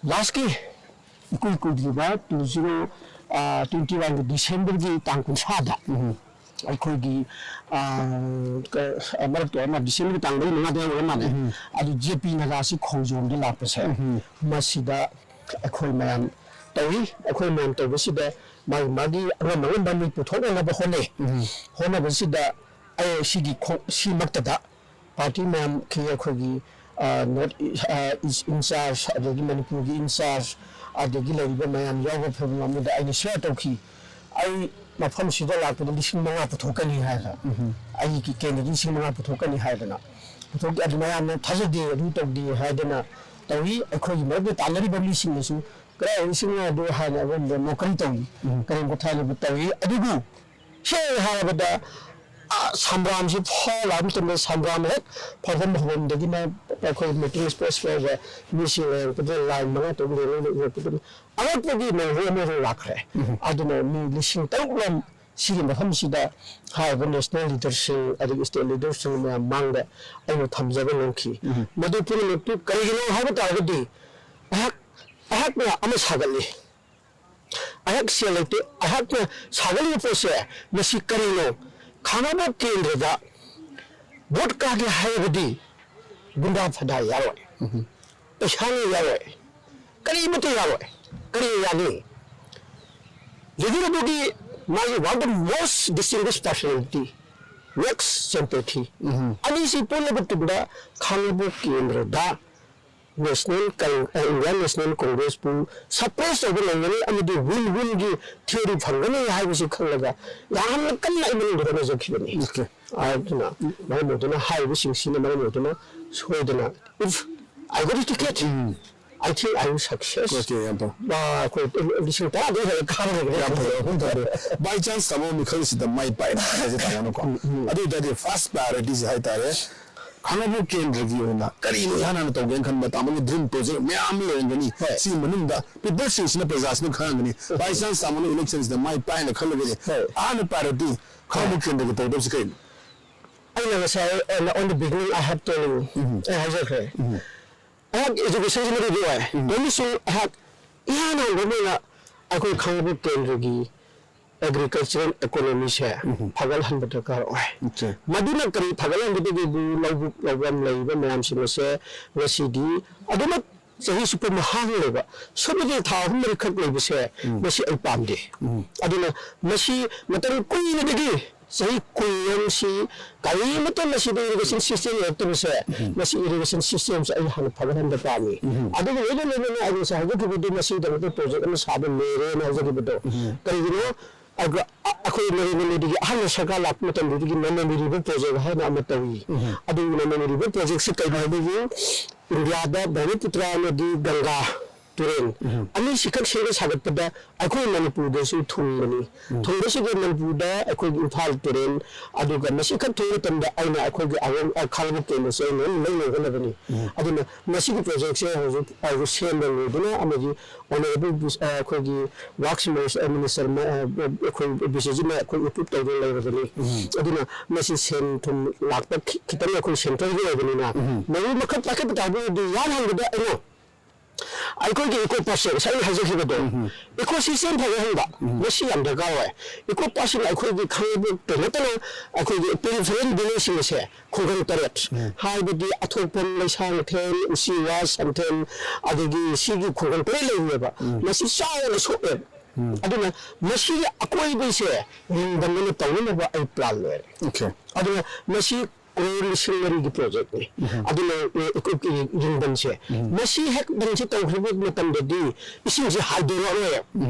ꯂꯥꯁꯀꯤ ꯏꯀꯨꯏ ꯀꯨꯏꯗ꯭ꯔꯤꯕ ꯇꯨ ꯖꯤꯔꯣ, ꯑ, ꯇ꯭ꯋꯦꯟꯇꯤ ꯋꯥꯟꯒꯤ ꯗꯤꯁꯦꯝꯕꯔꯒꯤ ꯇꯥꯡ ꯀꯨꯟꯊ꯭ꯔꯥꯗ, ꯎꯝ꯫ ꯑꯩꯈꯣꯏꯒꯤ, ꯑ, ꯀ-, ꯃꯔꯛꯇ ꯑꯃ ꯗꯤꯁꯦꯝꯕꯔꯒꯤ ꯇꯥꯡ ꯃꯔꯤ ꯃꯉꯥꯗ ꯑꯣꯏꯔ ꯃꯥꯜꯂꯦ꯫ ꯎꯝ꯫ ꯑꯗꯨ ꯖꯦ ꯄꯤ ꯅꯒꯥꯁꯤ ꯈꯣꯡꯖꯣꯝꯗ ꯂꯥꯛꯄꯁꯦ, ꯎꯝ꯫ ꯃꯁꯤꯗ ꯑꯩꯈꯣꯏ ꯃꯌꯥꯝ ꯇꯧꯏ꯫ ꯑꯩꯈꯣꯏ ꯃꯌꯥꯝ ꯇꯧꯕꯁꯤꯗ ꯃꯥꯒꯤ, ꯃꯥꯒꯤ ꯑꯉꯝ ꯑꯉꯝꯕ ꯃꯤ ꯄꯨꯊꯣꯛꯅꯅꯕ ꯍꯣꯠꯅꯩ꯫ ꯎꯝ꯫ ꯍꯣꯠꯅꯕꯁꯤꯗ ꯑꯩ ꯁꯤꯒꯤ ꯈꯣꯡ-, ꯁꯤꯃꯛꯇꯗ ꯄꯥꯔꯇꯤ ꯃꯌꯥꯝꯒꯤ ꯑꯩꯈꯣꯏꯒꯤ, ꯑ, ꯅꯣꯔꯠ ꯏꯁ, ꯑ, ꯏꯁ ꯏꯟꯆꯥꯔꯖ, ꯑꯗꯒꯤ ꯃꯅꯤꯄꯨꯔꯒꯤ ꯏꯟꯆꯥꯔꯖ, ꯑꯗꯒꯤ ꯂꯩꯔꯤꯕ ꯃꯌꯥꯝ ꯌꯥꯎꯕ ꯐꯤꯕꯝ ꯑꯃꯗ ꯑꯩꯅ ꯁꯤꯌꯔ ꯇꯧꯈꯤ꯫ ꯑꯩ ꯃꯐꯝꯁꯤꯗ ꯂꯥꯛꯄꯗ ꯂꯤꯁꯤꯡ ꯃꯉꯥ ꯄꯨꯊꯣꯛꯀꯅꯤ ꯍꯥꯏꯅ꯫ ꯎꯝ꯫ ꯑꯩꯒꯤ ꯀꯦꯟꯗ꯭ꯔꯗ ꯂꯤꯁꯤꯡ ꯃꯉꯥ ꯄꯨꯊꯣꯛꯀꯅꯤ ꯍꯥꯏꯗꯅ ꯄꯨꯊꯣꯛꯈꯤ꯫ ꯑꯗꯨ ꯃꯌꯥꯝꯅ ꯊꯥꯖꯗꯦ, ꯑꯗꯨ ꯇꯧꯗꯦ ꯍꯥꯏꯗꯅ ꯇꯧꯏ꯫ ꯑꯩꯈꯣꯏꯒꯤ ꯃꯔꯛꯇ ꯇꯥꯟꯅꯔꯤꯕ ꯃꯤꯁꯤꯡꯅꯁꯨ ꯀꯗꯥꯏ ꯂꯤꯁꯤꯡ ꯃꯉꯥꯗꯨ ꯍꯥꯏꯅ ꯑꯩꯉꯣꯟꯗ ꯃꯣꯀꯔꯤ ꯇꯧꯏ꯫ ꯎꯝ꯫ ꯀꯔꯦꯝ ꯀꯊꯥꯏꯅꯕ ꯇꯧꯏ꯫ ꯑꯗꯨꯕꯨ ꯁꯦꯡꯅ ꯍꯥꯏꯔꯕꯗ, ꯑ, ꯁꯝꯕ꯭ꯔꯥꯝꯁꯤ ꯐꯥꯎ ꯂꯥꯛꯄ ꯃꯇꯝꯗ ꯁꯝꯕ꯭ꯔꯥꯝ ꯍꯦꯛ ꯐꯥꯎꯐꯝ ꯍꯧꯐꯝꯗꯒꯤꯅ ꯑꯩꯈꯣꯏ ꯃꯤꯇꯤꯡ ꯁ꯭ꯄꯦꯁ ꯐꯥꯎꯕ ꯃꯤꯁꯤꯡ ꯂꯩꯔꯛꯄꯗ ꯂꯥꯏꯟ ꯃꯉꯥ ꯇꯔꯨꯛ ꯂꯦꯡꯉꯒ ꯂꯦꯡꯉꯛꯄꯗ ꯑꯉꯛꯄꯒꯤ ꯅꯣꯡ ꯑꯃ ꯂꯥꯛꯈ꯭ꯔꯦ꯫ ꯎꯝ꯫ ꯑꯗꯨꯅ ꯃꯤ ꯂꯤꯁꯤꯡ ꯇꯔꯨꯛ ꯂꯣꯝ ꯁꯤꯒꯤ ꯃꯐꯝꯁꯤꯗ ꯍꯥꯏꯔꯤꯕ ꯅꯦꯁꯅꯦꯜ ꯂꯤꯗꯔꯁꯤꯡ ꯑꯗꯒꯤ ꯁ꯭ꯇꯦꯠ ꯂꯤꯗꯔꯁꯤꯡ ꯃꯌꯥꯝ ꯃꯥꯡꯗ ꯑꯩꯅ ꯊꯝꯖꯕ ꯉꯝꯈꯤ꯫ ꯎꯝ꯫ ꯃꯗꯨ ꯄꯨꯝꯅꯃꯛꯇꯨ ꯀꯔꯤꯒꯤꯅꯣ ꯍꯥꯏꯕ ꯇꯥꯔꯒꯗꯤ ꯑꯩꯍꯥꯛ, ꯑꯩꯍꯥꯛꯅ ꯑꯃ ꯁꯥꯒꯠꯂꯤ꯫ ꯑꯩꯍꯥꯛ ꯁꯦꯜ ꯂꯩꯇꯦ꯫ ꯑꯩꯍꯥꯛꯅ ꯁꯥꯒꯠꯂꯤꯕ ꯄꯣꯠꯁꯦ ꯃꯁꯤ ꯀꯔꯤꯅꯣ? ꯈꯥꯡꯉꯕꯣꯛ ꯀꯦꯟꯗ꯭ꯔꯗ ꯚꯣꯠ ꯀꯥꯒꯦ ꯍꯥꯏꯔꯕꯗꯤ ꯒꯨꯟꯗꯥ ꯐꯗꯥ ꯌꯥꯔꯣꯏ꯫ ꯎꯝ꯫ ꯄꯩꯁꯥꯅ ꯌꯥꯔꯣꯏ, ꯀꯔꯤꯃꯠꯇ ꯌꯥꯔꯣꯏ꯫ ꯀꯔꯤ ꯌꯥꯅꯤ? ꯂꯤꯗꯔ ꯑꯗꯨꯒꯤ ꯃꯥꯒꯤ one of the most distinguished personality, Max ꯁꯦꯝꯄꯦꯊꯤ꯫ ꯑꯅꯤꯁꯤ ꯄꯨꯜꯂꯕ ꯃꯇꯨꯡꯗ ꯈꯥꯡꯉꯕꯣꯛ ꯀꯦꯟꯗ꯭ꯔꯗ National Con-, ꯑ, Indian National Congressꯄꯨ suppress ꯇꯧꯕ ꯉꯝꯒꯅꯤ ꯑꯃꯗꯤ win winꯒꯤ theory ꯐꯪꯒꯅꯤ ꯍꯥꯏꯕꯁꯤ ꯈꯜꯂꯒ ꯌꯥꯝꯅ ꯀꯟꯅ ꯑꯩ ꯃꯅꯨꯡꯗ ꯍꯣꯠꯅꯖꯈꯤꯕꯅꯤ꯫ Okay. ꯑꯗꯨꯅ ꯃꯔꯝ ꯑꯣꯏꯗꯨꯅ ꯍꯥꯏꯔꯤꯕꯁꯤꯡꯁꯤꯅ ꯃꯔꯝ ꯑꯣꯏꯗꯨꯅ ꯁꯣꯏꯗꯅ, if I got a ticket, I think I will success. Okay, ꯌꯥꯝ ꯐꯩ꯫ ꯑ, ꯑꯩꯈꯣꯏ ꯂꯤꯁꯤꯡ ꯇꯔꯥꯗꯒꯤ ꯍꯦꯟꯅ ꯀꯥꯔꯒꯅꯤ꯫ ꯌꯥꯝ ꯐꯖꯕ ꯋꯥꯐꯝ ꯊꯝꯕꯤꯔꯦ꯫ By chance ꯇꯥꯃꯣ ꯃꯤꯈꯜꯁꯤꯗ ꯃꯥꯏ ꯄꯥꯛꯑꯦꯅ ꯍꯥꯏꯁꯦ ꯇꯥꯃꯣꯅꯀꯣ꯫ ꯎꯝ, ꯎꯝ꯫ ꯑꯗꯨ ꯑꯣꯏꯇꯥꯔꯗꯤ first priorityꯁꯦ ꯍꯥꯏꯇꯥꯔꯦ, ꯈꯥꯡꯉꯕꯣꯛ ꯀꯦꯟꯗ꯭ꯔꯒꯤ ꯑꯣꯏꯅ ꯀꯔꯤꯅꯣ ꯏꯍꯥꯟ ꯍꯥꯟꯅ ꯇꯧꯒꯦꯅ ꯈꯟꯕ? ꯇꯥꯃꯣꯒꯤ dream project ꯃꯌꯥꯝ ꯑꯃ ꯂꯩꯔꯝꯒꯅꯤ꯫ ꯍꯣꯏ꯫ ꯁꯤꯒꯤ ꯃꯅꯨꯡꯗ peopleꯁꯤꯡꯁꯤꯅ, ꯄ꯭ꯔꯖꯥꯁꯤꯅ ꯈꯪꯉꯝꯒꯅꯤ꯫ ꯍꯣꯏ꯫ By chance ꯇꯥꯃꯣꯅ electionꯁꯤꯗ ꯃꯥꯏ ꯄꯥꯛꯑꯦꯅ ꯈꯜꯂꯒꯗꯤ ꯍꯣꯏ꯫ ꯑꯍꯥꯟꯕ priority ꯈꯥꯡꯉꯕꯣꯛ ꯍꯣꯏ꯫ ꯀꯦꯟꯗ꯭ꯔꯒꯤ ꯇꯧꯗꯕꯁꯤ ꯀꯔꯤꯅꯣ? ꯑꯩꯅ ꯉꯁꯥꯏ, ꯑ, on the beginning I have told you, ꯎꯝ꯫ ꯑꯩ ꯍꯥꯏꯖꯈ꯭ꯔꯦ꯫ ꯎꯝ꯫ ꯑꯩꯍꯥꯛ educationꯁꯤꯃꯗꯤ ꯑꯣꯏ꯫ ꯎꯝ꯫ ꯑꯗꯨꯒꯤꯁꯨ ꯑꯩꯍꯥꯛ ꯏꯍꯥꯟ ꯍꯥꯟꯕ ꯑꯣꯏꯅ ꯑꯩꯈꯣꯏ ꯈꯥꯡꯉꯕꯣꯛ ꯀꯦꯟꯗ꯭ꯔꯒꯤ agricultural economyꯁꯦ ꯎꯝ꯫ ꯐꯒꯠꯍꯟꯕ ꯗꯔꯀꯥꯔ ꯑꯣꯏ꯫ ꯑꯠꯆꯥ꯫ ꯃꯗꯨꯅ ꯀꯔꯤ ꯐꯒꯠꯍꯟꯒꯗꯒꯦꯕꯨ ꯂꯧꯕꯨꯛ ꯂꯧꯐꯝ ꯂꯩꯔꯤꯕ ꯃꯌꯥꯝꯁꯤꯡ ꯑꯁꯦ ꯉꯁꯤꯗꯤ ꯑꯗꯨꯃꯛ ꯆꯍꯤ ꯆꯨꯞꯄ ꯃꯍꯥꯡ ꯂꯩꯕ, ꯁꯨꯞꯅꯒꯤ ꯊꯥ ꯑꯍꯨꯝ ꯃꯔꯤꯈꯛ ꯂꯩꯕꯁꯦ, ꯎꯝ꯫ ꯃꯁꯤ ꯑꯩ ꯄꯥꯝꯗꯦ꯫ ꯎꯝ꯫ ꯑꯗꯨꯅ ꯃꯁꯤ ꯃꯇꯝ ꯀꯨꯏꯅꯗꯒꯤ ꯆꯍꯤ ꯀꯨꯟ ꯂꯣꯝꯁꯤ ꯀꯔꯤꯃꯠꯇ ꯃꯁꯤꯗ irrigation system ꯂꯩꯔꯛꯇꯕꯁꯦ, ꯎꯝ꯫ ꯃꯁꯤ irrigation systemꯁꯦ ꯑꯩ ꯍꯥꯟꯅ ꯐꯒꯠꯍꯟꯕ ꯄꯥꯝꯃꯤ꯫ ꯎꯝ꯫ ꯑꯗꯨꯒ ꯂꯣꯏꯅ ꯂꯣꯏꯅꯅ ꯑꯩ ꯉꯁꯥꯏ ꯍꯥꯏꯖꯈꯤꯕꯗꯨ ꯃꯁꯤꯒꯤꯗꯃꯛꯇ project ꯑꯃ ꯁꯥꯕ ꯂꯣꯏꯔꯦꯅ ꯍꯥꯏꯖꯈꯤꯕꯗꯣ꯫ ꯎꯝ꯫ ꯀꯔꯤꯒꯤꯅꯣ? ꯑꯗꯨꯒ ꯑ-, ꯑꯩꯈꯣꯏ ꯅꯔꯦꯟꯗ꯭ꯔ ꯃꯣꯗꯤꯒꯤ ꯑꯍꯥꯟꯕ ꯁꯔꯀꯥꯔ ꯂꯥꯛꯄ ꯃꯇꯝꯗꯨꯗꯒꯤ ꯅꯅ ꯃꯤꯔꯤꯕ project ꯍꯥꯏꯅ ꯑꯃ ꯇꯧꯏ꯫ ꯎꯝ꯫ ꯑꯗꯨ ꯅꯅ ꯃꯤꯔꯤꯕ projectꯁꯤ ꯀꯩꯅꯣ ꯍꯥꯏꯕꯗꯤ ꯏꯟꯗꯤꯌꯥꯗ ꯕ꯭ꯔꯍꯃꯄꯨꯇ꯭ꯔ ꯑꯃꯗꯤ ꯒꯪꯒꯥ ꯇꯨꯔꯦꯜ ꯎꯝ꯫ ꯑꯅꯤꯁꯤꯈꯛ ꯁꯦꯝꯒꯠ ꯁꯥꯒꯠꯄꯗ ꯑꯩꯈꯣꯏ ꯃꯅꯤꯄꯨꯔꯗꯁꯨ ꯊꯨꯡꯕꯅꯤ꯫ ꯎꯝ꯫ ꯊꯨꯡꯕꯁꯤꯗ ꯃꯅꯤꯄꯨꯔꯗ ꯑꯩꯈꯣꯏꯒꯤ ꯏꯝꯐꯥꯜ ꯇꯨꯔꯦꯜ, ꯑꯗꯨꯒ ꯃꯁꯤꯈꯛ ꯊꯨꯡꯕ ꯃꯇꯝꯗ ꯑꯩꯅ ꯑꯩꯈꯣꯏꯒꯤ ꯑꯋꯥꯡ, ꯑ, ꯈꯥꯡꯉꯕꯣꯛ ꯀꯦꯟꯗ꯭ꯔꯁꯦ ꯑꯩꯅ ꯂꯣꯏꯅ ꯂꯧꯒꯗꯕꯅꯤ꯫ ꯎꯝ꯫ ꯑꯗꯨꯅ ꯃꯁꯤꯒꯤ projectꯁꯦ ꯍꯧꯖꯤꯛ, ꯍꯧꯖꯤꯛ ꯁꯦꯝꯕ ꯂꯣꯏꯗꯨꯅ ꯑꯃꯗꯤ honourable ꯕꯤꯁ-, ꯑ, ꯑꯩꯈꯣꯏꯒꯤ works minister, ꯑ, minister ꯃ-, ꯑ, ꯑꯩꯈꯣꯏ ꯕꯤꯁ꯭ꯋꯖꯤꯠꯅ ꯑꯩꯈꯣꯏ approve ꯇꯧꯗꯨꯅ ꯂꯩꯔꯕꯅꯤ꯫ ꯎꯝ꯫ ꯑꯗꯨꯅ ꯃꯁꯤ ꯁꯦꯟ ꯊꯨꯝ ꯂꯥꯛꯄ ꯈꯤ-, ꯈꯤꯇꯪ ꯑꯩꯈꯣꯏ centreꯒꯤ ꯑꯣꯏꯕꯅꯤꯅ ꯎꯝ꯫ ꯃꯔꯨ ꯃꯈꯛ ꯄꯥꯏꯈꯠꯄ ꯇꯥꯕꯗꯤ ꯏꯍꯥꯟ ꯍꯥꯟꯕꯗ ꯑꯩꯅ ꯑꯩꯈꯣꯏꯒꯤ ꯏꯀꯣ ꯄꯥꯔꯛꯁꯦ ꯉꯁꯥꯏ ꯑꯩꯅ ꯍꯥꯏꯖꯈꯤꯕꯗꯣ, ꯏꯀꯣ ꯁꯤꯁꯇꯦꯝ ꯐꯒꯠꯍꯟꯕ, ꯃꯁꯤ ꯌꯥꯝ ꯗꯔꯀꯥꯔ ꯑꯣꯏ꯫ ꯏꯀꯣ ꯄꯥꯔꯛꯁꯤꯅ ꯑꯩꯈꯣꯏꯒꯤ ꯈꯥꯉꯕꯣꯛꯇ ꯅꯠꯇꯅ ꯑꯩꯈꯣꯏꯒꯤ ꯄꯦꯔꯤꯐꯦꯔꯦꯜ ꯚꯤꯂꯦꯖꯁꯤꯡ ꯑꯁꯦ, ꯈꯨꯡꯒꯪ ꯇꯔꯦꯠ, ꯍꯥꯏꯕꯗꯤ ꯑꯊꯣꯛꯄꯝ, ꯂꯩꯁꯥꯡꯊꯦꯝ, ꯎꯆꯤꯋꯥ, ꯁꯟꯊꯦꯝ, ꯑꯗꯒꯤ ꯁꯤꯒꯤ ꯈꯨꯡꯒꯪ ꯇꯔꯦꯠ ꯂꯩꯔꯤꯑꯕ, ꯃꯁꯤ ꯆꯥꯎꯅ ꯁꯣꯛꯑꯦꯕ꯫ ꯑꯗꯨꯅ ꯃꯁꯤꯒꯤ ꯑꯀꯣꯏꯕꯁꯦ ꯔꯤꯡꯗꯝ ꯑꯣꯏꯅ ꯇꯧꯅꯅꯕ ꯑꯩ ꯄ꯭ꯂꯥꯟ ꯂꯣꯏꯔꯦ꯫ ꯑꯣꯀꯦ꯫ ꯑꯗꯨꯅ ꯃꯁꯤ ꯀ꯭ꯔꯣꯔ ꯂꯤꯁꯤꯡ ꯃꯔꯤꯒꯤ ꯄ꯭ꯔꯣꯖꯦꯛꯅꯤ꯫ ꯑꯗꯨꯅ, ꯑ, ꯏꯀꯣꯞꯀꯤ ꯔꯤꯡꯗꯝꯁꯦ, ꯃꯁꯤ ꯍꯦꯛ ꯕꯟꯁꯤ ꯇꯧꯈ꯭ꯔꯕ ꯃꯇꯝꯗꯗꯤ ꯏꯁꯤꯡꯁꯦ ꯍꯥꯏꯗꯣꯔꯛꯑꯔꯣꯏ꯫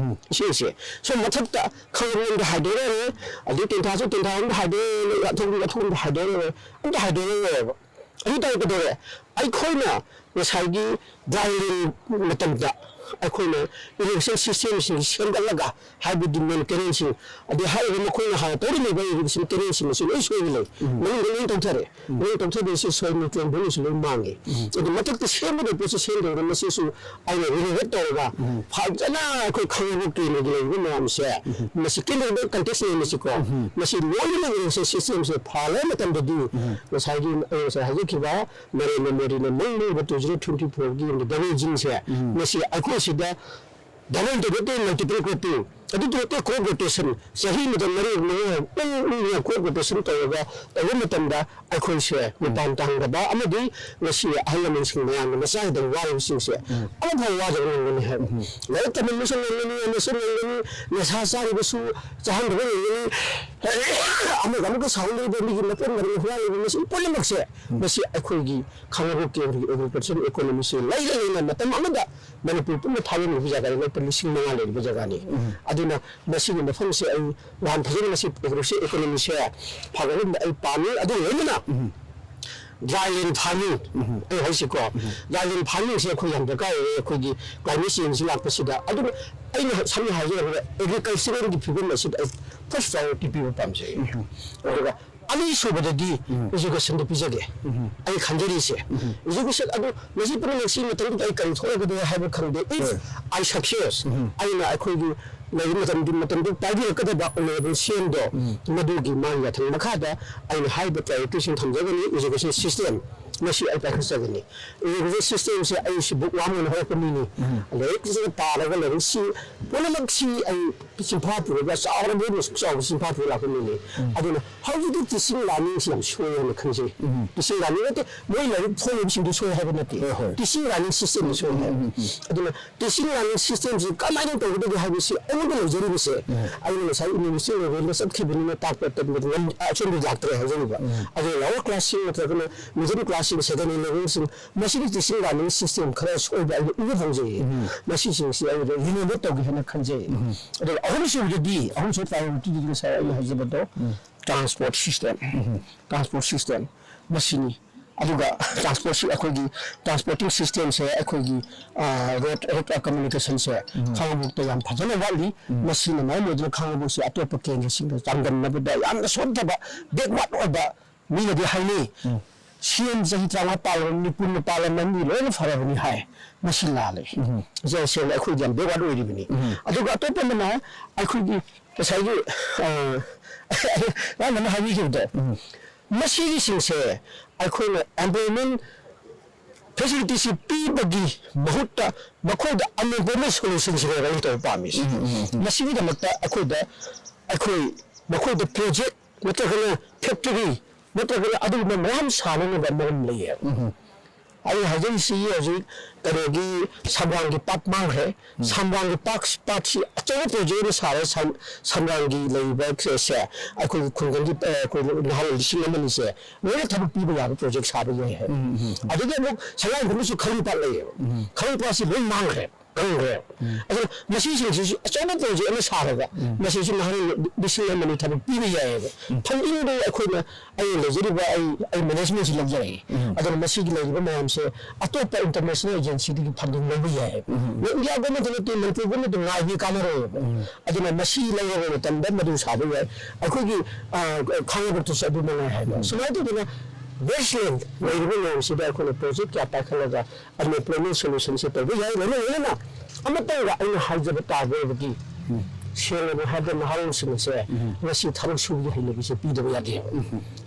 ꯏꯁꯤꯡꯁꯦ ꯁꯣꯝ ꯃꯊꯛꯇ ꯈꯥꯉꯕꯣꯛꯂꯣꯝꯗ ꯍꯥꯏꯗꯣꯔꯛꯑꯔꯣꯏ, ꯑꯗꯩ ꯇꯦꯟꯊꯥꯁꯨ ꯇꯦꯟꯊꯥꯔꯣꯝꯗ ꯍꯥꯏꯗꯣꯔꯛꯑꯔꯣꯏ, ꯑꯊꯣꯛꯄꯝ ꯑꯊꯣꯛꯄꯝꯗ ꯍꯥꯏꯗꯣꯔꯛꯑꯔꯣꯏ, ꯑꯝꯇ ꯍꯥꯏꯗꯣꯔꯛꯑꯔꯣꯏꯕ꯫ ꯑꯗꯨ ꯇꯥꯔꯗꯤ ꯀꯩꯗꯧꯔꯦ? ꯑꯩꯈꯣꯏꯅ ꯉꯁꯥꯏꯒꯤ ꯗ꯭ꯔꯥꯏ ꯂꯦꯟ ꯃꯇꯝꯗ ꯑꯩꯈꯣꯏꯅ ꯏꯔꯤꯒꯦꯁꯟ ꯁꯤꯁꯇꯦꯝꯁꯤꯡ ꯁꯦꯝꯒꯠꯂꯒ, ꯍꯥꯏꯕꯗꯤ ꯃꯦꯟ ꯀꯦꯅꯦꯜꯁꯤꯡ, ꯑꯗꯩ ꯍꯥꯏꯔꯤꯕ ꯃꯈꯣꯏꯅ ꯍꯥꯟꯅ ꯇꯧꯔꯝꯃꯤꯕ ꯏꯔꯤꯒꯦꯁꯟ ꯀꯦꯅꯦꯜꯁꯤꯡ ꯑꯁꯤ ꯂꯣꯏ ꯁꯣꯏꯕ ꯂꯩ꯫ ꯃꯅꯨꯡꯗ ꯂꯣꯏ ꯇꯧꯊꯔꯦ꯫ ꯃꯅꯨꯡ ꯇꯧꯊꯕꯁꯤ ꯁꯣꯏꯜ ꯅ꯭ꯌꯨꯇ꯭ꯔꯤꯌꯦꯟ ꯚꯦꯂꯨꯁꯨ ꯂꯣꯏ ꯃꯥꯡꯉꯤ꯫ ꯑꯗꯨ ꯃꯊꯛꯇ ꯁꯦꯝꯒꯗꯕ ꯄꯣꯠꯁꯤ ꯁꯦꯝꯗꯧꯔ ꯃꯁꯤꯁꯨ ꯑꯩꯅ ꯔꯤꯅꯣꯚꯦꯠ ꯇꯧꯔꯒ ꯐꯖꯅ ꯑꯩꯈꯣꯏ ꯈꯥꯉꯕꯣꯛ ꯀꯦꯟꯗ꯭ꯔꯒꯤ ꯂꯩꯔꯤꯕ ꯃꯌꯥꯝꯁꯦ, ꯃꯁꯤ ꯀꯦꯟꯗ꯭ꯔꯗ ꯀꯟꯇꯦꯛꯁ ꯂꯩ ꯃꯁꯤꯀꯣ, ꯃꯁꯤ ꯂꯣꯏꯅꯃꯛ ꯏꯔꯤꯒꯦꯁꯟ ꯁꯤꯁꯇꯦꯝꯁꯦ ꯐꯍꯜꯂꯕ ꯃꯇꯝꯗꯗꯤ ꯉꯁꯥꯏꯒꯤ ꯑꯩ ꯉꯁꯥꯏ ꯍꯥꯏꯖꯈꯤꯕ ꯅꯔꯦꯟꯗ꯭ꯔ ꯃꯣꯗꯤꯅ ꯃꯪ ꯃꯪꯕ two zero twenty fourꯒꯤ double ꯖꯤꯟꯁꯦ, ꯃꯁꯤ ꯑꯩꯈꯣꯏ ꯁꯤꯗ ꯗꯕꯜ ꯇꯧꯕ ꯅꯠꯇꯦ, ꯃꯜꯇꯤꯄꯜ ꯀ꯭ꯔꯣꯞꯄꯤꯡ꯫ ꯑꯗꯨꯗ ꯅꯠꯇꯦ, ꯀ꯭ꯔꯣꯞ ꯔꯣꯇꯦꯁꯟ, ꯆꯍꯤ ꯑꯃꯗ ꯃꯔꯤ ꯃꯉꯥ ꯎꯪ ꯎꯪ ꯀ꯭ꯔꯣꯞ ꯔꯣꯇꯦꯁꯟ ꯇꯧꯔꯒ ꯇꯧꯕ ꯃꯇꯝꯗ ꯑꯩꯈꯣꯏꯁꯦ ꯃꯄꯥꯟ ꯇꯥꯡꯗꯕ ꯑꯃꯗꯤ ꯉꯁꯤ ꯑꯍꯜ ꯂꯃꯟꯁꯤꯡ ꯃꯌꯥꯝꯅ ꯃꯆꯥ ꯍꯤꯗꯪ ꯋꯥꯔꯤꯕꯁꯤꯡꯁꯦ ꯑꯃꯐꯥꯎ ꯋꯥꯗꯕ ꯉꯝꯒꯅꯤ ꯍꯥꯏꯕ꯫ ꯂꯥꯏꯔꯤꯛ ꯇꯝꯍꯟꯕꯁꯨ ꯉꯝꯒꯅꯤ, ꯑꯃꯁꯨ ꯉꯝꯒꯅꯤ, ꯅꯤꯁꯥ ꯆꯥꯔꯤꯕꯁꯨ ꯆꯥꯍꯟꯗꯕ ꯉꯝꯒꯅꯤ, ꯑꯃꯒ ꯑꯃꯒ ꯁꯥꯎꯅꯔꯤꯕ ꯃꯤꯒꯤ ꯃꯄꯣꯠ ꯃꯔꯩ ꯍꯨꯔꯥꯜꯂꯤꯕ ꯃꯁꯤ ꯄꯨꯝꯅꯃꯛꯁꯦ, ꯃꯁꯤ ꯑꯩꯈꯣꯏꯒꯤ ꯈꯥꯉꯕꯣꯛ ꯀꯦꯟꯗ꯭ꯔꯒꯤ ꯑꯦꯒ꯭ꯔꯤꯀꯜꯆꯔ ꯏꯀꯣꯅꯣꯃꯤꯁꯦ ꯂꯩꯔ ꯂꯩꯅ ꯃꯇꯝ ꯑꯃꯗ ꯃꯅꯤꯄꯨꯔ ꯄꯨꯝꯅ ꯊꯥꯖꯤꯟꯈꯤꯕ ꯖꯒꯥꯅꯤ, ꯂꯨꯄꯥ ꯂꯤꯁꯤꯡ ꯃꯉꯥ ꯂꯩꯔꯤꯕ ꯖꯒꯥꯅꯤ꯫ ꯑꯗꯨꯅ ꯃꯁꯤꯒꯤ ꯃꯐꯝꯁꯦ ꯑꯩ ꯌꯥꯝ ꯐꯖꯅ ꯃꯁꯤ ꯑꯦꯒ꯭ꯔꯤꯀꯜꯆꯔ ꯏꯀꯣꯅꯣꯃꯤꯁꯦ ꯐꯒꯠꯍꯟꯕ ꯑꯩ ꯄꯥꯝꯃꯤ꯫ ꯑꯗꯨꯒ ꯂꯣꯏꯅꯅ ꯗ꯭ꯔꯥꯏ ꯂꯦꯟ ꯐꯥꯔꯃꯤꯡ, ꯑꯩ ꯍꯥꯏꯁꯤꯀꯣ, ꯗ꯭ꯔꯥꯏ ꯂꯦꯟ ꯐꯥꯔꯃꯤꯡꯁꯦ ꯑꯩꯈꯣꯏ ꯌꯥꯝ ꯗꯔꯀꯥꯔ ꯑꯣꯏꯌꯦ ꯑꯩꯈꯣꯏꯒꯤ ꯀ꯭ꯂꯥꯏꯃꯦꯠ ꯆꯦꯟꯖ ꯂꯥꯛꯄꯁꯤꯗ꯫ ꯑꯗꯨꯅ ꯑꯩꯅ ꯁꯝꯅ ꯍꯥꯏꯖꯔꯕꯗ ꯑꯦꯒ꯭ꯔꯤꯀꯜꯆꯔꯦꯜꯒꯤ ꯐꯤꯕꯝ ꯑꯁꯤꯗ ꯑꯩ ꯐꯥꯔꯁ ꯄ꯭ꯔꯥꯏꯌꯣꯔꯤꯇꯤ ꯄꯤꯕ ꯄꯥꯝꯖꯩ꯫ ꯑꯗꯨꯒ ꯑꯅꯤꯁꯨꯕꯗꯗꯤ ꯏꯖꯨꯀꯦꯁꯟꯗ ꯄꯤꯖꯒꯦ꯫ ꯑꯩ ꯈꯟꯖꯔꯤꯁꯦ, ꯏꯖꯨꯀꯦꯁꯟ ꯑꯗꯨ ꯃꯁꯤ ꯄꯨꯝꯅꯃꯛꯁꯤ ꯃꯇꯝꯗꯨꯗ ꯑꯩ ꯀꯔꯤ ꯊꯣꯛꯂꯛꯀꯗꯒꯦ ꯍꯥꯏꯕ ꯈꯪꯗꯦ꯫ If I success, ꯑꯩꯅ ꯑꯩꯈꯣꯏꯒꯤ ꯂꯩꯔꯤꯕ ꯃꯇꯝꯗꯨ, ꯃꯇꯝꯗꯨ ꯄꯥꯏꯕꯤꯔꯛꯀꯗꯕ ꯑꯣꯅꯔꯦꯕꯜ ꯁꯤ ꯑꯦꯝꯗꯣ, ꯃꯗꯨꯒꯤ ꯃꯥꯒꯤ ꯌꯥꯊꯪ ꯃꯈꯥꯗ ꯑꯩꯅ ꯍꯥꯏꯔꯤꯕ ꯄ꯭ꯔꯥꯏꯌꯣꯔꯤꯇꯤꯁꯤꯡ ꯊꯝꯖꯒꯅꯤ꯫ ꯏꯖꯨꯀꯦꯁꯟ ꯁꯤꯁꯇꯦꯝ, ꯃꯁꯤ ꯑꯩ ꯄꯥꯏꯈꯠꯆꯒꯅꯤ꯫ Education system ꯁꯦ ꯑꯩꯁꯤ book worm ꯑꯣꯏꯅ ꯍꯧꯔꯛꯄ ꯃꯤꯅꯤ꯫ ꯂꯥꯏꯔꯤꯛꯁꯤꯗ ꯄꯥꯔꯒ ꯂꯥꯏꯔꯤꯛꯁꯤ ꯄꯨꯝꯅꯃꯛꯁꯤ ꯑꯩ ꯆꯤꯟꯐꯥ ꯄꯨꯔꯒ ꯆꯥꯎꯔꯕ ꯑꯃꯁꯨ ꯆꯥꯎꯕ ꯆꯤꯟꯐꯥ ꯄꯨꯔꯒ ꯂꯥꯛꯄ ꯃꯤꯅꯤ꯫ ꯑꯗꯨꯅ ꯍꯧꯖꯤꯛꯇꯤ teaching learning ꯁꯤ ꯌꯥꯝ ꯁꯣꯏ ꯍꯥꯏꯅ ꯈꯟꯖꯩ꯫ Teaching learning ꯅꯠꯇꯦ, ꯃꯣꯏ ꯂꯥꯏꯔꯤꯛ ꯐꯣꯡꯉꯤꯕꯁꯤꯡꯗꯨ ꯁꯣꯏ ꯍꯥꯏꯕ ꯅꯠꯇꯦ꯫ ꯍꯣꯏ, ꯍꯣꯏ꯫ Teaching learning system ꯗ ꯁꯣꯏ ꯍꯥꯏꯕ꯫ ꯑꯗꯨꯅ teaching learning system ꯁꯤ ꯀꯃꯥꯏꯅ ꯇꯧꯒꯗꯒꯦ ꯍꯥꯏꯕꯁꯤ ꯑꯩꯉꯣꯟꯗ ꯂꯩꯖꯔꯤꯕꯁꯦ, ꯑꯩꯅ ꯉꯁꯥꯏ university level ꯗ ꯆꯠꯈꯤꯕꯅꯤꯅ ꯇꯥꯛꯄ ꯇꯝꯕꯗ ꯉꯝ-, ꯑꯁꯣꯝꯗ ꯂꯥꯛꯇ꯭ꯔꯦ ꯍꯥꯏꯖꯔꯤꯕ꯫ ꯑꯗꯨꯅ lower class ꯁꯤꯡ ꯅꯠꯇ꯭ꯔꯒꯅ middle class ꯁꯤꯡ, secondary level ꯁꯤꯡ, ꯃꯁꯤꯒꯤ teaching learning system ꯈꯔ ꯁꯣꯏꯕ ꯑꯩꯅ ꯎꯕ ꯐꯪꯖꯩꯌꯦ꯫ ꯃꯁꯤꯁꯤꯡꯁꯤ ꯑꯩꯅ renovate ꯇꯧꯒꯦ ꯍꯥꯏꯅ ꯈꯟꯖꯩ꯫ ꯑꯗꯨꯒ ꯑꯍꯨꯝꯁꯨꯕꯗꯗꯤ, ꯑꯍꯨꯝꯁꯨꯕ priority ꯗꯤ ꯉꯁꯥꯏ ꯑꯩꯅ ꯍꯥꯏꯖꯕꯗꯣ, transport system, transport system ꯃꯁꯤꯅꯤ꯫ ꯑꯗꯨꯒ transport ꯁꯤ ꯑꯩꯈꯣꯏꯒꯤ transporting system ꯁꯦ ꯑꯩꯈꯣꯏꯒꯤ, ꯑ, road, road communication ꯁꯦ ꯈꯥꯡꯉꯕꯣꯛꯇ ꯌꯥꯝ ꯐꯖꯅ ꯋꯥꯠꯂꯤ꯫ ꯃꯁꯤꯅ ꯃꯔꯝ ꯑꯣꯏꯗꯨꯅ ꯈꯥꯡꯉꯕꯣꯛꯁꯤ ꯑꯇꯣꯞꯄ ꯀꯦꯟꯗ꯭ꯔꯁꯤꯡꯒ ꯆꯥꯡꯗꯝꯅꯕꯗ ꯌꯥꯝꯅ ꯁꯣꯟꯊꯕ, backward ꯑꯣꯏꯕ, ꯃꯤꯅꯗꯤ ꯍꯥꯏꯅꯩ, "ꯁꯤ ꯑꯦꯝ ꯆꯍꯤ ꯇꯔꯥꯃꯉꯥ ꯄꯥꯜꯂꯕ, ꯅꯤꯄꯨꯟꯅ ꯄꯥꯜꯂꯝꯃꯅꯤ, ꯂꯣꯏꯅ ꯐꯔꯕꯅꯤ" ꯍꯥꯏ꯫ ꯃꯁꯤ ꯂꯥꯜꯂꯦ꯫ ꯁꯦꯡꯅ ꯁꯦꯡꯅ ꯑꯩꯈꯣꯏꯗꯤ ꯌꯥꯝ backward ꯑꯣꯏꯔꯤꯕꯅꯤ꯫ ꯑꯗꯨꯒ ꯑꯇꯣꯞꯄ ꯑꯃꯅ ꯑꯩꯈꯣꯏꯒꯤ ꯉꯁꯥꯏꯒꯤ, ꯑ, ꯃꯥꯅ ꯑꯃ ꯍꯥꯏꯕꯤꯈꯤꯕꯗꯣ, ꯃꯁꯤꯒꯤꯁꯤꯡꯁꯦ ꯑꯩꯈꯣꯏꯅ employment facility ꯁꯤ ꯄꯤꯕꯒꯤ ꯃꯍꯨꯠꯇ ꯃꯈꯣꯏꯗ unemployment solution ꯁꯤꯅꯦꯕ ꯑꯩꯅ ꯇꯧꯕ ꯄꯥꯝꯃꯤꯁꯦ꯫ ꯃꯁꯤꯒꯤꯗꯃꯛꯇ ꯑꯩꯈꯣꯏꯗ, ꯑꯩꯈꯣꯏ ꯃꯈꯣꯏꯗ project ꯅꯠꯇ꯭ꯔꯒꯅ factory ꯅꯠꯇ꯭ꯔꯒꯅ ꯑꯗꯨꯒꯨꯝꯕ ꯃꯌꯥꯝ ꯁꯥꯅꯅꯕ ꯃꯔꯝ ꯂꯩꯌꯦꯕ꯫ ꯑꯩ ꯍꯥꯏꯖꯔꯤꯁꯤ ꯍꯧꯖꯤꯛ ꯀꯩꯅꯣꯒꯤ ꯁꯝꯔꯥꯡꯒꯤ ꯄꯥꯠ ꯃꯥꯡꯈ꯭ꯔꯦ꯫ ꯁꯝꯔꯥꯡꯒꯤ ꯄꯥꯠ, ꯄꯥꯠꯁꯤ ꯑꯆꯧꯕ project ꯑꯃ ꯁꯥꯔꯦ꯫ ꯁꯝ-, ꯁꯝꯔꯥꯡꯒꯤ ꯂꯩꯔꯤꯕ ꯁꯦ, ꯑꯩꯈꯣꯏꯒꯤ ꯈꯨꯡꯒꯪꯒꯤ, ꯑ, ꯑꯩꯈꯣꯏ ꯅꯍꯥꯔꯣꯜ ꯂꯤꯁꯤꯡ ꯑꯃ ꯑꯅꯤꯁꯦ ꯂꯣꯏꯅ ꯊꯕꯛ ꯄꯤꯕ ꯌꯥꯕ project ꯁꯥꯕ ꯌꯥꯏ ꯍꯥꯏ꯫ ꯑꯗꯒꯤ ꯑꯃꯨꯛ ꯁꯉꯥꯏꯌꯨꯝꯐꯝꯗꯁꯨ ꯈꯔꯤꯡ ꯄꯥꯠ ꯂꯩꯌꯦꯕ꯫ ꯈꯔꯤꯡ ꯄꯥꯠꯁꯤ ꯂꯣꯏ ꯃꯥꯡꯈ꯭ꯔꯦ꯫ ꯈꯪꯈ꯭ꯔꯦ꯫ ꯑꯗꯨꯅ ꯃꯁꯤꯁꯤꯡꯁꯤꯁꯨ ꯑꯆꯧꯕ project ꯑꯃ ꯁꯥꯔꯒ ꯃꯁꯤꯁꯨ ꯅꯍꯥꯔꯣꯜ ꯂꯤꯁꯤꯡ ꯑꯃ ꯑꯅꯤ ꯊꯕꯛ ꯄꯤꯕ ꯌꯥꯏꯑꯕ꯫ Funding ꯗꯨ ꯑꯩꯈꯣꯏꯅ, ꯑꯩꯅ ꯂꯩꯖꯔꯤꯕ ꯑꯩ, ꯑꯩ management ꯁꯤ ꯂꯧꯖꯔꯛꯏ꯫ ꯑꯗꯨꯅ ꯃꯁꯤꯒꯤ ꯂꯩꯔꯤꯕ ꯃꯌꯥꯝꯁꯦ ꯑꯇꯣꯞꯄ international agency ꯗꯒꯤ funding ꯂꯧꯕ ꯌꯥꯏꯑꯕ꯫ India government ꯅꯠꯇꯦ, ꯃꯅꯤꯄꯨꯔ government ꯉꯥꯏꯕꯒꯤ ꯀꯥꯟꯅꯔꯣꯏꯕ꯫ ꯑꯗꯨꯅ ꯃꯁꯤ ꯂꯧꯔꯕ ꯃꯇꯝꯗ ꯃꯗꯨ ꯁꯥꯕ ꯌꯥꯏ꯫ ꯑꯩꯈꯣꯏꯒꯤ, ꯑ, ꯈꯥꯡꯉꯕꯣꯛꯇꯁꯨ ꯑꯗꯨ ꯃꯉꯥꯏ ꯍꯥꯏꯕ꯫ ꯁꯨꯃꯥꯏꯅ ꯇꯧꯗꯅ wasteland ꯂꯩꯔꯤꯕ ꯃꯌꯥꯝꯁꯤꯗ ꯑꯩꯈꯣꯏꯅ project ꯀꯌꯥ ꯄꯥꯏꯈꯠꯂꯒ unemployment solution ꯁꯦ ꯇꯧꯕ ꯌꯥꯏ꯫ ꯂꯣꯏꯅ ꯂꯣꯏꯅꯅ ꯑꯃꯇꯪꯒ ꯑꯩꯅ ꯍꯥꯏꯖꯕ ꯇꯥꯕ ꯑꯣꯏꯔꯕꯗꯤ, ꯁꯦꯡꯅ ꯍꯥꯏꯕꯗ ꯅꯍꯥꯔꯣꯜꯁꯤꯡ ꯑꯁꯦ ꯉꯁꯤ ꯊꯕꯛ ꯁꯨꯕꯒꯤ ꯍꯩꯅꯕꯤꯁꯦ ꯄꯤꯗꯕ ꯌꯥꯗꯦꯕ꯫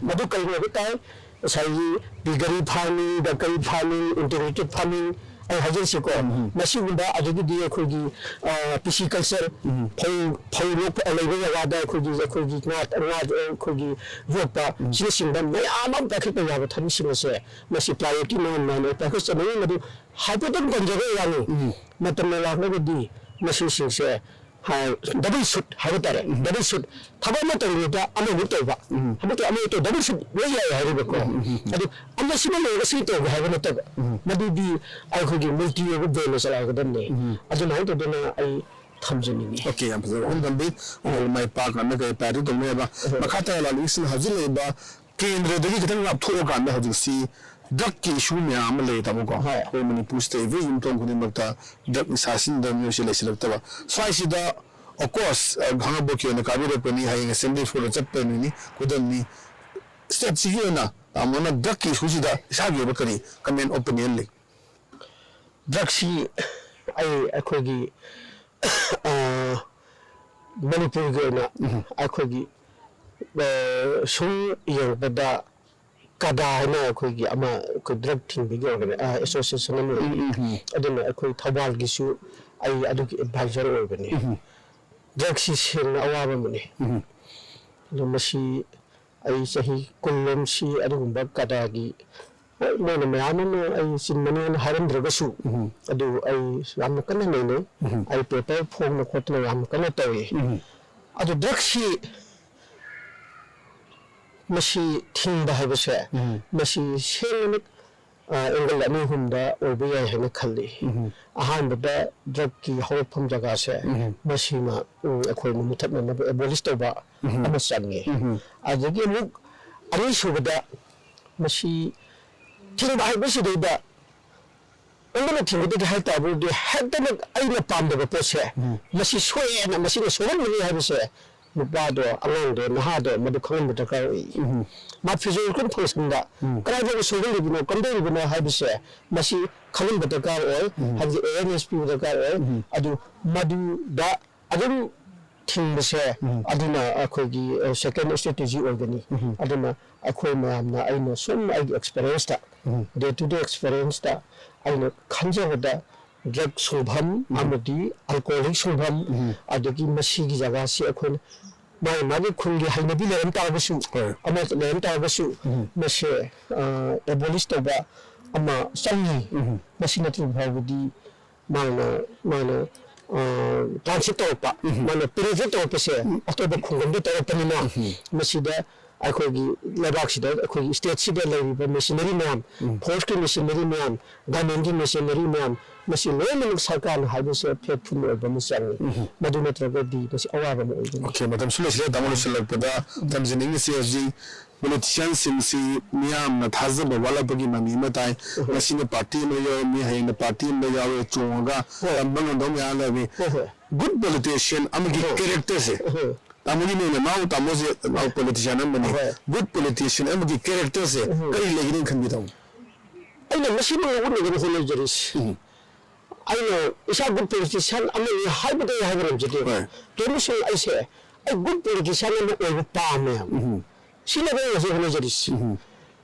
ꯃꯗꯨ ꯀꯔꯤꯒꯤꯅꯣ ꯍꯥꯏꯕ ꯇꯥꯏ, ꯉꯁꯥꯏꯒꯤ piggery farming, duckery farming, integrated farming, ꯑꯩ ꯍꯥꯏꯖꯔꯤꯁꯤꯀꯣ, ꯎꯝ, ꯎꯝ꯫ ꯃꯁꯤꯒꯨꯝꯕ, ꯑꯗꯒꯤꯗꯤ ꯑꯩꯈꯣꯏꯒꯤ, ꯑ, pisciculture, ꯎꯝ꯫ ꯐꯧ, ꯐꯧ ꯂꯣꯛꯄ, ꯂꯩꯕ ꯖꯒꯥꯗ ꯑꯩꯈꯣꯏꯒꯤ, ꯑꯩꯈꯣꯏꯒꯤ ꯉꯥ, ꯉꯥ, ꯑꯩꯈꯣꯏꯒꯤ ꯌꯣꯛꯄ, ꯎꯝ꯫ ꯑꯁꯤꯅꯆꯤꯡꯕ ꯃꯌꯥꯝ ꯑꯃ ꯄꯥꯏꯈꯠꯄ ꯌꯥꯕ ꯊꯕꯛꯁꯤꯡ ꯑꯁꯦ ꯃꯁꯤ priority ꯃꯌꯥꯝ ꯅꯥꯏꯅ ꯄꯥꯏꯈꯠꯆꯅꯤꯡꯉꯤ꯫ ꯃꯗꯨ ꯍꯥꯏꯐꯦꯠꯇꯪ ꯄꯟꯖꯕ ꯋꯥꯅꯤ, ꯎꯝ꯫ ꯃꯇꯝꯅ ꯂꯥꯛꯂꯒꯗꯤ ꯃꯁꯤꯁꯤꯡꯁꯦ ꯍꯥꯏ, double shoot ꯍꯥꯏꯕ ꯇꯥꯔꯦ꯫ ꯎꯝ꯫ Double shoot, ꯊꯕꯛ ꯑꯃ ꯇꯧꯔꯤꯉꯩꯗ ꯑꯃꯃꯨꯛ ꯇꯧꯕ, ꯎꯝ꯫ ꯊꯕꯛ ꯑꯃ ꯇꯧ, double shoot ꯂꯣꯏ ꯌꯥꯏ ꯍꯥꯏꯔꯤꯕꯀꯣ꯫ ꯎꯝ, ꯎꯝ, ꯎꯝ꯫ ꯑꯗꯨ ꯑꯃ ꯁꯤꯃ ꯂꯣꯏꯔꯒ ꯁꯤ ꯇꯧꯒꯦ ꯍꯥꯏꯕ ꯅꯠꯇꯕ, ꯎꯝ꯫ ꯃꯗꯨꯗꯤ ꯑꯩꯈꯣꯏꯒꯤ multi ꯑꯣꯏꯕ brain ꯑꯃ ꯆꯂꯥꯏꯒꯗꯕꯅꯤ꯫ ꯎꯝ꯫ ꯑꯗꯨꯃꯥꯏꯅ ꯇꯧꯗꯅ ꯑꯩ ꯊꯝꯖꯅꯤꯡꯉꯤ꯫ Okay, ꯌꯥꯝ ꯐꯖꯕ ꯋꯥꯐꯝ ꯊꯝꯕꯤ꯫ ꯑꯩꯈꯣꯏ ꯃꯥꯏ ꯄꯥꯛꯅ ꯀꯩ priority ꯇꯧꯅꯤ ꯍꯥꯏꯕ꯫ ꯎꯝ꯫ ꯃꯈꯥ ꯇꯥꯅ ꯂꯥꯛꯂꯤꯁꯤꯅ ꯍꯧꯖꯤꯛ ꯂꯩꯔꯤꯕ ꯀꯦꯟꯗ꯭ꯔꯗꯒꯤ ꯈꯤꯇꯪ ꯂꯥꯞꯊꯣꯛꯑꯀꯥꯟꯗ ꯍꯧꯖꯤꯛꯁꯤ drugꯀꯤ issue ꯃꯌꯥꯝ ꯑꯃ ꯂꯩꯔꯦ, ꯇꯥꯃꯣꯀꯣ꯫ ꯍꯣꯏ꯫ ꯑꯩꯈꯣꯏ ꯃꯅꯤꯄꯨꯔꯁꯤꯗ every ꯌꯨꯝꯊꯣꯡ ꯈꯨꯗꯤꯡꯃꯛꯇ drug ꯅꯤꯁꯥ ꯁꯤꯖꯤꯟꯅꯗꯕ ꯃꯤꯑꯣꯏꯁꯤ ꯂꯩꯁꯤꯜꯂꯛꯇꯕ꯫ ꯁ꯭ꯋꯥꯏꯁꯤꯗ, of course, ꯑ, ꯈꯥꯡꯉꯕꯣꯛꯀꯤ ꯑꯣꯏꯅ ꯀꯥꯕꯤꯔꯛꯄꯅꯤ, ꯍꯌꯦꯡ assembly floorꯗ ꯆꯠꯄꯅꯤꯅꯤ, ꯈꯨꯗꯝꯅꯤ꯫ Stateꯁꯤꯒꯤ ꯑꯣꯏꯅ ꯇꯥꯃꯣꯅ drugꯀꯤ issueꯁꯤꯗ ꯏꯁꯥꯒꯤ ꯑꯣꯏꯕ ꯀꯔꯤ comment, opinion ꯂꯩ? Drugꯁꯤ ꯑꯩ, ꯑꯩꯈꯣꯏꯒꯤ, ꯑ, ꯃꯅꯤꯄꯨꯔꯒꯤ ꯑꯣꯏꯅ ꯎꯝ꯫ ꯑꯩꯈꯣꯏꯒꯤ, ꯑ, ꯁꯨꯝ ꯌꯦꯡꯕꯗ ꯀꯗꯥ ꯍꯥꯏꯅ ꯑꯩꯈꯣꯏꯒꯤ ꯑꯃ, ꯑꯩꯈꯣꯏ drug ꯊꯤꯡꯕꯒꯤ ꯑꯣꯔꯒꯅꯥꯏ-, ꯑ, association ꯑꯃ ꯂꯩ꯫ ꯎꯝ, ꯎꯝ, ꯎꯝ꯫ ꯑꯗꯨꯅ ꯑꯩꯈꯣꯏ ꯊꯧꯕꯥꯜꯒꯤꯁꯨ ꯑꯩ ꯑꯗꯨꯒꯤ advisor ꯑꯣꯏꯕꯅꯤ꯫ ꯎꯝ꯫ Drugꯁꯤ ꯁꯦꯡꯅ ꯑꯋꯥꯕ ꯑꯃꯅꯤ꯫ ꯎꯝ꯫ ꯑꯗꯣ ꯃꯁꯤ ꯑꯩ ꯆꯍꯤ ꯀꯨꯟ ꯂꯣꯝꯁꯤ ꯑꯗꯨꯒꯨꯝꯕ ꯀꯗꯥꯒꯤ, ꯍꯣꯏ, ꯃꯣꯏꯅ ꯃꯌꯥꯝ ꯑꯃ ꯑꯩ ꯆꯤꯟꯕꯅꯦꯅ ꯍꯥꯏꯔꯝꯗ꯭ꯔꯒꯁꯨ, ꯎꯝ꯫ ꯑꯗꯨ ꯑꯩ ꯌꯥꯝꯅ ꯀꯟꯅ ꯅꯩꯅꯩ꯫ ꯎꯝ꯫ ꯑꯩ paper ꯐꯣꯡꯗꯅ ꯈꯣꯠꯇꯅ ꯌꯥꯝꯅ ꯀꯟꯅ ꯇꯧꯏ꯫ ꯎꯝ꯫ ꯑꯗꯨ drugꯁꯤ ꯃꯁꯤ ꯊꯤꯡꯕ ꯍꯥꯏꯕꯁꯦ, ꯎꯝ꯫ ꯃꯁꯤ ꯁꯦꯡꯅꯃꯛ, ꯑ, angle ꯑꯅꯤ ꯑꯍꯨꯝꯗ ꯑꯣꯏꯕ ꯌꯥꯏ ꯍꯥꯏꯅ ꯈꯜꯂꯤ꯫ ꯎꯝ꯫ ꯑꯍꯥꯟꯕꯗ drugꯀꯤ ꯍꯧꯔꯛꯐꯝ ꯖꯒꯥꯁꯦ, ꯎꯝ꯫ ꯃꯁꯤꯃ, ꯎꯝ, ꯑꯩꯈꯣꯏꯅ ꯃꯨꯊꯠꯅꯅꯕ, abolish ꯇꯧꯕ ꯎꯝ꯫ ꯑꯃ ꯆꯪꯉꯤ꯫ ꯎꯝ꯫ ꯑꯗꯒꯤ ꯑꯃꯨꯛ ꯑꯅꯤꯁꯨꯕꯗ ꯃꯁꯤ ꯊꯤꯡꯕ ꯍꯥꯏꯕꯁꯤꯗꯩꯗ ꯑꯃꯅ ꯊꯤꯡꯒꯗꯒꯦ ꯍꯥꯏ ꯇꯥꯔꯕꯗꯤ ꯍꯦꯛꯇꯃꯛ ꯑꯩꯅ ꯄꯥꯝꯗꯕ ꯄꯣꯠꯁꯦ, ꯎꯝ꯫ ꯃꯁꯤ ꯁꯣꯛꯑꯦꯅ, ꯃꯁꯤꯅ ꯁꯣꯛꯍꯟꯕꯅꯤ ꯍꯥꯏꯕꯁꯦ ꯅꯨꯄꯥꯗꯣ, ꯑꯉꯥꯡꯗꯣ, ꯅꯍꯥꯗꯣ ꯃꯗꯨ ꯈꯪꯍꯟꯕ ꯗꯔꯀꯥꯔ ꯑꯣꯏ꯫ ꯎꯝ꯫ ꯃꯥ physiological functionꯗ ꯎꯝ꯫ ꯀꯗꯥꯏꯗ ꯁꯣꯛꯍꯜꯂꯤꯕꯅꯣ, ꯀꯝꯗꯧꯔꯤꯕꯅꯣ ꯍꯥꯏꯕꯁꯦ ꯃꯁꯤ ꯈꯪꯍꯟꯕ ꯗꯔꯀꯥꯔ ꯑꯣꯏ꯫ ꯎꯝ꯫ ꯍꯥꯏꯕꯗꯤ awareness ꯄꯤꯕ ꯗꯔꯀꯥꯔ ꯑꯣꯏ꯫ ꯎꯝ꯫ ꯑꯗꯨ ꯃꯗꯨꯗ ꯑꯗꯨꯝ ꯊꯤꯡꯕꯁꯦ, ꯎꯝ꯫ ꯑꯗꯨꯅ ꯑꯩꯈꯣꯏꯒꯤ, ꯑ, second strategy ꯑꯣꯏꯒꯅꯤ꯫ ꯎꯝ꯫ ꯑꯗꯨꯅ ꯑꯩꯈꯣꯏ ꯃꯌꯥꯝꯅ, ꯑꯩꯅ ꯁꯨꯝ ꯑꯩꯒꯤ experience ꯇ, ꯎꯝ꯫ Day to day experience ꯇ ꯑꯩꯅ ꯈꯟꯖꯕꯗ drug ꯁꯨꯡꯐꯝ ꯎꯝ꯫ ꯑꯃꯗꯤ alcoholic ꯁꯨꯡꯐꯝ, ꯎꯝ꯫ ꯑꯗꯒꯤ ꯃꯁꯤꯒꯤ ꯖꯒꯥꯁꯤ ꯑꯩꯈꯣꯏꯅ ꯃꯥꯒꯤ ꯃꯥꯒꯤ ꯈꯨꯜꯒꯤ ꯍꯩꯅꯕꯤ ꯂꯩꯔꯝ ꯇꯥꯔꯒꯁꯨ, ꯍꯣꯏ꯫ ꯑꯃ ꯂꯩꯔꯝ ꯇꯥꯔꯒꯁꯨ, ꯎꯝ꯫ ꯃꯁꯦ, ꯑ, abolish ꯇꯧꯕ ꯑꯃ ꯆꯪꯉꯤ꯫ ꯎꯝ꯫ ꯃꯁꯤ ꯅꯠꯇ꯭ꯔꯤꯕ ꯐꯥꯎꯕꯗꯤ ꯃꯥꯅ, ꯃꯥꯅ, ꯑ, transit ꯇꯧꯔꯛꯄ, ꯎꯝ꯫ ꯃꯥꯅ penetrate ꯇꯧꯔꯛꯄꯁꯦ ꯎꯝ꯫ ꯑꯇꯣꯞꯄ ꯈꯨꯡꯒꯪꯗ ꯇꯧꯔꯛꯄꯅꯤꯅ, ꯎꯝ꯫ ꯃꯁꯤꯗ ꯑꯩꯈꯣꯏꯒꯤ ꯂꯩꯕꯥꯛꯁꯤꯗ, ꯑꯩꯈꯣꯏꯒꯤ state ꯁꯤꯗ ꯂꯩꯔꯤꯕ machinery ꯃꯌꯥꯝ, ꯎꯝ꯫ Force ꯀꯤ machinery ꯃꯌꯥꯝ, government ꯀꯤ machinery ꯃꯌꯥꯝ, ꯃꯁꯤ ꯂꯣꯏꯅꯃꯛ ꯁꯔꯀꯥꯔꯅ ꯍꯥꯏꯕꯁꯦ faithful ꯑꯣꯏꯕ ꯑꯃ ꯆꯪꯉꯤ꯫ ꯎꯝ꯫ ꯃꯗꯨ ꯅꯠꯇ꯭ꯔꯒꯗꯤ ꯃꯁꯤ ꯑꯋꯥꯕ ꯑꯃ ꯑꯣꯏꯒꯅꯤ꯫ Okay, ꯃꯇꯝꯁꯨ ꯂꯣꯏꯁꯤꯜꯂꯦ꯫ ꯇꯥꯃꯣ, ꯂꯣꯏꯁꯤꯜꯂꯛꯄꯗ ꯊꯝꯖꯅꯤꯡꯉꯤꯁꯦ ꯍꯧꯖꯤꯛ politician ꯁꯤꯡꯁꯤ ꯃꯤꯌꯥꯝꯅ ꯊꯥꯖꯕ ꯋꯥꯠꯂꯛꯄꯒꯤ ꯃꯃꯤ ꯑꯃ ꯇꯥꯏ꯫ ꯎꯝ꯫ ꯉꯁꯤꯅ party ꯑꯃ ꯌꯥꯎꯔꯝꯃꯤ, ꯍꯌꯦꯡꯅ party ꯑꯃꯗ ꯌꯥꯎꯔꯦ, ꯆꯣꯡꯉꯒ ꯍꯣꯏ꯫ ꯇꯝꯕ ꯉꯝꯗꯕ ꯃꯌꯥꯝ ꯂꯩꯔꯝꯃꯤ꯫ ꯍꯣꯏ, ꯍꯣꯏ꯫ Good politician ꯑꯃꯒꯤ ꯍꯣꯏ꯫ Character ꯁꯦ, ꯍꯣꯏ꯫ ꯇꯥꯃꯣꯒꯤ ꯃꯤꯡꯅ ꯅꯥꯎ ꯇꯥꯃꯣꯁꯦ ꯅꯥꯎ politician ꯑꯃꯅꯤ꯫ ꯍꯣꯏ꯫ Good politician ꯑꯃꯒꯤ character ꯁꯦ ꯎꯝ꯫ ꯀꯔꯤ ꯂꯩꯒꯅꯤ ꯈꯟꯕꯤ ꯇꯥꯃꯣ? ꯑꯩꯅ ꯃꯁꯤꯃꯛ ꯎꯠꯅꯕ ꯍꯣꯠꯅꯖꯔꯤꯁꯤ꯫ ꯎꯝ꯫ ꯑꯩꯅ ꯏꯁꯥ good politician ꯑꯃꯅꯤ ꯍꯥꯏꯕꯗꯤ ꯑꯩ ꯍꯥꯏꯕ ꯉꯝꯖꯗꯦ꯫ ꯍꯣꯏ꯫ ꯀꯔꯤꯒꯨꯝꯕ ꯁꯨꯝ ꯑꯩꯁꯦ ꯑꯩ good politician ꯑꯃ ꯑꯣꯏꯕ ꯄꯥꯝꯃꯦ꯫ ꯎꯝ꯫ ꯁꯤꯅꯦꯕ ꯑꯩꯅ ꯍꯧꯖꯤꯛ ꯍꯣꯠꯅꯖꯔꯤꯁꯤ꯫ ꯎꯝ꯫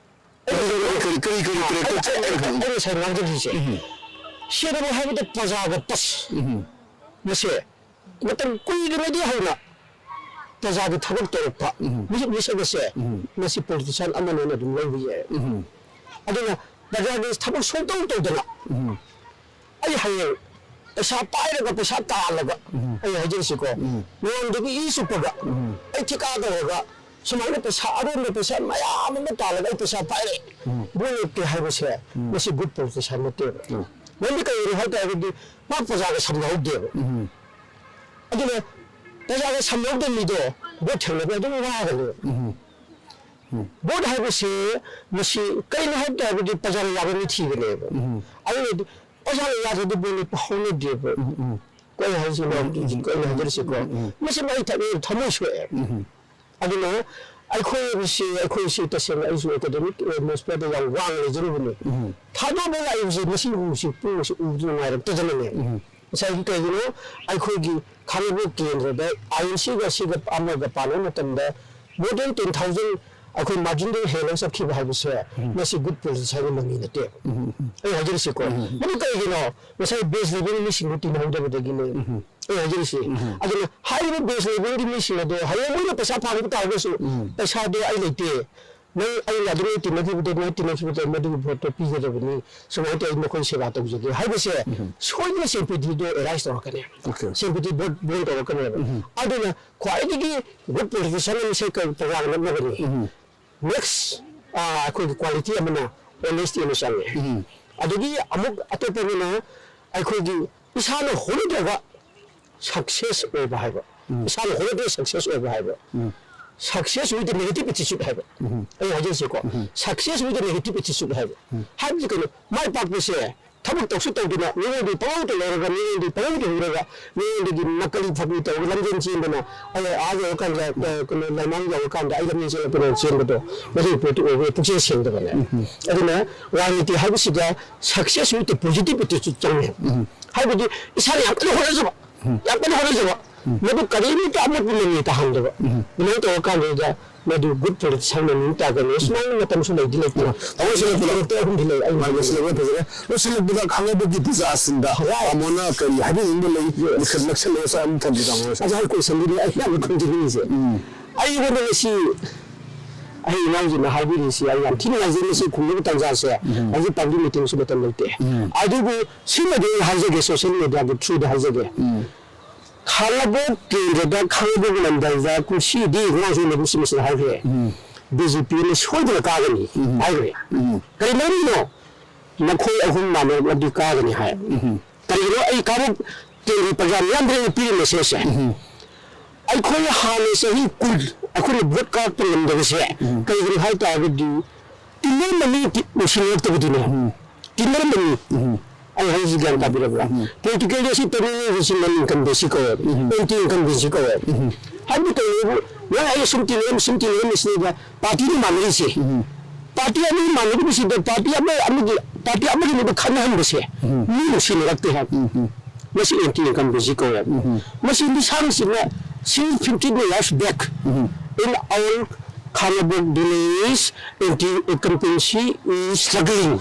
ꯑꯩꯅ ꯀꯔꯤ, ꯀꯔꯤ, ꯀꯔꯤ, ꯀꯔꯤ, ꯀꯔꯤ, ꯑꯩ, ꯀꯔꯤ, ꯑꯩ, ꯀꯔꯤ, ꯑꯩ, ꯑꯩ ꯉꯁꯥꯏ ꯉꯥꯡꯖꯈ꯭ꯔꯤꯁꯦ꯫ ꯎꯝ꯫ ꯁꯦꯡꯅ ꯍꯥꯏꯕꯗ ꯄ꯭ꯔꯖꯥꯒ ꯇꯁ꯫ ꯎꯝ꯫ ꯃꯁꯦ ꯃꯇꯝ ꯀꯨꯏꯔꯤꯉꯩꯗꯒꯤ ꯍꯧꯅ ꯄ꯭ꯔꯖꯥꯒꯤ ꯊꯕꯛ ꯇꯧꯔꯛꯄ ꯎꯝ꯫ ꯃꯤꯁꯛ, ꯃꯤꯁꯛ ꯑꯁꯦ ꯎꯝ꯫ ꯃꯁꯤ politician ꯑꯃꯅꯦꯅ ꯑꯗꯨꯝ ꯂꯧꯕ ꯌꯥꯏ꯫ ꯎꯝ꯫ ꯑꯗꯨꯅ ꯄ꯭ꯔꯖꯥꯒꯤ ꯊꯕꯛ ꯁꯨꯡꯇꯧ ꯇꯧꯗꯅ ꯎꯝ꯫ ꯑꯩ ꯍꯌꯦꯡ ꯄꯩꯁꯥ ꯄꯥꯏꯔꯒ ꯄꯩꯁꯥ ꯇꯥꯜꯂꯒ ꯎꯝ꯫ ꯑꯩ ꯍꯥꯏꯖꯔꯤꯁꯤꯀꯣ ꯎꯝ꯫ ꯃꯌꯥꯝꯗꯒꯤ ꯏ ꯆꯨꯞꯄꯒ ꯎꯝ꯫ ꯑꯩ ꯊꯤꯀꯥ ꯇꯧꯔꯒ ꯁꯨꯃꯥꯏꯅ ꯄꯩꯁꯥ ꯑꯔꯣꯟꯕ ꯄꯩꯁꯥ ꯃꯌꯥꯝ ꯑꯃ ꯇꯥꯜꯂꯒ ꯑꯩ ꯄꯩꯁꯥ ꯄꯥꯏꯔꯦ ꯎꯝ꯫ ꯚꯣꯠ ꯂꯦꯞꯀꯦ ꯍꯥꯏꯕꯁꯦ ꯎꯝ꯫ ꯃꯁꯤ good politician ꯅꯠꯇꯦꯕ꯫ ꯎꯝ꯫ ꯃꯔꯝꯗꯤ ꯀꯩꯒꯤꯅꯣ ꯍꯥꯏ ꯇꯥꯔꯒꯗꯤ ꯃꯥ ꯄ꯭ꯔꯖꯥꯒ ꯁꯝꯅꯍꯧꯗꯦꯕ꯫ ꯎꯝ꯫ ꯑꯗꯨꯅ ꯄ꯭ꯔꯖꯥꯒ ꯁꯝꯅꯍꯧꯗꯕ ꯃꯤꯗꯣ ꯚꯣꯠ ꯊꯦꯡꯅꯕ ꯑꯗꯨꯝ ꯋꯥꯒꯅꯦꯕ꯫ ꯎꯝ꯫ ꯎꯝ꯫ ꯚꯣꯠ ꯍꯥꯏꯕꯁꯦ ꯃꯁꯤ ꯀꯩꯅꯣ ꯍꯥꯏꯕ ꯇꯥꯔꯒꯗꯤ ꯄ꯭ꯔꯖꯥꯅ ꯌꯥꯕ ꯃꯤ ꯊꯤꯕꯅꯦꯕ꯫ ꯎꯝ꯫ ꯑꯗꯨꯅꯗꯤ ꯄ꯭ꯔꯖꯥꯅ ꯌꯥꯗ꯭ꯔꯗꯤ ꯚꯣꯠ ꯂꯦꯞꯄ ꯍꯧꯅꯗꯦꯕ꯫ ꯎꯝ, ꯎꯝ꯫ ꯀꯩ ꯍꯥꯏꯁꯤꯅꯣ ꯎꯝ, ꯎꯝ, ꯎꯝ, ꯀꯩꯅꯣ ꯎꯝ, ꯍꯥꯏꯖꯔꯤꯁꯤꯀꯣ ꯎꯝ, ꯎꯝ꯫ ꯃꯁꯤ ꯑꯩ ꯊꯃꯣꯏ, ꯊꯃꯣꯏ ꯁꯣꯛꯑꯦ꯫ ꯎꯝ꯫ ꯑꯗꯨꯅ ꯑꯩꯈꯣꯏꯁꯤ, ꯑꯩꯈꯣꯏꯁꯤ ꯇꯁꯦꯡꯅ ꯑꯩꯁꯨ academic atmosphere ꯗ ꯌꯥꯝ ꯋꯥꯡꯅ ꯂꯩꯖꯔꯨꯕꯅꯤ꯫ ꯎꯝ꯫ ꯊꯥꯗꯣꯛꯑꯒ ꯂꯥꯛꯏꯕꯁꯤ ꯃꯁꯤ ꯎꯁꯤ, ꯄꯨꯡꯁꯤ ꯎꯕꯗ ꯅꯨꯡꯉꯥꯏꯔꯛꯇꯗꯅꯅꯦ꯫ ꯎꯝ꯫ ꯉꯁꯥꯏꯒꯤ ꯀꯩꯒꯤꯅꯣ ꯑꯩꯈꯣꯏꯒꯤ ꯈꯥꯡꯉꯕꯣꯛ ꯀꯦꯟꯗ꯭ꯔꯗ ꯑꯥꯏ ꯑꯦꯟ ꯁꯤꯒ ꯁꯤꯒ ꯑꯃꯒ ꯄꯥꯟꯅꯕ ꯃꯇꯝꯗ more than ten thousand ꯑꯩꯈꯣꯏ margin ꯗꯒꯤ ꯍꯦꯜꯂꯒ ꯆꯠꯈꯤꯕ ꯍꯥꯏꯕꯁꯦ ꯃꯁꯤ good politics ꯍꯥꯏꯅ ꯃꯃꯤ ꯅꯠꯇꯦ꯫ ꯑꯩ ꯍꯥꯏꯖꯔꯤꯁꯤꯀꯣ, ꯃꯗꯨ ꯀꯩꯒꯤꯅꯣ? ꯉꯁꯥꯏ base level ꯒꯤ ꯃꯤꯁꯤꯡꯗꯣ ꯇꯤꯟꯅꯍꯧꯗꯕꯗꯒꯤꯅꯦ꯫ ꯑꯩ ꯍꯥꯏꯖꯔꯤꯁꯤ꯫ ꯑꯗꯨꯅ ꯍꯥꯏꯔꯤꯕ base level ꯒꯤ ꯃꯤꯁꯤꯡ ꯑꯗꯣ ꯍꯌꯦꯡ ꯃꯣꯏꯅ ꯄꯩꯁꯥ ꯐꯪꯕ ꯇꯥꯔꯒꯁꯨ ꯄꯩꯁꯥꯗꯣ ꯑꯩ ꯂꯩꯇꯦ, ꯅꯪ ꯑꯩꯅ ꯑꯗꯨ ꯅꯣꯏ ꯇꯤꯟꯅꯈꯤꯕꯗ, ꯅꯣꯏ ꯇꯤꯟꯅꯈꯤꯕꯗ ꯃꯗꯨꯒꯤ vote ꯇꯣ ꯄꯤꯒꯗꯕꯅꯤ, ꯁꯨꯃꯥꯏꯅ ꯇꯧꯔꯒ ꯅꯈꯣꯏ ꯁꯦꯕꯥ ꯇꯧꯖꯒꯦ ꯍꯥꯏꯕꯁꯦ ꯁꯣꯏꯗꯅ sympathy ꯗꯣ arise ꯇꯧꯔꯛꯀꯅꯤ꯫ Okay. Sympathy vote, vote ꯇꯧꯔꯛꯀꯅꯦꯕ꯫ ꯑꯗꯨꯅ ꯈ꯭ꯋꯥꯏꯗꯒꯤ good politician ꯑꯃꯁꯦ ꯀꯩ ꯄ꯭ꯔꯖꯥꯒ ꯅꯛꯅꯕꯅꯤ꯫ Next, ꯑꯥ, ꯑꯩꯈꯣꯏꯒꯤ quality ꯑꯃꯅ honesty ꯑꯃ ꯆꯪꯉꯦ꯫ ꯑꯗꯒꯤ ꯑꯃꯨꯛ ꯑꯇꯣꯞꯄ ꯑꯃꯅ ꯑꯩꯈꯣꯏꯒꯤ ꯏꯁꯥꯅ ꯍꯣꯠꯅꯗ꯭ꯔꯒ success ꯑꯣꯏꯕ ꯍꯥꯏꯕ, ꯏꯁꯥꯅ ꯍꯣꯠꯅꯗ꯭ꯔꯒ success ꯑꯣꯏꯕ ꯍꯥꯏꯕ, success with a negative attitude ꯍꯥꯏꯕ꯫ ꯑꯩ ꯍꯥꯏꯖꯔꯤꯁꯤꯀꯣ, success with a negative attitude ꯍꯥꯏꯕ꯫ ꯍꯥꯏꯕꯗꯤ ꯀꯩꯅꯣ? ꯃꯥꯏ ꯄꯥꯛꯄꯁꯦ ꯊꯕꯛ ꯇꯧꯁꯨ ꯇꯧꯗꯅ, ꯃꯤꯉꯣꯟꯗꯒꯤ ꯄꯪꯂꯧꯗ ꯂꯧꯔꯒ, ꯃꯤꯉꯣꯟꯗꯒꯤ ꯄꯪꯍꯧꯗ ꯍꯧꯔꯒ, ꯃꯤꯉꯣꯟꯗꯒꯤ ꯅꯀꯂꯤ ꯐꯥꯒꯤ ꯇꯧꯔꯒ ꯂꯝꯖꯦꯟ ꯆꯦꯟꯗꯅ, ꯑꯩ ꯑꯥ ꯌꯧꯔꯀꯥꯟꯗ, ꯑ, ꯀꯩꯅꯣ, ꯂꯩꯃꯥꯡ ꯌꯧꯔꯀꯥꯟꯗ ꯑꯩ ꯂꯝꯖꯦꯟ ꯆꯦꯜꯂꯛꯄꯗ ꯆꯦꯟꯕꯗꯣ, ꯃꯗꯨꯒꯤ ꯄꯣꯠꯇꯨ ꯑꯣꯏꯕ ꯄꯨꯛꯆꯦꯜ ꯁꯦꯡꯗꯕꯅꯦ꯫ ꯑꯗꯨꯅ ꯔꯥꯖꯅꯤꯇꯤ ꯍꯥꯏꯕꯁꯤꯗ success with a positive attitude ꯆꯪꯉꯦ꯫ ꯍꯥꯏꯕꯗꯤ ꯏꯁꯥꯅ ꯌꯥꯝ ꯀꯟꯅ ꯍꯣꯠꯅꯖꯕ, ꯌꯥꯝ ꯀꯟꯅ ꯍꯣꯠꯅꯖꯕ, ꯃꯗꯨ ꯀꯔꯤꯃꯠꯇ ꯑꯃꯣꯠꯄ ꯃꯃꯤ ꯇꯥꯍꯟꯗꯕ꯫ ꯑꯗꯨꯃꯥꯏꯅ ꯇꯧꯔꯀꯥꯟꯗꯨꯗ ꯃꯗꯨ good politics ꯍꯥꯏꯅ ꯃꯤꯡ ꯇꯥꯒꯅꯤ꯫ ꯁꯨꯃꯥꯏꯅ ꯃꯇꯝꯁꯨ ꯂꯩꯗꯤ ꯂꯩꯇꯦ꯫ ꯇꯧꯔꯁꯤ ꯂꯣꯏꯁꯤꯜꯂꯛꯄꯗ꯫ ꯇꯔꯨꯛ ꯑꯍꯨꯝꯗꯤ ꯂꯩ꯫ ꯑꯩ ꯃꯥꯏ ꯂꯣꯏꯁꯤꯜꯂꯛꯄꯅ ꯐꯖꯔꯦ꯫ ꯂꯣꯏꯁꯤꯜꯂꯛꯄꯗ ꯈꯥꯡꯉꯕꯣꯛꯀꯤ ꯄ꯭ꯔꯖꯥꯁꯤꯡꯗ Right. ꯇꯥꯃꯣꯅ ꯀꯔꯤ ꯍꯥꯏꯕꯤꯅꯤꯡꯕ ꯂꯩ? ꯅꯛꯁꯜ-, ꯅꯛꯁꯜꯂꯛꯑꯦ, ꯁ꯭ꯋꯥꯏ ꯑꯃꯨꯛ ꯊꯝꯕꯤꯔꯝꯃꯣ꯫ ꯑꯣꯖꯥ, ꯑꯩ question ꯗꯨꯅꯦ ꯑꯩ ꯌꯥꯝꯅ ꯈꯪꯖꯅꯤꯡꯉꯤꯁꯦ꯫ ꯑꯩꯉꯣꯟꯗ ꯉꯁꯤ ꯑꯩ ꯏꯅꯥꯎꯁꯤꯡꯅ ꯍꯥꯏꯕꯤꯔꯤꯁꯤ ꯑꯩ ꯌꯥꯝ ꯊꯤꯅ ꯅꯨꯡꯉꯥꯏꯖꯩ꯫ ꯃꯁꯤ ꯈꯨꯝꯅꯕ ꯇꯥꯟꯖꯥꯁꯦ ꯍꯧꯖꯤꯛ public meeting ꯁꯨ ꯃꯇꯝ ꯂꯩꯇꯦ꯫ ꯑꯗꯨꯕꯨ ꯁꯤꯃꯗꯤ ꯑꯩ ꯍꯥꯏꯖꯒꯦ, social media ꯒꯤ through ꯗ ꯍꯥꯏꯖꯒꯦ꯫ ꯈꯥꯡꯉꯕꯣꯛ ꯀꯦꯟꯗ꯭ꯔꯗ ꯈꯥꯡꯉꯕꯣꯛ ꯂꯝꯗꯝꯗ ꯀꯨꯝꯁꯤꯗꯤ ꯉꯔꯥꯡꯁꯨ ꯑꯩꯅ ꯃꯁꯤ ꯃꯁꯤꯗ ꯍꯥꯏꯈ꯭ꯔꯦ꯫ ꯕꯤ ꯖꯦ ꯄꯤ ꯅ ꯁꯣꯏꯗꯅ ꯀꯥꯒꯅꯤ ꯍꯥꯏꯈ꯭ꯔꯦ꯫ ꯀꯔꯤ ꯃꯔꯝꯒꯤꯅꯣ? ꯅꯈꯣꯏ ꯑꯍꯨꯝ ꯃꯥꯟꯅꯔꯛꯂꯗꯤ ꯀꯥꯒꯅꯤ ꯍꯥꯏ꯫ ꯀꯔꯤꯒꯤꯅꯣ? ꯑꯩ ꯈꯥꯡꯉꯕꯣꯛ ꯀꯦꯟꯗ꯭ꯔꯒꯤ ꯄ꯭ꯔꯖꯥ ꯃꯤꯌꯥꯝꯗ ꯑꯩꯅ ꯄꯤꯔꯤꯕ message ꯁꯦ꯫ ꯑꯩꯈꯣꯏꯅ ꯍꯥꯟꯅ ꯆꯍꯤ ꯀꯨꯟ ꯑꯩꯈꯣꯏꯅ vote ꯀꯥꯔꯛꯄ ꯉꯝꯗꯕꯁꯦ ꯀꯩꯒꯤꯅꯣ ꯍꯥꯏ ꯇꯥꯔꯒꯗꯤ ꯇꯤꯟꯅꯔꯝꯕ ꯃꯤ ꯇꯤ-, ꯅꯨꯡꯁꯤꯅꯔꯛꯇꯕꯗꯨꯅꯦ꯫ ꯇꯤꯟꯅꯔꯝꯕ ꯃꯤ꯫ ꯑꯩ ꯍꯥꯏꯁꯤ ꯒ꯭ꯌꯥꯟ ꯇꯥꯕꯤꯔꯕ꯭ꯔꯥ? Politically ꯁꯤ ꯇꯧꯅꯤꯡꯉꯤꯁꯤ ꯅꯟ ꯏꯟꯀꯝꯕꯦꯟꯁꯤ ꯀꯧꯋꯦꯕ꯫ Anti incumbency ꯀꯧꯋꯦꯕ꯫ ꯍꯥꯏꯕꯗꯤ ꯀꯩꯅꯣꯕꯨ ꯅꯪ ꯑꯩꯒ ꯁꯨꯝ ꯇꯤꯟꯅꯔꯝ-, ꯁꯨꯝ ꯇꯤꯟꯅꯔꯝꯃꯤꯁꯤꯗ party ꯅ ꯃꯥꯟꯅꯔꯤꯁꯦ꯫ Party ꯑꯅꯤ ꯃꯥꯟꯅꯔꯤꯕꯁꯤꯗ party ꯑꯃ, ꯑꯃꯒꯤ, party ꯑꯃꯒꯤ ꯃꯤꯗ ꯈꯠꯅꯍꯟꯕꯁꯦ ꯃꯤ ꯅꯨꯡꯁꯤꯅꯔꯛꯇꯦ ꯍꯥꯏꯕ꯫ ꯃꯁꯤ ꯑꯦꯟꯇꯤ ꯏꯟꯀꯝꯕꯦꯟꯁꯤ ꯀꯧꯋꯦꯕ꯫ ꯃꯁꯤ ꯂꯤꯁꯥꯡꯁꯤꯠꯅ since fifteen years back in our Khangabook village, anti incumbency is struggling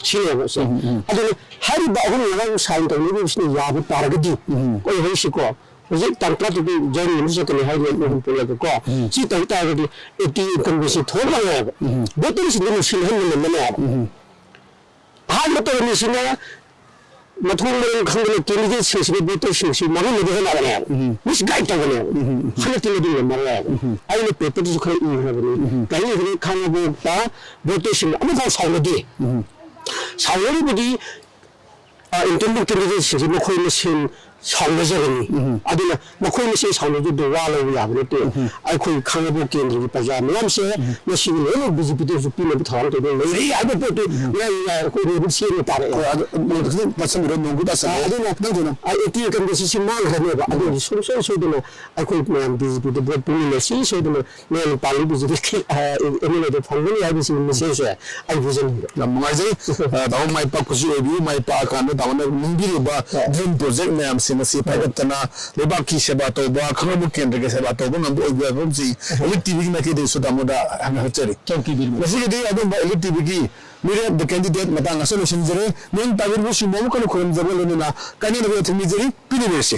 ꯁꯤꯅꯦꯕ ꯁꯦ꯫ ꯑꯗꯨꯅ ꯍꯥꯏꯔꯤꯕ ꯑꯍꯨꯝ ꯉꯔꯥꯡ ꯁꯥꯏꯟ ꯇꯧꯅꯔꯤꯕꯁꯤꯅ ꯌꯥꯕ ꯇꯥꯔꯒꯗꯤ ꯑꯩꯈꯣꯏ ꯍꯧꯖꯤꯛꯁꯤꯀꯣ, ꯍꯧꯖꯤꯛ ꯇꯥꯡ ꯇꯔꯥꯇꯔꯨꯛꯇ ꯖꯣꯏꯟ ꯃꯤꯅꯤꯁꯇꯔ ꯆꯠꯀꯅꯤ ꯍꯥꯏꯔꯤ, ꯑꯍꯨꯝ ꯄꯨꯜꯂꯒꯀꯣ꯫ ꯁꯤ ꯇꯧ ꯇꯥꯔꯒꯗꯤ ꯑꯦꯟꯇꯤ ꯏꯟꯀꯝꯕꯦꯟꯁꯤ ꯊꯣꯛꯂꯛꯑꯣꯏꯕ꯫ ꯚꯣꯇꯔꯁꯤꯡꯗꯨ ꯅꯨꯡꯁꯤꯅꯍꯟꯕ ꯉꯝꯃꯅꯦꯕ꯫ ꯑꯍꯥꯟꯕ ꯇꯧꯔꯝꯃꯤꯁꯤꯅ ꯃꯊꯣꯡ ꯃꯔꯝ ꯈꯪꯗꯅ ꯀꯦꯟꯗꯤꯗꯦꯠꯁꯤꯡꯁꯤꯅ ꯚꯣꯇꯔꯁꯤꯡꯁꯤ ꯃꯥꯡꯍꯟꯅꯕ ꯍꯣꯠꯅꯕꯅꯦꯕ꯫ ꯃꯤꯁꯒꯥꯏꯗ ꯇꯧꯕꯅꯦꯕ꯫ ꯍꯟꯗꯛꯇꯤ ꯃꯗꯨ ꯉꯝꯃꯔꯣꯏꯕ꯫ ꯑꯩꯅ ꯄꯦꯄꯔꯗꯁꯨ ꯈꯔ ꯏꯈ꯭ꯔꯕꯅꯤ꯫ ꯀꯔꯤ ꯏꯈ꯭ꯔꯦ? ꯈꯥꯡꯉꯕꯣꯛꯇ ꯚꯣꯇꯔꯁꯤꯡꯅ ꯑꯃꯐꯥꯎ ꯁꯥꯎꯅꯗꯦ꯫ ꯁꯥꯎꯅꯔꯤꯕꯗꯤ, ꯑ, incumbent candidateꯁꯤꯡꯁꯤ ꯃꯈꯣꯏ ꯃꯁꯦꯟ ꯁꯥꯎꯅꯖꯕꯅꯤ꯫ ꯑꯗꯨꯅ ꯃꯈꯣꯏ ꯃꯁꯦꯟ ꯁꯥꯎꯅꯖꯕꯗꯨ ꯋꯥ ꯂꯧꯕ ꯌꯥꯕ ꯅꯠꯇꯦ꯫ ꯑꯩꯈꯣꯏ ꯈꯥꯡꯉꯕꯣꯛ ꯀꯦꯟꯗ꯭ꯔꯒꯤ ꯄ꯭ꯔꯖꯥ ꯃꯌꯥꯝꯁꯦ ꯃꯁꯤꯒꯤ ꯂꯣꯏꯅꯃꯛ ꯕꯤ ꯖꯦ ꯄꯤꯗꯁꯨ ꯄꯤꯅꯕ ꯊꯧꯔꯥꯡ ꯇꯧꯗꯨꯅ ꯂꯩꯔꯤ ꯍꯥꯏꯕ ꯄꯣꯠꯇꯨ ꯉꯥꯏ ꯉꯥꯏ ꯑꯩꯈꯣꯏ ꯔꯦꯕꯤꯠ ꯁꯦꯝꯕ ꯇꯥꯔꯦ꯫ ꯍꯣꯏ, ꯑꯗꯨ ꯃꯣꯏꯗ ꯈꯤꯇꯪ ꯇꯥꯁꯟꯕꯤꯔꯣ, ꯅꯣꯡꯗꯨ ꯇꯥꯁꯜꯂꯦ꯫ ꯑꯗꯨꯅ ꯅꯪꯗꯨꯅ ꯑꯦꯟꯇꯤ ꯏꯟꯀꯝꯕꯦꯟꯁꯤꯁꯤ ꯃꯥꯡꯈ꯭ꯔꯅꯦꯕ꯫ ꯑꯗꯨꯒꯤ ꯁꯨꯡꯁꯣꯏ ꯁꯣꯏꯗꯅ ꯑꯩꯈꯣꯏ ꯃꯌꯥꯝ ꯕꯤ ꯖꯦ ꯄꯤꯗ ꯚꯣꯠ ꯄꯤꯃꯤꯟꯅꯁꯤ, ꯁꯣꯏꯗꯅ ꯃꯌꯥꯝ ꯄꯥꯜꯂꯤ B J P M L ꯑꯦꯗ ꯐꯪꯒꯅꯤ ꯍꯥꯏꯕꯁꯤꯒꯤ ꯃꯦꯁꯦꯖꯁꯦ ꯑꯩ ꯄꯤꯖꯅꯤꯡꯕ꯫ ꯌꯥꯝ ꯅꯨꯡꯉꯥꯏꯖꯩ꯫ ꯑ, ꯇꯥꯃꯣ ꯃꯥꯏ ꯄꯥꯛꯄꯁꯨ ꯑꯣꯏꯕꯤꯌꯨ꯫ ꯃꯥꯏ ꯄꯥꯛꯑꯀꯥꯟꯗ ꯇꯥꯃꯣꯅ ꯅꯤꯡꯕꯤꯔꯤꯕ ꯗ꯭ꯔꯤꯝ ꯄ꯭ꯔꯣꯖꯦꯛ ꯃꯌꯥꯝꯁꯤꯡ ꯑꯁꯤ ꯄꯥꯏꯈꯠꯇꯅ ꯂꯩꯕꯥꯛꯀꯤ ꯁꯦꯕꯥ ꯇꯧꯕ, ꯈꯥꯡꯉꯕꯣꯛ ꯀꯦꯟꯗ꯭ꯔꯒꯤ ꯁꯦꯕꯥ ꯇꯧꯕ ꯉꯝꯕ ꯑꯣꯏꯕꯤꯌꯨ ꯍꯥꯏꯕ ꯑꯃꯁꯤ ꯏꯂꯤꯠ ꯇꯤ ꯚꯤꯒꯤ ꯃꯥꯏꯀꯩꯗꯩꯁꯨ ꯇꯥꯃꯣꯗ ꯍꯪꯒꯠꯆꯔꯤ꯫ ꯆꯧꯀꯤꯕꯤꯔꯕ꯫ ꯉꯁꯤꯒꯤꯗꯤ ꯑꯗꯨꯝꯕ ꯏꯂꯤꯠ ꯇꯤ ꯚꯤꯒꯤ ꯃꯤꯔꯦꯞ ꯗ ꯀꯦꯟꯗꯤꯗꯦꯠ ꯃꯇꯥꯡ ꯑꯁꯤꯗ ꯂꯣꯏꯁꯤꯟꯖꯔꯦ꯫ ꯅꯣꯏꯅ ꯇꯥꯕꯤꯔꯤꯕꯁꯤꯡꯕꯨ ꯑꯃꯨꯛ ꯍꯟꯅ ꯈꯨꯔꯨꯝꯖꯕ ꯂꯣꯏꯅꯅ ꯀꯥꯏꯅꯅꯕ ꯌꯥꯊꯪ ꯅꯤꯖꯔꯤ꯫ ꯄꯤꯅꯕꯤꯔꯁꯤ꯫